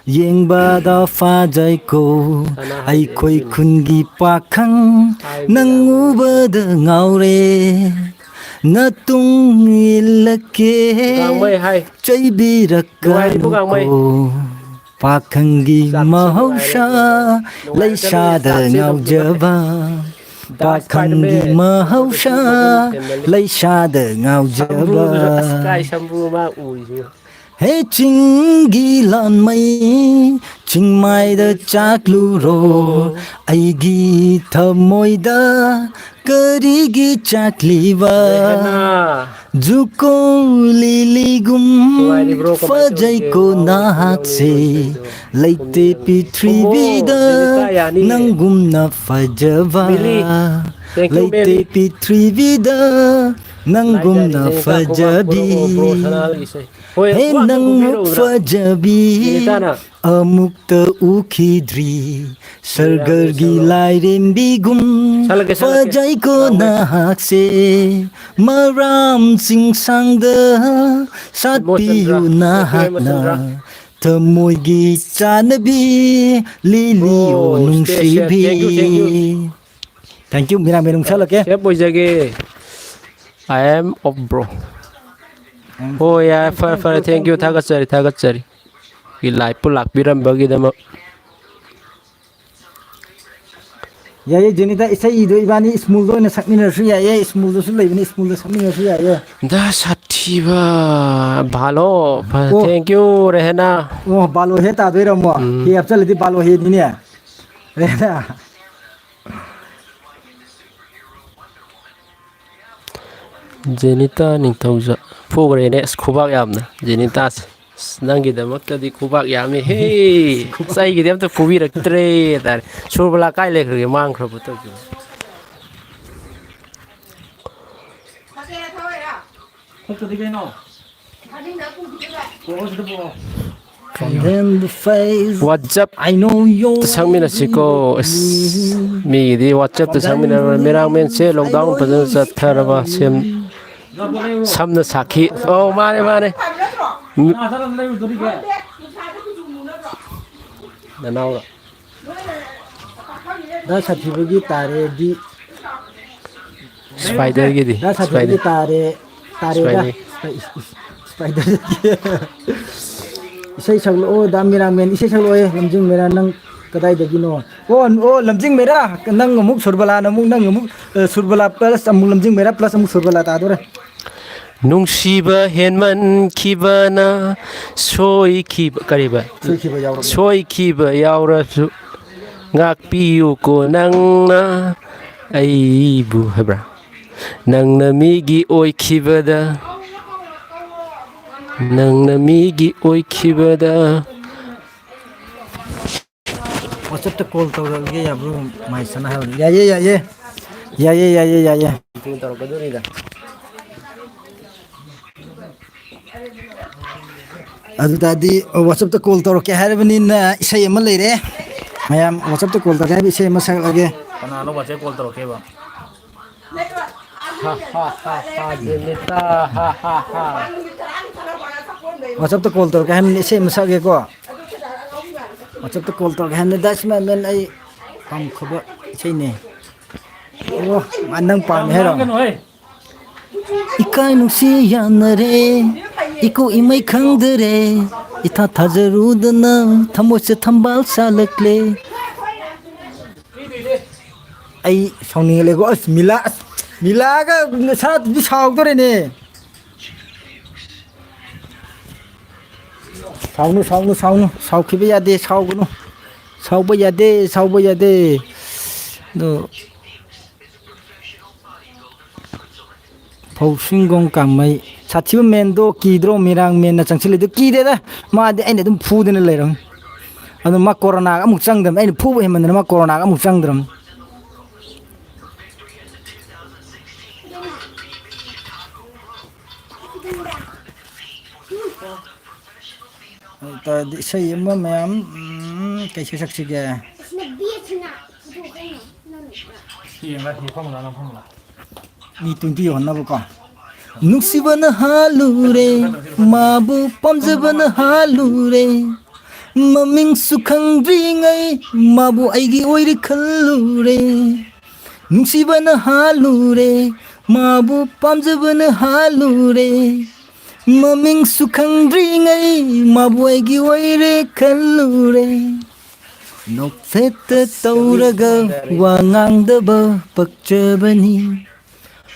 ꯌꯦꯡꯕꯗ ꯐꯖꯩꯀꯣ, ꯀꯅꯥ ꯍꯥꯏꯒꯦ? ꯑꯩꯈꯣꯏ ꯈꯨꯟꯒꯤ ꯄꯥꯈꯪ, ꯍꯥꯏꯕ ꯅꯪ ꯌꯥꯕ ꯎꯕꯗ ꯉꯥꯎꯔꯦ, ꯅꯇꯨꯡ ꯏꯜꯂꯛꯀꯦ, ꯒꯥꯡꯃꯩ ꯍꯥꯏ꯫ ꯅꯨꯡꯉꯥꯏꯔꯤꯕꯣ, ꯒꯥꯡꯃꯩ? ꯆꯩꯕꯤꯔꯛꯀꯅꯨꯀꯣ꯫ ꯄꯥꯈꯪꯒꯤ ꯆꯥꯛꯁꯨ ꯃꯍꯧꯁꯥ, ꯅꯨꯡꯉꯥꯏꯔꯦ꯫ ꯅꯨꯡꯉꯥꯏꯔꯦ, ꯂꯩꯁꯥꯗ ꯆꯥꯛꯁꯦ ꯑꯗꯨꯝ ꯉꯥꯎꯖꯕ꯫ ꯗꯥꯁ ꯄꯥꯈꯪꯒꯤ ꯄꯥꯏꯔꯝꯃꯦ꯫ ꯃꯍꯧꯁꯥ, ꯃꯒꯨꯟ ꯆꯦꯟꯃꯜꯂꯤ꯫ ꯂꯩꯁꯥꯗ ꯉꯥꯎꯖꯕ꯫ ꯁꯝꯕ꯭ꯔꯨꯗꯨꯁꯨ, ꯑꯁ, ꯀꯥꯏ ꯁꯝꯕ꯭ꯔꯨ ꯃꯥ ꯎꯔꯤꯁꯤꯕꯨ? ꯍꯦ ꯆꯤꯡꯒꯤ ꯂꯥꯟꯃꯩ, ꯆꯤꯡꯃꯥꯏꯗ ꯆꯥꯛꯂꯨꯔꯣ, ꯑꯩꯒꯤ ꯊꯃꯣꯏꯗ ꯀꯔꯤꯒꯤ ꯆꯥꯛꯂꯤꯕ? ꯖꯨꯀꯣ ꯂꯤꯂꯤꯒꯨꯝ ꯅꯨꯡꯉꯥꯏꯔꯤꯕ꯭ꯔꯣ? ꯀꯃꯥꯏ ꯐꯖꯩꯀꯣ ꯇꯧꯔꯤꯒꯦ? ꯅꯍꯥꯛꯁꯦ꯫ ꯂꯩꯇꯦ ꯈꯨꯝꯗꯦ꯫ ꯄꯤꯊ꯭ꯔꯤꯕꯤꯗ ꯈꯨꯝꯃꯣ, ꯖꯦꯅꯤꯇꯥ ꯌꯥꯅꯤꯌꯦ꯫ ꯅꯪꯒꯨꯝꯅ ꯐꯖꯕ꯫ ꯃꯤꯂꯤ, thank you, ꯂꯩꯇꯦ ꯃꯦꯂꯤ꯫ ꯄꯤꯊ꯭ꯔꯤꯕꯤꯗ ꯅꯪꯒꯨꯝꯅ ꯂꯥꯏꯗ ꯖꯦꯅꯤꯇꯥ ꯈꯨꯕꯥꯛ ꯐꯖꯕꯤ꯫ ꯈꯨꯔꯨ ꯈꯨꯔꯨ ꯁꯅꯥꯒꯤꯁꯦ꯫ ꯍꯣꯏ, ꯍꯦ ꯈꯨꯕꯥꯛ ꯑꯝꯇ ꯅꯪꯃꯨꯛ ꯈꯨꯕꯤꯔꯛꯎꯗꯅ꯫ ꯐꯖꯕꯤ ꯖꯦꯅꯤꯇꯥꯅ꯫ ꯑꯃꯨꯛꯇ ꯎꯈꯤꯗ꯭ꯔꯤ꯫ ꯁꯔꯒꯔꯒꯤ ꯁꯛꯂꯒꯦ꯫ ꯂꯥꯏꯔꯦꯝꯕꯤꯒꯨꯝ ꯁꯛꯂꯒꯦ, ꯁꯛꯂꯒꯦ꯫ ꯐꯖꯩꯀꯣ ꯂꯥꯎꯋꯦ꯫ ꯅꯍꯥꯛꯁꯦ꯫ ꯃꯔꯥꯝ ꯆꯤꯡꯁꯥꯡꯗ ꯁꯥꯠꯄꯤꯌꯨ ꯃꯣꯆꯟꯗ꯭ꯔ꯫ ꯅꯍꯥꯛꯅ꯫ ꯃꯣꯆꯟꯗ꯭ꯔ꯫ ꯊꯃꯣꯏꯒꯤ ꯆꯥꯟꯅꯕꯤ ꯂꯤꯂꯤꯌꯣ ꯑꯣ, ꯅꯨꯡꯁꯤꯕꯤ꯫ Thank you, thank you꯫ Thank you, ꯃꯤꯔꯥꯡ ꯃꯤꯔꯨꯡ ꯁꯛꯂꯛꯀꯦ꯫ Safe ꯑꯣꯏꯖꯒꯦ꯫ I am of bro꯫ ꯍꯣꯏ, ꯌꯥꯏ, ꯐꯔꯦ, ꯐꯔꯦ, thank you, ꯊꯥꯒꯠꯆꯔꯤ, ꯊꯥꯒꯠꯆꯔꯤ꯫ ꯒꯤ live ꯄꯨ ꯂꯥꯛꯄꯤꯔꯝꯕꯒꯤꯗꯃꯛ꯫ ꯌꯥꯏꯌꯦ, ꯖꯦꯅꯤꯇꯥ, ꯏꯁꯩꯗꯣ ꯏꯕꯥꯅꯤ ꯁ꯭ꯃꯨꯜꯗ ꯑꯣꯏꯅ ꯁꯛꯃꯤꯟꯅꯔꯁꯨ ꯌꯥꯏꯌꯦ, ꯁ꯭ꯃꯨꯜꯗꯁꯨ ꯂꯩꯕꯅꯤ, ꯁ꯭ꯃꯨꯜꯗ ꯁꯛꯃꯤꯟꯅꯔꯁꯨ ꯌꯥꯏꯌꯦ꯫ ꯗ ꯁꯥꯊꯤꯕ ꯚꯥꯂꯣ, ꯐ-, ꯑꯣ꯫ Thank you, ꯔꯦꯍꯦꯅꯥ꯫ ꯑꯣ, ꯚꯥꯂꯣ ꯍꯦ ꯇꯥꯗꯣꯏꯔꯝꯃꯣ? ꯎꯝ꯫ ꯍꯦ ꯍꯥꯞꯆꯜꯂꯗꯤ ꯚꯥꯂꯣ ꯍꯦꯅꯤꯅꯦ꯫ ꯔꯦꯍꯦꯅꯥ꯫ ꯖꯦꯅꯤꯇꯥ ꯅꯤꯡꯊꯧꯖ ꯐꯨꯈ꯭ꯔꯦꯅꯦ, ꯑꯁ, ꯈꯨꯕꯥꯛ ꯌꯥꯝꯅ꯫ ꯖꯦꯅꯤꯇꯥꯁꯦ, ꯑꯁ, ꯅꯪꯒꯤꯗꯃꯛꯇꯗꯤ ꯈꯨꯕꯥꯛ ꯌꯥꯝꯃꯤ ꯍꯦ꯫ ꯑꯁ, ꯑꯩꯒꯤꯗꯤ ꯑꯝꯇ ꯐꯨꯕꯤꯔꯛꯇ꯭ꯔꯦ ꯇꯥꯔꯦ꯫ ꯁꯨꯔꯕꯂꯥ ꯀꯥꯏ ꯂꯩꯈ꯭ꯔꯒꯦ? ꯃꯥꯡꯈ꯭ꯔꯕ ꯇꯧꯈꯤꯕ꯫ ꯈꯣꯠꯇꯗꯤ ꯀꯩꯅꯣ? ꯄꯨꯔꯛꯑꯣ, ꯁꯤꯗ ꯄꯨꯔꯛꯑꯣ꯫ Condemn the face꯫ WhatsApp I know you꯫ ꯁꯛꯃꯤꯟꯅꯁꯤꯀꯣ꯫ ꯑꯁ, ꯃꯤꯒꯤꯗꯤ WhatsApp-ꯇ ꯁꯛꯃꯤꯟꯅꯔꯣꯏ꯫ ꯃꯤꯔꯥꯡꯃꯦꯟꯁꯦ lockdown ꯐꯖꯅ ꯆꯠꯊꯅꯕ ꯁꯦꯝ-, ꯁꯝꯅ ꯁꯥꯈꯤ꯫ ꯑꯧ, ꯃꯥꯅꯦ, ꯃꯥꯅꯦ꯫ ꯅꯅꯥꯎꯔꯣ? ꯗꯥ ꯁꯥꯊꯤꯕꯒꯤ ꯇꯥꯔꯦꯗꯤ꯫ Spider-ꯒꯤꯗꯤ? ꯗꯥ ꯁꯥꯊꯤꯕꯒꯤ Spider-꯫ ꯇꯥꯔꯦ, ꯇꯥꯔꯦꯗ꯫ Spider-꯫ ꯏꯁ-, ꯏꯁ-, Spider-ꯒꯤ꯫ ꯏꯁꯩ ꯁꯛꯂꯛꯑꯣ, ꯗꯥ ꯃꯤꯔꯥꯡꯃꯦꯟ, ꯏꯁꯩ ꯁꯛꯂꯛꯑꯣꯍꯦ, ꯂꯝꯖꯤꯡ ꯃꯦꯔꯥ, ꯅꯪ ꯀꯗꯥꯏꯗꯒꯤꯅꯣ? ꯑꯣ, ꯑꯣ, ꯂꯝꯖꯤꯡ ꯃꯦꯔꯥ, ꯅꯪ ꯑꯃꯨꯛ ꯁꯨꯔꯕꯂꯥꯅ ꯑꯃꯨꯛ, ꯅꯪ ꯑꯃꯨꯛ, ꯑ, ꯁꯨꯔꯕꯂꯥ plus ꯑꯃꯨꯛ ꯂꯝꯖꯤꯡ ꯃꯦꯔꯥ plus ꯑꯃꯨꯛ ꯁꯨꯔꯕꯂꯥ ꯇꯥꯗꯣꯔꯦ꯫ ꯅꯨꯡꯁꯤꯕ ꯍꯦꯟꯃꯟꯈꯤꯕꯅ ꯁꯣꯏꯈꯤꯕ, ꯀꯔꯤꯕ? ꯁꯣꯏꯈꯤꯕ ꯌꯥꯎꯔꯕ꯫ ꯁꯣꯏꯈꯤꯕ ꯌꯥꯎꯔꯁꯨ ꯉꯥꯛꯄꯤꯌꯨꯀꯣ ꯅꯪꯅ ꯑꯩꯕꯨ, ꯍꯥꯏꯕ꯭ꯔꯥ? ꯅꯪꯅ ꯃꯤꯒꯤ ꯑꯣꯏꯈꯤꯕꯗ, ꯅꯪꯅ ꯃꯤꯒꯤ ꯑꯣꯏꯈꯤꯕꯗ꯫ WhatsApp-ꯇ call ꯇꯧꯔꯛꯑꯒꯦ ꯌꯥꯕ꯭ꯔꯣ? ꯃꯥꯏ ꯁꯥꯟꯅ ꯍꯥꯏꯕꯅꯤ꯫ ꯌꯥꯏꯌꯦ, ꯌꯥꯏꯌꯦ꯫ ꯌꯥꯏꯌꯦ, ꯌꯥꯏꯌꯦ, ꯌꯥꯏꯌꯦ꯫ ꯇꯧꯔꯛꯀꯗꯣꯔꯤꯗ꯫ ꯑꯗꯨ ꯇꯥꯔꯗꯤ WhatsApp-ꯇ call ꯇꯧꯔꯛꯀꯦ ꯍꯥꯏꯔꯕꯅꯤꯅ ꯏꯁꯩ ꯑꯃ ꯂꯩꯔꯦ꯫ ꯃꯌꯥꯝ WhatsApp-ꯇ call ꯇꯧꯔꯛꯀꯦ ꯍꯥꯏꯕ ꯏꯁꯩ ꯑꯃ ꯁꯛꯂꯛꯑꯒꯦ꯫ ꯀꯅꯥꯅꯣ WhatsApp call ꯇꯧꯔꯛꯀꯦꯕ? ꯍꯥ, ꯍꯥ, ꯍꯥ, ꯍꯥ, ꯖꯦꯅꯤꯇꯥ, ꯍꯥ, ꯍꯥ, ꯍꯥ꯫ WhatsApp-ꯇ call ꯇꯧꯔꯛꯀꯦ ꯍꯥꯏꯕꯅꯤ, ꯏꯁꯩ ꯑꯃ ꯁꯛꯑꯒꯦꯀꯣ꯫ WhatsApp-ꯇ call ꯇꯧꯔꯛꯀꯦ ꯍꯥꯏꯕꯅꯤ, ꯗꯥꯁ ꯃꯦꯟ, ꯑꯩ ꯄꯥꯝꯈ꯭ꯔꯕ ꯏꯁꯩꯅꯦ꯫ ꯑꯣ, ꯃꯥ ꯅꯪ ꯄꯥꯝꯃꯦ ꯍꯥꯏꯔꯣ? ꯂꯥꯡꯒꯅꯨ, ꯍꯩ꯫ ꯏꯀꯥꯏ ꯅꯨꯡꯁꯤ ꯌꯥꯅꯔꯦ, ꯏꯀꯣꯛ ꯏꯃꯩ ꯈꯪꯗꯔꯦ, ꯏꯊꯥ ꯊꯥꯖꯔꯨꯗꯅ ꯊꯃꯣꯏꯁꯦ ꯊꯝꯕꯥꯜ ꯁꯥꯠꯂꯛꯂꯦ꯫ ꯑꯩ ꯁꯥꯎꯅꯤꯡꯉꯛꯂꯦꯀꯣ꯫ ꯑꯁ, ꯃꯤꯂꯥ, ꯑꯁ, ꯃꯤꯂꯥꯒ ꯁꯥꯗꯨꯗꯤ ꯁꯥꯎꯗꯣꯔꯦꯅꯦ꯫ ꯁꯥꯎꯅꯨ, ꯁꯥꯎꯅꯨ, ꯁꯥꯎꯅꯨ꯫ ꯁꯥꯎꯈꯤꯕ ꯌꯥꯗꯦ, ꯁꯥꯎꯒꯅꯨ꯫ ꯁꯥꯎꯕ ꯌꯥꯗꯦ, ꯁꯥꯎꯕ ꯌꯥꯗꯦ꯫ ꯑꯗꯣ ꯐꯧꯁꯤꯡꯒꯣꯡ ꯀꯥꯃꯩ꯫ ꯁꯥꯊꯤꯕ ꯃꯦꯟꯗꯣ ꯀꯤꯗ꯭ꯔꯣ? ꯃꯤꯔꯥꯡ ꯃꯦꯟꯅ ꯆꯪꯁꯤꯜꯂꯤꯗꯣ ꯀꯤꯗꯦꯗ꯫ ꯃꯥꯗꯤ ꯑꯩꯅ ꯑꯗꯨꯝ ꯐꯨꯗꯅ ꯂꯩꯔꯝꯅꯤ꯫ ꯑꯗꯣ ꯃꯥ ꯀꯣꯔꯣꯅꯥꯒ ꯑꯃꯨꯛ ꯆꯪꯗ꯭ꯔꯕꯅꯤ꯫ ꯑꯩꯅ ꯐꯨꯕ ꯍꯦꯟꯃꯟꯗꯅ ꯃꯥ ꯀꯣꯔꯣꯅꯥꯒ ꯑꯃꯨꯛ ꯆꯪꯗ꯭ꯔꯕꯅꯤ꯫ ꯑꯗꯨ ꯇꯥꯔꯗꯤ ꯏꯁꯩ ꯑꯃ ꯃꯌꯥꯝ, ꯎꯝ, ꯀꯩ ꯏꯁꯩ ꯁꯛꯁꯤꯒꯦ? ꯃꯤ twenty ꯌꯧꯍꯟꯅꯕꯀꯣ꯫ ꯅꯨꯡꯁꯤꯕꯅ ꯍꯥꯜꯂꯨꯔꯦ, ꯃꯥꯕꯨ ꯄꯥꯝꯖꯕꯅ ꯍꯥꯜꯂꯨꯔꯦ, ꯃꯃꯤꯡꯁꯨ ꯈꯪꯗ꯭ꯔꯤꯉꯩ ꯃꯥꯕꯨ ꯑꯩꯒꯤ ꯑꯣꯏꯔꯦ ꯈꯜꯂꯨꯔꯦ꯫ ꯅꯨꯡꯁꯤꯕꯅ ꯍꯥꯜꯂꯨꯔꯦ, ꯃꯥꯕꯨ ꯄꯥꯝꯖꯕꯅ ꯍꯥꯜꯂꯨꯔꯦ, ꯃꯃꯤꯡꯁꯨ ꯈꯪꯗ꯭ꯔꯤꯉꯩ ꯃꯥꯕꯨ ꯑꯩꯒꯤ ꯑꯣꯏꯔꯦ ꯈꯜꯂꯨꯔꯦ꯫ ꯅꯣꯛꯐꯦꯠꯇ ꯇꯧꯔꯒ ꯋꯥ ꯉꯥꯡꯗꯕ ꯄꯛꯆꯕꯅꯤ꯫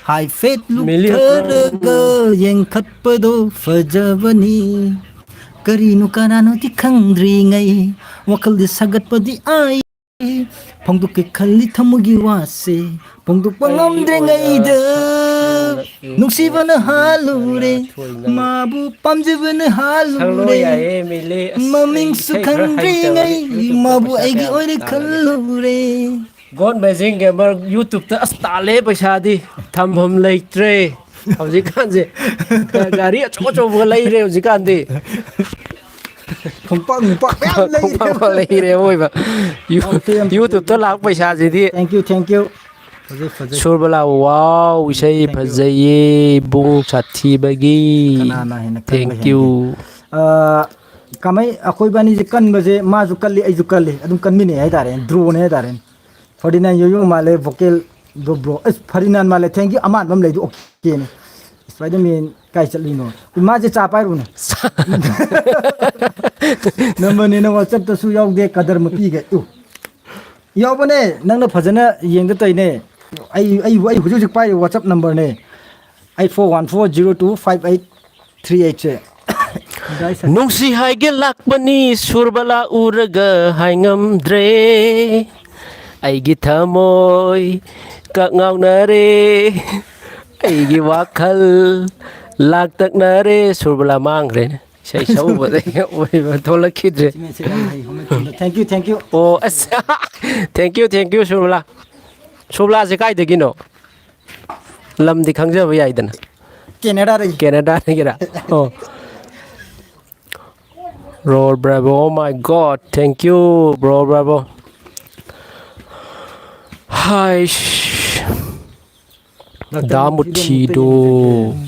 ꯍꯥꯏꯐꯦꯠ ꯃꯤꯂꯤ ꯂꯨꯞꯊꯔꯒ ꯌꯦꯡꯈꯠꯄꯗꯣ ꯐꯖꯕꯅꯤ꯫ ꯀꯔꯤꯅꯣ ꯀꯅꯥꯅꯣꯗꯤ ꯈꯪꯗ꯭ꯔꯤꯉꯩ ꯋꯥꯈꯜꯗꯤ ꯁꯥꯒꯠꯄꯗꯤ ꯑꯥꯏ꯫ ꯐꯣꯡꯗꯣꯛꯀꯦ ꯈꯜꯂꯤ ꯊꯃꯣꯏꯒꯤ ꯋꯥꯁꯦ ꯐꯣꯡꯗꯣꯛꯄ ꯉꯝꯗ꯭ꯔꯤꯉꯩꯗ ꯅꯨꯡꯁꯤꯕꯅ ꯍꯥꯜꯂꯨꯔꯦ꯫ ꯃꯥꯕꯨ ꯄꯥꯝꯖꯕꯅ ꯍꯥꯜꯂꯨꯔꯦ꯫ ꯃꯃꯤꯡꯁꯨ ꯈꯪꯗ꯭ꯔꯤꯉꯩ ꯃꯥꯕꯨ ꯑꯩꯒꯤ ꯑꯣꯏꯔꯦ ꯈꯜꯂꯨꯔꯦ꯫ God Amazing Gamer YouTube-ꯇ ꯑꯁ ꯇꯥꯜꯂꯦ ꯄꯩꯁꯥꯗꯤ ꯊꯝꯐꯝ ꯂꯩꯇ꯭ꯔꯦ꯫ ꯍꯧꯖꯤꯛꯀꯥꯟꯁꯦ ꯒꯥꯔꯤ ꯑꯆꯧ ꯑꯆꯧꯕꯒ ꯂꯩꯔꯦ ꯍꯧꯖꯤꯛꯀꯥꯟꯗꯤ꯫ ꯈꯣꯡꯄꯥꯛ ꯅꯨꯡꯄꯥꯛ ꯃꯌꯥꯝ ꯂꯩꯔꯦ꯫ ꯈꯣꯡꯄꯥꯛ ꯂꯩꯔꯦ ꯑꯋꯣꯏꯕ꯫ ꯌꯨ-, ꯑꯣꯀꯦ, ꯌꯥꯝ ꯐꯖꯩ, YouTube-ꯇ ꯌꯥꯝ ꯂꯥꯛꯄ ꯐꯖꯩ꯫ ꯄꯩꯁꯥꯁꯤꯗꯤ꯫ Thank you, thank you꯫ ꯐꯖꯩ, ꯐꯖꯩ꯫ ꯁꯨꯔꯕꯂꯥ, wow, ꯏꯁꯩ thank you꯫ ꯐꯖꯩꯌꯦ ꯏꯕꯨꯡ ꯁꯥꯊꯤꯕꯒꯤ꯫ ꯀꯅꯥꯅ ꯍꯦꯟꯅ ꯈꯪꯕ thank you꯫ ꯍꯦꯟꯒꯦ? ꯑ, ꯀꯃꯥꯏ, ꯑꯩꯈꯣꯏ ꯏꯕꯥꯅꯤꯁꯦ ꯀꯟꯕꯁꯦ ꯃꯥꯁꯨ ꯀꯜꯂꯤ, ꯑꯩꯁꯨ ꯀꯜꯂꯤ, ꯑꯗꯨꯝ ꯀꯟꯃꯤꯟꯅꯩ ꯍꯥꯏꯇꯥꯔꯦ, ꯗ꯭ꯔꯣꯅꯦ ꯍꯥꯏꯇꯥꯔꯦ꯫ ꯐꯔꯗꯤꯅꯥꯟ ꯌꯣꯌꯣ ꯃꯥꯜꯂꯦ, vocal ꯗꯣ bro꯫ ꯑꯁ, ꯐꯔꯗꯤꯅꯥꯟ ꯃꯥꯜꯂꯦ, thank you꯫ ꯑꯃꯥꯟꯕ ꯑꯃ ꯂꯩꯗꯣ ꯑꯣꯀꯦꯅꯦ꯫ Spiderman ꯀꯥꯏ ꯆꯠꯂꯤꯅꯣ? ꯃꯥꯁꯦ ꯆꯥ ꯄꯥꯏꯔꯨꯅꯦ꯫ ꯅꯝꯕꯔꯅꯦꯅ WhatsApp-ꯇꯁꯨ ꯌꯥꯎꯗꯦ, ꯀꯗꯔ ꯃꯄꯤꯒ꯫ ꯎ꯫ ꯌꯥꯎꯕꯅꯦ, ꯅꯪꯅ ꯐꯖꯅ ꯌꯦꯡꯗ ꯇꯧꯔꯤꯅꯦ꯫ ꯑꯩ, ꯑꯩ, ꯑꯩ ꯍꯧꯖꯤꯛ ꯍꯧꯖꯤꯛ ꯄꯥꯏꯔꯤ WhatsApp number-ꯅꯦ꯫ Eight four one four zero two five eight three eight-ꯁꯦ꯫ ꯅꯨꯡꯁꯤ ꯍꯥꯏꯒꯦ ꯂꯥꯛꯄꯅꯤ ꯁꯨꯔꯕꯂꯥ ꯎꯔꯒ ꯍꯥꯏ ꯉꯝꯗ꯭ꯔꯦ꯫ ꯑꯩꯒꯤ ꯊꯃꯣꯏ ꯀꯛ ꯉꯥꯎꯅꯔꯦ꯫ ꯑꯩꯒꯤ ꯋꯥꯈꯜ ꯂꯥꯛꯇꯛꯅꯔꯦ꯫ ꯁꯨꯔꯕꯂꯥ ꯃꯥꯡꯈ꯭ꯔꯦꯅꯦ꯫ ꯏꯁꯩ ꯁꯛꯎꯕꯗꯒꯤ ꯑꯣꯏꯕ ꯊꯣꯛꯂꯛꯈꯤꯗ꯭ꯔꯦ꯫ Thank you, thank you꯫ ꯑꯣ, ꯑꯁ꯫ Thank you, thank you, Surbala. ꯁꯨꯔꯕꯂꯥꯁꯦ ꯀꯥꯏꯗꯒꯤꯅꯣ? ꯂꯝꯗꯤ ꯈꯪꯖꯕ ꯌꯥꯏꯗꯅ꯫ ꯀꯦꯅꯦꯗꯥꯗꯒꯤ꯫ ꯀꯦꯅꯦꯗꯥꯗꯒꯤꯔ? ꯑꯣ꯫ Bro Bravo, oh my God, thank you, Bro Bravo꯫ ꯍꯥꯏꯁ꯫ ꯗꯥ ꯃꯨꯊꯤꯗꯣ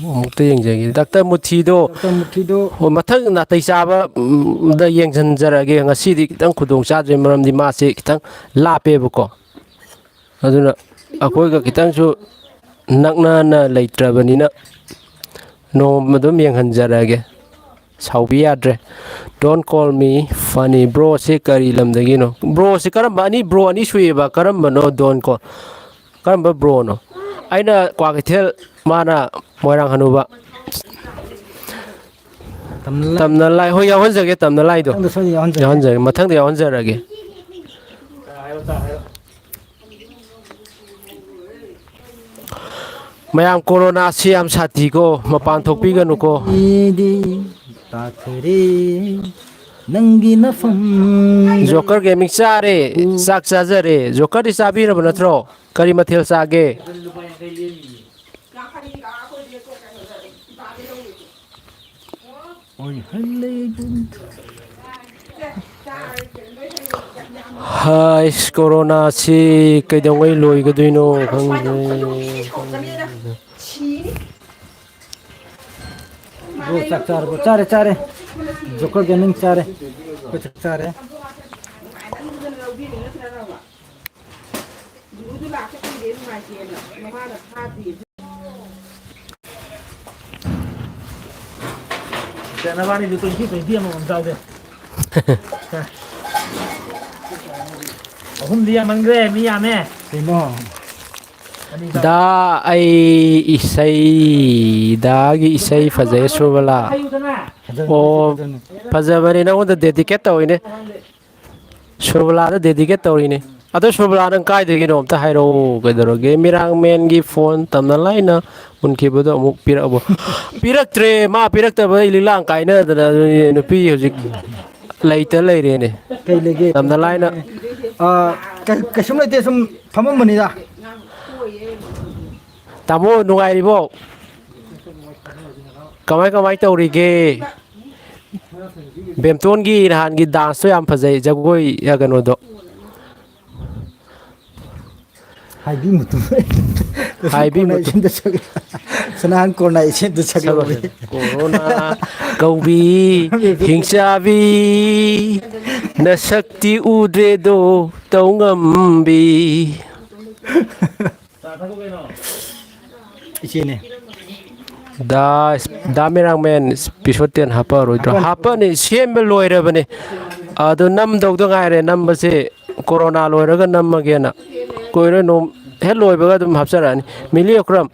ꯑꯃꯨꯛꯇ ꯌꯦꯡꯖꯒꯦ꯫ ꯑꯃꯨꯛꯇ ꯌꯦꯡꯖꯒꯦ꯫ ꯗꯥꯛꯇꯔ ꯃꯨꯊꯤꯗꯣ꯫ ꯗꯥꯛꯇꯔ ꯃꯨꯊꯤꯗꯣ꯫ ꯑꯣ, ꯃꯊꯪ ꯅꯥꯇꯩ ꯆꯥꯕ, ꯎꯝ, ꯗ ꯌꯦꯡꯁꯤꯟꯖꯔꯒꯦ꯫ ꯉꯁꯤꯗꯤ ꯈꯤꯇꯪ ꯈꯨꯗꯣꯡ ꯆꯥꯗ꯭ꯔꯦ, ꯃꯔꯝꯗꯤ ꯃꯥꯁꯦ ꯈꯤꯇꯪ ꯂꯥꯞꯄꯦꯕꯀꯣ꯫ ꯑꯗꯨꯅ ꯑꯩꯈꯣꯏꯒ ꯈꯤꯇꯪꯁꯨ ꯅꯛꯅꯅ ꯂꯩꯇ꯭ꯔꯕꯅꯤꯅ ꯅꯣꯡꯃ ꯑꯗꯨꯝ ꯌꯦꯡꯍꯟꯖꯔꯒꯦ꯫ ꯁꯥꯎꯕꯤ ꯌꯥꯗ꯭ꯔꯦ꯫ Don't call me funny꯫ Bro-ꯁꯦ ꯀꯔꯤ ꯂꯝꯗꯒꯤꯅꯣ? Bro-ꯁꯦ ꯀꯔꯝꯕ ꯑꯅꯤ, bro ꯑꯅꯤ ꯁꯨꯏꯑꯕ꯫ ꯀꯔꯝꯕꯅꯣ don't call? ꯀꯔꯝꯕ bro-ꯅꯣ? ꯑꯩꯅ ꯀ꯭ꯋꯥꯀꯩꯊꯦꯜ, ꯃꯥꯅ ꯃꯣꯏꯔꯥꯡ ꯍꯅꯨꯕ꯫ ꯇꯝꯅ ꯂꯥꯏ꯫ ꯇꯝꯅ ꯂꯥꯏ꯫ ꯍꯣꯏ, ꯌꯥꯎꯍꯟꯖꯒꯦ, ꯇꯝꯅ ꯂꯥꯏꯗꯣ꯫ ꯃꯊꯪꯗꯁꯨ ꯌꯥꯎꯍꯟꯖꯒꯦ꯫ ꯌꯥꯎꯍꯟꯖꯒꯦ, ꯃꯊꯪꯗ ꯌꯥꯎꯍꯟꯖꯔꯒꯦ꯫ ꯃꯌꯥꯝ, ꯀꯣꯔꯣꯅꯥꯁꯤ ꯌꯥꯝ ꯁꯥꯊꯤꯀꯣ, ꯃꯄꯥꯟ ꯊꯣꯛꯄꯤꯒꯅꯨꯀꯣ꯫ ꯑꯩꯗꯤ ꯇꯥꯛꯈ꯭ꯔꯦ ꯅꯪꯒꯤ ꯅꯐꯝ꯫ ꯖꯣꯀꯔ ꯒꯦꯃꯤꯡ ꯆꯥꯔꯦ, ꯎꯝ꯫ ꯆꯥꯛ ꯆꯥꯖꯔꯦ꯫ ꯖꯣꯀꯔꯗꯤ ꯆꯥꯕꯤꯔꯕ ꯅꯠꯇ꯭ꯔꯣ? ꯀꯔꯤ ꯃꯊꯦꯜ ꯆꯥꯒꯦ? ꯑꯣꯏꯍꯜꯂꯦ꯫ ꯍꯥꯏꯁ, ꯀꯣꯔꯣꯅꯥꯁꯤ ꯀꯩꯗꯧꯉꯩ ꯂꯣꯏꯒꯗꯣꯏꯅꯣ ꯈꯪꯗ꯭ꯔꯦ꯫ ꯕ꯭ꯔꯣ, ꯆꯥꯛ ꯆꯥꯔꯕꯣ? ꯆꯥꯔꯦ, ꯆꯥꯔꯦ꯫ ꯖꯣꯀꯔ ꯒꯦꯃꯤꯡ ꯆꯥꯔꯦ꯫ ꯑꯩꯈꯣꯏ ꯆꯥꯛ ꯆꯥꯔꯦ꯫ ꯅꯕꯥꯅꯤꯗꯨ twenty twenty ꯑꯃꯃꯝ ꯆꯥꯎꯗꯦ꯫ ꯑꯍꯨꯝꯗꯤ ꯌꯥꯝꯃꯟꯈ꯭ꯔꯦ, ꯃꯤ ꯌꯥꯝꯃꯦ꯫ ꯀꯩꯅꯣ? ꯑꯅꯤ ꯆꯥꯎ꯫ ꯗꯥ, ꯑꯩ ꯏꯁꯩ, ꯗꯥꯒꯤ ꯏꯁꯩ ꯐꯖꯩ, ꯁꯨꯔꯕꯂꯥ꯫ ꯐꯖꯕꯅꯤ, ꯑꯣ, ꯐꯖꯕꯅꯤ꯫ ꯐꯖꯕꯅꯤ, ꯅꯉꯣꯟꯗ dedicate ꯇꯧꯔꯤꯅꯦ꯫ ꯁꯨꯔꯕꯂꯥꯗ dedicate ꯇꯧꯔꯤꯅꯦ꯫ ꯑꯗꯣ ꯁꯨꯔꯕꯂꯥ, ꯅꯪ ꯀꯥꯏꯗꯒꯤꯅꯣ ꯑꯝꯇ ꯍꯥꯏꯔꯛꯑꯣ, ꯀꯩꯗꯧꯔꯒꯦ? ꯃꯤꯔꯥꯡꯃꯦꯟꯒꯤ phone ꯇꯝꯅ ꯂꯥꯏꯅ ꯃꯨꯟꯈꯤꯕꯗꯣ ꯑꯃꯨꯛ ꯄꯤꯔꯛꯑꯕꯣ? ꯄꯤꯔꯛꯇ꯭ꯔꯦ, ꯃꯥ ꯄꯤꯔꯛꯇꯕ ꯂꯤꯛꯂꯥꯡ ꯀꯥꯏꯅꯗꯅ ꯅꯨꯄꯤ ꯍꯧꯖꯤꯛ ꯂꯩꯇ ꯂꯩꯔꯦꯅꯦ꯫ ꯀꯩ ꯂꯩꯒꯦ? ꯇꯝꯅ ꯂꯥꯏꯅ꯫ ꯑꯥ, ꯀꯩ-, ꯀꯩꯁꯨꯝ ꯂꯩꯇꯦ, ꯁꯨꯝ ꯐꯝꯃꯝꯕꯅꯤꯗ꯫ ꯇꯥꯃꯣ, ꯅꯨꯡꯉꯥꯏꯔꯤꯕꯣ? ꯀꯃꯥꯏ, ꯀꯃꯥꯏ ꯇꯧꯔꯤꯒꯦ? ꯕꯦꯝꯇꯣꯟꯒꯤ ꯅꯍꯥꯟꯒꯤ danceꯇꯣ ꯌꯥꯝ ꯐꯖꯩ, ꯖꯒꯣꯏ, ꯑ, ꯀꯩꯅꯣꯗꯣ꯫ ꯍꯥꯏꯕꯤ ꯃꯇꯨ꯫ ꯍꯥꯏꯕꯤ ꯀꯣꯔꯣꯅꯥ ꯃꯇꯨ꯫ ꯏꯁꯩꯗ ꯁꯛꯂꯛ-, ꯁꯅꯥꯍꯟ ꯀꯣꯔꯣꯅꯥ ꯏꯁꯩꯗ ꯁꯛꯂꯛꯎꯔꯦ꯫ ꯁꯛꯂꯛꯎꯔꯦ꯫ ꯀꯣꯔꯣꯅꯥ ꯀꯧꯕꯤ, ꯍꯤꯡꯆꯥꯕꯤ, ꯅꯁꯛꯇꯤ ꯎꯗ꯭ꯔꯦꯗꯣ, ꯇꯧ ꯉꯝꯕꯤ꯫ ꯏꯆꯦꯅꯦ꯫ ꯗꯥ, ꯗꯥ ꯃꯦꯔꯥꯡꯃꯦꯟ episode ten ꯍꯥꯞꯄꯛꯑꯔꯣꯏꯗ꯭ꯔꯣ? ꯍꯥꯞꯄꯛꯑꯅꯤ꯫ ꯍꯥꯞꯄꯅꯤ, ꯁꯦꯝꯕ ꯂꯣꯏꯔꯕꯅꯦ꯫ ꯑꯗꯣ ꯅꯝꯗꯧꯗ ꯉꯥꯏꯔꯦ, ꯅꯝꯕꯁꯦ ꯀꯣꯔꯣꯅꯥ ꯂꯣꯏꯔꯒ ꯅꯝꯃꯒꯦꯅ꯫ ꯀꯨꯏꯔꯣꯏ, ꯅꯣꯡ-, ꯍꯦꯛ ꯂꯣꯏꯕꯒ ꯑꯗꯨꯝ ꯍꯥꯞꯆꯔꯛꯑꯅꯤ꯫ ꯃꯤꯂꯤ ꯑꯣꯀ꯭ꯔꯝ꯫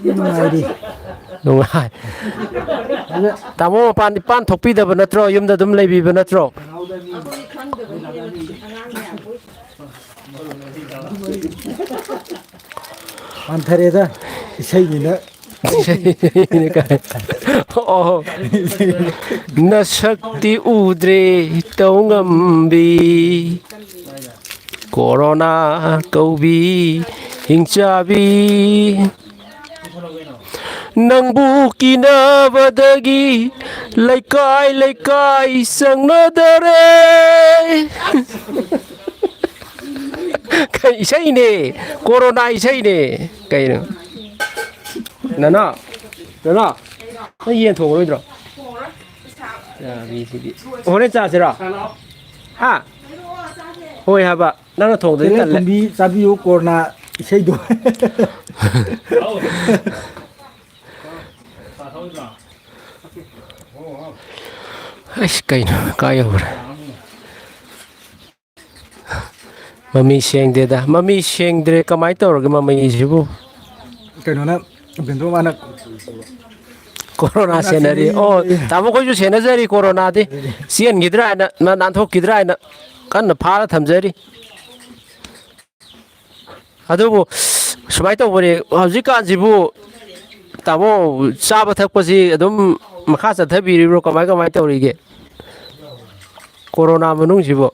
ꯅꯨꯡꯉꯥꯏꯔꯤ꯫ ꯅꯨꯡꯉꯥꯏ꯫ ꯑꯗ ꯇꯥꯃꯣ ꯃꯄꯥꯟ ꯏꯄꯥꯟ ꯊꯣꯛꯄꯤꯗꯕ ꯅꯠꯇ꯭ꯔꯣ? ꯌꯨꯝꯗ ꯑꯗꯨꯝ ꯂꯩꯕꯤꯕ ꯅꯠꯇ꯭ꯔꯣ? ꯄꯥꯟꯊꯔꯦꯗ, ꯏꯁꯩꯅꯤꯅ꯫ ꯑꯣ, ꯅꯁꯛꯇꯤ ꯎꯗ꯭ꯔꯦ ꯇꯧ ꯉꯝꯕꯤ, ꯀꯣꯔꯣꯅꯥ ꯀꯧꯕꯤ ꯍꯤꯡꯆꯥꯕꯤ꯫ ꯅꯪꯕꯨ ꯀꯤꯅꯕꯗꯒꯤ ꯂꯩꯀꯥꯏ ꯂꯩꯀꯥꯏ ꯆꯪꯅꯗꯔꯦ꯫ ꯀꯩ ꯏꯁꯩꯅꯦ? ꯀꯣꯔꯣꯅꯥ ꯏꯁꯩꯅꯦ꯫ ꯀꯩꯅꯣ? ꯅꯅꯥꯎ, ꯅꯅꯥꯎ, ꯅꯪ ꯌꯦꯟ ꯊꯣꯡꯉꯔꯣꯏꯗ꯭ꯔꯣ? ꯌꯥꯕꯤꯁꯤꯗꯤ꯫ ꯍꯣꯔꯦꯟ ꯆꯥꯁꯤꯔꯣ? ꯍꯥ? ꯍꯣꯏ ꯍꯥꯏꯕ꯫ ꯅꯪꯅ ꯊꯣꯡꯗꯗꯤ ꯇꯜꯂꯦ꯫ ꯇꯤꯂꯥꯏꯈꯨꯝꯕꯤ ꯆꯥꯕꯤꯌꯨ ꯀꯣꯔꯣꯅꯥ ꯏꯁꯩꯗꯣ꯫ ꯑꯩꯁ ꯀꯩꯅꯣ ꯀꯥꯏ ꯌꯧꯈ꯭ꯔꯦ? ꯃꯃꯤ ꯁꯦꯡꯗꯦꯗ꯫ ꯃꯃꯤ ꯁꯦꯡꯗ꯭ꯔꯦ꯫ ꯀꯃꯥꯏꯅ ꯇꯧꯔꯒꯦ ꯃꯃꯤꯁꯤꯕꯨ? ꯀꯩꯅꯣꯅ, ꯎꯄꯦꯟꯗ꯭ꯔꯣ ꯃꯥꯅ ꯀꯣꯔꯣꯅꯥ ꯀꯣꯔꯣꯅꯥ ꯁꯦꯟꯅꯔꯤ꯫ ꯁꯦꯟꯅꯔꯤ꯫ ꯑꯣ, ꯇꯥꯃꯣ ꯑꯩꯈꯣꯏꯁꯨ ꯁꯦꯟꯅꯖꯔꯤ ꯀꯣꯔꯣꯅꯥꯗꯤ꯫ ꯁꯦꯟꯅꯖꯔꯤ꯫ ꯆꯦꯟꯈꯤꯗ꯭ꯔꯥ ꯍꯥꯏꯅ, ꯅꯥ-, ꯅꯥꯟꯊꯣꯛꯈꯤꯗ꯭ꯔꯥ ꯍꯥꯏꯅ ꯀꯟꯅ ꯐꯥꯔ ꯊꯝꯖꯔꯤ꯫ ꯑꯗꯨꯕꯨ ꯁꯨꯃꯥꯏꯅ ꯇꯧꯕꯅꯤ, ꯍꯧꯖꯤꯛꯀꯥꯟꯁꯤꯕꯨ ꯇꯥꯃꯣ ꯆꯥꯕ ꯊꯛꯄꯁꯤ ꯑꯗꯨꯝ ꯃꯈꯥ ꯆꯠꯊꯕꯤꯔꯤꯕ꯭ꯔꯣ? ꯀꯃꯥꯏ, ꯀꯃꯥꯏ ꯇꯧꯔꯤꯒꯦ ꯀꯣꯔꯣꯅꯥ ꯃꯅꯨꯡꯁꯤꯕꯨ?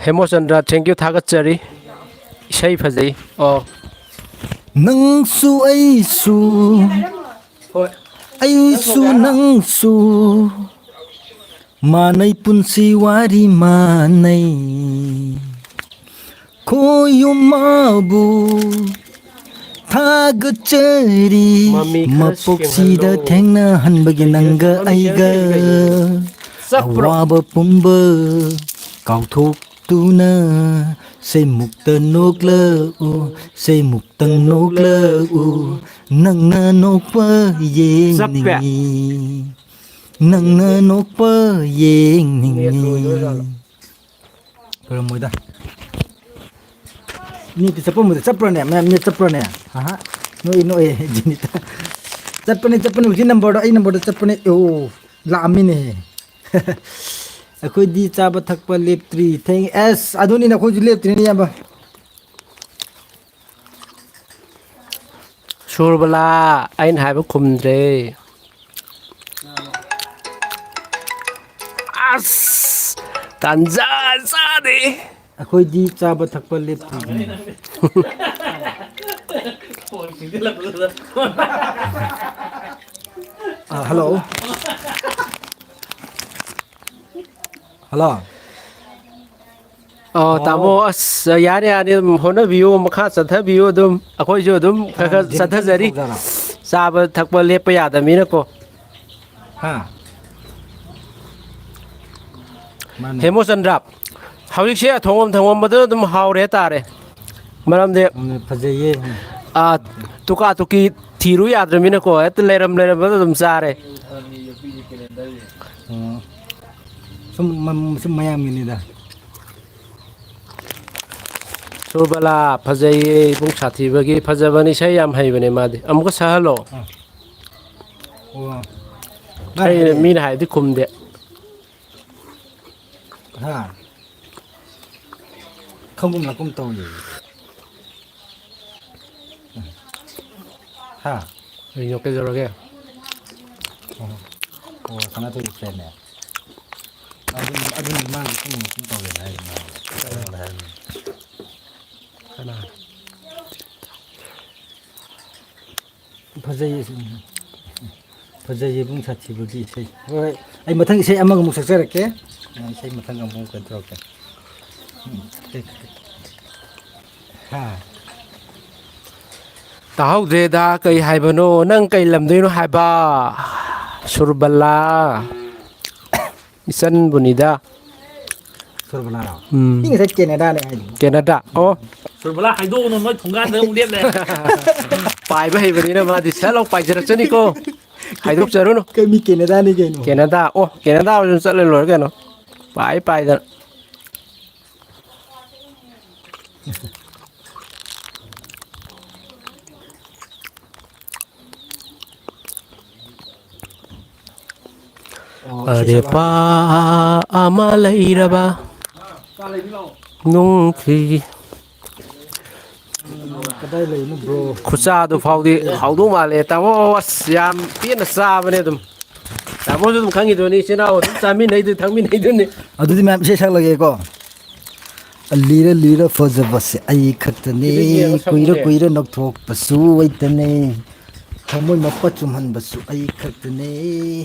ꯍꯦꯃꯣꯆꯟꯗ꯭ꯔ, thank you, ꯊꯥꯒꯠꯆꯔꯤ꯫ ꯏꯁꯩ ꯐꯖꯩ꯫ ꯑꯣ꯫ ꯅꯪꯁꯨ ꯑꯩꯁꯨ, ꯍꯣꯏ꯫ ꯑꯩꯁꯨ ꯅꯪꯁꯨ, ꯃꯥꯟꯅꯩ ꯄꯨꯟꯁꯤ ꯋꯥꯔꯤ ꯃꯥꯟꯅꯩ꯫ ꯈꯣꯌꯨꯝ ꯃꯥꯕꯨ ꯊꯥꯒꯠꯆꯔꯤ꯫ ꯃꯃꯤ ꯈꯔ ꯃꯄꯣꯛꯁꯤꯗ ꯁꯦꯡꯍꯜꯂꯣ꯫ ꯊꯦꯡꯅꯍꯟꯕꯒꯤ ꯅꯪꯒ ꯃꯃꯤ ꯁꯦꯡꯍꯜꯂꯣ꯫ ꯑꯩꯒ ꯆꯞꯄ꯭ꯔꯣ? ꯑꯋꯥꯕ ꯄꯨꯝꯕ ꯀꯥꯎꯊꯣꯛꯇꯨꯅ ꯁꯦꯃꯨꯛꯇ ꯅꯣꯛꯂꯛꯎ, ꯁꯦꯃꯨꯛꯇ ꯅꯣꯛꯂꯛꯎ, ꯅꯪꯅ ꯅꯣꯛꯄ ꯆꯞꯄꯦ꯫ ꯌꯦꯡꯅꯤꯡꯉꯤ, ꯅꯪꯅ ꯅꯣꯛꯄ ꯌꯦꯡꯅꯤꯡꯉꯤ꯫ ꯅꯦꯠ ꯂꯣꯏꯗꯣꯏꯖꯥꯠꯂꯣ? ꯑꯣꯏꯔꯝꯃꯣꯏꯗ꯫ ꯅꯦꯠꯇꯤ ꯆꯠꯄ ꯃꯨꯗ ꯆꯠꯄ꯭ꯔꯅꯦ? ꯃꯌꯥꯝ ꯅꯦꯠ ꯆꯠꯄ꯭ꯔꯅꯦ? ꯑꯍꯥ꯫ ꯅꯣꯛꯏ, ꯅꯣꯛꯏ, ꯖꯤꯅꯤꯇꯥ꯫ ꯆꯠꯄꯅꯦ, ꯆꯠꯄꯅꯦ, ꯍꯧꯖꯤꯛ ꯅꯝꯕꯔꯗꯣ, ꯑꯩ ꯅꯝꯕꯔꯗ ꯆꯠꯄꯅꯦ꯫ ꯑꯣ, ꯂꯥꯛꯑꯝꯃꯤꯅꯦꯍꯦ꯫ ꯑꯩꯈꯣꯏꯗꯤ ꯆꯥꯕ ꯊꯛꯄ ꯂꯦꯞꯇ꯭ꯔꯤ꯫ ꯊꯦꯡ-, ꯑꯁ, ꯑꯗꯨꯅꯤꯅꯦ, ꯑꯩꯈꯣꯏꯁꯨ ꯂꯦꯞꯇ꯭ꯔꯤꯅꯦ, ꯏꯌꯥꯝꯕ꯫ ꯁꯨꯔꯕꯂꯥ, ꯑꯩꯅ ꯍꯥꯏꯕ ꯈꯨꯝꯗ꯭ꯔꯦ꯫ ꯑꯁ! ꯇꯥꯟꯖꯥ ꯆꯥꯗꯦ꯫ ꯑꯩꯈꯣꯏꯗꯤ ꯆꯥꯕ ꯊꯛꯄ ꯂꯦꯞꯇ꯭ꯔꯤꯕꯅꯤ꯫ ꯑ, ꯍꯜꯂꯣ꯫ ꯍꯜꯂꯣ꯫ ꯑꯣ, ꯇꯥꯃꯣ, ꯍꯥꯎ꯫ ꯑꯁ, ꯌꯥꯅꯤ, ꯌꯥꯅꯤ, ꯑꯗꯨꯝ ꯍꯣꯠꯅꯕꯤꯌꯨ, ꯃꯈꯥ ꯆꯠꯊꯕꯤꯌꯨ, ꯑꯗꯨꯝ, ꯑꯩꯈꯣꯏꯁꯨ ꯑꯗꯨꯝ ꯈꯔ ꯑꯥ, ꯈꯔ ꯖꯤꯝ ꯆꯠꯊꯖꯔꯤ꯫ ꯇꯧꯖꯔꯣ? ꯆꯥꯕ ꯊꯛꯄ ꯂꯦꯞꯄ ꯌꯥꯗꯕꯅꯤꯅꯀꯣ꯫ ꯍꯥ? ꯃꯥꯅꯦ꯫ ꯍꯦꯃꯣꯆꯟꯗ꯭ꯔ, ꯍꯧꯖꯤꯛꯁꯦ ꯊꯣꯡꯉꯝ ꯊꯣꯡꯉꯝꯕꯗ ꯑꯗꯨꯝ ꯍꯥꯎꯔꯦ ꯍꯥꯏꯇꯥꯔꯦ꯫ ꯃꯔꯝꯗꯤ, ꯎꯝ, ꯐꯖꯩꯌꯦ꯫ ꯑꯥ, ꯇꯨꯀꯥ ꯇꯨꯀꯤ ꯊꯤꯔꯨ ꯌꯥꯗ꯭ꯔꯃꯤꯅꯀꯣ, ꯍꯦꯛꯇ ꯂꯩꯔꯝ ꯂꯩꯔꯝꯕꯗ ꯑꯗꯨꯝ ꯆꯥꯔꯦ꯫ ꯑꯣ꯫ ꯁꯨꯝ ꯃꯝ-, ꯁꯨꯝ ꯃꯌꯥꯝꯒꯤꯅꯤꯗ꯫ ꯁꯨꯔꯕꯂꯥ, ꯐꯖꯩꯌꯦ, ꯏꯕꯨꯡ ꯁꯥꯊꯤꯕꯒꯤ꯫ ꯐꯖꯕꯅꯤ, ꯏꯁꯩ ꯌꯥꯝ ꯍꯩꯕꯅꯦ ꯃꯥꯗꯤ꯫ ꯑꯃꯨꯛꯀ ꯁꯛꯍꯜꯂꯣ꯫ ꯑꯥ꯫ ꯑꯣ꯫ ꯑꯩ ꯍꯥꯏꯔꯛꯑꯦ꯫ ꯃꯤꯅ ꯍꯥꯏꯔꯗꯤ ꯈꯨꯝꯗꯦ꯫ ꯍꯥ? ꯈꯪꯒꯨꯝ ꯂꯥꯛꯀꯨꯝ ꯇꯧꯏ꯫ ꯍꯥ? ꯀꯩꯅꯣ, ꯀꯩꯗꯧꯔꯒꯦ? ꯑꯣ꯫ ꯑꯣ, ꯁꯅꯥꯇꯣꯝꯕꯤ ꯐꯦꯟꯅꯦ꯫ ꯑꯗꯨ, ꯑꯗꯨꯅ ꯃꯥꯒꯤ ꯄꯨꯡ ꯑꯃ ꯄꯨꯡ ꯇꯧꯒꯦꯅ ꯍꯥꯏꯔꯤ ꯃꯥ꯫ ꯑꯩꯉꯣꯟꯗ ꯍꯥꯏꯔꯝꯃꯤ꯫ ꯀꯅꯥ? ꯐꯖꯩꯌꯦ ꯁꯤ꯫ ꯐꯖꯩꯌꯦ ꯏꯕꯨꯡ ꯁꯥꯊꯤꯕꯒꯤ ꯏꯁꯩ꯫ ꯍꯣꯏ, ꯍꯣꯏ꯫ ꯑꯩ ꯃꯊꯪ ꯏꯁꯩ ꯑꯃꯒ ꯑꯃꯨꯛ ꯁꯛꯆꯔꯛꯀꯦ꯫ ꯑ, ꯏꯁꯩ ꯃꯊꯪ ꯑꯃꯨꯛ ꯀꯩꯅꯣ ꯇꯧꯔꯛꯀꯦ꯫ ꯎꯝ, ꯀꯩ, ꯀꯩ, ꯍꯥ? ꯇꯥꯍꯧꯗ꯭ꯔꯦꯗ, ꯀꯩ ꯍꯥꯏꯕꯅꯣ? ꯅꯪ ꯀꯩ ꯂꯝꯗꯩꯅꯣ ꯍꯥꯏꯕ? ꯁꯨꯔꯕꯂꯥ꯫ ꯏꯆꯟꯕꯨꯅꯤꯗ꯫ ꯁꯨꯔꯕꯂꯥꯔꯣ? ꯎꯝ꯫ ꯃꯤ ꯉꯁꯥꯏ ꯀꯦꯅꯦꯗꯥꯅꯦ ꯍꯥꯏꯗꯨꯕꯨ꯫ ꯀꯦꯅꯦꯗꯥ꯫ ꯑꯣ꯫ ꯁꯨꯔꯕꯂꯥ ꯍꯥꯏꯗꯣꯛꯎꯅꯨ, ꯅꯣꯏ ꯊꯣꯡꯒꯥꯟꯗ ꯑꯃꯨꯛ ꯂꯦꯞ ꯂꯩ꯫ ꯄꯥꯏꯕ ꯍꯩꯕꯅꯤꯅ ꯃꯥꯗꯤ ꯁꯠ ꯂꯥꯎ ꯄꯥꯏꯖꯔꯛꯆꯅꯤꯀꯣ꯫ ꯍꯥꯏꯗꯣꯛꯆꯔꯨꯅꯨ꯫ ꯀꯩ ꯃꯤ ꯀꯦꯅꯦꯗꯥꯅꯤ ꯀꯩꯅꯣ꯫ ꯀꯦꯅꯦꯗꯥ꯫ ꯑꯣ, ꯀꯦꯅꯦꯗꯥ ꯑꯣꯏꯔꯁꯨ ꯆꯠꯂ ꯂꯣꯏꯔꯦ ꯀꯩꯅꯣ꯫ ꯄꯥꯏ ꯄꯥꯏꯗꯅ꯫ ꯑꯣ, ꯏꯁꯩ ꯁꯛꯂꯛꯑꯣ꯫ ꯑꯔꯦꯞꯄ ꯑꯃ ꯂꯩꯔꯕ ꯅꯨꯡꯁꯤ꯫ ꯀꯗꯥꯏ ꯂꯩꯅꯣ, ꯕ꯭ꯔꯣ? ꯈꯨꯠꯆꯥꯗꯨ ꯐꯥꯎꯗꯤ ꯍꯥꯎꯗꯧ ꯃꯥꯜꯂꯦ꯫ ꯇꯥꯃꯣ, ꯑꯁ, ꯌꯥꯝ ꯄꯦꯟꯅ ꯆꯥꯕꯅꯦ ꯑꯗꯨꯝ꯫ ꯇꯥꯃꯣꯁꯨ ꯑꯗꯨꯝ ꯈꯪꯉꯤꯗꯨꯅꯤ, ꯏꯆꯤꯟ ꯏꯅꯥꯎ ꯑꯗꯨꯝ ꯆꯥꯃꯤꯟꯅꯩꯗꯨ, ꯊꯛꯃꯤꯟꯅꯩꯗꯨꯅꯤ꯫ ꯑꯗꯨꯗꯤ ꯃꯌꯥꯝ ꯏꯁꯩ ꯁꯛꯂꯒꯦꯀꯣ꯫ ꯂꯤꯔ ꯂꯤꯔ ꯐꯖꯕꯁꯦ ꯑꯩ ꯈꯛꯇꯅꯦ, ꯁꯤꯗ ꯌꯦꯡꯉꯣ, ꯀꯨꯏꯔ ꯁꯛꯄꯁꯦ꯫ ꯀꯨꯏꯔ ꯅꯣꯛꯊꯣꯛꯄꯁꯨ ꯑꯩꯇꯅꯦ, ꯊꯃꯣꯏ ꯃꯄꯥ ꯆꯨꯝꯍꯟꯕꯁꯨ ꯑꯩ ꯈꯛꯇꯅꯦ,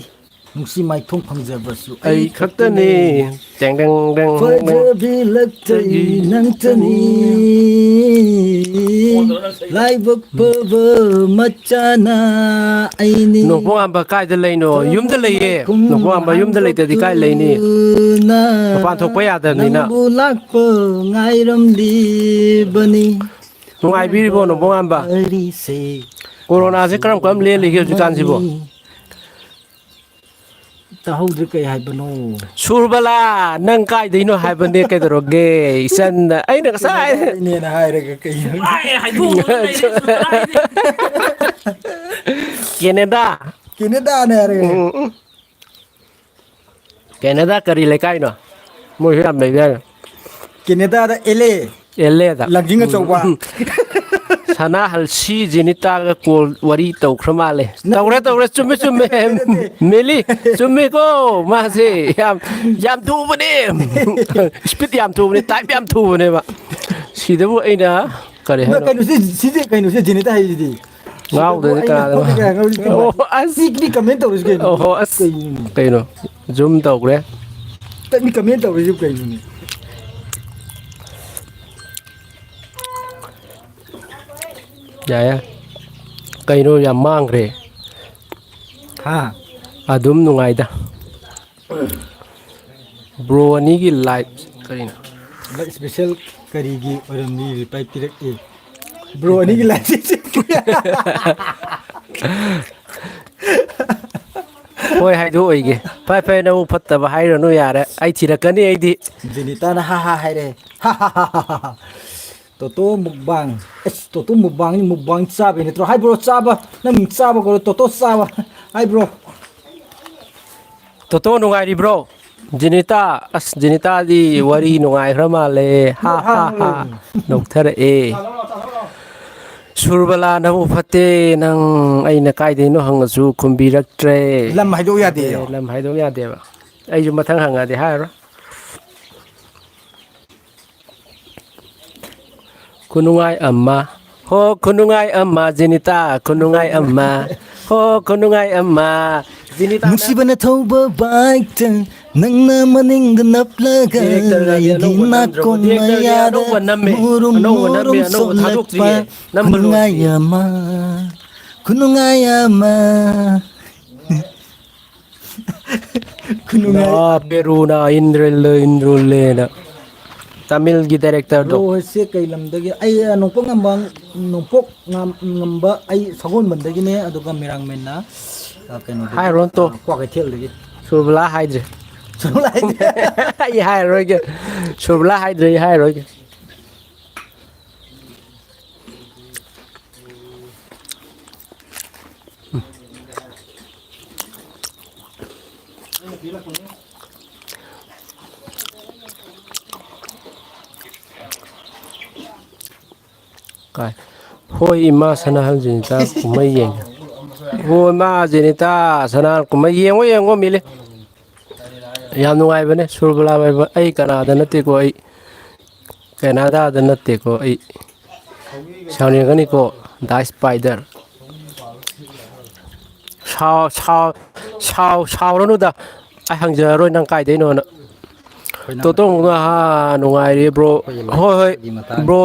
ꯅꯨꯡꯁꯤ ꯃꯥꯏꯊꯣꯡ ꯐꯪꯖꯕꯁꯨ ꯑꯩ ꯑꯩ ꯈꯛꯇꯅꯦ꯫ ꯈꯛꯇꯅꯦ꯫ ꯇꯦꯡ ꯇꯦꯡ ꯇꯦꯡ ꯇꯦꯡ꯫ ꯐꯖꯕꯤ ꯂꯛꯇꯒꯤ ꯅꯪꯇꯅꯤ꯫ ꯂꯥꯏꯕꯛ ꯐꯕ ꯃꯆꯥꯅ ꯑꯩꯅꯤ꯫ ꯅꯣꯡꯄꯣꯛ ꯑꯝꯕ ꯀꯥꯏꯗ ꯂꯩꯅꯣ? ꯌꯨꯝꯗ ꯂꯩꯌꯦ꯫ ꯅꯣꯡꯄꯣꯛ ꯑꯝꯕ ꯌꯨꯝꯗ ꯂꯩꯇꯗꯤ ꯀꯥꯏ ꯂꯩꯅꯤ? ꯃꯄꯥꯟ ꯊꯣꯛꯄ ꯌꯥꯗꯕꯅꯤꯅ꯫ ꯅꯪꯕꯨ ꯂꯥꯛꯄ ꯉꯥꯏꯔꯝꯂꯤꯕꯅꯤ꯫ ꯅꯨꯡꯉꯥꯏꯕꯤꯔꯤꯕꯣ, ꯅꯣꯡꯄꯣꯛ ꯑꯝꯕ? ꯋꯥꯔꯤꯁꯦ ꯀꯣꯔꯣꯅꯥꯁꯦ ꯀꯔꯝ ꯀꯔꯝ ꯂꯦꯜꯂꯤꯒꯦ ꯍꯧꯖꯤꯛꯀꯥꯟꯁꯤꯕꯣ? ꯇꯥꯍꯧꯗ꯭ꯔꯦ, ꯀꯩ ꯍꯥꯏꯕꯅꯣ? ꯁꯨꯔꯕꯂꯥ, ꯅꯪ ꯀꯥꯏꯗꯩꯅꯣ ꯍꯥꯏꯕꯅꯦ, ꯀꯩꯗꯧꯔꯒꯦ? ꯏꯆꯟ, ꯑꯩꯅ ꯉꯁꯥꯏ ꯀꯦꯅꯦꯗꯥꯗꯩꯅꯦꯅ ꯍꯥꯏꯔꯒ ꯀꯩꯅꯣ? ꯁꯨꯡꯍꯥꯏ ꯍꯥꯏꯗꯣꯛꯑꯝꯗꯅ ꯂꯩꯔꯦ, ꯁꯨꯔꯕꯂꯥ ꯍꯥꯏꯁꯦ꯫ ꯀꯦꯅꯦꯗꯥ꯫ ꯀꯦꯅꯦꯗꯥꯅꯦ ꯍꯥꯏꯔꯒ꯫ ꯎꯝ, ꯎꯝ꯫ ꯀꯦꯅꯦꯗꯥ ꯀꯔꯤ ꯂꯩꯀꯥꯏꯅꯣ? ꯃꯣꯏꯁꯨ ꯌꯥꯝ ꯂꯩꯕ ꯌꯥꯏꯅ꯫ ꯀꯦꯅꯦꯗꯥꯗ ꯑꯦꯜ ꯑꯦ꯫ ꯑꯦꯜ ꯑꯦꯗ꯫ ꯂꯪꯖꯤꯡ ꯑꯆꯧꯕ꯫ ꯎꯝ꯫ ꯁꯅꯥꯍꯜ ꯁꯤ ꯖꯦꯅꯤꯇꯥꯒ ꯀꯣꯜ ꯋꯥꯔꯤ ꯇꯧꯈ꯭ꯔ ꯃꯥꯜꯂꯦ꯫ ꯅꯠꯇꯦ, ꯇꯧꯔꯦ, ꯅꯠꯇꯦ꯫ ꯇꯧꯔꯦ, ꯆꯨꯝꯃꯦ, ꯆꯨꯝꯃꯦ꯫ ꯅꯠꯇꯦ, ꯅꯠꯇꯦ꯫ ꯃꯦꯂꯤ, ꯆꯨꯝꯃꯦꯀꯣ꯫ ꯃꯥꯁꯦ ꯌꯥꯝ, ꯌꯥꯝ ꯊꯨꯕꯅꯦ꯫ ꯏꯁꯄꯤꯠ ꯌꯥꯝ ꯊꯨꯕꯅꯦ, ꯇꯥꯏꯞ ꯌꯥꯝ ꯊꯨꯕꯅꯦꯕ꯫ ꯁꯤꯗꯕꯨ ꯑꯩꯅ ꯀꯔꯤ ꯅ-, ꯍꯥꯏꯅꯣ? ꯀꯩꯅꯣꯁꯤ, ꯁꯤꯁꯦ ꯀꯩꯅꯣꯁꯦ ꯖꯦꯅꯤꯇꯥ ꯍꯥꯏꯁꯤꯗꯤ꯫ ꯉꯥꯎꯗ꯭ꯔꯗꯤ ꯑꯩꯅ ꯀꯅꯥꯗꯅꯣ? ꯈꯪꯗꯦ ꯀꯥꯏ ꯉꯥꯡꯅꯔꯤꯁꯦ ꯀꯩꯅꯣ? ꯑꯣ, ꯑꯁ꯫ ꯃꯤ, ꯃꯤ ꯀꯃꯦꯟ ꯇꯧꯔꯤꯁꯤ ꯀꯩꯅꯣ? ꯑꯣꯍꯣ, ꯑꯁ꯫ ꯀꯩꯅꯣꯅꯦ? ꯀꯩꯅꯣ? ꯖꯨꯝ ꯇꯧꯈ꯭ꯔꯦ꯫ ꯇ-, ꯃꯤ ꯀꯃꯦꯟ ꯇꯧꯔꯤꯁꯤ ꯀꯩꯅꯣꯅꯦ? ꯌꯥꯏ, ꯌꯥꯏ꯫ ꯀꯩꯅꯣ ꯌꯥꯝ ꯃꯥꯡꯈ꯭ꯔꯦ? ꯍꯥ? ꯑꯗꯨꯝ ꯅꯨꯡꯉꯥꯏꯗ꯫ ꯕ꯭ꯔꯣ ꯑꯅꯤꯒꯤ ꯂꯥꯏꯐ ꯀꯔꯤꯅꯣ? ꯍꯟꯗꯛ ꯏꯁꯄꯤꯁꯦꯜ ꯀꯔꯤꯒꯤ ꯑꯣꯏꯔꯝꯃꯤ ꯔꯤꯄ꯭ꯂꯥꯏ ꯄꯤꯔꯛꯏ? ꯕ꯭ꯔꯣ ꯑꯅꯤꯒꯤ ꯂꯥꯏꯐꯁꯦ꯫ ꯍꯣꯏ, ꯍꯥꯏꯗꯣꯛꯑꯣꯏꯒꯦ꯫ ꯐꯔꯦ, ꯐꯔꯦ, ꯅꯕꯨꯛ ꯐꯠꯇꯕ ꯍꯥꯏꯔꯨꯔꯅꯨ, ꯌꯥꯔꯦ꯫ ꯑꯩ ꯊꯤꯔꯛꯀꯅꯤ ꯑꯩꯗꯤ꯫ ꯖꯦꯅꯤꯇꯥꯅ ꯍꯥ ꯍꯥ ꯍꯥꯏꯔꯦ꯫ ꯍꯥ ꯍꯥ ꯍꯥ ꯍꯥ ꯍꯥ꯫ ꯇꯣꯇꯣ ꯃꯨꯛꯕꯥꯡ꯫ ꯑꯁ, ꯇꯣꯇꯣ ꯃꯨꯛꯕꯥꯡꯅꯤ, ꯃꯨꯛꯕꯥꯡ ꯆꯥꯕꯩ ꯅꯠꯇ꯭ꯔꯣ? ꯍꯥꯏꯕ꯭ꯔꯣ, ꯆꯥꯕ, ꯅꯪ ꯃꯤꯡ ꯆꯥꯕ ꯀꯧꯔꯣ, ꯇꯣꯇꯣ ꯆꯥꯕ꯫ ꯍꯥꯏꯕ꯭ꯔꯣ? ꯇꯣꯇꯣ ꯅꯨꯡꯉꯥꯏꯔꯤꯕ꯭ꯔꯣ? ꯖꯤꯅꯤꯇꯥ, ꯑꯁ, ꯖꯤꯅꯤꯇꯥꯗꯤ ꯋꯥꯔꯤ ꯅꯨꯡꯉꯥꯏꯈ꯭ꯔ ꯃꯥꯜꯂꯦ꯫ ꯍꯥ, ꯍꯥ, ꯍꯥ꯫ ꯅꯣꯛꯊꯔꯛꯑꯦ꯫ ꯁꯨꯔꯕꯂꯥ, ꯅꯕꯨꯛ ꯐꯠꯇꯦ꯫ ꯅꯪ ꯑꯩꯅ ꯀꯥꯏꯗꯩꯅꯣ ꯍꯪꯉꯁꯨ ꯈꯨꯝꯕꯤꯔꯛꯇ꯭ꯔꯦ꯫ ꯂꯝ ꯍꯥꯏꯗꯣꯛ ꯌꯥꯗꯦꯌꯣ꯫ ꯑꯦ, ꯂꯝ ꯍꯥꯏꯗꯣꯛ ꯌꯥꯗꯦꯕ꯫ ꯑꯩꯁꯨ ꯃꯊꯪ ꯍꯪꯉꯗꯤ ꯍꯥꯏꯔꯔꯣꯏ꯫ ꯈꯨꯅꯨꯡꯉꯥꯏ ꯑꯃ, ꯍꯣ, ꯈꯨꯅꯨꯡꯉꯥꯏ ꯑꯃ, ꯖꯤꯅꯤꯇꯥ, ꯈꯨꯅꯨꯡꯉꯥꯏ ꯑꯃ, ꯍꯣ, ꯈꯨꯅꯨꯡꯉꯥꯏ ꯑꯃ, ꯖꯤꯅꯤꯇꯥꯅ ꯅꯨꯡꯁꯤꯕꯅ ꯊꯧꯕ ꯕꯥꯏꯛꯇ ꯅꯪꯅ ꯃꯅꯤꯡꯗ ꯅꯞꯂꯒ ꯗꯤꯔꯦꯛꯇꯔꯒꯗꯤ ꯑꯩꯒꯤ ꯑꯅꯧꯕ ꯅꯝꯗ꯭ꯔꯕꯣ? ꯅꯥꯀꯣꯡ ꯗꯤꯔꯦꯛꯇꯔꯒꯗꯤ ꯃꯌꯥꯗ ꯑꯅꯧꯕ ꯅꯝꯃꯦ, ꯃꯨꯔꯨꯝ ꯑꯅꯧꯕ ꯃꯨꯔꯨꯝ ꯅꯝꯃꯦ, ꯑꯅꯧꯕ ꯁꯣꯜꯂꯛꯄ ꯊꯥꯗꯣꯛꯇ꯭ꯔꯤꯌꯦ, ꯅꯝꯕ ꯈꯨꯅꯨꯡꯉꯥꯏ ꯂꯣꯏꯗ꯭ꯔꯤꯌꯦ꯫ ꯑꯃ, ꯈꯨꯅꯨꯡꯉꯥꯏ ꯑꯃ꯫ ꯈꯨꯅꯨꯡꯉꯥꯏ꯫ ꯅꯥ ꯄꯦꯔꯨꯅ ꯏꯟꯗ꯭ꯔꯤꯜꯂ ꯏꯟꯗ꯭ꯔꯨꯜꯂꯦꯅ꯫ ꯇꯥꯃꯤꯜꯒꯤ ꯗꯥꯏꯔꯦꯛꯇꯔꯗꯣ꯫ ꯕ꯭ꯔꯣ ꯍꯣꯏꯁꯦ ꯀꯩ ꯂꯝꯗꯒꯤ? ꯑꯩ, ꯑ, ꯅꯣꯡꯄꯣꯛ ꯉꯝꯕ, ꯅꯣꯡꯄꯣꯛ ꯉꯝ-, ꯉꯝꯕ ꯑꯩ ꯁꯒꯣꯜꯕꯟꯗꯒꯤꯅꯦ, ꯑꯗꯨꯒ ꯃꯤꯔꯥꯡꯃꯦꯟꯅ, ꯑ, ꯀꯩꯅꯣꯗꯒꯤ, ꯍꯥꯏꯔꯣꯅꯨ ꯇꯣ꯫ ꯑ, ꯀ꯭ꯋꯥꯀꯩꯊꯦꯜꯗꯒꯤ꯫ ꯁꯨꯔꯕꯂꯥ ꯍꯥꯏꯗ꯭ꯔꯦ꯫ ꯁꯨꯔꯕꯂꯥ ꯍꯥꯏꯗ꯭ꯔꯦ꯫ ꯑꯩ ꯍꯥꯏꯔꯔꯣꯏꯒꯦ꯫ ꯁꯨꯔꯕꯂꯥ ꯍꯥꯏꯗ꯭ꯔꯦ, ꯑꯩ ꯍꯥꯏꯔꯔꯣꯏꯒꯦ꯫ ꯀꯥꯏ? ꯍꯣꯏ, ꯏꯃꯥ ꯁꯅꯥꯍꯜ ꯖꯦꯅꯤꯇꯥ ꯀꯨꯝꯍꯩ ꯌꯦꯡꯉꯦ꯫ ꯍꯣꯏ, ꯏꯃꯥ ꯖꯦꯅꯤꯇꯥ ꯁꯅꯥꯍꯜ ꯀꯨꯝꯍꯩ ꯌꯦꯡꯉꯣ, ꯌꯦꯡꯉꯣ, ꯃꯤꯂꯤ꯫ ꯌꯥꯝ ꯅꯨꯡꯉꯥꯏꯕꯅꯦ ꯁꯨꯔꯕꯂꯥ ꯃꯥꯏꯕ꯫ ꯑꯩ ꯀꯅꯥꯗ ꯅꯠꯇꯦꯀꯣ, ꯑꯩ ꯀꯅꯥꯗꯥꯗ ꯅꯠꯇꯦꯀꯣ, ꯑꯩ ꯁꯥꯎꯅꯤꯡꯉꯛꯀꯅꯤꯀꯣ, ꯗꯥ ꯁ꯭ꯄꯥꯏꯗꯔ꯫ ꯁꯥꯎ-, ꯁꯥꯎ-, ꯁꯥꯎ-, ꯁꯥꯎꯔꯅꯨꯗ꯫ ꯑꯩ ꯍꯪꯖꯔꯔꯣꯏ ꯅꯪ ꯀꯥꯏꯗꯩꯅꯣꯅ꯫ ꯑꯩꯈꯣꯏ ꯇꯣꯇꯣ ꯅꯝꯕꯔ ꯃꯨꯛꯅ ꯍꯥ ꯅꯨꯡꯉꯥꯏꯔꯤ ꯕ꯭ꯔꯣ꯫ ꯑꯩꯈꯣꯏꯒꯤ ꯍꯣꯏ, ꯍꯣꯏ꯫ ꯂꯥꯏꯐꯀꯤ ꯃꯇꯥꯡ ꯕ꯭ꯔꯣ,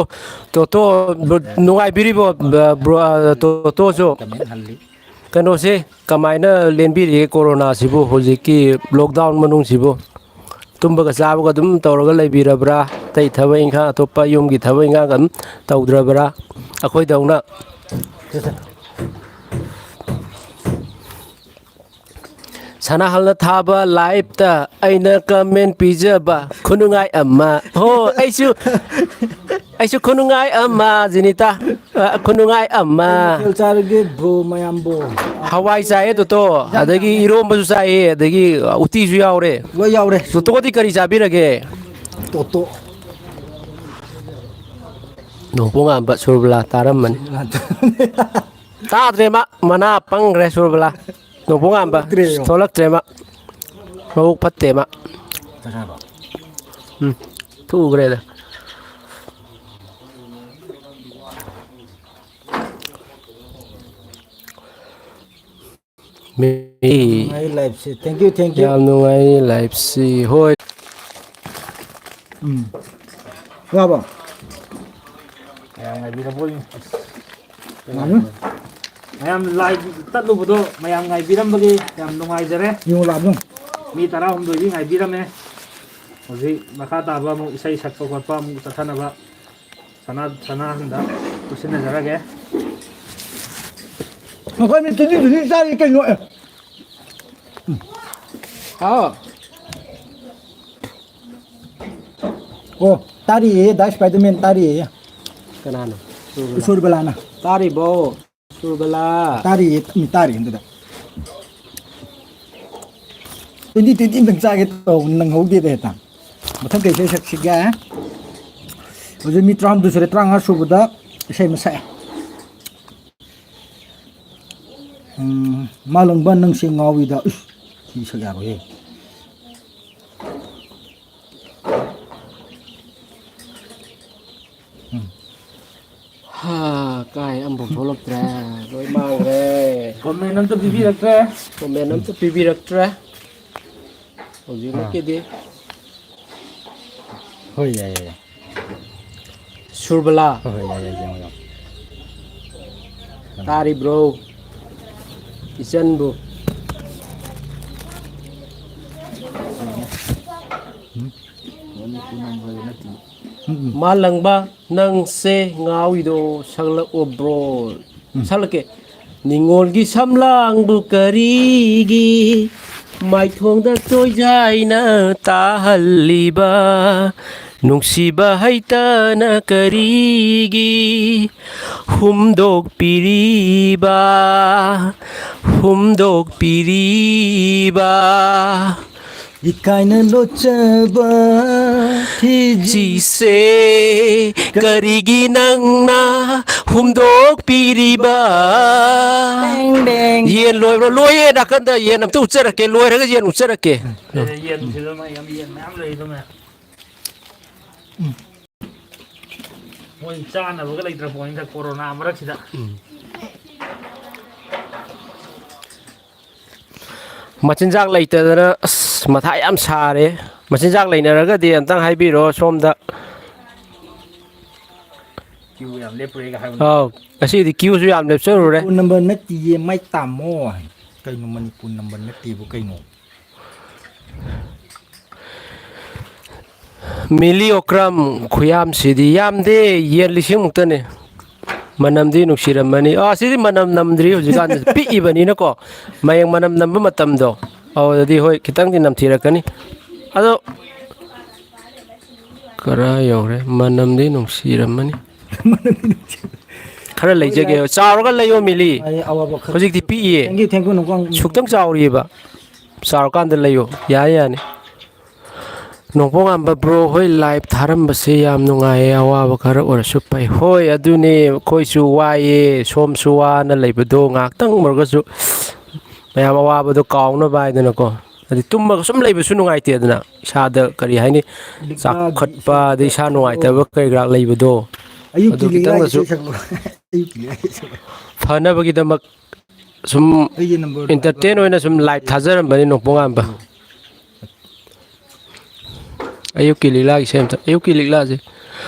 ꯇꯣꯇꯣ, ꯕ꯭ꯔꯣ, ꯅꯨꯡꯉꯥꯏꯕꯤꯔꯤꯕꯣ, ꯕ꯭ꯔꯣ, ꯇꯣꯇꯣꯁꯨ? ꯀꯃꯦꯟ ꯍꯜꯂꯤ꯫ ꯀꯩꯅꯣꯁꯦ ꯀꯃꯥꯏꯅ ꯂꯦꯟꯕꯤꯔꯤꯒꯦ ꯀꯣꯔꯣꯅꯥꯁꯤꯕꯨ, ꯍꯧꯖꯤꯛꯀꯤ ꯂꯣꯛꯗꯥꯎꯟ ꯃꯅꯨꯡꯁꯤꯕꯨ? ꯇꯨꯝꯕꯒ ꯆꯥꯕꯒ ꯑꯗꯨꯝ ꯇꯧꯔꯒ ꯂꯩꯕꯤꯔꯕ꯭ꯔꯥ? ꯑꯇꯩ ꯊꯕꯛ ꯏꯪꯈꯥꯡ, ꯑꯇꯣꯞꯄ ꯌꯨꯝꯒꯤ ꯊꯕꯛ ꯏꯪꯈꯥꯡꯒ ꯑꯗꯨꯝ ꯇꯧꯗ꯭ꯔꯕ꯭ꯔꯥ? ꯑꯩꯈꯣꯏꯗꯧꯅ ꯁꯅꯥꯍꯜꯅ ꯊꯥꯕ ꯂꯥꯏꯞꯇ ꯑꯩꯅ ꯀꯃꯦꯟ ꯄꯤꯖꯕ ꯈꯨꯅꯨꯡꯉꯥꯏ ꯑꯃ꯫ ꯍꯣ, ꯑꯩꯁꯨ, ꯑꯩꯁꯨ ꯈꯨꯅꯨꯡꯉꯥꯏ ꯑꯃ, ꯖꯤꯅꯤꯇꯥ꯫ ꯑ, ꯈꯨꯅꯨꯡꯉꯥꯏ ꯑꯃ꯫ ꯀꯩ ꯃꯊꯦꯜ ꯆꯥꯔꯒꯦ, ꯕ꯭ꯔꯣ ꯃꯌꯥꯝꯕꯣ? ꯍꯋꯥꯏ ꯆꯥꯏꯌꯦ, ꯇꯣꯇꯣ꯫ ꯑꯗꯒꯤ ꯏꯔꯣꯝꯕꯁꯨ ꯆꯥꯏꯌꯦ, ꯑꯗꯒꯤ ꯎꯇꯤꯁꯨ ꯌꯥꯎꯔꯦ꯫ ꯂꯣꯏ ꯌꯥꯎꯔꯦ꯫ ꯇꯣꯇꯣꯗꯤ ꯀꯔꯤ ꯆꯥꯕꯤꯔꯒꯦ? ꯇꯣꯇꯣ꯫ ꯅꯣꯡꯄꯣꯛ ꯉꯥꯟꯕ ꯁꯨꯔꯕꯂꯥ ꯇꯥꯔꯝꯃꯅꯤ꯫ ꯇꯥꯗ꯭ꯔꯦ ꯃꯥ, ꯃꯅꯥ ꯄꯪꯈ꯭ꯔꯦ ꯁꯨꯔꯕꯂꯥ꯫ ꯅꯣꯡꯄꯣꯛ ꯉꯥꯟꯕ ꯊꯣꯛꯂꯛꯇ꯭ꯔꯦ ꯃꯥ꯫ ꯃꯕꯨꯛ ꯐꯠꯇꯦ ꯃꯥ꯫ ꯎꯝ, ꯊꯨꯈ꯭ꯔꯦꯗ꯫ ꯃꯤ ꯅꯨꯡꯉꯥꯏ ꯂꯥꯏꯐꯁꯦ꯫ Thank you, thank you꯫ ꯌꯥꯝ ꯅꯨꯡꯉꯥꯏ ꯂꯥꯏꯐꯁꯤ꯫ ꯍꯣꯏ꯫ ꯎꯝ꯫ ꯌꯥꯕ? ꯃꯌꯥꯝ ꯉꯥꯏꯕꯤꯔꯕꯣ? ꯎꯝ꯫ ꯃꯌꯥꯝ ꯂꯥꯏ ꯇꯠꯂꯨꯕꯗꯣ ꯃꯌꯥꯝ ꯉꯥꯏꯕꯤꯔꯝꯕꯒꯤ ꯌꯥꯝ ꯅꯨꯡꯉꯥꯏꯖꯔꯦ꯫ ꯌꯦꯡꯉꯨ ꯂꯥꯛꯑꯣ꯫ ꯃꯤ ꯇꯔꯥꯍꯨꯝꯗꯣꯏꯗꯤ ꯉꯥꯏꯕꯤꯔꯝꯃꯦ꯫ ꯍꯧꯖꯤꯛ ꯃꯈꯥ ꯇꯥꯕ ꯑꯃꯨꯛ ꯏꯁꯩ ꯁꯛꯄ ꯈꯣꯠꯄ ꯑꯃꯨꯛ ꯆꯠꯊꯅꯕ ꯁꯅꯥ-, ꯁꯅꯥꯍꯟꯗ ꯈꯨꯠꯁꯤꯟꯅꯖꯔꯒꯦ꯫ ꯃꯈꯣꯏ ꯃꯤ ꯇ꯭ꯋꯦꯟꯇꯤ ꯇ꯭ꯋꯦꯟꯇꯤ ꯆꯥꯔꯤ ꯀꯩꯅꯣ? ꯑꯦ꯫ ꯎꯝ꯫ ꯍꯥꯎ꯫ ꯑꯣ, ꯇꯥꯔꯤꯌꯦ, ꯗꯥ ꯁ꯭ꯄꯥꯏꯗꯔꯃꯦꯟ ꯇꯥꯔꯤꯌꯦ꯫ ꯀꯅꯥꯅꯣ? ꯁꯨꯔꯕꯂꯥ꯫ ꯁꯨꯔꯕꯂꯥꯅ꯫ ꯇꯥꯔꯤꯕꯣ? ꯁꯨꯔꯕꯂꯥ꯫ ꯇꯥꯔꯤꯌꯦ, ꯎꯝ, ꯇꯥꯔꯤ ꯑꯗꯨꯗ꯫ ꯇ꯭ꯋꯦꯟꯇꯤ ꯇ꯭ꯋꯦꯟꯇꯤ ꯑꯝꯇꯪ ꯆꯥꯒꯦ ꯇꯧꯕꯅꯤ, ꯅꯪꯍꯧꯗꯦꯗ ꯍꯦꯛꯇ꯫ ꯃꯊꯪ ꯀꯩ ꯏꯁꯩ ꯁꯛꯁꯤꯒꯦ? ꯍꯧꯖꯤꯛ ꯃꯤ ꯇꯔꯥꯍꯨꯝꯗꯣꯏ ꯁꯨꯔꯦ, ꯇꯔꯥꯃꯉꯥ ꯁꯨꯕꯗ ꯏꯁꯩ ꯑꯃ ꯁꯛꯑꯦ꯫ ꯎꯝ, ꯃꯥꯂꯪꯕ ꯅꯪꯁꯦ ꯉꯥꯎꯏꯗ꯫ ꯏꯁ, ꯁꯤ ꯁꯛ ꯌꯥꯔꯣꯏꯍꯦ꯫ ꯎꯝ꯫ ꯍꯥ, ꯀꯥꯏ ꯑꯃꯐꯥꯎ ꯊꯣꯛꯂꯛꯇ꯭ꯔꯦ, ꯂꯣꯏ ꯃꯥꯡꯈ꯭ꯔꯦ꯫ ꯀꯣꯃꯦꯟ ꯑꯝꯇ ꯄꯤꯕꯤꯔꯛꯇ꯭ꯔꯦ꯫ ꯀꯣꯃꯦꯟ ꯑꯝꯇ ꯄꯤꯕꯤꯔꯛꯇ꯭ꯔꯦ꯫ ꯍꯧꯖꯤꯛꯃꯛꯀꯤꯗꯤ꯫ ꯑꯥ꯫ ꯍꯣꯏ, ꯌꯥꯏ, ꯌꯥꯏ, ꯌꯥꯏ꯫ ꯁꯨꯔꯕꯂꯥ꯫ ꯍꯣꯏ, ꯍꯣꯏ, ꯌꯥꯏ, ꯌꯥꯏ, ꯌꯦꯡꯉꯣ, ꯌꯦꯡꯉꯣ꯫ ꯇꯥꯔꯤꯕ꯭ꯔꯣ? ꯏꯆꯟꯕꯨ꯫ ꯎꯝ꯫ ꯎꯝ, ꯎꯝ꯫ ꯃꯥ ꯂꯪꯕ꯫ ꯅꯪꯁꯦ ꯉꯥꯎꯏꯗꯣ ꯁꯛꯂꯛꯑꯣ ꯕ꯭ꯔꯣ꯫ ꯎꯝ꯫ ꯁꯛꯂꯛꯀꯦ꯫ ꯅꯤꯉꯣꯜꯒꯤ ꯁꯝꯂꯥꯡꯕꯨ ꯀꯔꯤꯒꯤ ꯃꯥꯏꯊꯣꯡꯗ ꯇꯣꯏꯖꯥꯏꯅ ꯇꯥꯍꯜꯂꯤꯕ ꯅꯨꯡꯁꯤꯕ ꯍꯩꯇꯅ ꯀꯔꯤꯒꯤ ꯍꯨꯝꯗꯣꯛꯄꯤꯔꯤꯕ, ꯍꯨꯝꯗꯣꯛꯄꯤꯔꯤꯕ? ꯏꯀꯥꯏꯅ ꯂꯣꯠꯆꯕ ꯊꯤꯖꯤꯁꯦ ꯀꯔꯤꯒꯤ ꯅꯪꯅ ꯍꯨꯝꯗꯣꯛꯄꯤꯔꯤꯕ? Bank, bank. ꯌꯦꯟ ꯂꯣꯏꯕ꯭ꯔꯣ? ꯂꯣꯏꯌꯦ꯫ ꯅꯥꯀꯟꯗ ꯌꯦꯟ ꯑꯝꯇ ꯎꯠꯆꯔꯛꯀꯦ, ꯂꯣꯏꯔꯒ ꯌꯦꯟ ꯎꯠꯆꯔꯛꯀꯦ꯫ ꯑꯦ, ꯌꯦꯟ ꯁꯤꯗ ꯃꯌꯥꯝ, ꯌꯦꯟ ꯃꯌꯥꯝ ꯂꯩ ꯑꯗꯨ ꯃꯌꯥꯝ꯫ ꯎꯝ꯫ ꯃꯣꯏ ꯆꯥꯅꯕꯒ ꯂꯩꯇ꯭ꯔ ꯄꯣꯠꯅꯤꯗ ꯀꯣꯔꯣꯅꯥ ꯃꯔꯛꯁꯤꯗ꯫ ꯎꯝ꯫ ꯃꯆꯤꯟꯖꯥꯛ ꯂꯩꯇꯗꯅ ꯑꯁ ꯃꯊꯥ ꯌꯥꯝ ꯁꯥꯔꯦ꯫ ꯃꯆꯤꯟꯖꯥꯛ ꯂꯩꯅꯔꯒꯗꯤ ꯑꯝꯇꯪ ꯍꯥꯏꯕꯤꯔꯣ ꯁꯣꯝꯗ꯫ ꯀ꯭ꯌꯨ ꯌꯥꯝ ꯂꯦꯞꯄꯨꯔꯦꯒ ꯍꯥꯏꯕ꯫ ꯑꯥꯎ, ꯉꯁꯤꯗꯤ ꯀ꯭ꯌꯨꯁꯨ ꯌꯥꯝ ꯂꯦꯞꯆꯔꯨꯔꯦ꯫ ꯐꯣꯟ ꯅꯝꯕꯔ ꯅꯠꯇꯤꯌꯦ, ꯃꯥꯏ ꯇꯥꯃꯣ꯫ ꯀꯩꯅꯣ ꯃꯅꯤꯄꯨꯔ ꯅꯝꯕꯔ ꯅꯠꯇꯦꯕꯨ ꯀꯩꯅꯣ? ꯃꯤꯂꯤ ꯑꯣꯀ꯭ꯔꯝ ꯈꯨꯌꯥꯝꯁꯤꯗꯤ ꯌꯥꯝꯗꯦ, ꯌꯦꯟ ꯂꯤꯁꯤꯡ ꯃꯨꯛꯇꯅꯦ꯫ ꯃꯅꯝꯗꯤ ꯅꯨꯡꯁꯤꯔꯝꯃꯅꯤ꯫ ꯑꯥ, ꯁꯤꯗꯤ ꯃꯅꯝ ꯅꯝꯗ꯭ꯔꯤ ꯍꯧꯖꯤꯛꯀꯥꯟꯗꯤ꯫ ꯄꯤꯛꯏꯕꯅꯤꯅꯀꯣ, ꯃꯌꯦꯡ ꯃꯅꯝ ꯅꯝꯕ ꯃꯇꯝꯗꯣ, ꯑꯗꯨꯗꯗꯤ ꯍꯣꯏ ꯈꯤꯇꯪꯗꯤ ꯅꯝꯊꯤꯔꯛꯀꯅꯤ꯫ ꯑꯗꯣ ꯀꯔꯥꯏ ꯌꯧꯔꯦ? ꯃꯅꯝꯗꯤ ꯅꯨꯡꯁꯤꯔꯝꯃꯅꯤ꯫ ꯈꯔ ꯂꯩꯖꯒꯦ꯫ ꯆꯥꯎꯔꯒ ꯂꯩꯌꯣ, ꯃꯤꯂꯤ꯫ ꯑꯩ ꯑꯋꯥꯕ ꯈꯔ ꯍꯧꯖꯤꯛꯇꯤ ꯄꯤꯛꯏꯌꯦ꯫ Thank you, thank you, ꯅꯣꯡꯄꯣꯛ꯫ ꯁꯨꯛꯇꯪ ꯆꯥꯎꯔꯤꯑꯕ꯫ ꯆꯥꯎꯔꯀꯥꯟꯗ ꯂꯩꯌꯣ꯫ ꯌꯥꯅꯤ, ꯌꯥꯅꯤ꯫ ꯅꯣꯡꯄꯣꯛ ꯉꯥꯟꯕ ꯕ꯭ꯔꯣ ꯍꯣꯏ ꯂꯥꯏꯚ ꯊꯥꯔꯝꯕꯁꯦ ꯌꯥꯝ ꯅꯨꯡꯉꯥꯏꯌꯦ, ꯑꯋꯥꯕ ꯈꯔ ꯑꯣꯏꯔꯁꯨ ꯐꯩ꯫ ꯍꯣꯏ, ꯑꯗꯨꯅꯦ, ꯑꯩꯈꯣꯏꯁꯨ ꯋꯥꯏꯌꯦ, ꯁꯣꯝꯁꯨ ꯋꯥꯅ ꯂꯩꯕꯗꯣ ꯉꯥꯏꯍꯥꯛꯇꯪ ꯑꯣꯏꯔꯒꯁꯨ ꯃꯌꯥꯝ ꯑꯋꯥꯕꯗꯣ ꯀꯥꯎꯅꯕ ꯍꯥꯏꯗꯅꯀꯣ꯫ ꯍꯥꯏꯗꯤ ꯇꯨꯝꯃꯒ ꯁꯨꯝ ꯂꯩꯕꯁꯨ ꯅꯨꯡꯉꯥꯏꯇꯦꯗꯅ, ꯏꯁꯥꯗ ꯀꯔꯤ ꯍꯥꯏꯅꯤ, ꯂꯤꯛꯂꯥꯒꯤ ꯆꯥꯛꯈꯠꯄ, ꯏꯁꯩ ꯑꯗꯩ ꯏꯁꯥ ꯁꯛꯂꯛꯑꯣ꯫ ꯅꯨꯡꯉꯥꯏꯇꯕ ꯀꯔꯤ ꯀꯔꯥ ꯂꯩꯕꯗꯣ, ꯑꯌꯨꯛꯀꯤ ꯑꯗꯨ ꯂꯤꯛꯂꯥꯒꯤ ꯈꯤꯇꯪꯗꯁꯨ ꯏꯁꯩ ꯁꯛꯂꯛꯑꯣ꯫ ꯑꯌꯨꯛꯀꯤ ꯂꯤꯛꯂꯥꯒꯤ ꯏꯁꯩ ꯁꯛꯂꯛꯑꯣ꯫ ꯐꯅꯕꯒꯤꯗꯃꯛ ꯁꯨꯝ ꯑꯩꯒꯤ ꯅꯝꯕꯔꯗꯣ entertain ꯍꯥꯏꯔꯛꯑꯣ꯫ ꯑꯣꯏꯅ ꯁꯨꯝ ꯂꯥꯏꯚ ꯊꯥꯖꯔꯝꯕꯅꯤ ꯅꯣꯡꯄꯣꯛ ꯉꯥꯟꯕ꯫ ꯑꯌꯨꯛꯀꯤ ꯂꯤꯛꯂꯥꯒꯤ ꯏꯁꯩ ꯑꯝꯇ, ꯑꯌꯨꯛꯀꯤ ꯂꯤꯛꯂꯥꯁꯦ꯫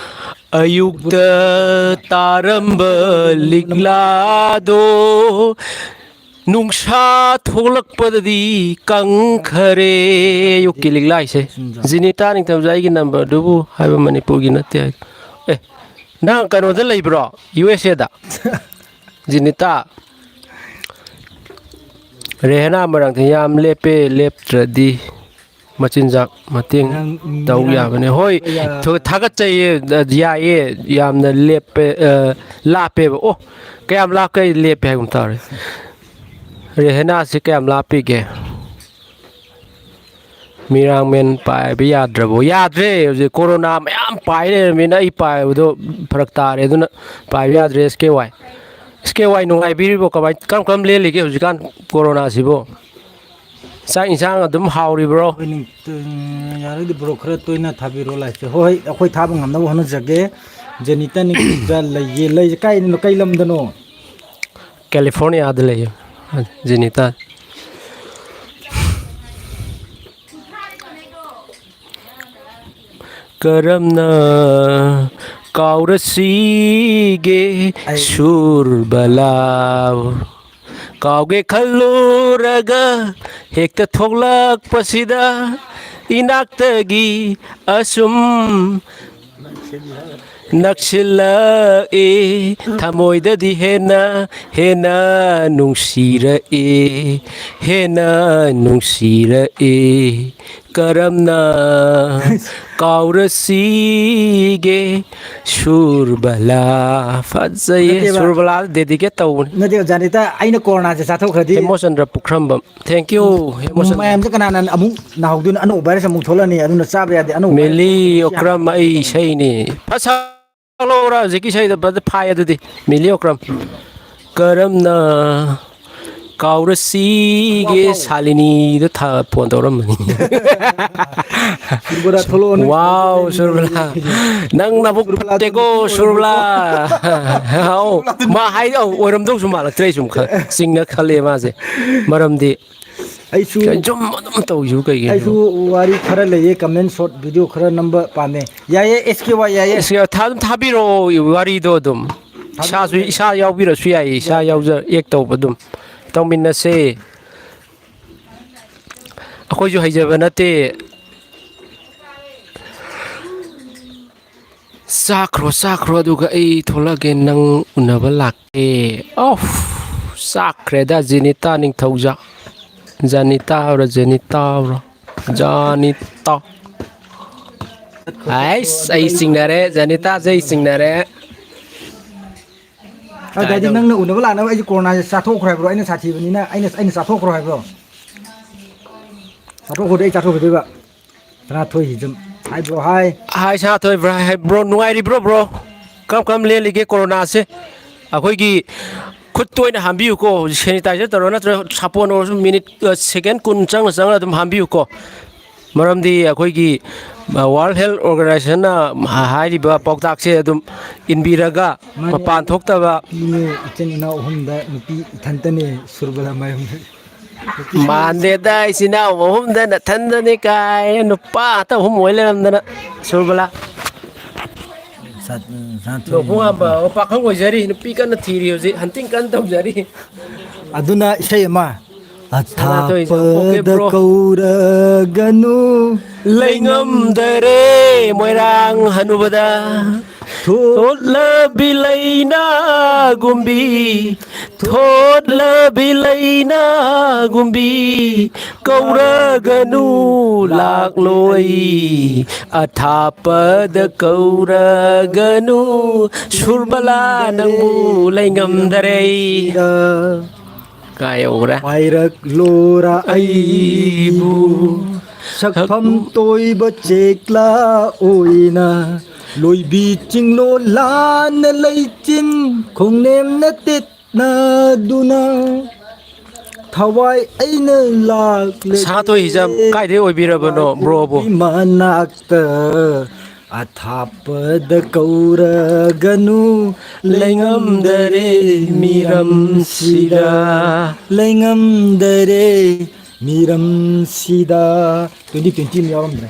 ꯑꯌꯨꯛꯇ ꯇꯥꯔꯝꯕ ꯂꯤꯛꯂꯥꯗꯣ ꯅꯨꯡꯁꯥ ꯊꯣꯛꯂꯛꯄꯗꯗꯤ ꯀꯪꯈꯔꯦ꯫ ꯑꯌꯨꯛꯀꯤ ꯂꯤꯛꯂꯥ ꯏꯁꯩ꯫ ꯖꯤꯅꯤꯇꯥ ꯅꯤꯡꯊꯧꯖꯥꯏꯒꯤ ꯅꯝꯕꯔꯗꯨꯕꯨ ꯍꯥꯏꯕ ꯃꯅꯤꯄꯨꯔꯒꯤ ꯅꯠꯇꯦ ꯍꯥꯏ꯫ ꯑꯦ, ꯅꯪ ꯀꯩꯅꯣꯗ ꯂꯩꯕ꯭ꯔꯣ? ꯌꯨ ꯑꯦꯁ ꯑꯦꯗ? ꯖꯤꯅꯤꯇꯥ꯫ ꯔꯦꯍꯅꯥ ꯃꯔꯛꯇ ꯌꯥꯝ ꯂꯦꯞꯄꯦ, ꯂꯦꯞꯇ꯭ꯔꯗꯤ ꯃꯆꯤꯟꯖꯥꯛ ꯃꯇꯦꯡ ꯅꯪ ꯇꯧ ꯃꯤꯔꯥꯡ ꯌꯥꯕꯅꯦ꯫ ꯍꯣꯏ, ꯌꯥ- ꯊ-, ꯊꯥꯒꯠꯆꯩꯌꯦ, ꯑ, ꯌꯥꯏꯌꯦ, ꯌꯥꯝꯅ ꯂꯦꯞꯄꯦ, ꯑ, ꯂꯥꯞꯄꯦꯕ꯫ ꯑꯣ, ꯀꯌꯥꯝ ꯂꯥꯞꯀꯦ? ꯂꯦꯞꯄꯦ ꯍꯥꯏꯒꯨꯝ ꯇꯧꯔꯦ꯫ ꯔꯦꯍꯅꯥꯁꯤ ꯀꯌꯥꯝ ꯂꯥꯞꯄꯤꯒꯦ? ꯃꯤꯔꯥꯡꯃꯦꯟ ꯄꯥꯏꯕ ꯌꯥꯗ꯭ꯔꯕꯣ? ꯌꯥꯗ꯭ꯔꯦ꯫ ꯍꯧꯖꯤꯛ ꯀꯣꯔꯣꯅꯥ ꯃꯌꯥꯝ ꯄꯥꯏ ꯂꯩꯔꯝꯃꯤꯅ ꯑꯩ ꯄꯥꯏꯕꯗꯣ ꯐꯔꯛ ꯇꯥꯔꯦ, ꯑꯗꯨꯅ ꯄꯥꯏꯕ ꯌꯥꯗ꯭ꯔꯦ꯫ ꯑꯦꯁ ꯀꯦ ꯋꯥꯏ, ꯑꯦꯁ ꯀꯦ ꯋꯥꯏ, ꯅꯨꯡꯉꯥꯏꯕꯤꯔꯤꯕꯣ? ꯀꯃꯥꯏ, ꯀꯔꯝ ꯀꯔꯝ ꯂꯦꯜꯂꯤꯒꯦ ꯍꯧꯖꯤꯛꯀꯥꯟ ꯀꯣꯔꯣꯅꯥꯁꯤꯕꯣ? ꯆꯥꯛ ꯏꯟꯁꯥꯡ ꯑꯗꯨꯝ ꯍꯥꯎꯔꯤꯕ꯭ꯔꯣ? ꯑꯩꯈꯣꯏ ꯅꯤꯡ-, ꯌꯥꯔꯒꯗꯤ ꯕ꯭ꯔꯣ ꯈꯔ ꯇꯣꯏꯅ ꯊꯥꯕꯤꯔꯣ ꯂꯥꯏꯛꯁꯦ꯫ ꯍꯣꯏ, ꯍꯣꯏ, ꯑꯩꯈꯣꯏ ꯊꯥꯕ ꯉꯝꯅꯕ ꯍꯣꯠꯅꯖꯒꯦ꯫ ꯖꯦꯅꯤꯇꯟ ꯅꯤꯡꯊꯧꯖꯝ ꯂꯩꯌꯦ꯫ ꯂꯩꯁꯦ ꯀꯥꯏꯗꯅꯣ, ꯀꯩ ꯂꯝꯗꯅꯣ? ꯀꯦꯂꯤꯐꯣꯔꯅꯤꯌꯥꯗ ꯂꯩꯌꯦ ꯖꯦꯅꯤꯇꯟ꯫ ꯀꯔꯝꯅ ꯀꯥꯎꯔꯁꯤꯒꯦ ꯑꯩ ꯁꯨꯔꯕꯂꯥ? ꯀꯥꯎꯒꯦ ꯈꯜꯂꯨꯔꯒ ꯍꯦꯛꯇ ꯊꯣꯛꯂꯛꯄꯁꯤꯗ ꯏꯅꯥꯛꯇꯒꯤ ꯑꯁꯨꯝ ꯅꯛꯁꯤꯜꯂꯛꯑꯦ, ꯊꯃꯣꯏꯗꯗꯤ ꯍꯦꯟꯅ, ꯍꯦꯟꯅ ꯅꯨꯡꯁꯤꯔꯛꯑꯦ, ꯍꯦꯟꯅ ꯅꯨꯡꯁꯤꯔꯛꯑꯦ꯫ ꯀꯔꯝꯅ ꯀꯥꯎꯔꯁꯤꯒꯦ ꯁꯨꯔꯕꯂꯥ? ꯐꯖꯩꯌꯦ, ꯅꯠꯇꯦꯕ꯫ ꯁꯨꯔꯕꯂꯥ dedicate ꯇꯧꯕꯅꯤ꯫ ꯅꯠꯇꯦ, ꯖꯥꯅꯤꯇꯥ, ꯑꯩꯅ ꯀꯣꯔꯣꯅꯥꯁꯦ ꯆꯥꯊꯣꯛꯈ꯭ꯔꯗꯤ ꯍꯦꯃꯣꯆꯟꯗ꯭ꯔ ꯄꯨꯈ꯭ꯔꯝꯕꯝ꯫ Thank you, ꯍꯦꯃꯣꯆꯟꯗ꯭ꯔ꯫ ꯃꯌꯥꯝꯁꯦ ꯀꯅꯥꯅ ꯑꯃꯨꯛ ꯅꯥꯍꯧꯗꯣꯏꯅꯣ? ꯑꯅꯧꯕ ꯚꯥꯏꯔꯁ ꯑꯃꯨꯛ ꯊꯣꯛꯂꯛꯑꯅꯤ, ꯑꯗꯨꯅ ꯆꯥꯕ ꯌꯥꯗꯦ, ꯑꯅꯧꯕ ꯃꯦꯂꯤ ꯚꯥꯏꯔꯁ ꯑꯃꯨꯛ ꯑꯣꯀ꯭ꯔꯝ, ꯑꯩ ꯏꯁꯩꯅꯤ꯫ ꯐꯖ ꯂꯧꯔ ꯍꯧꯖꯤꯛꯀꯤ ꯏꯁꯩꯗꯣ ꯐꯖ ꯐꯥꯏ ꯑꯗꯨꯗꯤ꯫ ꯃꯦꯂꯤ ꯑꯣꯀ꯭ꯔꯝ꯫ ꯀꯔꯝꯅ ꯀꯥꯎꯔꯁꯤꯒꯦ ꯁꯥꯂꯤꯅꯤꯗꯣ ꯊꯥ-, phone ꯇꯧꯔꯝꯕꯅꯤ꯫ ꯁꯨꯔꯕꯂꯥ ꯊꯣꯛꯂꯛꯑꯣꯅꯦ꯫ Wow, ꯁꯨꯔꯕꯂꯥ꯫ ꯅꯪ ꯅꯕꯨꯛ ꯐꯠꯇꯦꯀꯣ, ꯁꯨꯔꯕꯂꯥ꯫ ꯑꯧ, ꯃꯥ ꯍꯥꯏ-, ꯑꯧ, ꯑꯣꯏꯔꯝꯗꯧꯁꯨ ꯃꯥꯜꯂꯛꯇ꯭ꯔꯦ, ꯑꯩ ꯁꯨꯝ ꯈ-, ꯆꯤꯡꯅ ꯈꯜꯂꯦ ꯃꯥꯁꯦ꯫ ꯃꯔꯝꯗꯤ ꯑꯩꯁꯨ, ꯁꯨꯝ ꯑꯗꯨꯝ ꯇꯧꯁꯤꯕꯨ ꯀꯩꯒꯤꯅꯣ? ꯑꯩꯁꯨ ꯋꯥꯔꯤ ꯈꯔ ꯂꯩꯌꯦ, comment short video ꯈꯔ ꯅꯝꯕ ꯄꯥꯝꯃꯦ꯫ ꯌꯥꯏꯌꯦ, ꯑꯦꯁ ꯀꯦ ꯋꯥꯏ, ꯌꯥꯏꯌꯦ꯫ ꯑꯦꯁ ꯀꯦ ꯋꯥꯏ, ꯊꯥ-, ꯑꯗꯨꯝ ꯊꯥꯕꯤꯔꯛꯑꯣ ꯋꯥꯔꯤꯗꯣ ꯑꯗꯨꯝ꯫ ꯏꯁꯥꯁꯨ, ꯊꯥꯕꯤꯔꯛꯑꯣ꯫ ꯏꯁꯥ ꯌꯥꯎꯕꯤꯔꯁꯨ ꯌꯥꯏꯌꯦ, ꯏꯁꯥ ꯌꯥꯎꯖ-, act ꯇꯧꯕ ꯑꯗꯨꯝ ꯇꯧꯃꯤꯟꯅꯁꯦ꯫ ꯑꯩꯈꯣꯏꯁꯨ ꯍꯩꯖꯕ ꯅꯠꯇꯦ꯫ ꯆꯥꯈ꯭ꯔꯣ, ꯆꯥꯈ꯭ꯔꯣ, ꯑꯗꯨꯒ ꯑꯩ ꯊꯣꯛꯂꯛꯑꯒꯦ, ꯅꯪ ꯎꯅꯕ ꯂꯥꯛꯀꯦ꯫ ꯑꯣꯐ꯫ ꯆꯥꯛꯈ꯭ꯔꯦꯗ ꯖꯦꯅꯤꯇꯥ ꯅꯤꯡꯊꯧꯖꯥ꯫ ꯖꯥꯅꯤꯇꯥ ꯍꯥꯏꯕ꯭ꯔꯥ, ꯖꯦꯅꯤꯇꯥ ꯍꯥꯏꯕ꯭ꯔꯥ? ꯖꯥꯅꯤꯇꯥ꯫ ꯑꯩꯁ, ꯑꯩ ꯆꯤꯡꯅꯔꯦ꯫ ꯖꯥꯅꯤꯇꯥꯁꯦ ꯑꯩ ꯆꯤꯡꯅꯔꯦ꯫ ꯑꯗꯨꯗꯤ ꯅꯪꯅ ꯎꯅꯕ ꯂꯥꯛꯅꯕ ꯑꯩꯁꯦ ꯀꯣꯔꯣꯅꯥꯁꯦ ꯆꯥꯊꯣꯛꯈ꯭ꯔꯣ ꯍꯥꯏꯕ꯭ꯔꯣ? ꯑꯩꯅ ꯁꯥꯊꯤꯕꯅꯤꯅ ꯑꯩꯅ, ꯑꯩꯅ ꯆꯥꯊꯣꯛꯈ꯭ꯔꯣ ꯍꯥꯏꯕ꯭ꯔꯣ? ꯆꯥꯊꯣꯛꯈ꯭ꯔꯗꯤ ꯑꯩ ꯆꯥꯊꯣꯛꯈꯤꯗꯣꯏꯕ꯫ ꯁꯅꯥꯊꯣꯏ ꯍꯤꯖꯝ꯫ ꯍꯥꯏ ꯕ꯭ꯔꯣ, ꯍꯥꯏ꯫ ꯍꯥꯏ ꯁꯅꯥꯊꯣꯏ ꯕ꯭ꯔꯣ, ꯍꯥꯏ ꯕ꯭ꯔꯣ, ꯅꯨꯡꯉꯥꯏꯔꯤꯕ꯭ꯔꯣ ꯕ꯭ꯔꯣ? ꯀꯔꯝ ꯀꯔꯝ ꯂꯦꯜꯂꯤꯒꯦ ꯀꯣꯔꯣꯅꯥꯁꯦ? ꯑꯩꯈꯣꯏꯒꯤ ꯈꯨꯠꯇ ꯑꯣꯏꯅ ꯍꯥꯝꯕꯤꯌꯨꯀꯣ꯫ ꯁꯦꯅꯤꯇꯥꯏꯖꯔ ꯇꯧꯔꯣ, ꯅꯠꯇ꯭ꯔꯒ ꯁꯥꯄꯣꯟ ꯑꯣꯏꯔꯁꯨ ꯃꯤꯅꯤꯠ, ꯑ, ꯁꯦꯀꯦꯟ ꯀꯨꯟ ꯆꯪꯅ ꯆꯪꯅ ꯑꯗꯨꯝ ꯍꯥꯝꯕꯤꯌꯨꯀꯣ꯫ ꯃꯔꯝꯗꯤ ꯑꯩꯈꯣꯏꯒꯤ, ꯑ, ꯋꯥꯔꯜ ꯍꯦꯜꯊ ꯑꯣꯔꯒꯅꯥꯏꯖꯦꯁꯟꯅ ꯍꯥꯏꯔꯤꯕ ꯄꯥꯎꯇꯥꯛꯁꯦ ꯑꯗꯨꯝ ꯏꯟꯕꯤꯔꯒ ꯃꯥꯅꯦ꯫ ꯃꯄꯥꯟ ꯊꯣꯛꯇꯕ꯫ ꯅꯨꯄꯤꯅꯦ, ꯏꯆꯤꯟ ꯏꯅꯥꯎ ꯑꯍꯨꯝꯗ ꯅꯨꯄꯤ ꯏꯊꯟꯇꯅꯦ ꯁꯨꯔꯕꯂꯥ ꯃꯌꯨꯝꯗ꯫ ꯃꯥꯟꯗꯦꯗ, ꯏꯆꯤꯟ ꯏꯅꯥꯎ ꯑꯍꯨꯝꯗ ꯅꯊꯟꯗꯅꯦ ꯀꯥꯏ, ꯅꯨꯄꯥ ꯉꯥꯛꯇ ꯑꯍꯨꯝ ꯑꯣꯏ ꯂꯩꯔꯝꯗꯅ꯫ ꯁꯨꯔꯕꯂꯥ꯫ ꯁꯥ-, ꯁꯥꯊꯣꯏ꯫ ꯂꯨꯍꯣꯡꯉꯝꯕ, ꯑꯣ, ꯄꯥꯈꯪ ꯑꯣꯏꯖꯔꯤ, ꯅꯨꯄꯤ ꯀꯟꯅ ꯊꯤꯔꯤ ꯍꯧꯖꯤꯛ, ꯍꯟꯇꯤꯡ ꯀꯟꯅ ꯇꯧꯖꯔꯤ꯫ ꯑꯗꯨꯅ ꯏꯁꯩ ꯑꯃ꯫ ꯁꯅꯥꯊꯣꯏ, ꯑꯣꯀꯦ, ꯑꯊꯥꯞꯄꯗ ꯕ꯭ꯔꯣ꯫ ꯀꯧꯔꯒꯅꯨ꯫ ꯂꯩꯉꯝꯗꯔꯦ ꯃꯣꯏꯔꯥꯡ ꯍꯅꯨꯕꯗ꯫ ꯊꯣ-, ꯊꯣꯠꯂꯕꯤ ꯂꯩꯅꯥꯒꯨꯝꯕꯤ, ꯊꯣꯠꯂꯕꯤ ꯂꯩꯅꯥꯒꯨꯝꯕꯤ, ꯀꯧꯔꯒꯅꯨ ꯂꯥꯛꯂꯣꯏ꯫ ꯑꯊꯥꯞꯄꯗ ꯀꯧꯔꯒꯅꯨ, ꯁꯨꯔꯕꯂꯥ ꯅꯪꯕꯨ ꯂꯩꯉꯝꯗꯔꯦ꯫ ꯀꯥꯏ ꯌꯧꯈ꯭ꯔꯦ? ꯄꯥꯏꯔꯛꯂꯣꯔꯥ ꯑꯩꯕꯨ, ꯑꯩꯕꯨ ꯁꯛꯐꯝ ꯇꯣꯏꯕ ꯆꯦꯛꯂꯥ ꯑꯣꯏꯅ, ꯂꯣꯏꯕꯤ ꯆꯤꯡꯂꯣ ꯂꯥꯟꯅ ꯂꯩꯆꯤꯟ ꯈꯣꯡꯅꯦꯝꯅ ꯇꯤꯠꯅꯗꯨꯅ, ꯊꯋꯥꯏ ꯑꯩꯅ ꯂꯥꯛꯂꯒꯦ꯫ ꯁꯥꯊꯣꯏ ꯍꯤꯖꯝ, ꯀꯥꯏꯗꯩ ꯑꯣꯏꯕꯤꯔꯕꯅꯣ ꯕ꯭ꯔꯣꯕꯨ? ꯃꯅꯥꯛꯇ ꯑꯊꯥꯞꯄꯗ ꯀꯧꯔꯒꯅꯨ, ꯂꯩꯉꯝꯗꯔꯦ ꯃꯤꯔꯝꯁꯤꯗ꯫ ꯂꯩꯉꯝꯗꯔꯦ ꯃꯤꯔꯝꯁꯤꯗ꯫ Twenty twenty ꯑꯃ ꯌꯥꯎꯔꯝꯗ꯭ꯔꯦ꯫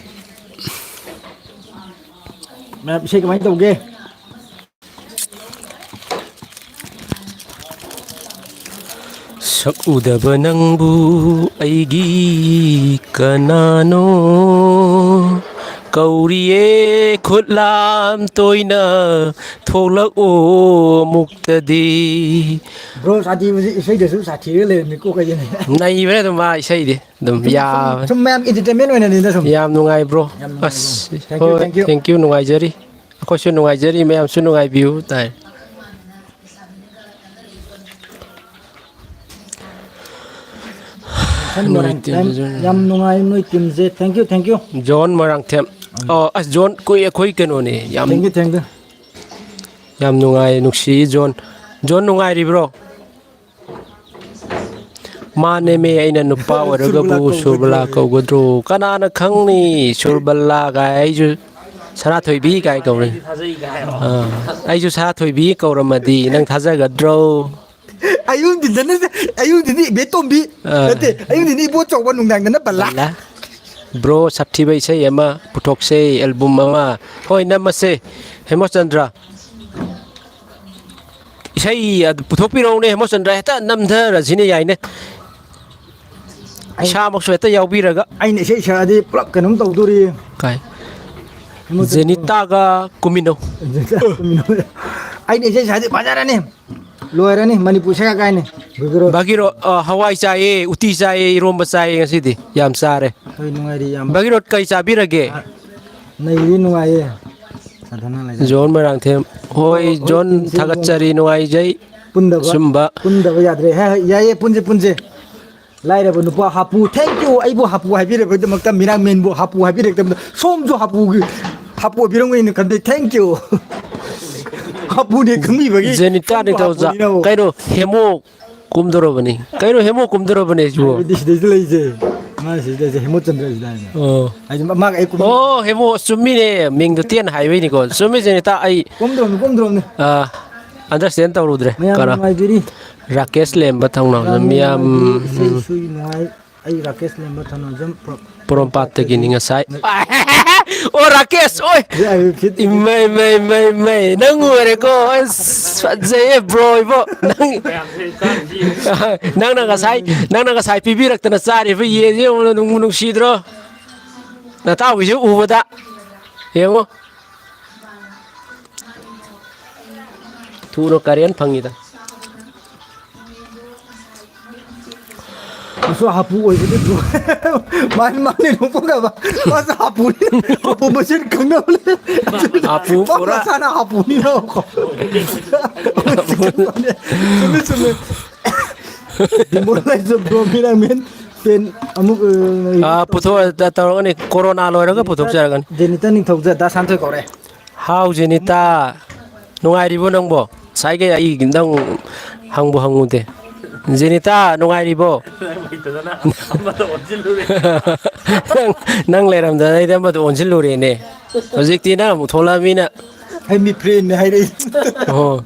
ꯃꯌꯥꯝ ꯏꯁꯩ ꯀꯃꯥꯏꯅ ꯇꯧꯒꯦ? ꯁꯛꯎꯗꯕ ꯅꯪꯕꯨ ꯑꯩꯒꯤ ꯀꯅꯥꯅꯣ? ꯀꯧꯔꯤꯌꯦ ꯈꯨꯠꯂꯥꯝ ꯇꯣꯏꯅ ꯊꯣꯛꯂꯛꯑꯣ ꯑꯃꯨꯛꯇꯗꯤ꯫ ꯕ꯭ꯔꯣ, ꯁꯥꯊꯤꯕꯁꯤ ꯏꯁꯩꯗꯁꯨ ꯁꯥꯊꯤꯔꯒ ꯂꯩꯔꯝꯃꯤꯀꯣ, ꯀꯩꯒꯤꯅꯣ? ꯅꯩꯕꯅꯦ ꯑꯗꯨꯝ ꯃꯥ ꯏꯁꯩꯗꯤ꯫ ꯑꯗꯨꯝ ꯁꯨꯝ, ꯁꯨꯝ, ꯌꯥꯕꯅꯤ꯫ ꯁꯨꯝ ꯃꯌꯥꯝ entertainment ꯑꯣꯏꯅꯅꯤꯗ ꯁꯨꯝ꯫ ꯌꯥꯝ ꯅꯨꯡꯉꯥꯏ, ꯕ꯭ꯔꯣ꯫ ꯌꯥꯝ ꯅꯨꯡꯉꯥꯏ, ꯑꯁ, ꯕ꯭ꯔꯣ꯫ Thank you, ꯍꯣꯏ, thank you꯫ Thank you, ꯅꯨꯡꯉꯥꯏꯖꯔꯤ꯫ ꯑꯩꯈꯣꯏꯁꯨ ꯅꯨꯡꯉꯥꯏꯖꯔꯤ, ꯃꯌꯥꯝꯁꯨ ꯅꯨꯡꯉꯥꯏꯕꯤꯌꯨ ꯇꯥꯏ꯫ ꯁꯟ ꯃꯣꯏꯔꯥꯡꯊꯦꯝ, ꯌꯥꯝ ꯅꯨꯡꯉꯥꯏ ꯅꯣꯏ teamꯁꯦ꯫ Thank you, thank you꯫ John Moirangthem. ꯑꯣ, ꯑꯁ, ꯖꯣꯟ, ꯀꯨꯏ-, ꯑꯩꯈꯣꯏ ꯀꯩꯅꯣꯅꯦ꯫ ꯌꯥꯝ, thank you, thank you꯫ ꯌꯥꯝ ꯅꯨꯡꯉꯥꯏ, ꯅꯨꯡꯁꯤꯌꯦ, ꯖꯣꯟ꯫ ꯖꯣꯟ, ꯅꯨꯡꯉꯥꯏꯔꯤꯕ꯭ꯔꯣ? ꯃꯥꯅꯦꯃꯦ, ꯑꯩꯅ ꯅꯨꯄꯥ ꯑꯣꯏꯔꯒꯕꯨ ꯁꯨꯔꯕꯂꯥ ꯁꯨꯔꯕꯂꯥ ꯀꯧꯒꯗ꯭ꯔꯣ? ꯀꯧꯒꯗ꯭ꯔꯣ? ꯀꯅꯥꯅ ꯈꯪꯅꯤ? ꯁꯨꯔꯕꯂꯥ ꯀꯥꯏ, ꯑꯩꯁꯨ ꯁꯅꯥꯊꯣꯏꯕꯤ ꯀꯥꯏ ꯀꯧꯔꯦ꯫ ꯑꯥ, ꯑꯩꯁꯨ ꯁꯅꯥꯊꯣꯏꯕꯤ ꯀꯧꯔꯝꯃꯗꯤ ꯅꯪ ꯊꯥꯖꯒꯗ꯭ꯔꯣ? ꯑꯌꯨꯛ ꯅꯨꯡꯊꯤꯟꯗꯅ, ꯑꯌꯨꯛ ꯅꯨꯡꯊꯤꯟꯗꯤ ꯏꯕꯦꯇꯣꯝꯕꯤ꯫ ꯑꯥ꯫ ꯅꯠꯇꯦ, ꯑꯌꯨꯛ ꯅꯨꯡꯊꯤꯟꯗꯤ ꯏꯕꯣꯆꯧꯕ, ꯅꯨꯡꯗꯥꯡꯗꯅ ꯕꯂꯥ꯫ ꯕꯂꯥ꯫ ꯕ꯭ꯔꯣ, ꯁꯥꯊꯤꯕ ꯏꯁꯩ ꯑꯃ ꯄꯨꯊꯣꯛꯁꯦ, album ꯑꯃ꯫ ꯍꯣꯏ, ꯅꯝꯃꯁꯦ, ꯍꯦꯃꯆꯟꯗ꯭ꯔ꯫ ꯏꯁꯩ ꯑꯗꯨ ꯄꯨꯊꯣꯛꯄꯤꯔꯛꯎꯅꯦ, ꯍꯦꯃꯆꯟꯗ꯭ꯔ, ꯍꯦꯛꯇ ꯅꯝꯊꯔꯁꯤꯅꯦ, ꯌꯥꯏꯅꯦ꯫ ꯑꯩ ꯏꯁꯥꯃꯛꯁꯨ ꯍꯦꯛꯇ ꯌꯥꯎꯕꯤꯔꯒ꯫ ꯑꯩꯅ ꯏꯁꯩ ꯁꯛꯑꯗꯤ ꯄꯨꯂꯞ ꯀꯩꯅꯣꯝ ꯇꯧꯗꯣꯔꯤ꯫ ꯀꯥꯏ? ꯍꯦꯃꯆꯟꯗ꯭ꯔ꯫ ꯖꯦꯅꯤꯇꯥꯒ ꯀꯨꯝꯃꯤꯟꯅꯧ꯫ ꯑꯩꯅ ꯏꯁꯩ ꯁꯛꯑꯗꯤ ꯐꯖꯔꯅꯤ꯫ ꯂꯣꯏꯔꯅꯤ, ꯃꯅꯤꯄꯨꯔ ꯁꯦꯒꯥꯏ ꯀꯥꯏꯅꯤ꯫ ꯚꯥꯒꯤꯔꯣꯠ꯫ ꯚꯥꯒꯤꯔꯣꯠ, ꯑ, ꯍꯋꯥꯏ ꯆꯥꯏꯌꯦ, ꯎꯇꯤ ꯆꯥꯏꯌꯦ, ꯏꯔꯣꯝꯕ ꯆꯥꯏꯌꯦ ꯉꯁꯤꯗꯤ꯫ ꯌꯥꯝ ꯆꯥꯔꯦ꯫ ꯍꯣꯏ, ꯅꯨꯡꯉꯥꯏꯔꯤ, ꯌꯥꯝ꯫ ꯚꯥꯒꯤꯔꯣꯠ, ꯀꯩ ꯆꯥꯕꯤꯔꯒꯦ? ꯑ, ꯅꯩꯔꯤ, ꯅꯨꯡꯉꯥꯏꯌꯦ꯫ ꯁꯥꯗꯅ ꯂꯩꯔꯦ꯫ ꯖꯣꯟ ꯃꯣꯏꯔꯥꯡꯊꯦꯝ꯫ ꯍꯣꯏ, ꯍꯣꯏ, ꯖꯣꯟ, ꯄꯨꯟꯁꯤ, ꯊꯥꯒꯠꯆꯔꯤ, ꯅꯨꯡꯉꯥꯏꯖꯩ꯫ ꯄꯨꯟꯗꯕ, ꯁꯨꯝꯕ꯫ ꯄꯨꯟꯗꯕ ꯌꯥꯗ꯭ꯔꯦ꯫ ꯍꯦ, ꯍꯦ, ꯌꯥꯏꯌꯦ, ꯄꯨꯟꯁꯦ, ꯄꯨꯟꯁꯦ꯫ ꯂꯥꯏꯔꯕ ꯅꯨꯄꯥ ꯍꯥꯄꯨ, thank you꯫ ꯑꯩꯕꯨ ꯍꯥꯄꯨ ꯍꯥꯏꯕꯤꯔꯛꯄꯒꯤꯗꯃꯛꯇ, ꯃꯤꯔꯥꯡꯃꯦꯟꯕꯨ ꯍꯥꯄꯨ ꯍꯥꯏꯕꯤꯔꯛꯇꯕꯗ, ꯁꯣꯝꯁꯨ ꯍꯥꯄꯨꯒꯤ, ꯍꯥꯄꯨ ꯑꯣꯏꯕꯤꯔꯝꯒꯅꯤꯅ ꯈꯟꯖꯩ, thank you꯫ ꯍꯥꯄꯨꯅꯦ ꯈꯪꯕꯤꯕꯒꯤ ꯖꯦꯅꯤꯇꯥ ꯁꯣꯝꯁꯨ ꯅꯤꯡꯊꯧꯖꯥ-, ꯍꯥꯄꯨꯅꯤꯅ꯫ ꯀꯩꯅꯣ, ꯍꯦꯃꯣ ꯀꯨꯝꯗꯣꯔꯕꯅꯤ꯫ ꯀꯩꯅꯣ, ꯍꯦꯃꯣ ꯀꯨꯝꯗꯣꯔꯕꯅꯦ ꯁꯤꯕꯣ? ꯍꯥꯏꯕꯗꯤ ꯁꯤꯗꯩꯁꯤꯗ ꯂꯩꯁꯦ, ꯃꯥ ꯁꯤꯗ ꯂꯩꯁꯦ, ꯍꯦꯃꯣꯆꯟꯗ꯭ꯔ ꯁꯤꯗ ꯍꯥꯏꯅ꯫ ꯑꯣ꯫ ꯍꯥꯏꯗꯤ ꯃꯥꯒ ꯑꯩ ꯀꯨꯝ- ꯑꯣ, ꯍꯦꯃꯣ, ꯆꯨꯝꯃꯤꯅꯦ, ꯃꯤꯡꯗꯣ ꯇꯦꯟꯅ ꯍꯥꯏꯕꯩꯅꯤꯀꯣ꯫ ꯆꯨꯝꯃꯤ, ꯖꯦꯅꯤꯇꯥ, ꯑꯩ, ꯀꯨꯝꯗ꯭ꯔꯣꯝꯅꯤ, ꯀꯨꯝꯗ꯭ꯔꯣꯝꯅꯤ꯫ ꯑ, understand ꯇꯧꯔꯨꯗ꯭ꯔꯦ꯫ ꯃꯌꯥꯝ ꯀꯅꯥ? ꯅꯨꯡꯉꯥꯏꯕꯤꯔꯤ꯫ ꯔꯥꯀꯦꯁ ꯂꯦꯝꯕ ꯊꯧꯅꯥꯎꯖꯝ꯫ ꯌꯥꯝ ꯌꯥꯝ, ꯅꯨꯡꯉꯥꯏꯕꯤꯔꯤ, ꯏꯁꯩ ꯎꯝ꯫ ꯁꯨꯏ ꯅꯨꯡꯉꯥꯏ꯫ ꯑꯩ ꯔꯥꯀꯦꯁ ꯂꯦꯝꯕ ꯊꯧꯅꯥꯎꯖꯝ ꯄ꯭ꯔꯣ-, ꯄꯣꯔꯣꯝꯄꯥꯠꯇꯒꯤꯅꯤ ꯉꯁꯥꯏ꯫ ꯑꯣ, ꯔꯥꯀꯦꯁ, ꯑꯣꯏ! ꯌꯥꯏ, ꯐꯤꯠ꯫ ꯏꯃꯩ, ꯃꯩ, ꯃꯩ, ꯃꯩ! ꯅꯪ ꯑꯣꯏꯔꯦꯀꯣ꯫ ꯑꯁ, ꯐꯖꯩꯌꯦ, bro, ꯏꯕꯣ꯫ ꯅꯪ, ꯅꯪꯅ ꯉꯁꯥꯏ, ꯅꯪꯅ ꯉꯁꯥꯏ ꯄꯤꯕꯤꯔꯛꯇꯅ ꯆꯥꯔꯤꯕ ꯌꯦꯟꯁꯦ ꯌꯦꯡꯉꯨ, ꯅꯨꯡꯕꯨ ꯅꯨꯡꯁꯤꯗ꯭ꯔꯣ? ꯅꯇꯥꯎꯒꯤꯁꯦ ꯎꯕꯗ ꯌꯦꯡꯉꯣ꯫ ꯊꯨꯅ ꯀꯔꯦꯟ ꯐꯪꯉꯤꯗ꯫ ꯃꯁꯨ ꯍꯥꯄꯨ ꯑꯣꯏꯕꯗꯤ ꯗꯨ-, ꯃꯥꯅꯤ, ꯃꯥꯅꯤ, ꯅꯣꯛꯄ ꯉꯝꯕ꯫ ꯃꯥꯁꯨ ꯍꯥꯄꯨꯅꯤ꯫ ꯍꯥꯄꯨ ꯃꯁꯦꯟ ꯈꯪꯅꯕ ꯂꯩ꯫ ꯍꯥꯄꯨ ꯃꯥ ꯄꯨꯔꯥ꯫ ꯃꯁꯥꯅ ꯍꯥꯄꯨꯅꯤꯅꯀꯣ꯫ ꯆꯨꯝꯃꯤ, ꯆꯨꯝꯃꯤ꯫ Demoralize of Bro, ꯃꯤꯔꯥ ꯃꯦꯟ ꯄꯦꯟ ꯑꯃꯨꯛ, ꯑ, ꯑꯥ, ꯄꯨꯊꯣꯛꯑ ꯇ-, ꯇꯧꯔꯒꯅꯤ꯫ ꯀꯣꯔꯣꯅꯥ ꯂꯣꯏꯔꯒ ꯄꯨꯊꯣꯛꯆꯔꯒꯅꯤ꯫ ꯖꯦꯅꯤꯇꯥ ꯅꯤꯡꯊꯧꯖ ꯗꯥ ꯁꯥꯟꯊꯣꯏ ꯀꯧꯔꯦ꯫ ꯍꯥꯎ ꯖꯦꯅꯤꯇꯥ, ꯅꯨꯡꯉꯥꯏꯔꯤꯕꯣ ꯅꯪꯕꯣ? ꯉꯁꯥꯏꯒꯩ ꯑꯩ ꯅꯪ ꯍꯪꯕꯨ ꯍꯪꯉꯨꯗꯦ꯫ ꯖꯦꯅꯤꯇꯥ, ꯅꯨꯡꯉꯥꯏꯔꯤꯕꯣ? ꯅꯪ, ꯅꯪ ꯂꯩꯔꯝꯗꯅ ꯑꯩꯗꯤ ꯑꯃꯗ ꯑꯣꯟꯁꯤꯜꯂꯨꯔꯦꯅꯦ꯫ ꯍꯧꯖꯤꯛꯇꯤ ꯅꯪ ꯑꯃꯨꯛ ꯊꯣꯛꯂꯛꯑꯃꯤꯅ꯫ ꯑꯩ ꯃꯤ ꯐ꯭ꯔꯦꯟꯅꯦ ꯍꯥꯏꯔꯛꯏ꯫ ꯑꯣ꯫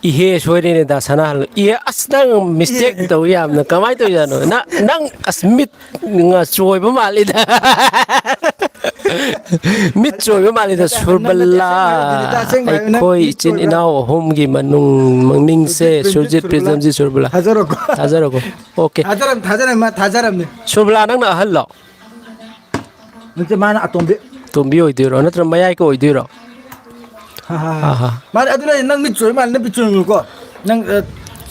ꯏꯍꯦ ꯁꯣꯏꯔꯦꯅꯦ ꯗꯥ ꯁꯅꯥꯍꯜ꯫ ꯏꯍꯦ, ꯑꯁ, ꯅꯪ mistake ꯏꯍꯦ꯫ ꯇꯧꯏ ꯌꯥꯝꯅ꯫ ꯀꯃꯥꯏꯅ ꯇꯧꯔꯤꯖꯥꯠꯅꯣ? ꯅꯪ, ꯅꯪ, ꯑꯁ, ꯃꯤꯠ ꯉ-, ꯆꯣꯏꯕ ꯃꯥꯜꯂꯤꯗ꯫ ꯃꯤꯠ ꯆꯣꯏꯕ ꯃꯥꯜꯂꯤꯗ꯫ ꯅꯪ, ꯅꯪ ꯅꯠꯇꯦ, ꯁꯨꯔꯕꯂꯥ, ꯑꯁꯦꯡꯕ ꯍꯥꯏꯌꯨ, ꯅꯪ ꯑꯩꯈꯣꯏ ꯃꯤꯠ ꯏꯆꯤꯟ ꯆꯣꯏꯕ꯭ꯔꯥ? ꯏꯅꯥꯎ ꯑꯍꯨꯝꯒꯤ ꯃꯅꯨꯡ ꯃꯅꯤꯡꯁꯦ ꯁꯨꯔꯖꯤꯠ, ꯄ꯭ꯔꯦꯝꯖꯤꯠ, ꯁꯨꯔꯖꯤꯠ, ꯁꯨꯔꯕꯂꯥ꯫ ꯄ꯭ꯔꯦꯝꯖꯤꯠ, ꯁꯨꯔꯕꯂꯥ꯫ ꯊꯥꯖꯔꯣꯀꯣ꯫ ꯊꯥꯖꯔꯣꯀꯣ꯫ OK꯫ ꯊꯥꯖꯔꯝ-, ꯊꯥꯖꯔꯝ-, ꯃꯥ ꯊꯥꯖꯔꯝꯅꯤ꯫ ꯁꯨꯔꯕꯂꯥ, ꯅꯪꯅ ꯑꯍꯜꯂꯣ? ꯅꯠꯇꯦ, ꯃꯥꯅ ꯑꯇꯣꯝꯕꯤ꯫ ꯑꯇꯣꯝꯕꯤ ꯑꯣꯏꯗꯣꯏꯔꯣ? ꯅꯠꯇ꯭ꯔ ꯃꯌꯥꯏꯒ ꯑꯣꯏꯗꯣꯏꯔꯣ? ꯍꯥ, ꯍꯥ, ꯍꯥ꯫ ꯑꯍꯥ꯫ ꯃꯥꯅꯦ, ꯑꯗꯨꯅ ꯅꯪ ꯃꯤꯠ ꯆꯣꯏ ꯃꯥꯜꯂꯦ, ꯅꯪ ꯃꯤꯠ ꯆꯣꯏ ꯌꯦꯡꯉꯨꯀꯣ꯫ ꯅꯪ, ꯑ,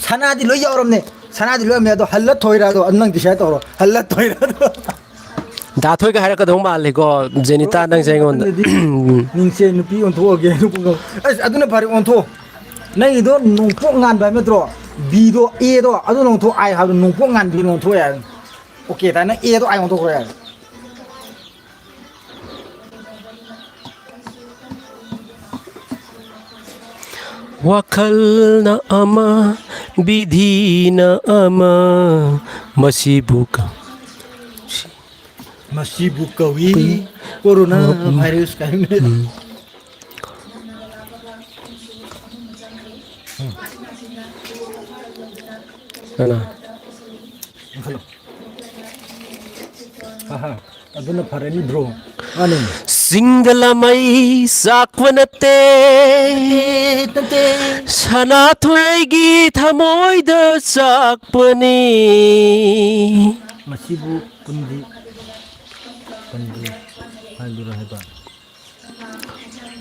ꯁꯅꯥꯗꯤ ꯂꯣꯏ ꯌꯥꯎꯔꯝꯅꯦ꯫ ꯁꯅꯥꯗꯤ ꯂꯣꯏ ꯌꯥꯎꯔꯝꯅꯦ, ꯑꯗꯣ ꯍꯜꯂ ꯊꯣꯏꯔ ꯑꯗꯣ, ꯑꯗꯨ ꯅꯪ decide ꯇꯧꯔꯣ꯫ ꯍꯜꯂ ꯊꯣꯏꯔ ꯑꯗꯣ꯫ ꯗꯥ ꯊꯣꯏꯒ ꯍꯥꯏꯔꯛꯀꯗꯧ ꯃꯥꯜꯂꯦꯀꯣ, ꯖꯦꯅꯤꯇꯥ, ꯅꯪꯁꯦ ꯑꯩꯉꯣꯟꯗ꯫ ꯅꯤꯡꯁꯦ ꯅꯨꯄꯤ ꯑꯣꯟꯊꯣꯛꯑꯒꯦ꯫ ꯑꯁ, ꯑꯗꯨꯅ ꯐꯔꯦ, ꯑꯣꯟꯊꯣꯛꯑꯣ꯫ ꯅꯪꯒꯤꯗꯣ ꯅꯣꯡꯄꯣꯛ ꯉꯥꯟꯕ ꯍꯥꯏꯕ ꯅꯠꯇ꯭ꯔꯣ? Bꯗꯣ, Aꯗꯣ, ꯑꯗꯨ ꯂꯣꯡꯊꯣꯛ, I ꯍꯥꯏꯕꯗꯣ ꯅꯣꯡꯄꯣꯛ ꯉꯥꯟꯕꯤ ꯂꯣꯡꯊꯣꯛ ꯌꯥꯔꯦ꯫ OK ꯇꯥꯏ, ꯅꯪ Aꯗꯣ I ꯑꯣꯟꯊꯣꯛꯈ꯭ꯔꯣ ꯌꯥꯔꯦ꯫ ꯋꯥꯈꯜꯅ ꯑꯃ, ꯕꯤꯙꯤꯅ ꯑꯃ, ꯃꯁꯤꯕꯨ ꯀ-, ꯃꯁꯤꯕꯨ ꯀꯧꯏ ꯀꯣꯔꯣꯅꯥ ꯎꯝ꯫ ꯚꯥꯏꯔꯁ ꯀꯥꯏꯅ꯫ ꯎꯝ꯫ ꯀꯅꯥ? ꯍꯜꯂꯣ꯫ ꯑꯍꯥ, ꯑꯗꯨꯅ ꯐꯔꯅꯤ, bro꯫ ꯃꯥꯅꯦ꯫ ꯆꯤꯡꯗ ꯂꯥꯃꯩ ꯆꯥꯛꯄ ꯅꯠꯇꯦ, ꯅꯠꯇꯦ, ꯅꯠꯇꯦ꯫ ꯁꯅꯥꯊꯣꯏꯒꯤ ꯊꯃꯣꯏꯗ ꯆꯥꯛꯄꯅꯤ꯫ ꯃꯁꯤꯕꯨ ꯀꯨꯟꯗꯤ꯫ ꯍꯥꯏꯕꯤꯔꯣ ꯍꯥꯏꯕ꯫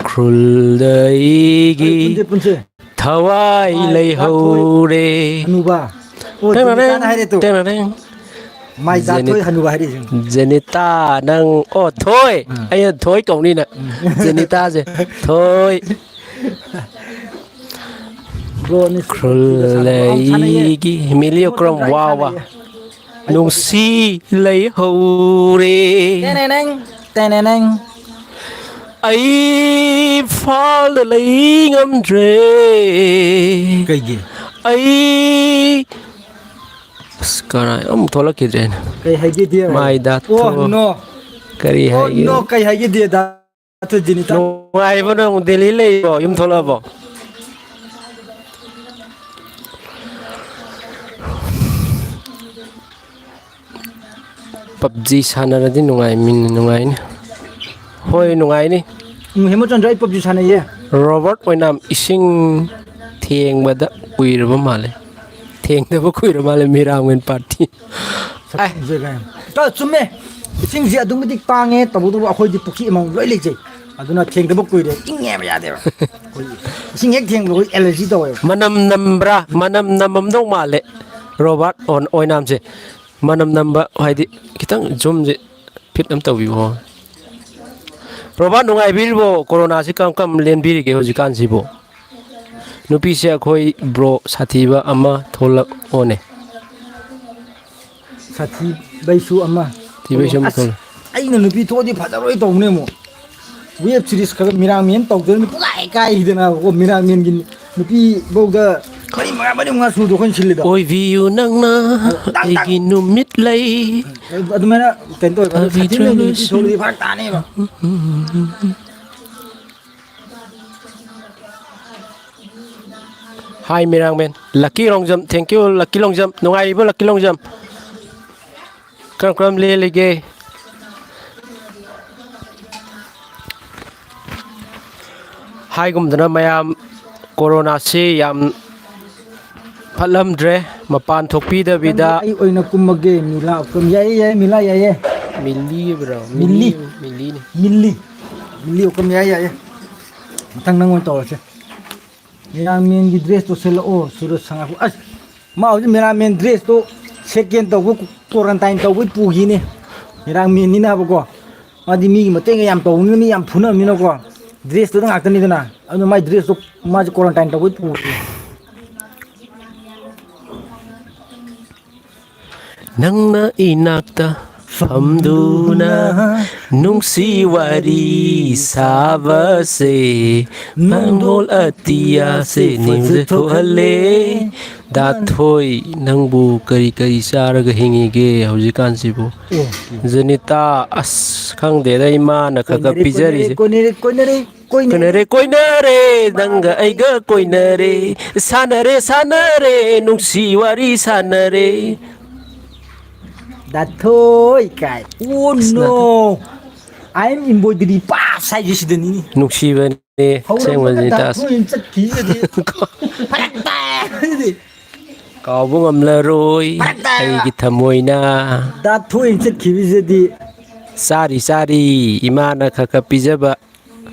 ꯈ꯭ꯔꯨꯜꯗ ꯑꯩꯒꯤ ꯄꯨꯟꯁꯦ, ꯄꯨꯟꯁꯦ꯫ ꯊꯋꯥꯏ ꯃꯥꯏ ꯂꯩꯍꯧꯔꯦ꯫ ꯍꯅꯨꯕ꯫ ꯑꯣ, ꯇꯦꯡꯅꯔꯦꯡ, ꯖꯦꯅꯤꯇꯥꯅ ꯍꯥꯏꯔꯦ ꯇꯨ꯫ ꯇꯦꯡꯅꯔꯦꯡ꯫ ꯃꯥꯏ ꯖꯥ ꯖꯦꯅꯤꯠ-, ꯊꯣꯏ ꯍꯅꯨꯕ ꯍꯥꯏꯔꯛꯏꯁꯦ꯫ ꯖꯦꯅꯤꯇꯥ, ꯅꯪ, ꯑꯣ, ꯊꯣꯏ꯫ ꯑꯥ꯫ ꯑꯩꯅ ꯊꯣꯏ ꯀꯧꯅꯤꯅ꯫ ꯎꯝ꯫ ꯖꯦꯅꯤꯇꯥꯁꯦ꯫ ꯊꯣꯏ꯫ ꯕ꯭ꯔꯣ ꯑꯅꯤꯁ ꯈ꯭ꯔꯨꯜ ꯁꯤꯗ ꯁꯥꯟꯅꯕ ꯌꯥꯝ ꯁꯥꯟꯅꯩꯌꯦ꯫ ꯂꯩꯒꯤ ꯃꯤꯂꯤꯌꯣ ꯀ꯭ꯔꯣꯝ ꯋꯥ ꯋꯥ꯫ ꯁꯥꯟꯅꯩꯌꯦ꯫ ꯅꯨꯡꯁꯤ ꯂꯩꯍꯧꯔꯦ꯫ ꯇꯦꯅꯦꯅꯦꯡ, ꯇꯦꯅꯦꯅꯦꯡ꯫ ꯑꯩ ꯐꯥꯜꯗ ꯂꯩ ꯉꯝꯗ꯭ꯔꯦ꯫ ꯀꯩꯒꯤ? ꯑꯩ, ꯑꯁ, ꯀꯔꯥꯏ, ꯑꯃꯨꯛ ꯊꯣꯛꯂꯛꯈꯤꯗ꯭ꯔꯦꯅꯦ꯫ ꯀꯩ ꯍꯥꯏꯒꯦꯗꯤ? ꯃꯥꯏꯗ ꯑꯣ, ꯊꯣꯛ-, ꯅꯣ꯫ ꯀꯔꯤ ꯑꯣ, ꯍꯥꯏꯒꯦ? ꯅꯣ, ꯀꯩ ꯍꯥꯏꯒꯦꯗꯤ, ꯗꯥ? ꯅꯨꯡꯉꯥꯏꯕ ꯅꯪ ꯗꯦꯜꯂꯤ ꯂꯩꯔꯤꯕꯣ? ꯌꯨꯝ ꯊꯣꯛꯂꯛꯑꯕꯣ? ꯄꯞꯖꯤ ꯁꯥꯟꯅꯔꯗꯤ ꯅꯨꯡꯉꯥꯏꯃꯤꯟ-, ꯅꯨꯡꯉꯥꯏꯅꯤ꯫ ꯍꯣꯏ, ꯅꯨꯡꯉꯥꯏꯅꯤ꯫ ꯎꯝ, ꯍꯦꯃꯆꯟꯗ꯭ꯔ, ꯑꯩ ꯄꯞꯖꯤ ꯁꯥꯟꯅꯩꯌꯦ꯫ ꯔꯣꯕꯔꯠ ꯑꯣꯏꯅꯥꯝ ꯏꯁꯤꯡ ꯊꯦꯡꯕꯗ ꯀꯨꯏꯔꯕ ꯃꯥꯜꯂꯦ꯫ ꯊꯦꯡꯅꯕ ꯀꯨꯏꯔ ꯃꯥꯜꯂꯦ ꯃꯤꯔꯥꯡ ꯃꯦꯟ ꯄꯥꯔꯇꯤ꯫ ꯑꯦ꯫ ꯏꯇꯥꯎ, ꯆꯨꯝꯃꯦ꯫ ꯏꯁꯤꯡꯁꯦ ꯑꯗꯨꯛ ꯃꯇꯤꯛ ꯇꯥꯡꯉꯦ, ꯇꯧꯕꯇꯕꯨ ꯑꯩꯈꯣꯏꯗꯤ ꯄꯨꯈ꯭ꯔꯤ ꯑꯃꯃꯝ ꯂꯣꯏ ꯂꯩꯖꯩ꯫ ꯑꯗꯨꯅ ꯊꯦꯡꯗꯕ ꯀꯨꯏꯔꯦ꯫ ꯏꯪꯉꯦꯕ ꯌꯥꯗꯦꯕ꯫ ꯑꯩꯈꯣꯏ ꯏꯁꯤꯡ ꯍꯦꯛ ꯊꯦꯡꯕꯗ ꯑꯩꯈꯣꯏ ꯑꯦꯂꯔꯖꯤ ꯇꯧꯋꯦꯕ꯫ ꯃꯅꯝ ꯅꯝꯕ꯭ꯔꯥ? ꯃꯅꯝ ꯅꯝꯃꯝꯗꯧ ꯃꯥꯜꯂꯦ꯫ ꯔꯣꯕꯥꯔꯠ ꯑꯣꯟ-, ꯑꯣꯏꯅꯥꯝꯁꯦ꯫ ꯃꯅꯝ ꯅꯝꯕ ꯍꯥꯏꯗꯤ ꯈꯤꯇꯪ ꯖꯨꯝꯁꯦ ꯐꯤꯠ ꯑꯃ ꯇꯧꯕꯤꯌꯨ꯫ ꯔꯣꯕꯥꯔꯠ, ꯅꯨꯡꯉꯥꯏꯕꯤꯔꯤꯕꯣ? ꯀꯣꯔꯣꯅꯥꯁꯤ ꯀꯔꯝ ꯀꯔꯝ ꯂꯦꯟꯕꯤꯔꯤꯒꯦ ꯍꯧꯖꯤꯛꯀꯥꯟꯁꯤꯕꯨ? ꯅꯨꯄꯤꯁꯦ ꯑꯩꯈꯣꯏ ꯕ꯭ꯔꯣ ꯁꯥꯊꯤꯕ ꯑꯃ ꯊꯣꯛꯂꯛꯑꯣꯅꯦ꯫ ꯁꯥꯊꯤꯕꯩꯁꯨ ꯑꯃ꯫ ꯁꯥꯊꯤꯕꯩꯁꯨ ꯑꯃ ꯑꯁ, ꯊꯣꯛꯂꯛꯑꯣ꯫ ꯑꯩꯅ ꯅꯨꯄꯤ ꯊꯣꯛꯑꯗꯤ ꯐꯖꯔꯣꯏ ꯇꯧꯕꯅꯦ ꯑꯃꯨꯛ꯫ ꯋꯦꯕ ꯁꯤꯔꯤꯁ ꯈꯔ ꯃꯤꯔꯥꯡ ꯃꯤꯌꯥꯟ ꯇꯧꯗꯅ ꯄꯨꯡꯀꯥꯏ ꯀꯥꯏꯈꯤꯗꯅ ꯀꯣ, ꯃꯤꯔꯥꯡ ꯃꯤꯌꯥꯟꯒꯤ ꯅꯨꯄꯤ ꯐꯧꯗ ꯃꯔꯤ ꯃꯉꯥ, ꯃꯔꯤ ꯃꯉꯥ ꯁꯨꯗ꯭ꯔꯣ ꯑꯩꯈꯣꯏꯅ ꯁꯤꯜꯂꯤꯗꯣ? ꯑꯣꯏꯕꯤꯌꯨ ꯅꯪꯅ ꯑꯗꯨ ꯇꯥꯛ ꯇꯥꯛ ꯑꯩꯒꯤ ꯅꯨꯃꯤꯠꯂꯩ꯫ ꯑꯗꯨꯃꯥꯏꯅ ꯀꯩꯅꯣ ꯇꯧꯋꯦꯕ꯫ ꯑꯗꯣ ꯁꯥꯊꯤꯕꯩ ꯅꯨꯄꯤ ꯐꯕꯤꯗ꯭ꯔꯁꯨ꯫ ꯊꯣꯛꯂꯗꯤ ꯐꯔꯛ ꯇꯥꯅꯦꯕ꯫ ꯍꯥꯏ ꯃꯤꯔꯥꯡꯃꯦꯟ꯫ ꯂꯛꯀꯤ ꯂꯣꯡꯖꯝ, thank you, ꯂꯛꯀꯤ ꯂꯣꯡꯖꯝ꯫ ꯅꯨꯡꯉꯥꯏꯔꯤꯕꯣ, ꯂꯛꯀꯤ ꯂꯣꯡꯖꯝ? ꯀꯔꯝ ꯀꯔꯝ ꯂꯦꯜꯂꯤꯒꯦ? ꯍꯥꯏꯒꯨꯝꯗꯅ ꯃꯌꯥꯝ, ꯀꯣꯔꯣꯅꯥꯁꯤ ꯌꯥꯝ ꯐꯠꯂꯝꯗ꯭ꯔꯦ, ꯃꯄꯥꯟ ꯊꯣꯛꯄꯤꯗꯕꯤꯗ꯫ ꯑꯩ ꯑꯣꯏꯅ ꯀꯨꯝꯃꯒꯦ, ꯃꯤꯂꯥ ꯀꯨꯝ-, ꯌꯥꯏꯌꯦ, ꯌꯥꯏꯌꯦ, ꯃꯤꯂꯥ ꯌꯥꯏꯌꯦ꯫ ꯃꯤꯜꯂꯤ ꯍꯥꯏꯕ꯭ꯔꯣ? ꯃꯤꯜꯂꯤ꯫ ꯃꯤꯜꯂꯤ, ꯃꯤꯜꯂꯤꯅꯤ꯫ ꯃꯤꯜꯂꯤ꯫ ꯃꯤꯜꯂꯤ ꯑꯣꯀꯝ, ꯌꯥꯏ, ꯌꯥꯏ, ꯌꯥꯏ꯫ ꯃꯊꯪ ꯅꯪ ꯑꯣꯏꯅ ꯇꯧꯔꯁꯦ꯫ ꯃꯦꯔꯥꯡꯃꯦꯟꯒꯤ dress ꯇꯣ ꯁꯦꯠꯂꯛꯑꯣ, ꯁꯨꯔꯖ ꯁꯉꯥꯏꯄꯨ-, ꯑꯁ, ꯃꯥ ꯍꯧꯖꯤꯛ ꯃꯦꯔꯥꯡꯃꯦꯟ dress ꯇꯣ second ꯇꯧꯕ, quarantine ꯇꯧꯕꯩ ꯄꯨꯈꯤꯅꯦ꯫ ꯃꯦꯔꯥꯡꯃꯦꯟꯅꯤꯅ ꯍꯥꯏꯕꯀꯣ꯫ ꯃꯥꯗꯤ ꯃꯤꯒꯤ ꯃꯇꯦꯡꯒ ꯌꯥꯝ ꯇꯧꯕꯅꯤꯅ, ꯃꯤ ꯌꯥꯝ ꯐꯨꯅꯕꯅꯤꯅꯀꯣ꯫ Dress ꯇꯨꯗ ꯉꯥꯛꯇꯅꯤꯗꯅ꯫ ꯑꯗꯨꯅ ꯃꯥꯏ dress ꯇꯣ ꯃꯥꯁꯦ quarantine ꯇꯧꯕꯩ ꯄꯨꯈꯤꯅꯦ꯫ ꯅꯪꯅ ꯏꯅꯥꯛꯇ ꯐꯝꯗꯨꯅ ꯅꯨꯡꯁꯤ ꯋꯥꯔꯤ ꯁꯥꯕꯁꯦ, ꯃꯪꯒꯣꯜ ꯑꯇꯤꯌꯥꯁꯦ ꯅꯤꯡꯖ ꯊꯣꯛꯍꯜꯂꯦ꯫ ꯗꯥ ꯊꯣꯏ, ꯅꯪꯕꯨ ꯀꯔꯤ ꯀꯔꯤ ꯆꯥꯔꯒ ꯍꯤꯡꯉꯤꯒꯦ ꯍꯧꯖꯤꯛꯀꯥꯟꯁꯤꯕꯨ? ꯑꯣ꯫ ꯖꯦꯅꯤꯇꯥ, ꯑꯁ, ꯈꯪꯗꯦꯗ, ꯏꯃꯥꯅ ꯈꯔ ꯈꯔ ꯀꯣꯏꯅꯔꯦ, ꯄꯤꯖꯔꯤꯁꯦ꯫ ꯀꯣꯏꯅꯔꯦ, ꯀꯣꯏꯅꯔꯦ, ꯀꯣꯏꯅꯔꯦ꯫ ꯀꯣꯏꯅꯔꯦ, ꯀꯣꯏꯅꯔꯦ, ꯅꯪꯒ ꯑꯩꯒ ꯀꯣꯏꯅꯔꯦ꯫ ꯁꯥꯟꯅꯔꯦ, ꯁꯥꯟꯅꯔꯦ, ꯅꯨꯡꯁꯤ ꯋꯥꯔꯤ ꯁꯥꯟꯅꯔꯦ꯫ ꯗꯥ ꯊꯣꯏ ꯀꯥꯏ꯫ Oh ꯑꯁ, no! ꯗꯥ ꯊꯣꯏ꯫ I am embroidery pass ꯍꯥꯏꯁꯦ ꯁꯤꯗꯅꯤꯅꯦ꯫ ꯅꯨꯡꯁꯤꯕꯅꯦ, ꯍꯧꯔꯛꯄꯗ ꯑꯁꯦꯡꯕꯅꯤ ꯗꯥ ꯇꯥꯁ꯫ ꯊꯣꯏꯅ ꯆꯠꯈꯤꯕꯗꯤ ꯐꯔꯛ ꯇꯥꯏ ꯍꯥꯏꯗꯤ꯫ ꯀꯥꯎꯕ ꯉꯝꯂꯔꯣꯏ ꯐꯔꯛ ꯇꯥꯏ꯫ ꯑꯩꯒꯤ ꯊꯃꯣꯏꯅ꯫ ꯗꯥ ꯊꯣꯏꯅ ꯆꯠꯈꯤꯕꯁꯤꯗꯤ꯫ ꯆꯥꯔꯤ ꯆꯥꯔꯤ, ꯏꯃꯥꯅ ꯈꯔ ꯈꯔ ꯄꯤꯖꯕ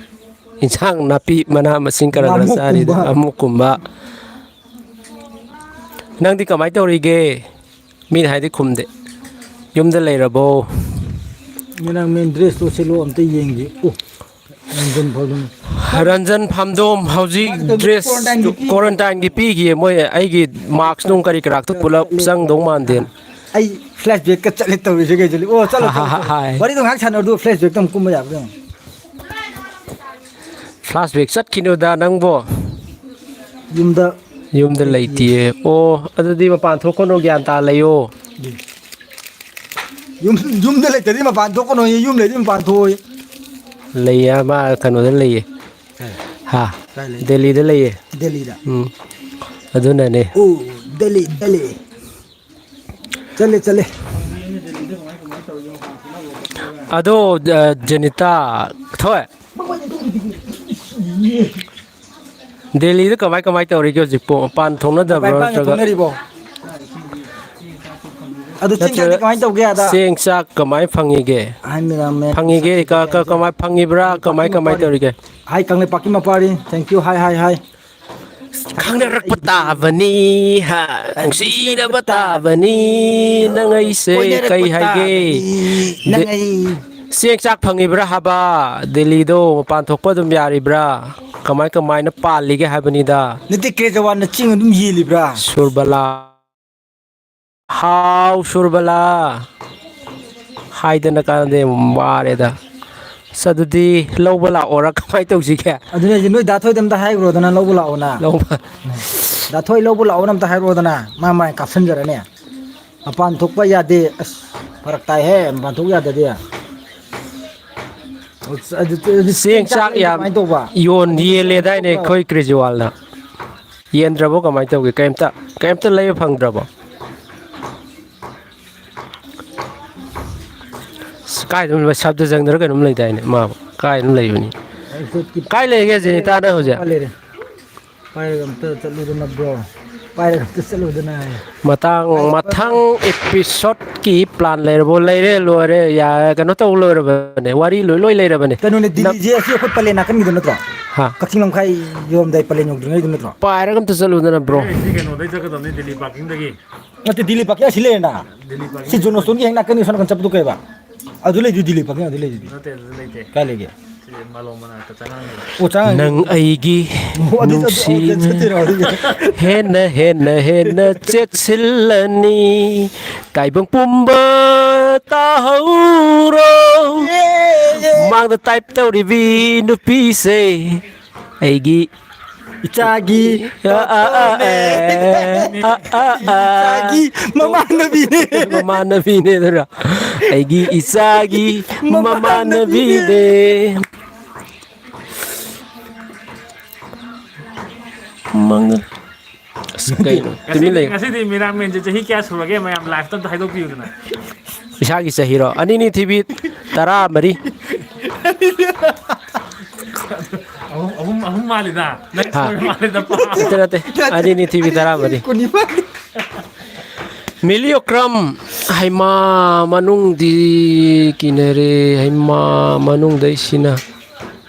ꯏꯟꯁꯥꯡ ꯅꯥꯄꯤ, ꯃꯅꯥ ꯃꯁꯤꯡ ꯈꯔ ꯈꯔ ꯆꯥꯔꯤꯗ, ꯂꯥꯃꯣꯛꯀꯨꯝꯕ꯫ ꯂꯥꯃꯣꯛꯀꯨꯝꯕ꯫ ꯅꯪꯗꯤ ꯀꯃꯥꯏꯅ ꯇꯧꯔꯤꯒꯦ? ꯃꯤꯅ ꯍꯥꯏꯗꯤ ꯈꯨꯝꯗꯦ꯫ ꯌꯨꯝꯗ ꯂꯩꯔꯕꯣ? ꯃꯦꯔꯥꯡꯃꯦꯟ dress ꯇꯣ ꯁꯦꯠꯂꯣ ꯑꯝꯇ ꯌꯦꯡꯒꯦ꯫ ꯑꯣ, ꯔꯟꯖꯟ ꯐꯥꯎꯗꯨꯅ꯫ ꯔꯟꯖꯟ ꯐꯥꯝꯗꯣꯝ ꯍꯧꯖꯤꯛ ꯃꯥꯒꯤ dress quarantine ꯒꯤ ꯄꯤ-, quarantine ꯒꯤ ꯄꯤꯈꯤꯌꯦ꯫ ꯃꯣꯏ ꯑꯩꯒꯤ mask ꯅꯨꯡ ꯀꯔꯤ ꯀꯔꯥꯛꯇꯣ ꯄꯨꯂꯞ ꯆꯪꯗꯧ ꯃꯥꯟꯗꯦꯅ꯫ ꯑꯩ flashback ꯀ ꯆꯠꯂꯦ ꯇꯧꯔꯤꯁꯦ ꯀꯩꯗꯧꯔꯤ? ꯑꯣ, ꯆꯠꯂꯣ, ꯆꯠꯂꯣ, ꯆꯠꯂꯣ꯫ ꯍꯥꯏ꯫ ꯋꯥꯔꯤꯗꯣ ꯉꯥꯏꯍꯥꯛ ꯁꯥꯟꯅꯔꯗꯨ flashback ꯇ ꯑꯃꯨꯛ ꯀꯨꯝꯕ ꯌꯥꯕ꯭ꯔꯥ ꯌꯦꯡꯉꯣ꯫ Flashback ꯆꯠꯈꯤꯅꯨꯗ ꯅꯪꯕꯣ꯫ ꯌꯨꯝꯗ ꯌꯨꯝꯗ ꯂꯩꯇꯤꯌꯦ꯫ ꯂꯩꯇꯤꯌꯦ꯫ ꯑꯣ, ꯑꯗꯨꯗꯤ ꯃꯄꯥꯟ ꯊꯣꯛꯀꯅꯨ, ꯒ꯭ꯌꯥꯟ ꯇꯥ ꯂꯩꯌꯣ꯫ ꯌꯨꯝ, ꯌꯨꯝꯗ ꯂꯩꯇ꯭ꯔꯗꯤ ꯃꯄꯥꯟ ꯊꯣꯛꯀꯅꯣꯌꯦ, ꯌꯨꯝ ꯂꯩꯔꯗꯤ ꯃꯄꯥꯟ ꯊꯣꯛꯑꯣꯌꯦ꯫ ꯂꯩꯌꯦ, ꯃꯥ ꯀꯩꯅꯣꯗ ꯂꯩꯌꯦ꯫ ꯀꯥꯏ? ꯍꯥ? ꯀꯥꯏ ꯂꯩ? ꯗꯦꯜꯂꯤꯗ ꯂꯩꯌꯦ꯫ ꯗꯦꯜꯂꯤꯗ? ꯎꯝ꯫ ꯑꯗꯨꯅꯅꯦ꯫ ꯑꯣ, ꯗꯦꯜꯂꯤ, ꯗꯦꯜꯂꯤ꯫ ꯆꯠꯂꯦ, ꯆꯠꯂꯦ꯫ ꯑꯗꯣ, ꯑ, ꯖꯦꯅꯤꯇꯥ, ꯊꯣꯏ꯫ ꯗꯦꯜꯂꯤꯗ ꯀꯃꯥꯏ ꯀꯃꯥꯏ ꯇꯧꯔꯤꯒꯦ ꯍꯧꯖꯤꯛꯄꯣ? ꯃꯄꯥꯟ ꯊꯣꯛꯅꯗꯕ꯭ꯔꯣ ꯃꯄꯥꯟ ꯅꯠꯇ꯭ꯔꯒ? ꯊꯣꯛꯅꯔꯤꯕꯣ? ꯑꯗꯨ ꯆꯦꯡ ꯆꯥꯛꯇꯤ ꯅꯠꯇ꯭ꯔ-, ꯀꯃꯥꯏꯅ ꯇꯧꯒꯦ ꯑꯗ? ꯆꯦꯡ ꯆꯥꯛ ꯀꯃꯥꯏꯅ ꯐꯪꯉꯤꯒꯦ? ꯍꯥꯏ ꯃꯤꯔꯥꯃꯦ, ꯐꯪꯉꯤꯒꯦ, ꯁꯛ ꯀ-, ꯀ-, ꯀꯃꯥꯏꯅ ꯐꯪꯉꯤꯕ꯭ꯔꯥ? ꯀꯃꯥꯏ, ꯀꯃꯥꯏꯅ ꯇꯧꯔꯤꯒꯦ? ꯍꯥꯏ ꯀꯪꯂꯩꯄꯥꯛꯀꯤ ꯃꯄꯥꯔꯤ, thank you, ꯍꯥꯏ, ꯍꯥꯏ, ꯍꯥꯏ꯫ ꯈꯪꯅꯔꯛꯄ ꯇꯥꯕꯅꯤ, ꯍꯥ, ꯅꯨꯡꯁꯤꯅꯕ ꯇꯥꯕꯅꯤ, ꯅꯪ ꯑꯩꯁꯦ ꯀꯣꯏꯅꯔꯛꯄ ꯀꯩ ꯍꯥꯏꯒꯦ? ꯇꯥꯕꯅꯤ, ꯅꯪ ꯗꯦ-, ꯑꯩ꯫ ꯆꯦꯡ ꯆꯥꯛ ꯐꯪꯉꯤꯕ꯭ꯔꯥ ꯍꯥꯏꯕ? ꯗꯦꯜꯂꯤꯗꯣ ꯃꯄꯥꯟ ꯊꯣꯛꯄ ꯑꯗꯨꯝ ꯌꯥꯔꯤꯕ꯭ꯔꯥ? ꯀꯃꯥꯏ ꯀꯃꯥꯏꯅ ꯄꯥꯜꯂꯤꯒꯦ ꯍꯥꯏꯕꯅꯤꯗ? ꯅꯠꯇꯦ, ꯀ꯭ꯔꯦꯖꯋꯥꯟꯅ ꯆꯤꯡ ꯑꯗꯨꯝ ꯌꯦꯜꯂꯤꯕ꯭ꯔꯥ? ꯁꯨꯔꯕꯂꯥ꯫ ꯍꯥꯎ ꯁꯨꯔꯕꯂꯥ꯫ ꯍꯥꯏꯗꯅ ꯀꯥꯟꯅꯗꯦ, ꯋꯥꯔꯦꯗ꯫ ꯑꯁ, ꯑꯗꯨꯗꯤ ꯂꯧꯕ ꯂꯥꯛꯑꯣꯔꯥ, ꯀꯃꯥꯏꯅ ꯇꯧꯁꯤꯒꯦ? ꯑꯗꯨꯅꯦ ꯍꯥꯏꯁꯦ, ꯅꯣꯏ ꯗꯥ ꯊꯣꯏꯗ ꯑꯝꯇ ꯍꯥꯏꯈ꯭ꯔꯣꯗꯅ, ꯂꯧꯕ ꯂꯥꯛꯑꯣꯅ꯫ ꯂꯧꯕ꯫ ꯗꯥ ꯊꯣꯏ ꯂꯧꯕ ꯂꯥꯛꯑꯣꯅ ꯑꯝꯇ ꯍꯥꯏꯔꯛꯑꯣꯗꯅ, ꯃꯥ ꯃꯥꯏ ꯀꯥꯞꯁꯤꯟꯖꯔꯅꯤ꯫ ꯃꯄꯥꯟ ꯊꯣꯛꯄ ꯌꯥꯗꯦ꯫ ꯑꯁ, ꯐꯔꯛ ꯇꯥꯏꯍꯦ, ꯃꯄꯥꯟ ꯊꯣꯛ ꯌꯥꯗꯗꯤ꯫ ꯑꯗꯨ, ꯑꯗꯨ, ꯑꯗꯨ ꯆꯦꯡ ꯆꯥꯛ ꯆꯥꯛ ꯂꯩꯔꯗꯤ ꯌꯥꯝ ꯀꯃꯥꯏꯅ ꯇꯧꯕ? ꯌꯣꯟ ꯑꯗꯨ ꯌꯦꯜꯂꯦꯗꯥꯏꯅꯦ ꯇꯧꯕ꯭ꯔꯣ? ꯑꯩꯈꯣꯏ ꯀ꯭ꯔꯦꯖꯤꯋꯥꯜꯗ꯫ ꯌꯦꯟꯗ꯭ꯔꯕꯣ, ꯀꯃꯥꯏꯅ ꯇꯧꯒꯦ? ꯀꯩꯝꯇ, ꯀꯩꯝꯇ ꯂꯩꯕ ꯐꯪꯗ꯭ꯔꯕꯣ? ꯑꯁ, ꯀꯥꯏꯗꯅꯣ ꯁꯕꯗ ꯆꯪꯗ꯭ꯔ ꯀꯩꯅꯣꯝ ꯂꯩꯗꯥꯏꯅꯦ ꯃꯥꯕꯨ? ꯀꯥꯏꯗꯅꯣ ꯂꯩꯕꯅꯤ? ꯑꯩ ꯈꯨꯠꯀꯤ ꯀꯥꯏ ꯂꯩꯒꯦ ꯖꯦꯅꯤꯇꯥꯅ ꯍꯧꯖꯤꯛ? ꯂꯩꯔꯦ꯫ ꯄꯥꯏꯔꯒ ꯑꯝꯇ ꯆꯠꯂꯨꯗꯅ, bro꯫ ꯄꯥꯏꯔꯒ ꯑꯝꯇ ꯆꯠꯂꯨꯗꯅ ꯍꯥꯏ꯫ ꯃꯇꯥꯡ, ꯄꯥꯏꯔꯒ ꯃꯊꯪ episode ꯀꯤ plan ꯂꯩꯔꯕꯣ? ꯂꯩꯔꯦ, ꯂꯣꯏꯔꯦ, ꯌꯥꯔꯦ, ꯀꯩꯅꯣ ꯇꯧ ꯂꯣꯏꯔꯕꯅꯦ, ꯋꯥꯔꯤ ꯂꯣꯏ, ꯂꯣꯏ ꯂꯩꯔꯕꯅꯦ꯫ ꯀꯩꯅꯣꯅꯦ, ꯅꯪ ꯗꯤꯜꯂꯤꯁꯦ ꯑꯁꯤ ꯑꯩꯈꯣꯏ ꯄꯂꯦꯟ ꯅꯥꯀꯟꯒꯤꯗꯣ ꯅꯠꯇ꯭ꯔꯣ? ꯍꯥ? ꯀꯛꯆꯤꯡ ꯂꯝꯈꯥꯏ ꯌꯧꯔꯝꯗꯥꯏ ꯄꯂꯦꯟ ꯌꯧꯗ꯭ꯔꯤꯉꯩꯗꯣ ꯅꯠꯇ꯭ꯔꯣ? ꯄꯥꯏꯔꯒ ꯑꯝꯇ ꯆꯠꯂꯨꯗꯅ, bro꯫ ꯑꯦ, ꯁꯤ ꯀꯩꯅꯣꯗꯩ ꯆꯠꯀꯗꯕꯅꯤ, ꯗꯤꯜꯂꯤ parking ꯗꯒꯤ꯫ ꯅꯠꯇꯦ, ꯗꯤꯜꯂꯤ parking ꯑꯁꯤ ꯂꯩꯔꯦꯅ꯫ ꯗꯤꯜꯂꯤ parking ꯁꯤ ꯖꯣꯟ ꯁ꯭ꯇꯣꯟꯒꯤ ꯍꯦꯛ ꯅꯥꯀꯟꯒꯤ ꯁꯣꯝ ꯅꯥꯀꯟ ꯆꯠꯄꯗꯣ ꯀꯩꯕ? ꯑꯗꯨ ꯂꯩꯗꯨꯗꯤ, ꯗꯤꯜꯂꯤ parking ꯑꯗꯨ ꯂꯩꯗꯨꯗꯤ꯫ ꯅꯠꯇꯦ, ꯑꯗꯨ ꯂꯩꯇꯦ꯫ ꯀꯥꯏ ꯂꯩꯒꯦ? ꯁꯤ ꯃꯥꯂꯣꯝ ꯃꯅꯥꯛꯇ ꯆꯪꯉꯛꯑꯅꯤ꯫ ꯑꯣ, ꯆꯪꯉꯛꯑꯅꯤ꯫ ꯅꯪ ꯑꯩꯒꯤ ꯑꯣ, ꯑꯗꯨ, ꯑꯗꯨ, ꯑꯣ, ꯅꯨꯡꯁꯤꯅ ꯆꯠꯇꯣꯏꯔꯣ ꯑꯗꯨꯒꯤ? ꯍꯦꯟꯅ, ꯍꯦꯟꯅ, ꯍꯦꯟꯅ ꯆꯦꯠꯁꯤꯜꯂꯅꯤ꯫ ꯇꯥꯏꯕꯪ ꯄꯨꯝꯕ ꯇꯥꯍꯧꯔꯣ꯫ ꯑꯦ, ꯑꯦ꯫ ꯃꯥꯡꯗ type ꯇꯧꯔꯤꯕꯤ ꯅꯨꯄꯤꯁꯦ ꯑꯩꯒꯤ ꯏꯆꯥꯒꯤ ꯑ, ꯑ, ꯑ, ꯑꯦ, ꯑ, ꯑ, ꯑ꯫ ꯏꯆꯥꯒꯤ ꯃꯃꯥꯟꯅꯕꯤꯅꯦ꯫ ꯃꯃꯥꯟꯅꯕꯤꯅꯦ ꯑꯗꯨꯔꯣ? ꯑꯩꯒꯤ ꯏꯆꯥꯒꯤ ꯃꯃꯥꯟꯅꯕꯤꯅꯦ꯫ ꯃꯃꯥꯟꯅꯕꯤꯅꯦ꯫ ꯃꯪ-, ꯑꯁ, ꯀꯩꯅꯣ? ꯇꯨꯃꯤꯟ ꯉꯁꯤꯗꯤ, ꯂꯩ꯫ ꯉꯁꯤꯗꯤ ꯃꯤꯔꯥꯃꯦꯟꯁꯦ ꯆꯍꯤ ꯀꯌꯥ ꯁꯨꯔꯒꯦ? ꯃꯌꯥꯝ live ꯇ ꯑꯝꯇ ꯍꯥꯏꯗꯣꯛꯄꯤꯌꯨꯗꯅ꯫ ꯏꯁꯥꯒꯤ ꯆꯍꯤꯔꯣ? ꯑꯅꯤꯅꯤ ꯊꯤꯕꯤ, ꯇꯔꯥꯃꯔꯤ꯫ ꯑꯍꯨꯝ, ꯑꯍꯨꯝ, ꯑꯍꯨꯝ ꯃꯥꯜꯂꯤꯗ꯫ ꯅꯪ ꯍꯥ? ꯁꯣꯏꯕ ꯃꯥꯜꯂꯤꯗ, ꯄꯥ꯫ ꯅꯠꯇꯦ, ꯅꯠꯇꯦ꯫ ꯑꯅꯤꯅꯤ ꯊꯤꯕꯤ, ꯇꯔꯥꯃꯔꯤ꯫ ꯀꯨꯟꯅꯤꯄꯥꯟ꯫ ꯃꯤꯂꯤꯌꯣꯀ꯭ꯔꯝ꯫ ꯍꯩꯃꯥ, ꯃꯅꯨꯡꯗꯤ ꯀꯤꯅꯔꯦ꯫ ꯍꯩꯃꯥ, ꯃꯅꯨꯡꯗꯩꯁꯤꯅ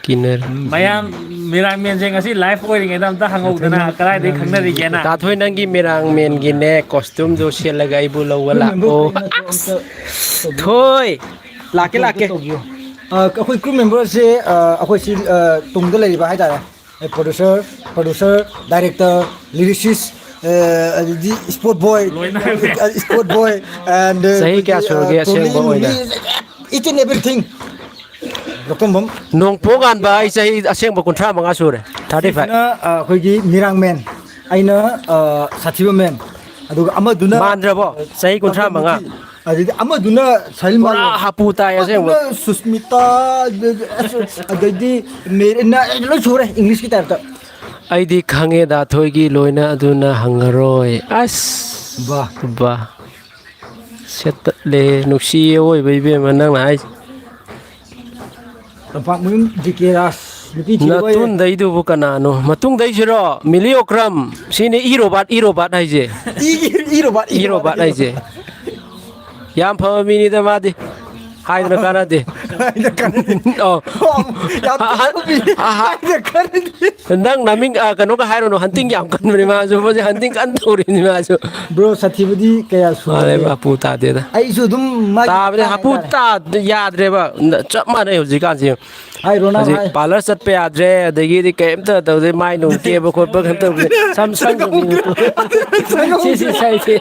ꯀꯤꯅꯔꯦ꯫ ꯃꯌꯥꯝ ꯃꯤꯔꯥꯡꯃꯦꯟꯁꯦ ꯉꯁꯤ ꯂꯥꯏꯐ ꯑꯣꯏꯔꯤꯉꯩꯗ ꯑꯝꯇ ꯍꯪꯍꯧꯗꯅ ꯀꯗꯥꯏꯗꯩ ꯈꯪꯅꯔꯤꯒꯦꯅ꯫ ꯇꯥꯊꯣꯏ, ꯅꯪꯒꯤ ꯃꯤꯔꯥꯡꯃꯦꯟꯒꯤꯅꯦ ꯀꯣꯁꯇ꯭ꯌꯨꯝꯗꯣ ꯁꯦꯠꯂꯒ ꯑꯩꯕꯨ ꯂꯧꯕ ꯂꯥꯛꯑꯣ꯫ ꯑꯁ, ꯊꯣꯏ, ꯂꯥꯛꯀꯦ, ꯂꯥꯛꯀꯦ꯫ ꯑ, ꯑꯩꯈꯣꯏ ꯀ꯭ꯔꯨ ꯃꯦꯝꯕꯔꯁꯦ, ꯑ, ꯑꯩꯈꯣꯏ ꯁꯤ, ꯑ, ꯇꯨꯡꯗ ꯂꯩꯔꯤꯕ ꯍꯥꯏꯇꯥꯔꯦ꯫ ꯄ꯭ꯔꯣꯗ꯭ꯌꯨꯁꯔ, ꯄ꯭ꯔꯣꯗ꯭ꯌꯨꯁꯔ, ꯗꯥꯏꯔꯦꯛꯇꯔ, ꯂꯤꯔꯤꯁꯤꯁ, ꯑꯗꯨꯗꯤ ꯏꯁꯄꯣꯔꯠ ꯕꯣꯏ, ꯂꯣꯏꯅ ꯍꯥꯏꯕ ꯌꯥꯏ꯫ ꯏꯁꯄꯣꯔꯠ ꯕꯣꯏ, and, ꯆꯍꯤ ꯀꯌꯥ ꯑꯩꯈꯣꯏꯒꯤ, ꯁꯨꯔꯒꯦ ꯑ, ꯑꯁꯦꯡꯕ ꯇꯣꯂꯤ, ꯑꯣꯏꯅ? Each and everything꯫ ꯂꯧꯐꯝ ꯅꯣꯡꯄꯣꯛ ꯉꯥꯟꯕ, ꯑꯩ ꯆꯍꯤ ꯑꯁꯦꯡꯕ ꯀꯨꯟꯊ꯭ꯔꯥ ꯃꯉꯥ ꯁꯨꯔꯦ, thirty five꯫ ꯁꯤꯁꯤꯅ, ꯑ, ꯑꯩꯈꯣꯏꯒꯤ ꯃꯤꯔꯥꯡ ꯃꯦꯟ, ꯑꯩꯅ, ꯑ, ꯁꯥꯊꯤꯕ ꯃꯦꯟ, ꯑꯗꯨꯒ ꯑꯃꯗꯨꯅ ꯃꯥꯟꯗ꯭ꯔꯕꯣ? ꯆꯍꯤ ꯀꯨꯟꯊ꯭ꯔꯥ ꯃꯉꯥ꯫ ꯑꯗꯩꯗꯤ ꯑꯃꯗꯨꯅ ꯁꯥꯏꯂꯤꯟ ꯄꯨꯔꯥ ꯃꯥꯜꯂꯦ꯫ ꯍꯥꯄꯨ ꯇꯥꯏ ꯑꯁꯦꯡꯕ꯫ ꯑꯃꯗꯨꯅ ꯁꯨꯁꯃꯤꯇꯥ, ꯑꯗꯩꯗꯤ ꯃꯦꯔꯤꯅꯥ, ꯑꯦ, ꯂꯣꯏ ꯁꯨꯔꯦ ꯏꯪꯂꯤꯁꯀꯤ ꯇꯥꯏꯞꯇ꯫ ꯑꯩꯗꯤ ꯈꯪꯉꯦ ꯗꯥ ꯊꯣꯏꯒꯤ ꯂꯣꯏꯅ, ꯑꯗꯨꯅ ꯍꯪꯉꯔꯣꯏ꯫ ꯑꯁ꯫ ꯕꯥ꯫ ꯕꯥ꯫ ꯁꯦꯠꯇꯠꯂꯦ꯫ ꯅꯨꯡꯁꯤꯌꯦ ꯑꯋꯣꯏꯕ ꯏꯕꯦꯝꯃ ꯅꯪꯅ ꯍꯥꯏꯁꯦ꯫ ꯇꯝꯄꯥꯛ ꯃꯌꯨꯝ ꯖꯤ ꯀꯦ ꯔꯥꯖ ꯅꯨꯄꯤ ꯊꯤꯔꯕ ꯑꯣꯏꯔꯦ꯫ ꯅꯇꯨꯟꯗꯩꯗꯨꯕꯨ ꯀꯅꯥꯅꯣ? ꯃꯇꯨꯡꯗꯩꯁꯤꯔꯣ? ꯃꯤꯂꯤ ꯑꯣꯀ꯭ꯔꯝ꯫ ꯁꯤꯅꯤ ꯏ ꯔꯣꯕꯥꯠ, ꯏ ꯔꯣꯕꯥꯠ ꯍꯥꯏꯁꯦ꯫ ꯏ, ꯏ ꯔꯣꯕꯥꯠ, ꯏ ꯏ ꯔꯣꯕꯥꯠ ꯔꯣꯕꯥꯠ ꯍꯥꯏꯁꯦ꯫ ꯌꯥꯝ ꯐꯕ ꯃꯤꯅꯤꯗ ꯃꯥꯗꯤ꯫ ꯍꯥꯏꯗꯅ ꯀꯥꯟꯅꯗꯦ꯫ ꯍꯥꯏꯗꯅ ꯀꯥꯟꯅꯗꯦ꯫ ꯑꯣ꯫ ꯑꯣ, ꯌꯥꯝ ꯐꯕ ꯃꯤ꯫ ꯑꯍ-, ꯑꯍ-, ꯍꯥꯏꯗꯅ ꯀꯥꯟꯅꯗꯦ꯫ ꯅꯪ ꯅꯃꯤꯡ, ꯑ, ꯀꯩꯅꯣꯒ ꯍꯥꯏꯔꯨꯅꯨ, ꯍꯟꯇꯤꯡ ꯌꯥꯝ ꯀꯟꯕꯅꯤ ꯃꯥꯁꯨ, ꯃꯣꯏꯁꯦ ꯍꯟꯇꯤꯡ ꯀꯟꯅ ꯇꯧꯔꯤꯅꯤ ꯃꯥꯁꯨ꯫ ꯕ꯭ꯔꯣ, ꯁꯥꯊꯤꯕꯗꯤ ꯀꯌꯥ ꯃꯥꯅꯦ, ꯁꯨꯔꯒꯦ? ꯃꯥꯄꯨ ꯇꯥꯗꯦꯗ꯫ ꯑꯩꯁꯨ ꯑꯗꯨꯝ ꯃꯥꯒꯤ ꯇꯥꯕꯗꯤ ꯃꯈꯥ ꯍꯥꯄꯨ ꯍꯥꯏꯇꯥꯔꯦ꯫ ꯇꯥ-, ꯌꯥꯗ꯭ꯔꯦꯕ꯫ ꯆꯞ ꯃꯥꯟꯅꯩ ꯍꯧꯖꯤꯛꯀꯥꯟꯁꯦ꯫ ꯍꯥꯏ, ꯔꯣꯅꯥꯜ ꯍꯧꯖꯤꯛ ꯍꯥꯏ꯫ ꯄꯥꯔꯂꯔ ꯆꯠꯄ ꯌꯥꯗ꯭ꯔꯦ, ꯑꯗꯒꯤꯗꯤ ꯀꯩꯝꯇ ꯇꯧꯗꯦ, ꯃꯥꯏ ꯅꯨꯡ ꯀꯦꯕ ꯈꯣꯠꯄ ꯀꯩꯝ ꯇꯧꯗꯦ꯫ ꯁꯝ ꯁꯪ ꯁꯪꯒꯣꯝ ꯁꯤ, ꯁꯤ ꯁꯥꯏꯁꯦ꯫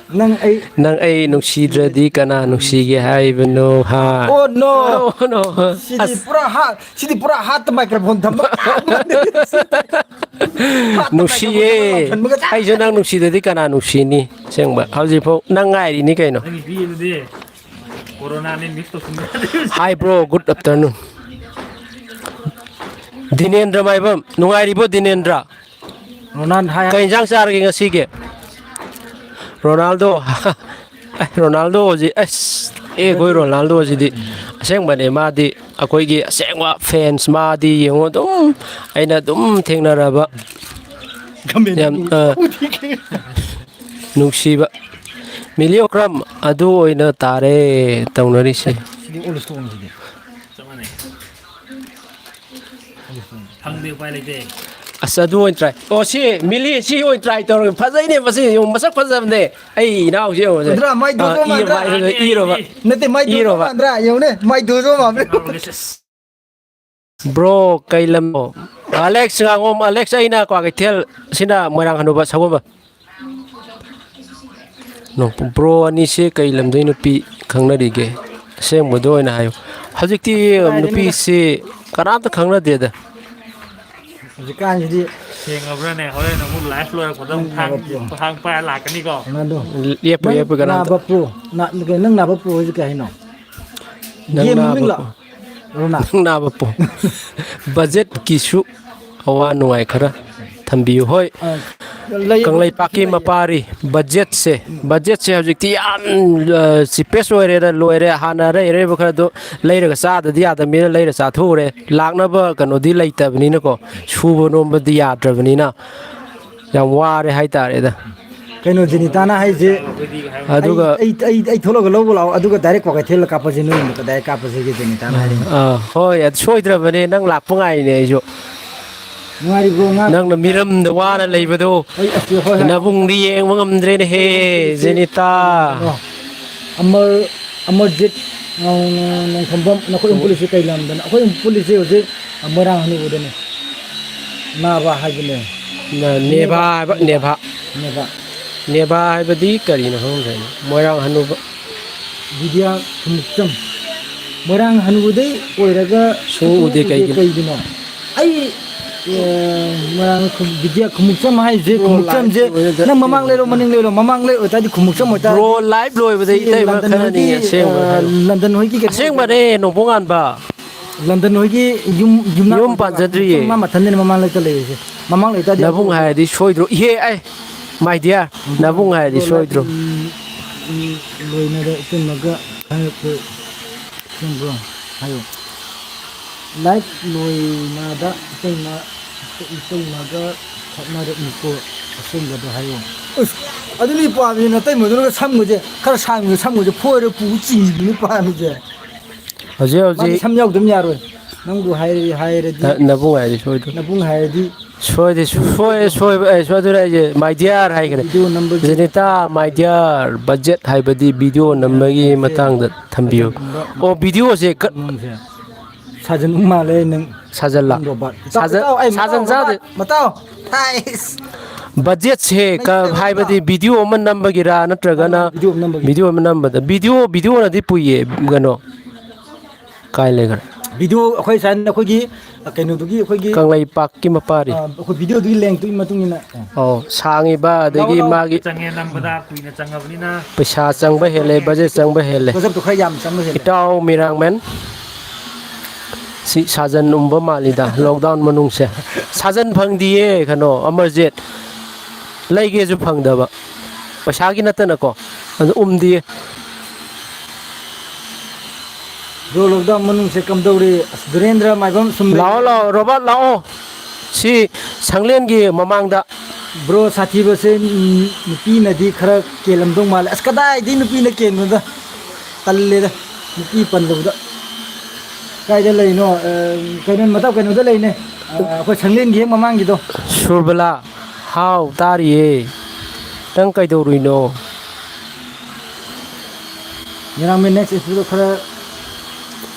ꯅꯪ ꯑꯩ ꯅꯪ ꯑꯩ ꯅꯨꯡꯁꯤꯗ꯭ꯔꯗꯤ ꯀꯅꯥ ꯅꯨꯡꯁꯤꯒꯦ ꯍꯥꯏꯕꯅꯣ? ꯍꯥ? Oh, no! Oh, no! ꯁꯤꯗꯤ ꯑꯁ꯫ ꯄꯨꯔꯥ ꯍꯥ-, ꯁꯤꯗꯤ ꯄꯨꯔꯥ ꯍꯥꯠꯇ ꯃꯥꯏꯀ꯭ꯔꯣꯐꯣꯟ ꯊꯝꯕ꯫ ꯍꯥꯠꯇ ꯅꯨꯡꯁꯤꯌꯦ꯫ ꯃꯥꯏꯀ꯭ꯔꯣꯐꯣꯟ ꯊꯝꯕꯒ ꯆꯞ ꯑꯩꯁꯨ ꯅꯪ ꯅꯨꯡꯁꯤꯗ꯭ꯔꯗꯤ ꯀꯅꯥ ꯅꯨꯡꯁꯤꯅꯤ? ꯑꯁꯦꯡꯕ꯫ ꯍꯧꯖꯤꯛꯐꯥꯎ ꯅꯪ ꯉꯥꯏꯔꯤꯅꯤ ꯀꯩꯅꯣ꯫ ꯅꯪꯒꯤ ꯄꯤꯕꯗꯤ ꯀꯣꯔꯣꯅꯥꯅꯤ, mix ꯇꯧꯁꯤꯟꯕ ꯌꯥꯗꯦ꯫ Hi bro, good afternoon꯫ ꯗꯤꯅꯦꯟꯗ꯭ꯔ ꯃꯥꯏꯕꯝ, ꯅꯨꯡꯉꯥꯏꯔꯤꯕꯣ ꯗꯤꯅꯦꯟꯗ꯭ꯔ? ꯔꯣꯅꯥꯜ ꯍꯥꯏ꯫ ꯀꯩ ꯏꯟꯖꯥꯡ ꯆꯥꯔꯒꯦ ꯉꯁꯤꯒꯤ? ꯔꯣꯅꯥꯜꯗꯣ꯫ ꯑꯦ, ꯔꯣꯅꯥꯜꯗꯣꯁꯤ, ꯑꯁ, ꯑꯦ, ꯑꯩꯈꯣꯏ ꯔꯣꯅꯥꯜꯗꯣꯁꯤꯗꯤ ꯑꯁꯦꯡꯕꯅꯦ, ꯃꯥꯗꯤ ꯑꯩꯈꯣꯏꯒꯤ ꯑꯁꯦꯡꯕ fans, ꯃꯥꯗꯤ ꯌꯦꯡꯉꯣ, ꯑꯗꯨꯝ ꯑꯩꯅ ꯑꯗꯨꯝ ꯊꯦꯡꯅꯔꯕ ꯌꯥꯝ, ꯑ, ꯅꯨꯡꯁꯤꯕ꯫ ꯃꯤꯂꯤꯌꯣꯀ꯭ꯔꯝ ꯑꯗꯨ ꯑꯣꯏꯅ ꯇꯥꯔꯦ ꯇꯧꯅꯔꯤꯁꯦ꯫ ꯁꯤꯗꯤ ꯑꯣꯜ ꯏꯁꯇꯣꯟ ꯁꯤꯗꯤ꯫ ꯆꯞ ꯃꯥꯟꯅꯩ꯫ ꯐꯪꯗꯦ, ꯎꯄꯥꯏ ꯂꯩꯇꯦ꯫ ꯑꯁ, ꯑꯗꯨ ꯑꯣꯏꯅ ꯇ꯭ꯔꯥꯏ꯫ ꯑꯣ, ꯁꯤ ꯃꯤꯂꯤ, ꯁꯤ ꯑꯣꯏꯅ ꯇ꯭ꯔꯥꯏ ꯇꯧꯔꯒꯦ꯫ ꯐꯖꯩꯅꯦ ꯃꯁꯤ, ꯌꯦꯡꯉꯨ, ꯃꯁꯛ ꯐꯖꯕꯅꯦ꯫ ꯑꯩ ꯏꯅꯥꯎꯁꯤ ꯌꯦꯡꯉꯨꯁꯦ꯫ ꯎꯗ꯭ꯔꯥ? ꯃꯥꯏ ꯗꯨꯗꯣ ꯑꯥ, ꯏ ꯃꯥꯟꯗ꯭ꯔꯥ? ꯃꯥꯏ-, ꯏꯔꯣꯕ꯫ ꯅꯠꯇꯦ, ꯃꯥꯏ ꯗꯨꯗꯣ ꯏꯔꯣꯕ꯫ ꯃꯥꯟꯗ꯭ꯔꯥ? ꯌꯦꯡꯉꯨꯅꯦ, ꯃꯥꯏ ꯗꯨꯗꯣ ꯃꯥꯟꯕ꯭ꯔꯥ? ꯕ꯭ꯔꯣ, ꯀꯩ ꯂꯝꯅꯣ? ꯑꯂꯦꯛꯁ ꯉꯥꯉꯣꯝ, ꯑꯂꯦꯛꯁ, ꯑꯩꯅ ꯀ꯭ꯋꯥꯀꯩꯊꯦꯜ, ꯁꯤꯅ ꯃꯣꯏꯔꯥꯡ ꯍꯅꯨꯕ ꯁꯒꯣꯜꯕꯟ꯫ ꯅꯣ-, ꯕ꯭ꯔꯣ ꯑꯅꯤꯁꯦ ꯀꯩ ꯂꯝꯗꯩ ꯅꯨꯄꯤ ꯈꯪꯅꯔꯤꯒꯦ? ꯑꯁꯦꯡꯕꯗꯣ ꯑꯣꯏꯅ ꯍꯥꯏꯌꯨ꯫ ꯍꯧꯖꯤꯛꯇꯤ ꯀꯗꯥꯏꯗꯩꯅꯣꯗ꯫ ꯅꯨꯄꯤꯁꯤ ꯀꯅꯥꯝꯇ ꯈꯪꯅꯗꯦꯗ꯫ ꯍꯧꯖꯤꯛꯀꯥꯟꯁꯤꯗꯤ ꯁꯦꯡꯉꯕ꯭ꯔꯥꯅꯦ? ꯍꯣꯔꯦꯟ ꯑꯃꯨꯛ ꯂꯥꯏꯐ ꯂꯣꯏꯔꯛꯄꯗ ꯑꯃꯨꯛ ꯅꯪ ꯊꯥꯡ-, ꯅꯥꯕ ꯄ꯭ꯔꯣ꯫ ꯊꯥꯡ ꯄꯥꯏꯔ ꯂꯥꯛꯀꯅꯤꯀꯣ꯫ ꯀꯩꯅꯣꯗꯣ꯫ ꯂꯦꯞꯄꯣꯏ, ꯅꯪ ꯂꯦꯞꯄꯣꯏ, ꯀꯅꯥꯝꯇ꯫ ꯅꯥꯕ ꯄ꯭ꯔꯣ꯫ ꯅꯥ-, ꯅꯪ ꯅꯥꯕ ꯄ꯭ꯔꯣ ꯍꯥꯏꯁꯦ ꯀꯩ ꯍꯥꯏꯅꯣ? ꯅꯪ ꯒꯦꯝ ꯅꯥꯕ ꯃꯃꯤꯡꯂꯣ? ꯄ꯭ꯔꯣ꯫ ꯔꯣꯅꯥ꯫ ꯅꯪ ꯅꯥꯕ ꯄ꯭ꯔꯣ꯫ ꯕꯖꯦꯠꯀꯤꯁꯨ ꯑꯋꯥ ꯅꯨꯡꯉꯥꯏ ꯈꯔ ꯊꯝꯕꯤꯌꯨ꯫ ꯍꯣꯏ, ꯑ, ꯂꯩ, ꯀꯪꯂꯩꯄꯥꯛꯀꯤ ꯂꯩ꯫ ꯃꯄꯥꯔꯤ ꯕꯖꯦꯠꯁꯦ, ꯕꯖꯦꯠꯁꯦ ꯍꯧꯖꯤꯛꯇꯤ ꯌꯥꯝ, ꯑ, ꯆꯤꯄꯦꯁ ꯑꯣꯏꯔꯦꯗ, ꯂꯣꯏꯔꯦ꯫ ꯍꯥꯟꯅ ꯑꯔꯩ ꯑꯔꯩꯕ ꯈꯔꯗꯣ ꯂꯩꯔꯒ ꯆꯥꯗꯗꯤ ꯌꯥꯗꯕꯅꯤꯅ ꯂꯩꯔ ꯆꯥꯊꯣꯛꯎꯔꯦ꯫ ꯂꯥꯛꯅꯕ ꯀꯩꯅꯣꯗꯤ ꯂꯩꯇꯕꯅꯤꯅꯀꯣ, ꯁꯨꯕ ꯅꯣꯝꯕꯗꯤ ꯌꯥꯗ꯭ꯔꯕꯅꯤꯅ ꯌꯥꯝ ꯋꯥꯔꯦ ꯍꯥꯏꯇꯥꯔꯦꯗ꯫ ꯀꯩꯅꯣ ꯖꯦꯅꯤꯇꯥꯅ ꯍꯥꯏꯁꯦ, ꯑꯗꯨꯒ ꯑꯩ, ꯑꯩ, ꯑꯩ, ꯑꯩ ꯊꯣꯛꯂꯛꯑꯒ ꯂꯧꯕ ꯂꯥꯛꯑꯣ, ꯑꯗꯨꯒ ꯗꯥꯏꯔꯦꯛ ꯀ꯭ꯋꯥꯀꯩꯊꯦꯜꯗ ꯀꯥꯞꯄꯁꯦ, ꯅꯣꯏ ꯌꯨꯝꯗ ꯗꯥꯏꯔꯦꯛ ꯀꯥꯞꯄꯁꯤꯒꯤ ꯖꯦꯅꯤꯇꯥꯅ ꯍꯥꯏꯔꯤꯅꯦ꯫ ꯑꯥ, ꯍꯣꯏ, ꯑꯗꯨ ꯁꯣꯏꯗ꯭ꯔꯕꯅꯦ, ꯅꯪ ꯂꯥꯛꯄ ꯉꯥꯏꯔꯤꯅꯦ ꯑꯩꯁꯨ꯫ ꯅꯨꯡꯉꯥꯏꯔꯤꯕ꯭ꯔꯣ, ꯉꯥ? ꯅꯪꯅ ꯃꯤꯔꯝꯗ ꯋꯥꯅ ꯂꯩꯕꯗꯣ ꯑꯩ, ꯑꯁ, ꯍꯣꯏ, ꯍꯣꯏ꯫ ꯅꯕꯨꯡꯗꯤ ꯌꯦꯡꯕ ꯉꯝꯗ꯭ꯔꯦꯅꯦꯍꯦ, ꯖꯦꯅꯤꯇꯥ꯫ ꯑꯣ, ꯑꯃꯔ, ꯑꯃꯔꯖꯤꯠ, ꯑ, ꯅꯣꯡꯊꯣꯝꯕꯝ, ꯅꯈꯣꯏ ꯑꯍꯨꯝ ꯄꯨꯜꯂꯤꯁꯦ ꯀꯩ ꯂꯝꯗꯅꯣ? ꯑꯩꯈꯣꯏ ꯑꯍꯨꯝ ꯄꯨꯜꯂꯤꯁꯦ ꯍꯧꯖꯤꯛ ꯃꯣꯏꯔꯥꯡ ꯍꯅꯨꯕꯗꯅꯦ꯫ ꯅꯥꯕ ꯍꯥꯏꯕꯅꯦ꯫ ꯅ-, ꯅꯦꯕꯥ ꯅꯦꯕꯥ, ꯍꯥꯏꯕ, ꯅꯦꯕꯥ꯫ ꯅꯦꯕꯥ꯫ ꯅꯦꯕꯥ ꯍꯥꯏꯕꯗꯤ ꯀꯔꯤꯅꯣ ꯈꯪꯗ꯭ꯔꯦꯅꯦ꯫ ꯃꯣꯏꯔꯥꯡ ꯍꯅꯨꯕ꯫ ꯕꯤꯗ꯭ꯌꯥ ꯈꯨꯃꯨꯛꯆꯝ꯫ ꯃꯣꯏꯔꯥꯡ ꯍꯅꯨꯕꯗꯩ ꯑꯣꯏꯔꯒ ꯁꯨꯡꯎ ꯎꯗꯦ ꯁꯨꯡꯎ ꯎꯗꯦ ꯀꯩꯒꯤꯅꯣ? ꯀꯩꯒꯤꯅꯣ? ꯑꯩ, ꯑ, ꯃꯣꯏꯔꯥꯡ ꯈꯨ-, ꯕꯤꯗ꯭ꯌꯥ ꯈꯨꯃꯨꯛꯆꯝ ꯍꯥꯏꯁꯦ, ꯕ꯭ꯔꯣ, ꯈꯨꯃꯨꯛꯆꯝꯁꯦ ꯂꯥꯏꯚ ꯑꯣꯏꯔꯒ ꯅꯪ ꯃꯃꯥꯡ ꯂꯩꯔꯣ, ꯃꯅꯤꯡ ꯂꯩꯔꯣ? ꯃꯃꯥꯡ ꯂꯩ ꯑꯣꯏꯇꯥꯔꯗꯤ ꯈꯨꯃꯨꯛꯆꯝ ꯑꯣꯏꯇꯥꯔꯗꯤ ꯕ꯭ꯔꯣ, ꯂꯥꯏꯚ ꯂꯣꯏꯕꯗ ꯁꯤ ꯏꯇꯩꯃ ꯂꯟꯗꯟ ꯈꯔ ꯍꯣꯏꯒꯤ, ꯅꯤꯡꯉꯦ, ꯑ, ꯑꯁꯦꯡꯕ ꯍꯥꯏꯌꯨ꯫ ꯂꯟꯗꯟ ꯍꯣꯏꯒꯤ ꯀꯩꯅꯣ ꯑꯁꯦꯡꯕꯅꯦ, ꯅꯣꯡꯄꯣꯛ ꯉꯥꯟꯕ꯫ ꯂꯟꯗꯟ ꯍꯣꯏꯒꯤ ꯌꯨꯝ, ꯌꯨꯝꯅꯥꯛ ꯌꯨꯝ ꯑꯣꯏꯗꯣꯏꯕ꯫ ꯄꯥꯟꯖꯗ꯭ꯔꯤꯌꯦ꯫ ꯃꯥ ꯃꯊꯟꯗꯅꯦ ꯃꯃꯥꯡ ꯂꯩꯇ ꯂꯩꯔꯤꯁꯦ꯫ ꯃꯃꯥꯡ ꯂꯩꯇꯥꯗꯤ ꯅꯕꯨꯡ ꯑꯗꯨ ꯍꯥꯏꯔꯗꯤ ꯁꯣꯏꯗ꯭ꯔꯣ? ꯏꯍꯦ, ꯑꯩ, my dear, ꯅꯕꯨꯡ ꯍꯥꯏꯔꯗꯤ ꯁꯣꯏꯗ꯭ꯔꯣ? ꯂꯣꯏꯅꯗ ꯏꯇꯩꯃꯒ ꯍꯥꯏꯔꯛꯄ ꯆꯨꯝꯕ꯭ꯔꯣ? ꯍꯥꯏꯌꯣ꯫ ꯂꯥꯏꯐ ꯂꯣꯏꯅꯗ ꯏꯇꯩꯃ, ꯏꯇꯩꯃꯒ ꯈꯠꯅꯔꯛꯏꯀꯣ, ꯑꯁꯦꯡꯕꯗꯣ ꯍꯥꯏꯌꯣ꯫ ꯑꯁ, ꯑꯗꯨꯅꯤ ꯄꯥꯝꯃꯤꯁꯦ, ꯅꯇꯩꯃꯗꯨꯅꯒ ꯁꯝꯒꯁꯦ ꯈꯔ ꯁꯥꯡꯕ, ꯁꯝꯒꯁꯦ ꯐꯣꯏꯔ ꯄꯨ ꯆꯤꯡꯕꯤꯗꯨꯅꯤ ꯄꯥꯝꯃꯤꯁꯦ꯫ ꯍꯧꯖꯤꯛ ꯃꯥꯗꯤ ꯍꯧꯖꯤꯛ ꯁꯝ ꯌꯥꯎꯗꯕ ꯌꯥꯔꯣꯏ꯫ ꯅꯪꯕꯨ ꯍꯥꯏꯔꯗꯤ, ꯍꯥꯏꯔꯗꯤ ꯅ-, ꯅꯕꯨꯡ ꯍꯥꯏꯔꯗꯤ ꯁꯣꯏꯗ꯭ꯔꯣ? ꯅꯕꯨꯡ ꯍꯥꯏꯔꯗꯤ ꯁꯣꯏꯗꯤ ꯁꯣꯏ-, ꯁꯣꯏꯕ, ꯑꯦ, ꯁꯣꯏ-, ꯑꯗꯨꯅ ꯑꯩꯁꯦ my dear ꯍꯥꯏꯈ꯭ꯔꯦ꯫ Video ꯅꯝꯕꯒꯤ Jenita, my dear, budget ꯍꯥꯏꯕꯗꯤ ꯚꯤꯗꯤꯑꯣ ꯅꯝꯕꯒꯤ ꯅꯝꯕꯁꯦ ꯃꯇꯥꯡꯗ ꯊꯝꯕꯤꯌꯨ꯫ ꯀꯩꯒꯨꯝꯕ ꯑꯣ, ꯚꯤꯗꯤꯑꯣꯁꯦ ꯀ-, ꯅꯪꯁꯦ ꯁꯥꯖꯟ ꯃꯥꯜꯂꯦ ꯅꯪ꯫ ꯁꯥꯖꯜꯂ? ꯅꯪ ꯔꯣꯕꯥꯠ꯫ ꯏꯇꯥꯎ, ꯁꯥꯖꯜ-, ꯏꯇꯥꯎ, ꯑꯩ ꯃꯇꯥꯎ, ꯁꯥꯖꯟ ꯆꯥꯗꯦ꯫ ꯔꯣꯕꯥꯠ, ꯃꯇꯥꯎ꯫ ꯊꯥꯏꯁ꯫ ꯕꯖꯦꯠꯁꯦ ꯅꯪ ꯀ-, ꯀꯩꯗꯧꯔꯦ? ꯍꯥꯏꯕꯗꯤ ꯚꯤꯗꯤꯑꯣ ꯑꯃ ꯅꯝꯕꯒꯤꯔꯥ ꯅꯠꯇ꯭ꯔꯒꯅ ꯃꯥꯅꯦ, ꯃꯥꯅꯦ, ꯚꯤꯗꯤꯑꯣ ꯑꯃ ꯅꯝꯕꯒꯤ꯫ ꯚꯤꯗꯤꯑꯣ ꯑꯃ ꯅꯝꯕꯗ? ꯚꯤꯗꯤꯑꯣ, ꯚꯤꯗꯤꯑꯣꯅꯗꯤ ꯄꯨꯏꯌꯦ, ꯀꯩꯅꯣ꯫ ꯀꯥꯏ ꯂꯩꯈ꯭ꯔꯦ? ꯚꯤꯗꯤꯑꯣ ꯑꯩꯈꯣꯏ ꯁꯥꯏꯅ ꯑꯩꯈꯣꯏꯒꯤ, ꯑ, ꯀꯩꯅꯣꯗꯨꯒꯤ ꯑꯩꯈꯣꯏꯒꯤ, ꯀꯪꯂꯩꯄꯥꯛꯀꯤ ꯃꯄꯥꯔꯤ꯫ ꯑ, ꯑꯩꯈꯣꯏ ꯚꯤꯗꯤꯑꯣꯗꯨꯒꯤ ꯂꯦꯡꯇꯨꯒꯤ ꯃꯇꯨꯡ ꯏꯟꯅ, ꯑ꯫ ꯑꯧ, ꯁꯥꯡꯉꯤꯕ, ꯑꯗꯒꯤ ꯂꯥꯎ, ꯂꯥꯎ꯫ ꯃꯥꯒꯤ ꯆꯪꯉꯦ, ꯅꯝꯕꯗ ꯀꯨꯏꯅ ꯆꯪꯉꯕꯅꯤꯅ꯫ ꯄꯩꯁꯥ ꯆꯪꯕ ꯍꯦꯜꯂꯦ, ꯕꯖꯦꯠ ꯆꯪꯕ ꯍꯦꯜꯂꯦ꯫ ꯕꯖꯦꯠꯇꯣ ꯈꯔ ꯌꯥꯝ ꯆꯪꯕ ꯍꯦꯜꯂꯦ꯫ ꯏꯇꯥꯎ ꯃꯤꯔꯥꯡꯃꯦꯟ꯫ ꯁꯤ ꯁꯥꯖꯟ ꯎꯝꯕ ꯃꯥꯜꯂꯤꯗ, lockdown ꯃꯅꯨꯡꯁꯦ꯫ ꯁꯥꯖꯟ ꯐꯪꯗꯤꯌꯦ, ꯀꯩꯅꯣ, ꯑꯃꯔꯖꯤꯠ꯫ ꯂꯩꯒꯦꯁꯨ ꯐꯪꯗꯕ꯫ ꯄꯩꯁꯥꯒꯤ ꯅꯠꯇꯅꯀꯣ꯫ ꯑꯗꯨ ꯎꯝꯗꯤꯌꯦ꯫ Bro, lockdown ꯃꯅꯨꯡꯁꯦ ꯀꯝꯗꯧꯔꯤ? ꯑꯁ, ꯙꯤꯔꯦꯟꯗ꯭ꯔ ꯃꯥꯏꯕꯝ ꯁꯨꯝ ꯂꯩ꯫ ꯂꯥꯛꯑꯣ, ꯂꯥꯛꯑꯣ, ꯔꯣꯕꯥꯔꯠ, ꯂꯥꯛꯑꯣ꯫ ꯁꯤ ꯁꯪꯂꯦꯟꯒꯤ ꯃꯃꯥꯡꯗ꯫ Bro, ꯁꯥꯊꯤꯕꯁꯦ, ꯎꯝ, ꯅꯨꯄꯤꯅꯗꯤ ꯈꯔ ꯀꯦꯜꯂꯝꯗꯧ ꯃꯥꯜꯂꯦ꯫ ꯑꯁ, ꯀꯗꯥꯏꯗꯩ ꯅꯨꯄꯤꯅ ꯀꯦꯟꯕꯅꯣꯗ? ꯇꯜꯂꯦꯗ, ꯅꯨꯄꯤ ꯄꯜꯂꯨꯕꯗ꯫ ꯀꯥꯏꯗ ꯂꯩꯅꯣ? ꯑ, ꯀꯩꯅꯣ, ꯃꯇꯥꯎ, ꯀꯩꯅꯣꯗ ꯂꯩꯅꯦ꯫ ꯑ, ꯑꯩꯈꯣꯏ ꯁꯪꯂꯦꯟꯒꯤ ꯍꯦꯛ ꯃꯃꯥꯡꯒꯤꯗꯣ꯫ ꯁꯨꯔꯕꯂꯥ, ꯍꯥꯎ, ꯇꯥꯔꯤꯌꯦ꯫ ꯅꯪ ꯀꯩꯗꯧꯔꯨꯏꯅꯣ? ꯃꯤꯔꯥꯡꯃꯦꯟ next episode ꯈꯔ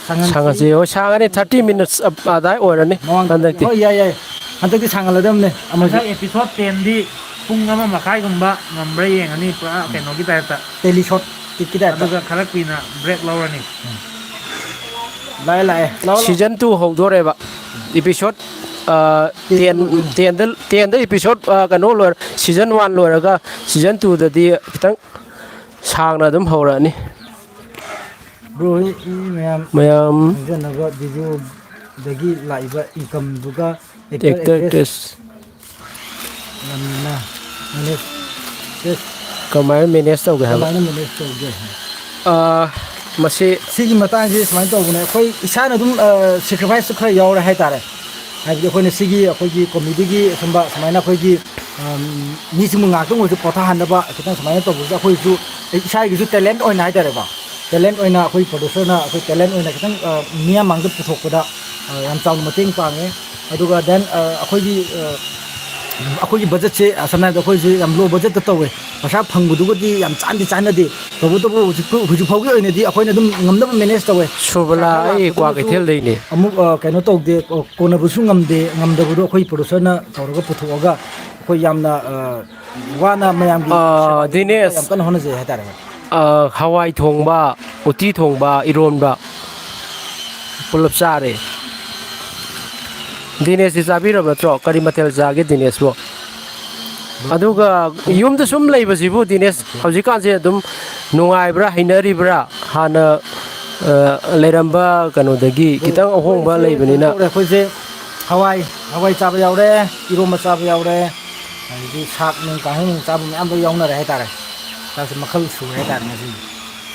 ꯁꯥꯡꯍꯟꯁꯤ꯫ ꯁꯥꯡꯍꯟꯁꯤ꯫ ꯍꯣꯏ, ꯁꯥꯡꯉꯅꯤ, thirty minutes ꯑꯗꯥꯏ ꯑꯣꯏꯔꯅꯤ ꯃꯃꯥꯡ ꯍꯟꯗꯛꯇꯤ꯫ ꯍꯣꯏ, ꯌꯥꯏ, ꯌꯥꯏ꯫ ꯍꯟꯗꯛꯇꯤ ꯁꯥꯡꯍꯜꯂꯗꯕꯅꯦ ꯑꯃꯁꯨ꯫ ꯍꯟꯗꯛ episode ten ꯗꯤ ꯄꯨꯡ ꯑꯃ ꯃꯈꯥꯏꯒꯨꯝꯕ ꯉꯝꯕ꯭ꯔꯥ ꯌꯦꯡꯉꯅꯤ, ꯄꯨꯔꯥ ꯀꯩꯅꯣꯒꯤ type ꯇ꯫ Teleshot ꯀꯤ type ꯇ꯫ ꯑꯗꯨꯒ ꯈꯔ ꯀꯨꯏꯅ break ꯂꯧꯔꯅꯤ꯫ ꯂꯥꯛꯑꯦ, ꯂꯥꯛꯑꯦ꯫ ꯂꯥꯛꯑꯣ, ꯂꯥꯛꯑꯣ꯫ Season two ꯍꯧꯗꯣꯔꯦꯕ꯫ Episode, ꯑ, ten, ten ꯗ, ten ꯗ episode, ꯑ, ꯀꯩꯅꯣ ꯂꯣꯏꯔ-, season one ꯂꯣꯏꯔꯒ season two ꯗꯗꯤ ꯈꯤꯇꯪ ꯁꯥꯡꯅ ꯑꯗꯨꯝ ꯍꯧꯔꯛꯑꯅꯤ꯫ Bro ꯍꯣꯏ, ꯃꯤ ꯃꯌꯥꯝ ꯃꯌꯥꯝ ꯈꯪꯖꯅꯕ video ꯗꯒꯤ ꯂꯥꯛꯏꯕ income ꯗꯨꯒ actor, actor, actress, actress꯫ ꯌꯥꯝꯅ manage, yes꯫ ꯀꯃꯥꯏꯅ manage ꯇꯧꯒꯦ ꯍꯥꯏꯕ? ꯀꯃꯥꯏꯅ manage ꯇꯧꯒꯦ? ꯑꯥ, ꯃꯁꯤ ꯁꯤꯒꯤ ꯃꯇꯥꯡꯁꯤ ꯁꯨꯃꯥꯏꯅ ꯇꯧꯕꯅꯦ, ꯑꯩꯈꯣꯏ ꯏꯁꯥꯅ ꯑꯗꯨꯝ, ꯑ, sacrifice ꯁꯨ ꯈꯔ ꯌꯥꯎꯔꯦ ꯍꯥꯏꯇꯥꯔꯦ꯫ ꯍꯥꯏꯕꯗꯤ ꯑꯩꯈꯣꯏꯅ ꯁꯤꯒꯤ, ꯑꯩꯈꯣꯏꯒꯤ comedy ꯒꯤ ꯁꯨꯝꯕ ꯁꯨꯃꯥꯏꯅ ꯑꯩꯈꯣꯏꯒꯤ, ꯃꯤꯁꯤꯡꯕꯨ ꯉꯥꯏꯍꯥꯛꯇꯪ ꯑꯣꯏꯔꯁꯨ ꯄꯣꯊꯥꯍꯟꯅꯕ ꯈꯤꯇꯪ ꯁꯨꯃꯥꯏꯅ ꯇꯧꯕꯁꯤꯗ ꯑꯩꯈꯣꯏꯁꯨ ꯏꯁꯥꯒꯤꯁꯨ ꯇꯦꯂꯦꯟꯠ ꯑꯣꯏꯅ ꯍꯥꯏꯇꯥꯔꯦꯀꯣ, ꯇꯦꯂꯦꯟꯠ ꯑꯣꯏꯅ ꯑꯩꯈꯣꯏ ꯄ꯭ꯔꯣꯗ꯭ꯌꯨꯁꯔꯅ ꯑꯩꯈꯣꯏ ꯇꯦꯂꯦꯟꯠ ꯑꯣꯏꯅ ꯈꯤꯇꯪ ꯃꯤꯌꯥꯝ ꯃꯥꯡꯗ ꯄꯨꯊꯣꯛꯄꯗ ꯌꯥꯝ ꯆꯥꯎꯅ ꯃꯇꯦꯡ ꯄꯥꯡꯉꯦ꯫ ꯑꯗꯨꯒ ꯗꯦꯟ ꯑꯩꯈꯣꯏꯒꯤ ꯑꯩꯈꯣꯏꯒꯤ ꯕꯖꯦꯠꯁꯦ ꯁꯝꯅ ꯍꯥꯏꯔꯕꯗ ꯑꯩꯈꯣꯏꯁꯦ ꯌꯥꯝ ꯂꯣ ꯕꯖꯦꯠꯇ ꯇꯧꯋꯦ꯫ ꯄꯩꯁꯥ ꯐꯪꯕꯗꯨꯒꯗꯤ ꯌꯥꯝ ꯆꯥꯟꯗꯤ ꯆꯥꯟꯅꯗꯦ꯫ ꯇꯧꯕꯇꯕꯨ ꯍꯧꯖꯤꯛ ꯍꯧꯖꯤꯛ ꯐꯥꯎꯒꯤ ꯑꯣꯏꯅꯗꯤ ꯑꯩꯈꯣꯏꯅ ꯑꯗꯨꯝ ꯉꯝꯅꯕ ꯃꯦꯅꯦꯖ ꯇꯧꯋꯦ꯫ ꯁꯨꯕꯂꯥ, ꯄꯩꯁꯥ ꯈꯔ ꯑꯩ ꯂꯥꯛꯄꯗꯨꯅꯁꯨ ꯀ꯭ꯋꯥꯀꯩꯊꯦꯜꯗꯩꯅꯦ꯫ ꯑꯃꯨꯛ ꯀꯩꯅꯣ ꯇꯧꯗꯦ, ꯀꯣꯟꯅꯕꯁꯨ ꯉꯝꯗꯦ꯫ ꯉꯝꯗꯕꯗꯣ ꯑꯩꯈꯣꯏ ꯄ꯭ꯔꯣꯗ꯭ꯌꯨꯁꯔꯅ ꯇꯧꯔꯒ ꯄꯨꯊꯣꯛꯑꯒ ꯑꯩꯈꯣꯏ ꯌꯥꯝꯅ ꯋꯥꯅ ꯃꯌꯥꯝꯒꯤ ꯑꯥ, ꯁꯦꯕꯥꯒꯤꯗꯃꯛꯇ ꯌꯥꯝ ꯗꯤꯅꯦꯁ꯫ ꯀꯟꯅ ꯍꯣꯠꯅꯖꯩ ꯍꯥꯏꯇꯥꯔꯦ꯫ ꯑꯥ, ꯍꯋꯥꯏ ꯊꯣꯡꯕ, ꯎꯇꯤ ꯊꯣꯡꯕ, ꯏꯔꯣꯟꯕ ꯄꯨꯂꯞ ꯆꯥꯔꯦ꯫ ꯗꯤꯅꯦꯁꯇꯤ ꯆꯥꯕꯤꯔꯕ ꯅꯠꯇ꯭ꯔꯣ? ꯀꯔꯤ ꯃꯊꯦꯜ ꯆꯥꯒꯦ ꯗꯤꯅꯦꯁꯄꯨ? ꯑꯗꯨꯒ ꯌꯨꯝꯗ ꯁꯨꯝ ꯂꯩꯕꯁꯤꯕꯨ ꯗꯤꯅꯦꯁ ꯍꯧꯖꯤꯛꯀꯥꯟꯁꯦ ꯑꯗꯨꯝ ꯅꯨꯡꯉꯥꯏꯕ꯭ꯔꯥ, ꯍꯩꯅꯔꯤꯕ꯭ꯔꯥ? ꯍꯥꯟꯅ, ꯑ, ꯂꯩꯔꯝꯕ ꯀꯩꯅꯣꯗꯒꯤ ꯈꯤꯇꯪ ꯑꯍꯣꯡꯕ ꯂꯩꯕꯅꯤꯅ꯫ ꯇꯧꯔꯦ꯫ ꯑꯩꯈꯣꯏꯁꯦ ꯍꯋꯥꯏ, ꯍꯋꯥꯏ ꯆꯥꯕ ꯌꯥꯎꯔꯦ, ꯏꯔꯣꯝꯕ ꯆꯥꯕ ꯌꯥꯎꯔꯦ, ꯑꯗꯒꯤ ꯁꯥꯛ ꯅꯨꯡ, ꯀꯥꯡꯍꯧ ꯅꯨꯡ ꯆꯥꯕ ꯃꯌꯥꯝ ꯂꯣꯏ ꯌꯥꯎꯅꯔꯦ ꯍꯥꯏꯇꯥꯔꯦ꯫ ꯆꯥꯛꯁꯦ ꯃꯈꯜ ꯁꯨꯔꯦ ꯍꯥꯏꯇꯥꯔꯦ ꯉꯁꯤꯗꯤ꯫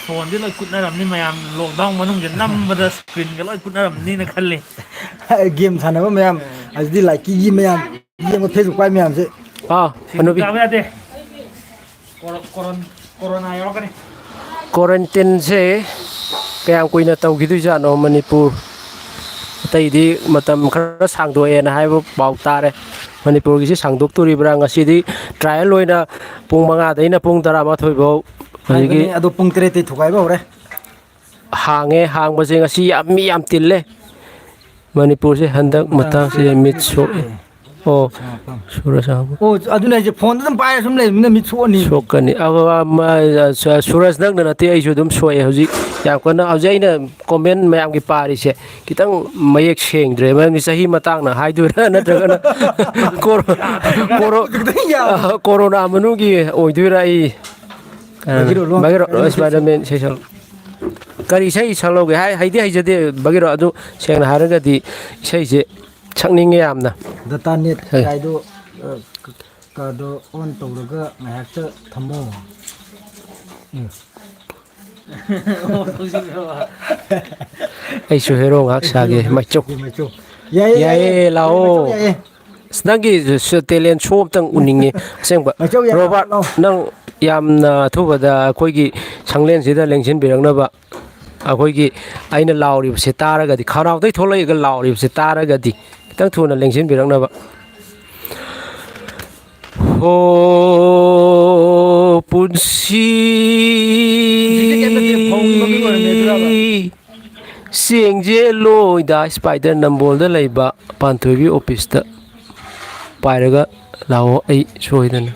ꯐꯣꯟꯗꯤ ꯂꯣꯏ ꯀꯨꯠꯅꯔꯝꯅꯤ ꯃꯌꯥꯝ, ꯂꯣꯛꯗꯥꯎꯟ ꯃꯅꯨꯡꯁꯦ ꯅꯝꯕꯗ ꯁ꯭ꯀ꯭ꯔꯤꯟꯒ ꯂꯣꯏ ꯀꯨꯠꯅꯔꯝꯅꯤꯅ ꯈꯜꯂꯤ꯫ ꯒꯦꯝ ꯁꯥꯟꯅꯕ ꯃꯌꯥꯝ, ꯑꯗꯨꯗꯤ ꯂꯥꯏꯀꯤꯒꯤ ꯃꯌꯥꯝ, ꯌꯦꯡꯕ Facebook ꯄꯥꯏ ꯃꯌꯥꯝꯁꯦ꯫ ꯑꯥ, ꯁꯤꯡꯖꯨ ꯍꯅꯨꯕꯤ꯫ ꯆꯥꯕ ꯌꯥꯗꯦ꯫ ꯀꯣꯔꯣ-, ꯀꯣꯔꯣꯟ-, ꯀꯣꯔꯣꯅꯥ ꯌꯧꯔꯛꯀꯅꯤ꯫ ꯀ꯭ꯋꯥꯔꯦꯟꯇꯤꯟꯁꯦ ꯀꯌꯥꯝ ꯀꯨꯏꯅ ꯇꯧꯈꯤꯗꯣꯏꯖꯥꯠꯅꯣ ꯃꯅꯤꯄꯨꯔ? ꯑꯇꯩꯗꯤ ꯃꯇꯝ ꯈꯔ ꯁꯥꯡꯗꯣꯛꯑꯦꯅ ꯍꯥꯏꯕ ꯄꯥꯎ ꯇꯥꯔꯦ꯫ ꯃꯅꯤꯄꯨꯔꯒꯤꯁꯤ ꯁꯥꯡꯗꯣꯛꯇꯣꯔꯤꯕ꯭ꯔꯥ? ꯉꯁꯤꯗꯤ ꯇ꯭ꯔꯥꯏꯌꯦꯜ ꯑꯣꯏꯅ ꯄꯨꯡ ꯃꯉꯥꯗꯩꯅ ꯄꯨꯡ ꯇꯔꯥꯃꯥꯊꯣꯏ ꯐꯥꯎ ꯍꯧꯖꯤꯛꯀꯤ ꯍꯥꯏꯕꯅꯤ, ꯑꯗꯣ ꯄꯨꯡ ꯇꯔꯦꯠꯇꯩ ꯊꯨꯒꯥꯏꯕ ꯍꯧꯔꯦ꯫ ꯍꯥꯡꯉꯦ꯫ ꯍꯥꯡꯕꯁꯦ ꯉꯁꯤ ꯌꯥꯝ, ꯃꯤ ꯌꯥꯝ ꯇꯤꯜꯂꯦ꯫ ꯃꯅꯤꯄꯨꯔꯁꯦ ꯍꯟꯗꯛ ꯃꯇꯥꯡꯁꯦ ꯃꯤꯠ ꯁꯣꯛꯑꯦ꯫ ꯑꯣ, ꯁꯨꯔꯖ ꯍꯥꯡꯕ꯫ ꯑꯣ, ꯑꯗꯨꯅ ꯑꯩꯁꯦ ꯐꯣꯟꯗ ꯑꯗꯨꯝ ꯄꯥꯏꯔ ꯁꯨꯝ ꯂꯩꯕꯅꯤꯅ ꯃꯤꯠ ꯁꯣꯛꯑꯅꯤ꯫ ꯁꯣꯛꯀꯅꯤ꯫ ꯑ, ꯑ, ꯑ, ꯁꯨ-, ꯁꯨꯔꯖ ꯅꯪꯗ ꯅꯠꯇꯦ, ꯑꯩꯁꯨ ꯑꯗꯨꯝ ꯁꯣꯛꯑꯦ ꯍꯧꯖꯤꯛ꯫ ꯌꯥꯝ ꯀꯟꯅ ꯍꯧꯖꯤꯛ ꯑꯩꯅ ꯀꯣꯃꯦꯟ ꯃꯌꯥꯝꯒꯤ ꯄꯥꯔꯤꯁꯦ ꯈꯤꯇꯪ ꯃꯌꯦꯛ ꯁꯦꯡꯗ꯭ꯔꯦ, ꯃꯔꯝꯗꯤ ꯆꯍꯤ ꯃꯇꯥꯡꯅ ꯍꯥꯏꯗꯣꯏꯔꯥ ꯅꯠꯇ꯭ꯔꯒꯅ ꯀꯣꯔꯣ-, ꯀꯣꯔꯣ-, ꯈꯤꯇꯪ ꯌꯥꯗ꯭ꯔꯦ꯫ ꯑ, ꯀꯣꯔꯣꯅꯥ ꯃꯅꯨꯡꯒꯤ ꯑꯣꯏꯗꯣꯏꯔꯥ ꯑꯩ? ꯑ, ꯕꯒꯤꯔꯣ, ꯂꯣꯟ ꯕꯒꯤꯔꯣ, ꯁꯨꯃꯥꯏꯅ ꯃꯦꯟ ꯁꯦꯁꯟ꯫ ꯀꯔꯤ ꯏꯁꯩ ꯁꯛꯂꯧꯒꯦ? ꯍꯥꯏ-, ꯍꯩꯗꯤ ꯍꯩꯖꯗꯦ ꯕꯒꯤꯔꯣ, ꯑꯗꯨ ꯁꯦꯡꯅ ꯍꯥꯏꯔꯒꯗꯤ ꯏꯁꯩꯁꯦ ꯁꯛꯅꯤꯡꯉꯦ ꯌꯥꯝꯅ꯫ ꯗꯇꯥ ꯅꯦꯠ ꯍꯩ꯫ ꯀꯥꯏꯗꯣ, ꯑ, ꯀ-, ꯀꯗꯣ ꯑꯣꯟ ꯇꯧꯔꯒ ꯉꯥꯏꯍꯥꯛꯇ ꯊꯝꯃꯣ꯫ ꯎꯝ꯫ ꯑꯩꯁꯨ ꯍꯦꯔꯣ ꯉꯥꯏꯍꯥꯛ ꯁꯥꯒꯦ, ꯃꯩꯆꯧ꯫ ꯃꯩꯆꯧ꯫ ꯌꯥꯏꯌꯦ, ꯌꯥꯏꯌꯦ, ꯌꯥꯏꯌꯦ꯫ ꯂꯥꯛꯑꯣ꯫ ꯃꯩꯆꯧ ꯌꯥꯏꯌꯦ꯫ ꯑꯁ, ꯅꯪꯒꯤ ꯁ-, talent show ꯑꯝꯇꯪ ꯎꯅꯤꯡꯉꯤ, ꯑꯁꯦꯡꯕ꯫ ꯃꯩꯆꯧ ꯌꯥꯝ ꯔꯣꯕꯥꯔꯠ, ꯂꯥꯎ꯫ ꯅꯪ ꯌꯥꯝꯅ ꯑꯊꯨꯕꯗ ꯑꯩꯈꯣꯏꯒꯤ ꯁꯪꯂꯦꯟꯁꯤꯗ ꯂꯦꯡꯁꯤꯟꯕꯤꯔꯛꯅꯕ, ꯑꯩꯈꯣꯏꯒꯤ ꯑꯩꯅ ꯂꯥꯎꯔꯤꯕꯁꯦ ꯇꯥꯔꯒꯗꯤ, ꯈꯅꯥꯎꯗꯩ ꯊꯣꯛꯂꯛꯏꯒ ꯂꯥꯎꯔꯤꯕꯁꯦ ꯇꯥꯔꯒꯗꯤ, ꯈꯤꯇꯪ ꯊꯨꯅ ꯂꯦꯡꯁꯤꯟꯕꯤꯔꯛꯅꯕ꯫ ꯍꯣ ꯄꯨꯟꯁꯤ꯫ ꯍꯧꯖꯤꯛꯇꯤ ꯀꯩꯝ ꯅꯠꯇꯦ, ꯐꯧꯒꯤ ꯃꯃꯤꯡ ꯑꯣꯏꯔꯝꯃꯦ ꯑꯗꯨꯔꯕ? ꯆꯦꯡꯖꯦꯜꯂꯣꯏꯗ ꯁ꯭ꯄꯥꯏꯗꯔ ꯅꯝꯕꯣꯜꯗ ꯂꯩꯕ ꯄꯥꯟꯊꯣꯏꯕꯤ ꯑꯣꯐꯤꯁꯇ ꯄꯥꯏꯔꯒ ꯂꯥꯛꯑꯣ, ꯑꯩ ꯁꯣꯏꯗꯅ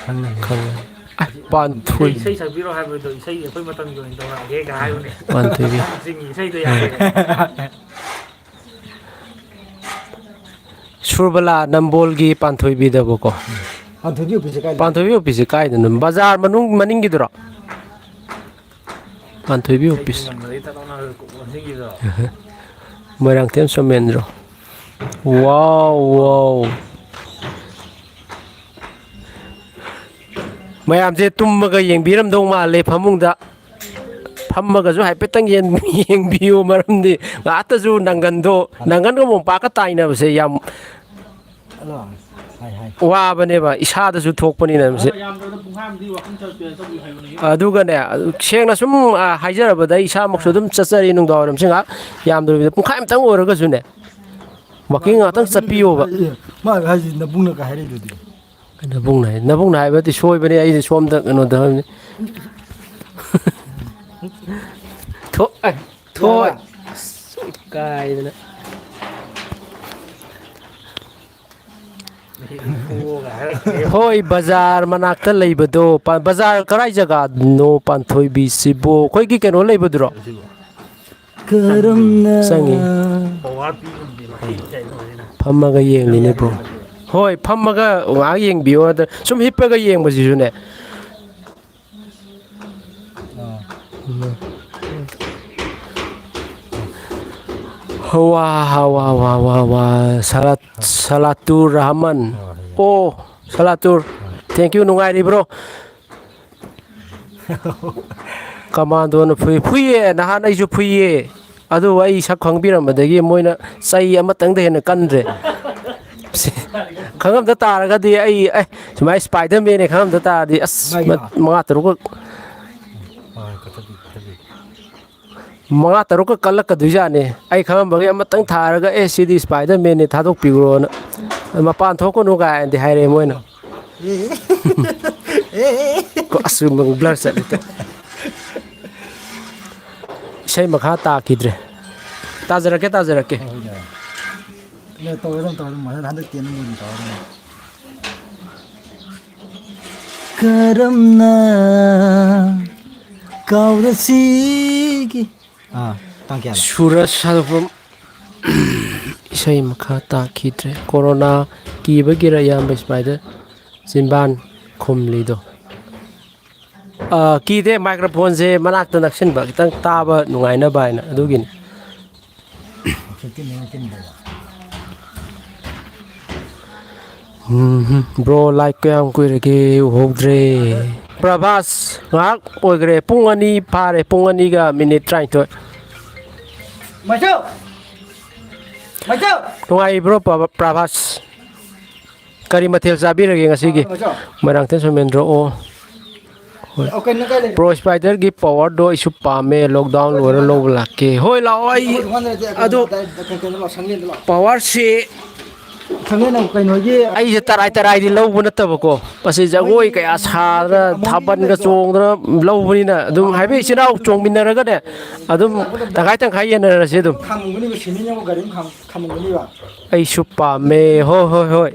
ꯈꯪꯒꯅꯤ꯫ ꯈꯪꯒꯅꯤ꯫ ꯑ, ꯄꯥꯟꯊꯣꯏ꯫ ꯏꯁꯩ ꯁꯛꯄꯤꯔꯣ ꯍꯥꯏꯕꯗꯣ, ꯏꯁꯩ ꯑꯩꯈꯣꯏ ꯃꯇꯝꯒꯤ ꯑꯣꯏꯅ ꯇꯧꯔꯛꯑꯒꯦꯒ ꯍꯥꯏꯕꯅꯦ꯫ ꯄꯥꯟꯊꯣꯏꯕꯤ꯫ ꯆꯤꯡꯒꯤ ꯏꯁꯩꯗꯣ ꯌꯥꯗꯦ꯫ ꯁꯨꯔꯕꯂꯥ ꯅꯝꯕꯣꯜꯒꯤ ꯄꯥꯟꯊꯣꯏꯕꯤꯗꯕꯀꯣ꯫ ꯄꯥꯟꯊꯣꯏꯕꯤ ꯑꯣꯐꯤꯁꯁꯦ ꯀꯥꯏꯗꯅꯣ? ꯄꯥꯟꯊꯣꯏꯕꯤ ꯑꯣꯐꯤꯁꯁꯦ ꯀꯥꯏꯗꯅꯣ? ꯕꯖꯥꯔ ꯃꯅꯨꯡ ꯃꯅꯤꯡꯒꯤꯗꯨꯔꯣ? ꯄꯥꯟꯊꯣꯏꯕꯤ ꯑꯣꯐꯤꯁ꯫ ꯃꯣꯏꯔꯥꯡꯊꯦꯝ ꯁꯣꯃꯦꯟꯗ꯭ꯔꯣ? ꯋꯥꯎ, ꯋꯥꯎ꯫ ꯃꯌꯥꯝꯁꯦ ꯇꯨꯝꯃꯒ ꯌꯦꯡꯕꯤꯔꯝꯗꯧ ꯃꯥꯜꯂꯦ ꯐꯃꯨꯡꯗ꯫ ꯐꯝꯃꯒꯁꯨ ꯍꯥꯏꯐꯦꯠꯇꯪ ꯌꯦꯡ-, ꯌꯦꯡꯕꯤꯌꯨ, ꯃꯔꯝꯗꯤ ꯉꯥꯛꯇꯁꯨ ꯅꯪꯒꯟꯗꯣ, ꯅꯪꯒꯟꯒ ꯃꯣꯝꯄꯥꯛꯀ ꯇꯥꯏꯅꯕꯁꯦ ꯌꯥꯝ ꯍꯜꯂꯣ꯫ ꯍꯥꯏ, ꯍꯥꯏ꯫ ꯋꯥꯕꯅꯦꯕ, ꯏꯁꯥꯗꯁꯨ ꯊꯣꯛꯄꯅꯤꯅ ꯃꯁꯤ꯫ ꯌꯥꯝꯗ꯭ꯔꯕꯗ ꯄꯨꯡꯈꯥꯏ ꯑꯃꯗꯤ walking ꯆꯠꯄ ꯇꯧꯕꯤꯌꯨ ꯍꯥꯏꯕꯅꯤ꯫ ꯑꯗꯨꯒꯅꯦ, ꯁꯦꯡꯅ ꯁꯨꯝ, ꯑ, ꯍꯥꯏꯖꯔꯕꯗ ꯑꯩ ꯏꯁꯥꯃꯛꯁꯨ ꯑꯗꯨꯝ ꯆꯠꯆꯔꯤ ꯅꯨꯡꯗꯥꯡꯋꯥꯏꯔꯝꯁꯦ ꯉꯥꯏꯍꯥꯛ, ꯌꯥꯝꯗ꯭ꯔꯕꯗ ꯄꯨꯡꯈꯥꯏ ꯑꯃꯇꯪ ꯑꯣꯏꯔꯒꯁꯨꯅꯦ, walking ꯉꯥꯛꯇꯪ ꯆꯠꯄꯤꯌꯣꯕ꯫ ꯃꯥ ꯍꯥꯏꯁꯤ ꯅꯕꯨꯡꯅ ꯀꯥꯏ ꯍꯥꯏꯔꯛꯏꯗꯨꯗꯤ? ꯅꯕꯨꯡꯅ ꯍꯥꯏ-, ꯅꯕꯨꯡꯅ ꯍꯥꯏꯕꯗꯤ ꯁꯣꯏꯕꯅꯦ, ꯑꯩꯗꯤ ꯁꯣꯝꯗ ꯀꯩꯅꯣꯗ ꯍꯥꯏꯕꯅꯤ꯫ ꯊꯣꯛ-, ꯑꯦ, ꯊꯣꯛ-, ꯑꯁ, ꯏꯀꯥꯏꯗꯅ꯫ ꯍꯣꯏ, ꯕꯖꯥꯔ ꯃꯅꯥꯛꯇ ꯂꯩꯕꯗꯣ꯫ ꯄ-, ꯕꯖꯥꯔ ꯀꯔꯥꯏ ꯖꯒꯥꯅꯣ, ꯄꯥꯟꯊꯣꯏꯕꯤꯁꯤꯕꯨ? ꯑꯩꯈꯣꯏꯒꯤ ꯀꯩꯅꯣ ꯂꯩꯕꯗꯨꯔꯣ? ꯀꯔꯝꯅ? ꯆꯪꯉꯤ꯫ ꯐꯝꯃꯒ ꯌꯦꯡꯂꯤꯅꯦ, bro꯫ ꯍꯣꯏ, ꯐꯝꯃꯒ ꯉꯥꯏꯍꯥꯛ ꯌꯦꯡꯕꯤꯌꯣ꯫ ꯑꯗ ꯁꯨꯝ ꯍꯤꯞꯄꯒ ꯌꯦꯡꯕꯁꯤꯁꯨꯅꯦ꯫ ꯑꯥ꯫ ꯋꯥ, ꯋꯥ, ꯋꯥ, ꯋꯥ, ꯋꯥ꯫ ꯁꯂꯥꯠ-, ꯁꯂꯥꯇꯨꯔ ꯔꯍꯃꯟ꯫ ꯑꯥ, ꯌꯥꯏ꯫ ꯑꯣ, ꯁꯂꯥꯇꯨꯔ꯫ ꯑꯥ꯫ Thank you, ꯅꯨꯡꯉꯥꯏꯔꯤꯕ꯭ꯔꯣ? ꯀꯃꯥꯟꯗꯣꯅ ꯐꯨꯏ-, ꯐꯨꯏꯌꯦ, ꯅꯍꯥꯟ ꯑꯩꯁꯨ ꯐꯨꯏꯌꯦ꯫ ꯑꯗꯨ ꯑꯩ ꯁꯛ ꯈꯪꯕꯤꯔꯝꯕꯗꯒꯤ ꯃꯣꯏꯅ ꯆꯩ ꯑꯃꯇꯪꯗ ꯍꯦꯟꯅ ꯀꯟꯗ꯭ꯔꯦ꯫ ꯈꯪꯉꯝꯗ ꯇꯥꯔꯒꯗꯤ ꯑꯩ, ꯑꯦ, ꯁꯨꯃꯥꯏꯅ ꯏꯁꯄꯥꯏꯗꯔ ꯃꯦꯟꯅꯦ ꯈꯪꯉꯝꯗ ꯇꯥꯔꯗꯤ, ꯑꯁ, ꯃꯥꯒꯤꯔꯣ? ꯃ-, ꯃꯉꯥ ꯇꯔꯨꯛꯀ ꯍꯣꯏ, ꯀꯛꯊꯠꯄꯤ, ꯀꯛꯊꯠꯄꯤ꯫ ꯃꯉꯥ ꯇꯔꯨꯛꯀ ꯀꯜꯂꯛꯀꯗꯣꯏꯖꯥꯠꯅꯤ꯫ ꯑꯩ ꯈꯪꯉꯝꯕꯒꯤ ꯑꯃꯇꯪ ꯊꯥꯔꯒ, "ꯑꯦ, ꯁꯤꯗꯤ ꯏꯁꯄꯥꯏꯗꯔ ꯃꯦꯟꯅꯤ, ꯊꯥꯗꯣꯛꯄꯤꯈ꯭ꯔꯣꯅ, ꯃꯄꯥꯟ ꯊꯣꯛꯀꯅꯨ" ꯀꯥꯏꯅꯗꯤ ꯍꯥꯏꯔꯛꯑꯦ ꯃꯣꯏꯅ꯫ ꯀꯣ, ꯑꯁ, ꯕ꯭ꯂꯔ ꯆꯠꯂꯦ ꯇꯣ꯫ ꯏꯁꯩ ꯃꯈꯥ ꯇꯥꯈꯤꯗ꯭ꯔꯦ꯫ ꯇꯥꯖꯔꯛꯀꯦ, ꯇꯥꯖꯔꯛꯀꯦ꯫ ꯍꯣꯏ, ꯍꯣꯏ, ꯌꯥꯏ꯫ ꯇꯧꯔꯦ ꯑꯗꯨꯝ, ꯇꯧꯔꯦ ꯑꯗꯨꯝ, ꯃꯊꯪ ꯍꯟꯗꯛꯇꯤ ꯑꯗꯨꯝ ꯑꯣꯏꯅ ꯇꯧꯔꯦ ꯑꯗꯨꯝ꯫ ꯀꯔꯝꯅ ꯀꯥꯎꯔꯁꯤꯒꯦ? ꯑꯥ, ꯇꯥꯡ ꯀꯌꯥꯗ? ꯁꯨꯔꯖ ꯁꯥꯗꯣꯛꯄꯝ꯫ ꯏꯁꯩ ꯃꯈꯥ ꯇꯥꯈꯤꯗ꯭ꯔꯦ꯫ ꯀꯣꯔꯣꯅꯥ ꯀꯤꯕꯒꯤꯔ ꯏꯌꯥꯝꯕ ꯏꯁꯄꯥꯏꯗꯔ ꯆꯤꯟꯕꯥꯟ ꯈꯨꯝꯂꯤꯗꯣ? ꯑꯥ, ꯀꯤꯗꯦ, ꯃꯥꯏꯀ꯭ꯔꯣꯐꯣꯟꯁꯦ ꯃꯅꯥꯛꯇ ꯅꯛꯁꯤꯟꯕ, ꯈꯤꯇꯪ ꯇꯥꯕ ꯅꯨꯡꯉꯥꯏꯅꯕ ꯍꯥꯏꯅ, ꯑꯗꯨꯒꯤꯅꯤ꯫ ꯎꯝ, ꯕ꯭ꯔꯣ, ꯂꯥꯏꯛ ꯀꯌꯥꯝ ꯀꯨꯏꯔꯒꯦ ꯎꯍꯧꯗ꯭ꯔꯦ? ꯄ꯭ꯔꯚꯥꯁ, ꯉꯥꯏꯍꯥꯛ ꯑꯣꯏꯈ꯭ꯔꯦ, ꯄꯨꯡ ꯑꯅꯤ ꯐꯥꯔꯦ, ꯄꯨꯡ ꯑꯅꯤꯒ ꯃꯤꯅꯤꯠ ꯇꯔꯥꯅꯤꯊꯣꯏ꯫ ꯃꯥꯏꯆꯧ! ꯃꯥꯏꯆꯧ! ꯅꯨꯡꯉꯥꯏꯔꯤꯕ꯭ꯔꯣ, ꯄ꯭ꯔꯚꯥ-, ꯄ꯭ꯔꯚꯥꯁ? ꯀꯔꯤ ꯃꯊꯦꯜ ꯆꯥꯕꯤꯔꯒꯦ ꯉꯁꯤꯒꯤ? ꯃꯣꯏꯔꯥꯡꯊꯦꯝ ꯁꯣꯃꯦꯟꯗ꯭ꯔꯣ, ꯑꯣ꯫ ꯍꯣꯏ꯫ ꯑꯣ, ꯀꯩꯅꯣ ꯀꯥꯏ ꯂꯩ? ꯄ꯭ꯔꯣ ꯏꯁꯄꯥꯏꯗꯔꯒꯤ ꯄꯥꯋꯔꯗꯣ ꯑꯩꯁꯨ ꯄꯥꯝꯃꯦ, ꯂꯣꯛꯗꯥꯎꯟ ꯂꯣꯏꯔ ꯂꯧꯕ ꯂꯥꯛꯀꯦ꯫ ꯍꯣꯏ, ꯂꯥꯛꯑꯣ, ꯑꯩ ꯑꯗꯨ ꯄꯥꯋꯔꯁꯤ ꯈꯪꯉꯦ ꯅꯪ ꯀꯩꯅꯣꯒꯤ ꯑꯩꯁꯦ ꯇꯔꯥꯏ ꯇꯔꯥꯏꯗꯤ ꯂꯧꯕ ꯅꯠꯇꯕꯀꯣ, ꯃꯁꯤ ꯖꯒꯣꯏ ꯀꯌꯥ ꯁꯥꯗꯅ, ꯊꯥꯕꯜꯒ ꯆꯣꯡꯗꯅ ꯂꯧꯕꯅꯤꯅ, ꯑꯗꯨꯝ ꯍꯥꯏꯐꯦꯠ ꯏꯆꯤꯟ ꯏꯅꯥꯎ ꯆꯣꯡꯃꯤꯟꯅꯔꯒꯅꯦ, ꯑꯗꯨꯝ ꯇꯪꯈꯥꯏ ꯇꯪꯈꯥꯏ ꯌꯦꯟꯅꯔꯁꯦ ꯑꯗꯨꯝ꯫ ꯈꯥꯝꯃꯝꯒꯅꯤꯕ, ꯁꯤꯅꯤꯅ ꯑꯃꯨꯛ ꯒꯥꯔꯤ ꯑꯃ ꯈꯥꯝ-, ꯈꯥꯝꯃꯝꯒꯅꯤꯕ꯫ ꯑꯩꯁꯨ ꯄꯥꯝꯃꯦ꯫ ꯍꯣꯏ, ꯍꯣꯏ, ꯍꯣꯏ꯫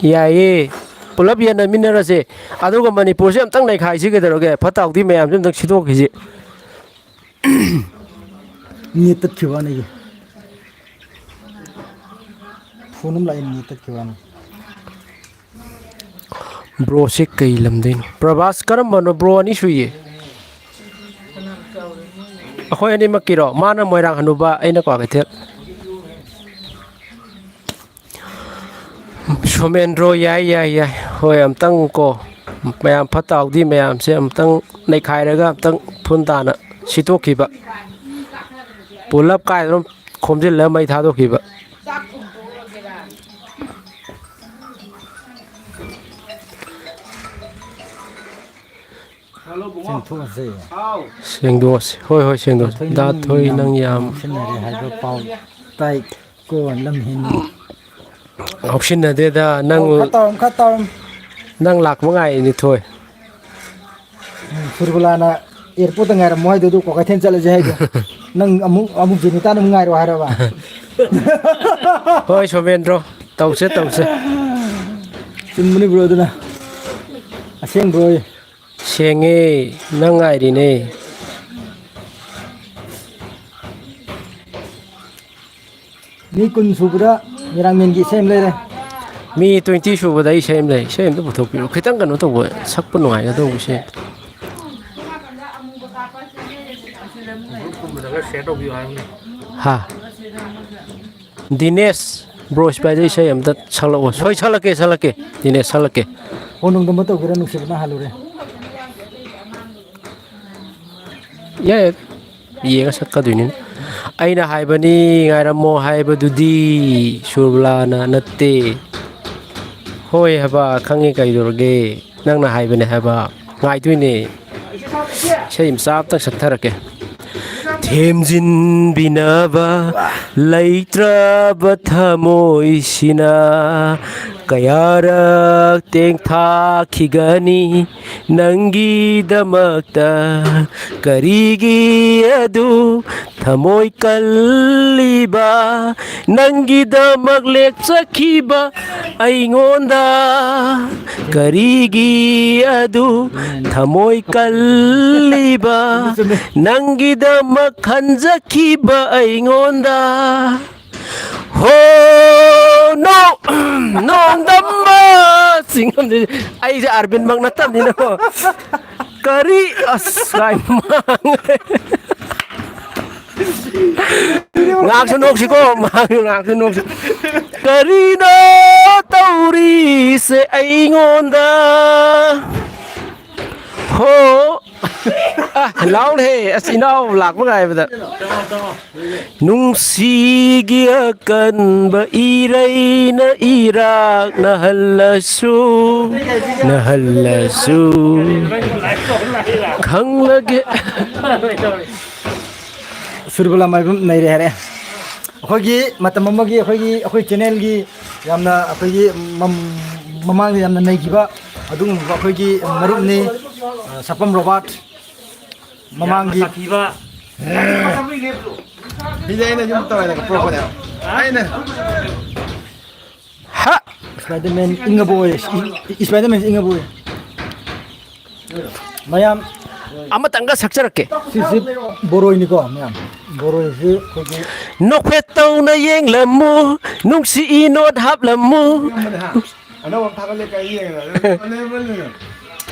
ꯌꯥꯏꯌꯦ꯫ ꯄꯨꯂꯞ ꯌꯦꯟꯅꯃꯤꯟꯅꯔꯁꯦ꯫ ꯑꯗꯨꯒ ꯃꯅꯤꯄꯨꯔꯁꯦ ꯑꯝꯇꯪ ꯅꯩꯈꯥꯏꯁꯤ ꯀꯩꯗꯧꯔꯒꯦ? ꯐꯠꯇ ꯍꯥꯎꯊꯤ ꯃꯌꯥꯝꯁꯦ ꯑꯝꯇꯪ ꯁꯤꯗꯣꯛꯈꯤꯁꯤ꯫ ꯅꯦꯠ ꯇꯠꯈꯤꯕ ꯋꯥꯅꯤ ꯑꯩꯒꯤ꯫ ꯐꯣꯟ ꯑꯃ ꯂꯥꯛꯑꯦ, ꯅꯦꯠ ꯇꯠꯈꯤꯕ ꯋꯥꯅꯤ꯫ ꯕ꯭ꯔꯣꯁꯦ ꯀꯩ ꯂꯝꯗꯩꯅꯣ? ꯄ꯭ꯔꯚꯥꯁ ꯀꯔꯝꯕꯅꯣ? ꯕ꯭ꯔꯣ ꯑꯅꯤ ꯁꯨꯏꯌꯦ꯫ ꯑꯩꯈꯣꯏ ꯑꯅꯤꯃꯛꯀꯤꯔꯣ? ꯃꯥꯅ ꯃꯣꯏꯔꯥꯡ ꯍꯅꯨꯕ, ꯑꯩꯅ ꯀ꯭ꯋꯥꯀꯩꯊꯦꯜ꯫ ꯁꯣꯃꯦꯟꯗ꯭ꯔꯣ, ꯌꯥꯏ, ꯌꯥꯏ, ꯌꯥꯏ꯫ ꯍꯣꯏ, ꯑꯝꯇꯪ ꯀꯣ, ꯃꯌꯥꯝ ꯐꯠꯇ ꯍꯥꯎꯗꯤ ꯃꯌꯥꯝꯁꯦ ꯑꯝꯇꯪ ꯅꯩꯈꯥꯏꯔꯒ ꯑꯝꯇꯪ ꯐꯨꯟ ꯇꯥꯅ ꯁꯤꯠꯇꯣꯛꯈꯤꯕ꯫ ꯄꯨꯂꯞ ꯀꯥꯏꯗꯅꯣ ꯈꯣꯝꯖꯤꯜꯂꯒ ꯃꯩ ꯊꯥꯗꯣꯛꯈꯤꯕ꯫ ꯆꯦꯟꯊꯣꯛꯑꯁꯦ꯫ ꯁꯦꯡꯗꯣꯛꯑꯁꯤ꯫ ꯍꯣꯏ, ꯍꯣꯏ, ꯁꯦꯡꯗꯣꯛꯑꯁꯤ꯫ ꯗꯥ ꯊꯣꯏ, ꯅꯪ ꯌꯥꯝ ꯉꯥꯎꯁꯤꯟꯅꯔꯦ ꯍꯥꯏꯕ ꯄꯥꯎ ꯇꯥꯏ꯫ ꯀꯣ ꯂꯝꯍꯦꯟ ꯉꯥꯎꯁꯤꯟꯅꯗꯦꯗ꯫ ꯅꯪ, ꯑꯣ, ꯈꯔ ꯇꯧꯔꯝ, ꯈꯔ ꯇꯧꯔꯝ꯫ ꯅꯪ ꯂꯥꯛꯄ ꯉꯥꯏꯔꯤꯅꯤ, ꯊꯣꯏ꯫ ꯎꯝ, ꯁꯨꯔꯕꯂꯥꯅ ꯑꯦꯌꯥꯔꯄꯣꯔꯠꯇ ꯉꯥꯏꯔꯝꯃꯣ ꯍꯥꯏꯗꯣ, ꯑꯗꯨ ꯀ꯭ꯋꯥꯀꯩꯊꯦꯜ ꯆꯠꯂꯁꯦ ꯍꯥꯏꯗꯣ꯫ ꯅꯪ ꯑꯃꯨꯛ, ꯑꯃꯨꯛ ꯖꯦꯅꯤꯇꯥꯅ ꯑꯃꯨꯛ ꯉꯥꯏꯔꯣ ꯍꯥꯏꯔꯕ? ꯍꯣꯏ, ꯁꯣꯃꯦꯟꯗ꯭ꯔꯣ, ꯇꯧꯁꯦ, ꯇꯧꯁꯦ꯫ ꯆꯨꯝꯕꯅꯤ ꯕ꯭ꯔꯣ, ꯑꯗꯨꯅ ꯑꯁꯦꯡꯕ꯭ꯔꯣ? ꯁꯦꯡꯉꯦ, ꯅꯪ ꯉꯥꯏꯔꯤꯅꯦ꯫ ꯃꯤ ꯀꯨꯟ ꯁꯨꯕꯗ ꯃꯦꯔꯥꯡꯃꯦꯟꯒꯤ ꯏꯁꯩ ꯑꯃ ꯂꯩꯔꯦ꯫ ꯃꯤ twenty ꯁꯨꯕꯗ ꯑꯩ ꯏꯁꯩ ꯑꯃ ꯂꯩ꯫ ꯏꯁꯩ ꯑꯝꯇ ꯄꯨꯊꯣꯛꯄꯤꯔꯣ꯫ ꯈꯤꯇꯪ ꯀꯩꯅꯣ ꯇꯧꯕ, ꯁꯛꯄ ꯅꯨꯡꯉꯥꯏꯒꯗꯧꯕ ꯏꯁꯩ ꯑꯝꯇ꯫ ꯒ꯭ꯔꯨꯞꯀꯨꯝꯕꯗꯒ ꯁꯤꯌꯔ ꯇꯧꯕꯤꯌꯨ ꯍꯥꯏꯕꯅꯦ꯫ ꯍꯥ? ꯗꯤꯅꯦꯁ, ꯕ꯭ꯔꯣ ꯏꯁꯄꯥꯏꯗꯔ ꯏꯁꯩ ꯑꯝꯇ ꯁꯛꯂꯛꯑꯣ꯫ ꯍꯣꯏ, ꯁꯛꯂꯛꯀꯦ, ꯁꯛꯂꯛꯀꯦ꯫ ꯗꯤꯅꯦꯁ, ꯁꯛꯂꯛꯀꯦ꯫ ꯍꯣ, ꯅꯣꯡꯗꯝꯕ ꯇꯧꯒꯦꯔꯥ, ꯅꯨꯡꯁꯤꯕꯅ ꯍꯥꯜꯂꯨꯔꯦ꯫ ꯌꯥꯏ, ꯌꯦꯡꯉ ꯁꯛꯀꯗꯣꯏꯅꯤꯅ꯫ ꯑꯩꯅ ꯍꯥꯏꯕꯅꯤ, ꯉꯥꯏꯔꯝꯃꯣ ꯍꯥꯏꯕꯗꯨꯗꯤ꯫ ꯁꯨꯔꯕꯂꯥꯅ ꯅꯠꯇꯦ꯫ ꯍꯣꯏ ꯍꯥꯏꯕ, ꯈꯪꯉꯤ, ꯀꯩꯗꯧꯔꯒꯦ? ꯅꯪꯅ ꯍꯥꯏꯕꯅꯦ ꯍꯥꯏꯕ꯫ ꯉꯥꯏꯗꯣꯏꯅꯦ꯫ ꯏꯁꯩ ꯃꯆꯥ ꯑꯝꯇꯪ ꯁꯛꯊꯔꯛꯀꯦ꯫ ꯊꯦꯝꯖꯤꯟꯕꯤꯅꯕ ꯂꯩꯇ꯭ꯔꯕ ꯊꯃꯣꯏꯁꯤꯅ ꯀꯌꯥꯔꯛ ꯇꯦꯡꯊꯥꯈꯤꯒꯅꯤ ꯅꯪꯒꯤꯗꯃꯛꯇ? ꯀꯔꯤꯒꯤ ꯑꯗꯨ ꯊꯃꯣꯏ ꯀꯜꯂꯤꯕ? ꯅꯪꯒꯤꯗꯃꯛ ꯂꯦꯞꯆꯈꯤꯕ ꯑꯩꯉꯣꯟꯗ ꯀꯔꯤꯒꯤ ꯑꯗꯨ ꯊꯃꯣꯏ ꯀꯜꯂꯤꯕ? ꯅꯪꯒꯤꯗꯃꯛ ꯈꯟꯖꯈꯤꯕ ꯑꯩꯉꯣꯟꯗ꯫ ꯍꯣ ꯅꯣ ꯅꯣꯡꯗꯝꯕ ꯆꯤꯡꯉꯝꯗꯣꯏꯅꯤ꯫ ꯑꯩꯁꯦ ꯑꯥꯔꯕꯤꯟꯃꯛ ꯅꯠꯇꯕꯅꯤꯅꯀꯣ꯫ ꯀꯔꯤ? ꯑꯁ, ꯀꯥꯏ ꯃꯥꯡꯉꯦ꯫ ꯉꯥꯏꯍꯥꯛꯁꯨ ꯅꯣꯛꯁꯤꯀꯣ, ꯉꯥꯏꯍꯥꯛ, ꯉꯥꯏꯍꯥꯛꯁꯨ ꯅꯣꯛꯁꯤ꯫ ꯀꯔꯤꯅꯣ ꯇꯧꯔꯤꯁꯦ ꯑꯩꯉꯣꯟꯗ? ꯍꯣ꯫ ꯑ, ꯂꯥꯎꯅꯦꯍꯦ, ꯑꯁ, ꯏꯅꯥꯎ ꯂꯥꯛꯄ ꯉꯥꯏꯕꯗ꯫ ꯅꯨꯡꯁꯤꯒꯤ ꯑꯀꯟꯕ ꯏꯔꯩꯅ ꯏꯔꯥꯛꯅꯍꯜꯂꯁꯨ, ꯅꯍꯜꯂꯁꯨ꯫ ꯈꯪꯂꯒꯦ꯫ ꯁꯨꯔꯕꯂꯥ ꯃꯥꯏꯕꯝ ꯅꯩꯔꯦ ꯍꯥꯏꯔꯦ꯫ ꯑꯩꯈꯣꯏꯒꯤ ꯃꯇꯝ ꯑꯃꯒꯤ ꯑꯩꯈꯣꯏꯒꯤ, ꯑꯩꯈꯣꯏ ꯆꯦꯅꯦꯜꯒꯤ ꯌꯥꯝꯅ ꯑꯩꯈꯣꯏꯒꯤ ꯃꯝ-, ꯃꯃꯥꯡꯗ ꯌꯥꯝꯅ ꯅꯩꯈꯤꯕ ꯑꯗꯨꯒꯨꯝꯕ ꯑꯩꯈꯣꯏꯒꯤ ꯃꯔꯨꯞꯅꯤ, ꯑ, ꯁꯛꯄꯝ ꯔꯣꯕꯥꯔꯠ꯫ ꯃꯃꯥꯡꯒꯤ ꯌꯥꯝꯅ ꯁꯥꯊꯤꯕ꯫ ꯁꯤꯗꯤ ꯑꯩꯅ ꯌꯨꯝ ꯇꯧꯔꯦꯅ ꯄꯨꯔꯛꯄꯅꯦꯕ꯫ ꯑꯩꯅ ꯍꯥ! ꯁ꯭ꯄꯥꯏꯗꯔꯃꯦꯟ ꯏꯪꯉꯕꯣꯏ, ꯁ꯭ꯄꯥꯏꯗꯔꯃꯦꯟ ꯏꯪꯉꯕꯣꯏ꯫ ꯃꯌꯥꯝ ꯑꯃꯇꯪꯒ ꯁꯛꯆꯔꯛꯀꯦ꯫ ꯁꯤꯁꯤ ꯕꯣꯔꯣꯏꯅꯤꯀꯣ ꯃꯌꯥꯝ꯫ ꯕꯣꯔꯣꯏꯁꯤ ꯑꯩꯈꯣꯏꯒꯤ ꯅꯣꯛꯐꯦꯠ ꯇꯧꯅ ꯌꯦꯡꯂꯝꯃꯨ, ꯅꯨꯡꯁꯤ ꯏꯅꯣꯠ ꯍꯥꯞꯂꯝꯃꯨ꯫ ꯑꯅꯧꯕ ꯑꯃ ꯊꯥꯒꯠꯂꯦ ꯀꯥꯏ ꯌꯦꯡꯉꯦ꯫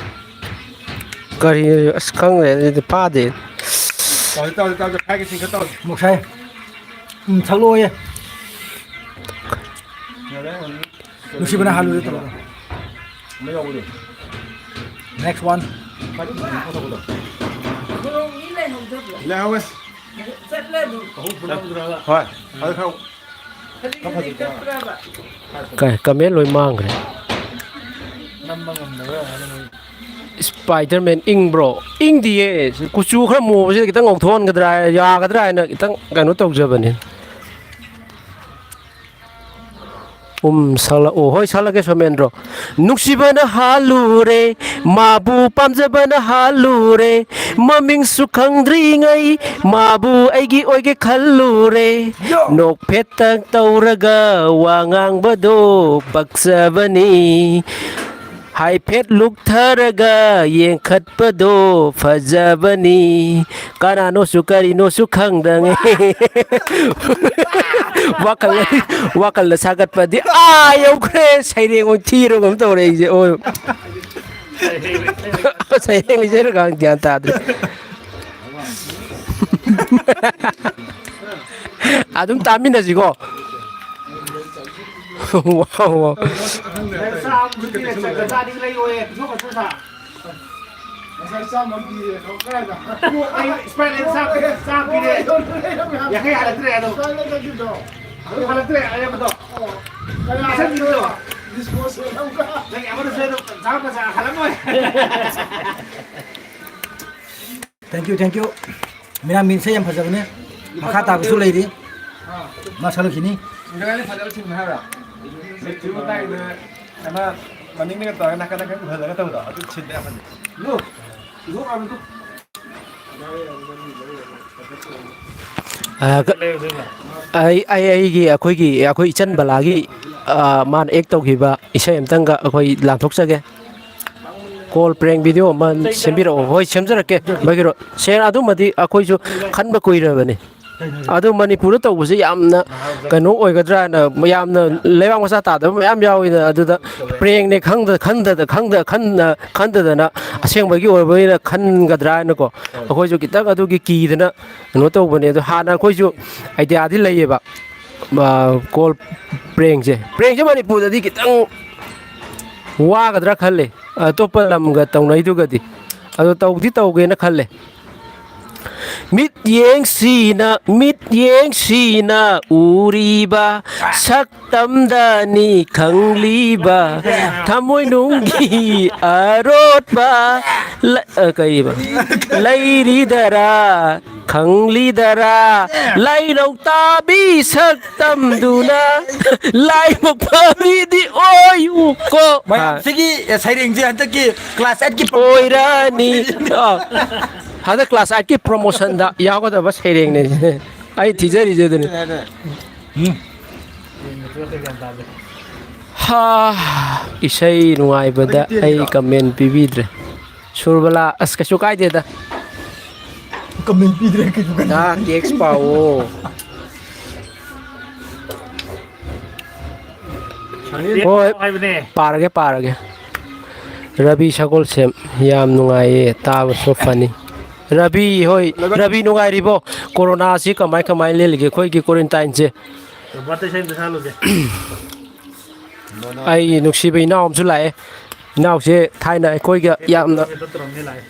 ꯀꯔꯤ? ꯑꯁ, ꯈꯪꯗ꯭ꯔꯦ, ꯑꯗꯨꯗꯤ ꯐꯥꯗꯦ꯫ ꯇꯧꯔꯦ, ꯇꯧꯔꯦ, ꯇꯧꯔꯦ, ꯍꯥꯏꯒꯦ ꯁꯤꯡꯒ ꯇꯧꯔꯦ꯫ ꯃꯣꯛꯁꯥꯏ꯫ ꯎꯝ, ꯁꯛꯂꯛꯑꯣꯌꯦ꯫ ꯌꯥꯔꯦ, ꯌꯥꯔꯦ꯫ ꯅꯨꯡꯁꯤꯕꯅ ꯍꯥꯜꯂꯨꯔꯦ ꯇꯧꯔꯒ꯫ ꯑꯃ ꯌꯥꯎꯕꯗꯣ꯫ Next one꯫ ꯂꯩꯍꯧꯋꯦ꯫ ꯍꯣꯏ, ꯑꯗꯨ ꯈꯔ ꯀ-, comment ꯂꯣꯏ ꯃꯥꯡꯈ꯭ꯔꯦ꯫ ꯅꯝꯕ ꯉꯝꯗꯕ ꯑꯣꯏꯔꯝꯒꯅꯤ ꯃꯣꯏ꯫ ꯁ꯭ꯄꯥꯏꯗꯔꯃꯦꯟ ꯏꯪꯕ꯭ꯔꯣ? ꯏꯪꯗꯤꯌꯦ꯫ ꯀꯨꯆꯨ ꯈꯔ ꯃꯨꯕꯁꯤꯗ ꯈꯤꯇꯪ ꯉꯧꯊꯣꯛꯍꯟꯒꯗ꯭ꯔꯥ, ꯌꯥꯒꯗ꯭ꯔꯥ ꯍꯥꯏꯅ ꯈꯤꯇꯪ ꯀꯩꯅꯣ ꯇꯧꯖꯕꯅꯤ꯫ ꯎꯝ, ꯁꯛꯂꯛꯑꯣ꯫ ꯍꯣꯏ, ꯁꯛꯂꯛꯀꯦ, ꯁꯣꯃꯦꯟꯗ꯭ꯔꯣ꯫ ꯅꯨꯡꯁꯤꯕꯅ ꯍꯥꯜꯂꯨꯔꯦ, ꯃꯥꯕꯨ ꯄꯥꯝꯖꯕꯅ ꯍꯥꯜꯂꯨꯔꯦ, ꯃꯃꯤꯡꯁꯨ ꯈꯪꯗ꯭ꯔꯤꯉꯩ ꯃꯥꯕꯨ ꯑꯩꯒꯤ ꯑꯣꯏꯒꯦ ꯈꯜꯂꯨꯔꯦ꯫ ꯌꯣ! ꯅꯣꯛꯐꯦꯠꯇ ꯇꯧꯔꯒ ꯋꯥ ꯉꯥꯡꯕꯗꯣ ꯄꯛꯆꯕꯅꯤ꯫ ꯍꯥꯏꯐꯦꯠ ꯂꯨꯛꯊꯔꯒ ꯌꯦꯡꯈꯠꯄꯗꯣ ꯐꯖꯕꯅꯤ꯫ ꯀꯅꯥꯅꯣꯁꯨ ꯀꯔꯤꯅꯣꯁꯨ ꯈꯪꯗꯉꯩ꯫ ꯋꯥꯈꯜ, ꯋꯥꯈꯜꯗ ꯁꯥꯒꯠꯄꯗꯤ ꯑꯥ ꯌꯧꯈ꯭ꯔꯦ꯫ ꯁꯩꯔꯦꯡ ꯑꯣꯏꯅ ꯊꯤꯔꯕ ꯑꯃ ꯇꯧꯔꯦ ꯑꯩꯁꯦ꯫ ꯑꯣ꯫ ꯁꯩꯔꯦꯡ ꯏꯁꯩꯔꯒ ꯒ꯭ꯌꯥꯟ ꯇꯥꯗ꯭ꯔꯦ꯫ ꯑꯗꯨꯝ ꯇꯥꯃꯤꯟꯅꯁꯤꯀꯣ꯫ ꯋꯥꯎ, ꯋꯥꯎ꯫ ꯉꯁꯥꯏ ꯆꯥꯝꯃ ꯑꯃ ꯄꯤꯔꯦ, ꯀꯗꯥꯏꯗ? ꯑꯩ ꯁ꯭ꯄꯔꯥꯏꯠ ꯆꯥꯝ-, ꯆꯥꯝꯃ ꯄꯤꯔꯦ꯫ ꯌꯥꯡꯈꯩ ꯍꯜꯂꯛꯇ꯭ꯔꯦ ꯑꯗꯣ꯫ ꯑꯗꯨ ꯍꯜꯂꯛꯇ꯭ꯔꯦ, ꯑꯔꯦꯝꯕꯗꯣ꯫ ꯀꯅꯥ ꯍꯜꯂꯛꯇ꯭ꯔꯤꯅꯣ? ꯅꯪꯒꯤ ꯑꯃꯗꯨꯁꯨ ꯑꯗꯨꯝ ꯆꯥꯕ ꯆꯥ ꯍꯜꯂꯝꯃꯣꯏ꯫ Thank you, thank you꯫ ꯃꯤꯔꯥꯡ ꯃꯤꯟꯁꯦ ꯌꯥꯝ ꯐꯖꯕꯅꯦ꯫ ꯃꯈꯥ ꯇꯥꯕꯁꯨ ꯂꯩꯔꯤ꯫ ꯃꯥ ꯁꯛꯂꯛꯈꯤꯅꯤ꯫ ꯏꯟꯗ꯭ꯔꯒꯥꯏꯗꯤ ꯐꯖꯅ ꯊꯤꯟꯕ ꯍꯥꯏꯕ꯭ꯔꯥ? ꯁꯤꯛꯁꯇꯤ ꯇꯥꯏꯗꯅ ꯑꯃ ꯃꯅꯤꯡꯗꯒ ꯇꯧꯔꯒ ꯅꯥꯀꯟ ꯅꯥꯀꯟ ꯎꯍꯜꯂꯒ ꯇꯧꯕꯗꯣ ꯑꯗꯨ ꯊꯤꯟꯕ ꯌꯥꯝ ꯐꯖꯩ꯫ ꯂꯨ, ꯂꯨ, ꯂꯨ꯫ ꯑ, ꯀ-, ꯑꯩ, ꯑꯩ, ꯑꯩꯒꯤ, ꯑꯩꯈꯣꯏꯒꯤ, ꯑꯩꯈꯣꯏ ꯏꯆꯟ ꯕꯂꯥꯒꯤ, ꯑ, ꯃꯥꯅ act ꯇꯧꯈꯤꯕ ꯏꯁꯩ ꯑꯝꯇꯪꯒ ꯑꯩꯈꯣꯏ ꯂꯥꯟꯊꯣꯛꯆꯒꯦ꯫ Call prank video ꯑꯃ ꯁꯦꯝꯕꯤꯔꯛꯑꯣ꯫ ꯍꯣꯏ, ꯁꯦꯝꯖꯔꯛꯀꯦ꯫ ꯃꯣꯏꯒꯤꯔꯣ? ꯁꯦ, ꯑꯗꯨꯃꯗꯤ ꯑꯩꯈꯣꯏꯁꯨ ꯈꯟꯕ ꯀꯨꯏꯔꯕꯅꯤ꯫ ꯑꯗꯨ ꯃꯅꯤꯄꯨꯔꯗ ꯇꯧꯕꯁꯦ ꯌꯥꯝꯅ ꯀꯩꯅꯣ ꯑꯣꯏꯒꯗ꯭ꯔꯥꯅ, ꯌꯥꯝꯅ ꯂꯩꯕꯥꯛ ꯃꯆꯥ ꯇꯥꯗꯕ ꯃꯌꯥꯝ ꯌꯥꯎꯋꯤꯗꯅ, ꯑꯗꯨꯗ prank ꯅꯦ ꯈꯪꯗ-, ꯈꯟꯗꯗ-, ꯈꯟꯗ-, ꯈꯟꯅ-, ꯈꯟꯗꯗꯅ ꯑꯁꯦꯡꯕꯒꯤ ꯑꯣꯏꯕꯒꯤꯅ ꯈꯟꯒꯗ꯭ꯔꯥ ꯍꯥꯏꯅꯀꯣ, ꯑꯩꯈꯣꯏꯁꯨ ꯈꯤꯇꯪ ꯑꯗꯨꯒꯤ ꯀꯤꯗꯅ ꯀꯩꯅꯣ ꯇꯧꯕꯅꯦ꯫ ꯑꯗꯣ ꯍꯥꯟꯅ ꯑꯩꯈꯣꯏꯁꯨ idea ꯗꯤ ꯂꯩꯌꯦꯕ, ꯑ, call prank ꯁꯦ꯫ Prank ꯁꯦ ꯃꯅꯤꯄꯨꯔꯗꯗꯤ ꯈꯤꯇꯪ ꯋꯥꯒꯗ꯭ꯔꯥ ꯈꯜꯂꯦ, ꯑꯇꯣꯞꯄ ꯂꯝꯒ ꯇꯧꯅꯩꯗꯨꯒꯗꯤ꯫ ꯑꯗꯣ ꯇꯧꯗꯤ ꯇꯧꯒꯦꯅ ꯈꯜꯂꯦ꯫ ꯃꯤꯠꯌꯦꯡꯁꯤꯅ, ꯃꯤꯠꯌꯦꯡꯁꯤꯅ ꯎꯔꯤꯕ ꯁꯛꯇꯝꯗꯅꯤ ꯈꯪꯂꯤꯕ ꯊꯃꯣꯏꯅꯨꯡꯒꯤ ꯑꯔꯣꯠꯄ ꯂ-, ꯑ, ꯀꯩꯕ? ꯂꯩꯔꯤꯗꯔꯥ, ꯈꯪꯂꯤꯗꯔꯥ, ꯂꯥꯏꯅꯧ ꯇꯥꯕꯤ ꯁꯛ ꯇꯝꯗꯨꯅ ꯂꯥꯏꯕꯛ ꯐꯕꯤꯗꯤ ꯑꯣꯏꯌꯨꯀꯣ꯫ ꯃꯌꯥꯝꯁꯤꯒꯤ ꯁꯩꯔꯦꯡꯁꯦ ꯍꯟꯗꯛꯀꯤ class eight ꯀꯤ ꯑꯣꯏꯔꯅꯤ꯫ ꯑꯥ꯫ ꯍꯟꯗꯛ class eight ꯀꯤ promotion ꯗ ꯌꯥꯎꯒꯗꯕ ꯁꯩꯔꯦꯡꯅꯦ꯫ ꯑꯩ ꯊꯤꯖꯔꯤꯁꯦ ꯑꯗꯨꯅꯤ꯫ ꯍꯥ, ꯏꯁꯩ ꯅꯨꯡꯉꯥꯏꯕꯗ ꯑꯩ comment ꯄꯤꯕꯤꯗ꯭ꯔꯦ꯫ ꯁꯨꯔꯕꯂꯥ, ꯑꯁ, ꯀꯩꯁꯨ ꯀꯥꯏꯗꯦꯗ꯫ Comment ꯄꯤꯗ꯭ꯔꯦ, ꯀꯩꯁꯨ ꯀꯥꯏꯗꯦ꯫ ꯅꯥ, text ꯄꯥꯎꯑꯣ꯫ ꯍꯣꯏ, ꯍꯥꯏꯕꯅꯦ꯫ ꯄꯥꯔꯒꯦ, ꯄꯥꯔꯒꯦ꯫ ꯔꯕꯤ ꯁꯒꯣꯜꯁꯦꯝ, ꯌꯥꯝ ꯅꯨꯡꯉꯥꯏꯌꯦ, ꯇꯥꯕꯁꯨ funny꯫ ꯔꯕꯤ, ꯍꯣꯏ, ꯔꯕꯤ ꯅꯨꯡꯉꯥꯏꯔꯤꯕꯣ? ꯀꯣꯔꯣꯅꯥꯁꯤ ꯀꯃꯥꯏ, ꯀꯃꯥꯏ ꯂꯦꯜꯂꯤꯒꯦ ꯑꯩꯈꯣꯏꯒꯤ quarantine ꯁꯦ? ꯔꯣꯕꯥꯔꯠꯇ ꯏꯁꯩ ꯑꯝꯇ ꯁꯛꯍꯜꯂꯨꯁꯦ꯫ ꯑꯩ ꯅꯨꯡꯁꯤꯕ ꯏꯅꯥꯎ ꯑꯃꯁꯨ ꯂꯥꯛꯑꯦ꯫ ꯏꯅꯥꯎꯁꯦ ꯊꯥꯏꯅ ꯑꯩꯈꯣꯏꯒ ꯌꯥꯝꯅ ꯇꯧꯔꯝꯃꯦ ꯂꯥꯛꯑꯦ꯫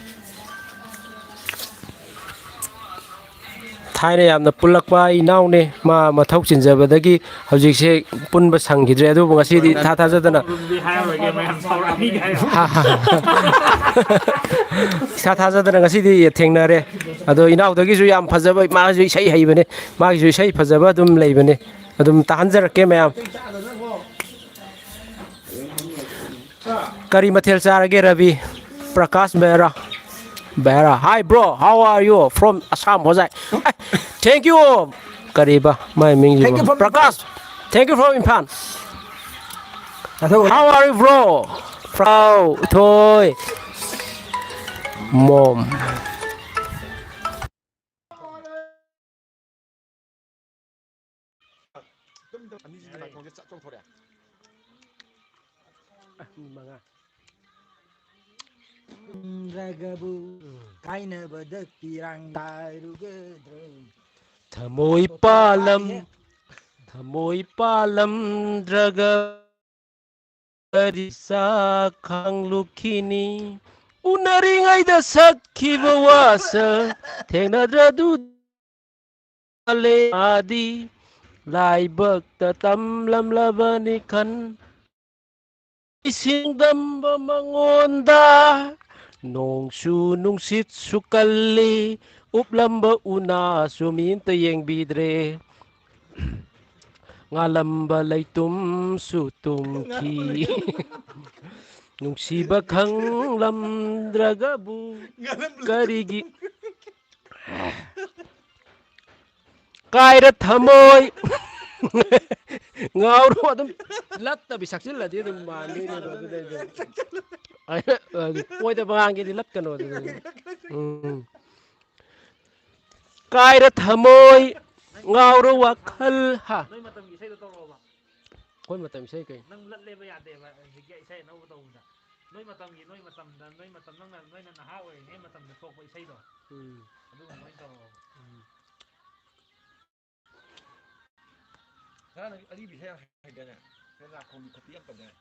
ꯊꯥꯏꯅ ꯌꯥꯝꯅ ꯄꯨꯜꯂꯛꯄ ꯏꯅꯥꯎꯅꯦ꯫ ꯃꯥ ꯃꯊꯧ ꯆꯤꯟꯖꯕꯗꯒꯤ ꯍꯧꯖꯤꯛꯁꯦ ꯄꯨꯟꯕ ꯁꯪꯈꯤꯗ꯭ꯔꯦ꯫ ꯑꯗꯨꯕꯨ ꯉꯁꯤꯗꯤ ꯏꯊꯥ ꯊꯥꯖꯗꯅ, ꯑꯗꯨꯗꯤ ꯍꯥꯏꯔꯔꯣꯏꯒꯦ, ꯃꯌꯥꯝ ꯁꯥꯎꯔꯛꯑꯅꯤ ꯍꯥꯏꯌꯣ꯫ ꯏꯊꯥ ꯊꯥꯖꯗꯅ ꯉꯁꯤꯗꯤ ꯊꯦꯡꯅꯔꯦ꯫ ꯑꯗꯣ ꯏꯅꯥꯎꯗꯒꯤꯁꯨ ꯌꯥꯝ ꯐꯖꯕ, ꯃꯥꯁꯨ ꯏꯁꯩ ꯍꯩꯕꯅꯦ꯫ ꯃꯥꯒꯤꯁꯨ ꯏꯁꯩ ꯐꯖꯕ ꯑꯗꯨꯝ ꯂꯩꯕꯅꯦ꯫ ꯑꯗꯨꯝ ꯇꯥꯍꯟꯖꯔꯛꯀꯦ ꯃꯌꯥꯝ꯫ ꯀꯔꯤ ꯃꯊꯦꯜ ꯆꯥꯔꯒꯦ, ꯔꯕꯤ? ꯄ꯭ꯔꯀꯥꯁ ꯕꯦꯔꯥ꯫ ꯕꯦꯔꯥ꯫ Hi, bro. How are you? From Assam, Hojai. A, thank you. ꯀꯔꯤꯕ? ꯃꯥꯏ ꯃꯤꯡꯁꯤꯕꯨ? Thank you from Prakash. Thank you from Imphal. ꯑꯗꯨ How are you, bro? ꯐ꯭ꯔꯥꯎ ꯊꯣꯏ꯫ ꯃꯣꯝ꯫ ꯑꯅꯤꯁꯤꯗꯤ ꯅꯥꯀꯣꯡꯁꯦ ꯆꯞ ꯆꯣꯡꯊꯣꯔꯛꯑꯦ꯫ ꯃꯤ ꯃꯉꯥ꯫ ꯅꯠꯇ꯭ꯔꯒꯕꯨ ꯀꯥꯏꯅꯕꯗ ꯄꯤꯔꯥꯡ ꯇꯥꯔꯨꯒꯗ꯭ꯔꯣ? ꯊꯃꯣꯏ ꯄꯥꯂꯝ, ꯊꯃꯣꯏ ꯄꯥꯂꯝꯗ꯭ꯔꯒ ꯀꯔꯤ ꯆꯥꯛ ꯈꯥꯡꯂꯨꯈꯤꯅꯤ? ꯎꯅꯔꯤꯉꯩꯗ ꯁꯛꯈꯤꯕ ꯋꯥꯁꯛ ꯊꯦꯡꯅꯗ꯭ꯔꯗꯨ ꯃꯥꯂꯦꯝ ꯑꯗꯤ ꯂꯥꯏꯕꯛꯇ ꯇꯝꯂꯝꯂꯕꯅꯤ ꯈꯟ꯫ ꯏꯁꯤꯡꯗꯝꯕ ꯃꯉꯣꯟꯗ ꯅꯣꯡꯁꯨ ꯅꯨꯡꯁꯤꯠꯁꯨ ꯀꯜꯂꯤ, ꯎꯞꯂꯝꯕ ꯎꯅꯥꯁꯨ ꯃꯤ ꯑꯝꯇ ꯌꯦꯡꯕꯤꯗ꯭ꯔꯦ꯫ ꯉꯥꯜꯂꯝꯕ ꯂꯩꯇꯨꯝꯁꯨ ꯇꯨꯝꯈꯤ꯫ ꯅꯨꯡꯁꯤꯕ ꯈꯪꯂꯝꯗ꯭ꯔꯒꯕꯨ ꯀꯔꯤꯒꯤ ꯀꯥꯏꯔ ꯊꯃꯣꯏ ꯉꯥꯎꯔꯣ ꯑꯗꯨꯝ ꯂꯠꯇꯕꯤ ꯁꯛꯆꯤꯜꯂꯗꯤ ꯑꯗꯨꯝ ꯃꯥꯟꯗꯣꯏꯅꯦꯕ꯫ ꯑꯗꯨꯗꯩꯗꯤ ꯑꯣꯏꯗꯕ ꯉꯥꯡꯒꯦꯗꯤ ꯂꯠꯀꯅꯣ ꯑꯗꯨꯗꯩꯗꯤ꯫ ꯎꯝ꯫ ꯀꯥꯏꯔ ꯊꯃꯣꯏ ꯉꯥꯎꯔ ꯋꯥꯈꯜ꯫ ꯍꯥ? ꯅꯣꯏ ꯃꯇꯝꯒꯤ ꯏꯁꯩꯗꯣ ꯇꯧꯔꯛꯑꯣꯕ꯫ ꯑꯩꯈꯣꯏ ꯃꯇꯝ ꯏꯁꯩ ꯀꯩ? ꯅꯪ ꯂꯠꯂꯦꯕ ꯌꯥꯗꯦꯕ ꯍꯧꯖꯤꯛꯀꯤ ꯏꯁꯩ ꯑꯅꯧꯕ ꯇꯧꯕꯗ꯫ ꯅꯣꯏ ꯃꯇꯝꯒꯤ, ꯅꯣꯏ ꯃꯇꯝꯗ, ꯅꯣꯏ ꯃꯇꯝ, ꯅꯪꯅ, ꯅꯣꯏꯅ ꯅꯍꯥ ꯑꯣꯏꯔꯤꯉꯩ ꯃꯇꯝꯗ ꯊꯣꯛꯄ ꯏꯁꯩꯗꯣ꯫ ꯎꯝ꯫ ꯑꯗꯨꯒꯨꯝꯕ ꯑꯣꯏꯅ ꯇꯧꯔꯛꯑꯣꯕ꯫ ꯎꯝ꯫ ꯉꯔꯥꯡ ꯅꯪ ꯑꯔꯤꯕ ꯏꯁꯩ ꯌꯥꯝ ꯍꯩꯗꯥꯏꯅꯦ? ꯀꯩꯅꯣ, ꯅꯥꯀꯣꯡꯒꯤ ꯈꯨꯠꯇꯤ ꯌꯥꯝ ꯇꯧꯗꯥꯏꯅꯦ?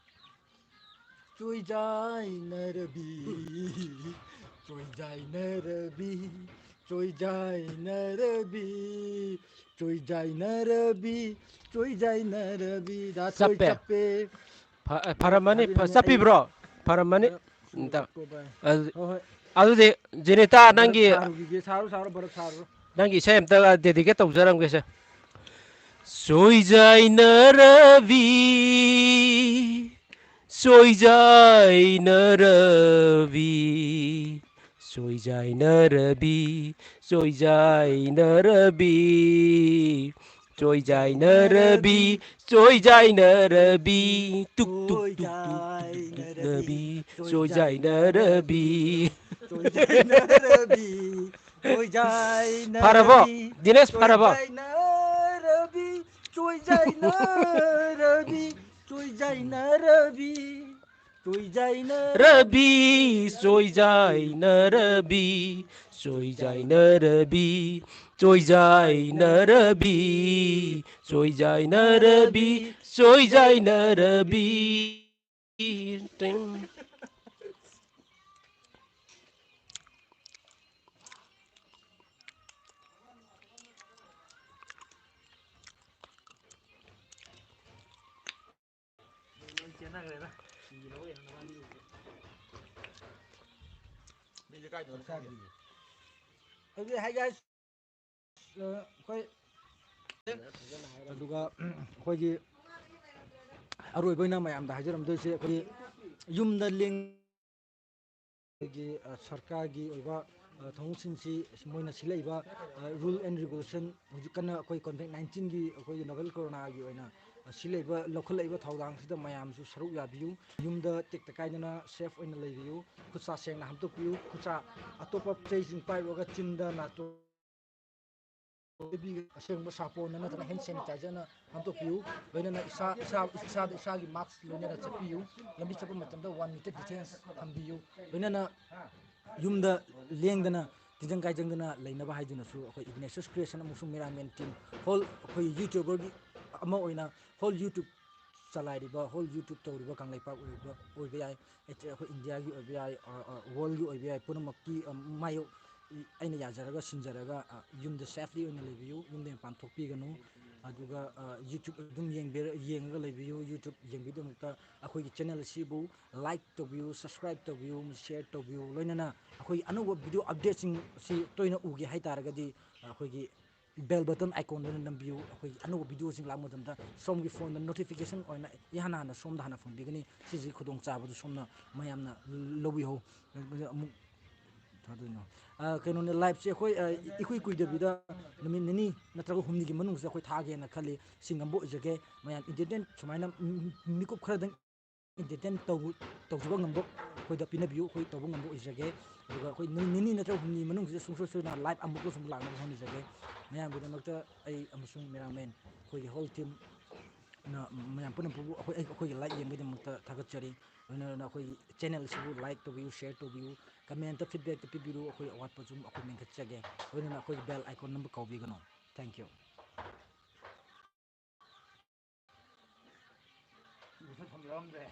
ꯆꯣꯏꯖꯥꯏꯅꯔꯕꯤ, ꯆꯣꯏꯖꯥꯏꯅꯔꯕꯤ, ꯆꯣꯏꯖꯥꯏꯅꯔꯕꯤ, ꯆꯣꯏꯖꯥꯏꯅꯔꯕꯤ, ꯆꯣꯏꯖꯥꯏꯅꯔꯕꯤ꯫ ꯗꯥ ꯆꯣꯏ ꯆꯞꯄꯦ꯫ ꯆꯞꯄꯦ꯫ ꯐ-, ꯐꯔꯝꯃꯅꯤ꯫ ꯐ-, ꯍꯥꯏꯕꯤꯔꯝꯃꯣ꯫ ꯑꯩ ꯆꯞꯄꯤꯕ꯭ꯔꯣ? ꯐꯔꯝꯃꯅꯤ꯫ ꯈꯔ ꯆꯨꯝꯅ ꯑꯝꯇ꯫ ꯆꯞꯄꯣ ꯚꯥꯏ꯫ ꯑꯗꯨ-, ꯍꯣꯏ, ꯍꯣꯏ꯫ ꯑꯗꯨꯗꯤ ꯖꯦꯅꯤꯇꯥ, ꯅꯪꯒꯤ ꯁꯥꯔꯨꯈꯤꯒꯦ, ꯁꯥꯔꯨ, ꯁꯥꯔꯨ, ꯚꯔꯠ ꯁꯥꯔꯨ꯫ ꯅꯪꯒꯤ ꯏꯁꯩ ꯑꯝꯇ dedicate ꯇꯧꯖꯔꯝꯒꯦꯁꯦ꯫ ꯁꯣꯏꯖꯥꯏꯅꯔꯕꯤ, ꯁꯣꯏꯖꯥꯏꯅꯔꯕꯤ, ꯁꯣꯏꯖꯥꯏꯅꯔꯕꯤ, ꯁꯣꯏꯖꯥꯏꯅꯔꯕꯤ, ꯆꯣꯏꯖꯥꯏꯅꯔꯕꯤ, ꯆꯣꯏꯖꯥꯏꯅꯔꯕꯤ, ꯇꯨꯛ, ꯇꯨꯛ, ꯇꯨꯛ, ꯇꯨꯛ, ꯇꯨꯛ, ꯇꯨꯛ, ꯅꯕꯤ, ꯆꯣꯏꯖꯥꯏꯅꯔꯕꯤ꯫ ꯆꯣꯏꯖꯥꯏꯅꯔꯕꯤ, ꯆꯣꯏꯖꯥꯏꯅꯔꯕꯤ, ꯐꯔꯕꯣ? ꯗꯤꯅꯦꯁ, ꯐꯔꯕꯣ? ꯆꯣꯏꯖꯥꯏꯅꯔꯕꯤ, ꯆꯣꯏꯖꯥꯏꯅꯔꯕꯤ, ꯆꯣꯏꯖꯥꯏꯅꯔꯕꯤ, ꯆꯣꯏꯖꯥꯏꯅꯔꯕꯤ꯫ ꯔꯕꯤ, ꯆꯣꯏꯖꯥꯏꯅꯔꯕꯤ, ꯆꯣꯏꯖꯥꯏꯅꯔꯕꯤ, ꯆꯣꯏꯖꯥꯏꯅꯔꯕꯤ, ꯆꯣꯏꯖꯥꯏꯅꯔꯕꯤ, ꯆꯣꯏꯖꯥꯏꯅꯔꯕꯤ꯫ ꯑꯗꯨꯗꯤ ꯍꯥꯏ ꯒꯥꯏꯁ, ꯑ, ꯑꯩꯈꯣꯏ, ꯑꯗꯨꯒ ꯑꯩꯈꯣꯏꯒꯤ ꯑꯔꯣꯏꯕ ꯑꯣꯏꯅ ꯃꯌꯥꯝꯗ ꯍꯥꯏꯖꯔꯝꯗꯣꯏꯁꯦ, ꯑꯩꯈꯣꯏꯒꯤ ꯌꯨꯝꯗ ꯂꯦꯡ-, ꯑꯩꯈꯣꯏꯒꯤ, ꯑ, ꯁꯔꯀꯥꯔꯒꯤ ꯑꯣꯏꯕ, ꯑ, ꯊꯧꯑꯣꯡꯁꯤꯡꯁꯤ ꯃꯣꯏꯅ ꯁꯤꯜꯂꯛꯏꯕ, ꯑ, rule and regulation, ꯍꯧꯖꯤꯛ ꯀꯟꯅ ꯑꯩꯈꯣꯏ COVID nineteenꯒꯤ, ꯑꯩꯈꯣꯏꯒꯤ novel coronaꯒꯤ ꯑꯣꯏꯅ, ꯑ, ꯁꯤꯜꯂꯛꯏꯕ, ꯂꯧꯈꯠꯂꯛꯏꯕ ꯊꯧꯗꯥꯡꯁꯤꯗ ꯃꯌꯥꯝꯁꯨ ꯁꯔꯨꯛ ꯌꯥꯕꯤꯌꯨ꯫ ꯌꯨꯝꯗ ꯇꯦꯛꯇ ꯀꯥꯏꯗꯅ safe ꯑꯣꯏꯅ ꯂꯩꯕꯤꯌꯨ꯫ ꯈꯨꯠꯁꯥ ꯁꯦꯡꯅ ꯍꯥꯝꯗꯣꯛꯄꯤꯌꯨ꯫ ꯈꯨꯠꯁꯥ ꯑꯇꯣꯞꯄ ꯆꯩꯁꯤꯡ ꯄꯥꯏꯔꯨꯔꯒ ꯆꯤꯟꯗ, ꯅꯥꯇꯣꯟ ꯑꯁꯦꯡꯕ ꯁꯥꯄꯣꯟꯅ ꯅꯠꯇ꯭ꯔꯒ hand sanitizerꯅ ꯍꯥꯝꯗꯣꯛꯄꯤꯌꯨ꯫ ꯂꯣꯏꯅꯅ ꯏꯁꯥ, ꯏꯁꯥ, ꯏꯁꯥꯗ ꯏꯁꯥꯒꯤ mask ꯂꯣꯏꯅꯅ ꯆꯠꯄꯤꯌꯨ꯫ ꯂꯝꯕꯤ ꯆꯠꯄ ꯃꯇꯝꯗ one meter distance ꯊꯝꯕꯤꯌꯨ꯫ ꯂꯣꯏꯅꯅ ꯌꯨꯝꯗ ꯂꯦꯡꯗꯅ, ꯇꯤꯟꯖꯪ ꯀꯥꯏꯖꯪꯗꯅ ꯂꯩꯅꯕ ꯍꯥꯏꯗꯨꯅꯁꯨ ꯑꯩꯈꯣꯏ Ignatius Creation ꯑꯃꯁꯨꯡ ꯃꯤꯔꯥꯃꯦꯟ team, whole ꯑꯩꯈꯣꯏ YouTuberꯒꯤ ꯑꯃ ꯑꯣꯏꯅ whole YouTube ꯆꯂꯥꯏꯔꯤꯕ, whole YouTube ꯇꯧꯔꯤꯕ ꯀꯪꯂꯩꯄꯥꯛ ꯑꯣꯏꯕ, ꯑꯣꯏꯕ ꯌꯥꯏ, ꯑꯩꯈꯣꯏ Indiaꯒꯤ ꯑꯣꯏꯕ ꯌꯥꯏ, ꯑ, ꯑ, worldꯒꯤ ꯑꯣꯏꯕ ꯌꯥꯏ, ꯄꯨꯝꯅꯃꯛꯀꯤ, ꯑ, ꯃꯥꯌꯣꯛ-, ꯑꯩꯅ ꯌꯥꯖꯔꯒ ꯁꯤꯟꯖꯔꯒ, ꯑ, ꯌꯨꯝꯗ safely ꯑꯣꯏꯅ ꯂꯩꯕꯤꯌꯨ, ꯌꯨꯝꯗ ꯃꯄꯥꯟ ꯊꯣꯛꯄꯤꯒꯅꯨ꯫ ꯑꯗꯨꯒ, ꯑ, YouTube ꯑꯗꯨꯝ ꯌꯦꯡꯕꯤꯔ-, ꯌꯦꯡꯉꯒ ꯂꯩꯕꯤꯌꯨ꯫ YouTube ꯌꯦꯡꯕꯤꯗꯃꯛꯇ ꯑꯩꯈꯣꯏꯒꯤ channel ꯑꯁꯤꯕꯨ like ꯇꯧꯕꯤꯌꯨ, subscribe ꯇꯧꯕꯤꯌꯨ, share ꯇꯧꯕꯤꯌꯨ꯫ ꯂꯣꯏꯅꯅ ꯑꯩꯈꯣꯏꯒꯤ ꯑꯅꯧꯕ video updateꯁꯤꯡ ꯑꯁꯤ ꯇꯣꯏꯅ ꯎꯒꯦ ꯍꯥꯏ ꯇꯥꯔꯒꯗꯤ, ꯑꯩꯈꯣꯏꯒꯤ bell button iconꯗꯨꯅ ꯅꯝꯕꯤꯌꯨ꯫ ꯑꯩꯈꯣꯏꯒꯤ ꯑꯅꯧꯕ videoꯁꯤꯡ ꯂꯥꯛꯄ ꯃꯇꯝꯗ ꯁꯣꯝꯒꯤ phoneꯗ notification ꯑꯣꯏꯅ ꯏꯍꯥꯟ ꯍꯥꯟꯅ ꯁꯣꯝꯗ ꯍꯥꯟꯅ ꯐꯪꯕꯤꯒꯅꯤ꯫ ꯁꯤꯁꯤꯒꯤ ꯈꯨꯗꯣꯡꯆꯥꯕꯗꯨ ꯁꯣꯝꯅ ꯃꯌꯥꯝꯅ ꯂꯧꯕꯤꯍꯧ꯫ ꯑꯃꯨꯛ ꯊꯥꯗꯣꯏꯅꯣ? ꯑ, ꯀꯩꯅꯣꯅꯦ, liveꯁꯦ ꯑꯩꯈꯣꯏ, ꯑ, ꯏꯀꯨꯏ ꯀꯨꯏꯗꯕꯤꯗ ꯅꯨꯃꯤꯠ ꯅꯤꯅꯤ ꯅꯠꯇ꯭ꯔꯒ ꯍꯨꯝꯅꯤꯒꯤ ꯃꯅꯨꯡꯁꯤꯗ ꯑꯩꯈꯣꯏ ꯊꯥꯒꯦꯅ ꯈꯜꯂꯤ꯫ ꯁꯤ ꯉꯝꯕ ꯑꯣꯏꯖꯒꯦ꯫ ꯃꯌꯥꯝ entertain ꯁꯨꯃꯥꯏꯅ, ꯎꯝ, ꯃꯤꯀꯨꯞ ꯈꯔꯗꯪ entertain ꯇꯧ-, ꯇꯧꯖꯕ ꯉꯝꯕ ꯑꯩꯈꯣꯏꯗ ꯄꯤꯅꯕꯤꯌꯨ꯫ ꯑꯩꯈꯣꯏ ꯇꯧꯕ ꯉꯝꯕ ꯑꯣꯏꯖꯒꯦ꯫ ꯑꯗꯨꯒ ꯑꯩꯈꯣꯏ ꯅꯨꯃꯤꯠ ꯅꯤꯅꯤ ꯅꯠꯇ꯭ꯔꯒ ꯍꯨꯝꯅꯤ ꯃꯅꯨꯡꯁꯤꯗ ꯁꯨꯡꯁꯣꯏ ꯁꯣꯏꯗꯅ live ꯑꯃꯨꯛꯀꯁꯨ ꯑꯃꯨꯛ ꯂꯥꯛꯅꯕ ꯍꯣꯠꯅꯖꯒꯦ꯫ ꯃꯌꯥꯝꯒꯤꯗꯃꯛꯇ ꯑꯩ ꯑꯃꯁꯨꯡ ꯃꯦꯔꯥꯡꯃꯦꯟ, ꯑꯩꯈꯣꯏꯒꯤ whole teamꯅ ꯃꯌꯥꯝ ꯄꯨꯝꯅꯃꯛꯄꯨ ꯑꯩꯈꯣꯏ, ꯑꯩꯈꯣꯏꯒꯤ live ꯌꯦꯡꯕꯒꯤꯗꯃꯛꯇ ꯊꯥꯒꯠꯆꯔꯤ꯫ ꯂꯣꯏꯅꯅ ꯑꯩꯈꯣꯏꯒꯤ channel ꯑꯁꯤꯕꯨ like ꯇꯧꯕꯤꯌꯨ, share ꯇꯧꯕꯤꯌꯨ, commentꯇ feedbackꯇ ꯄꯤꯕꯤꯔꯨ꯫ ꯑꯩꯈꯣꯏ ꯑꯋꯥꯠꯄꯁꯨ ꯑꯩꯈꯣꯏ ꯃꯦꯟꯈꯠꯆꯒꯦ꯫ ꯂꯣꯏꯅꯅ ꯑꯩꯈꯣꯏꯒꯤ bell icon ꯅꯝꯕ ꯀꯥꯎꯕꯤꯒꯅꯨ꯫ Thank you꯫ ꯃꯁꯛ ꯊꯝꯖꯔꯝꯗ꯭ꯔꯦ꯫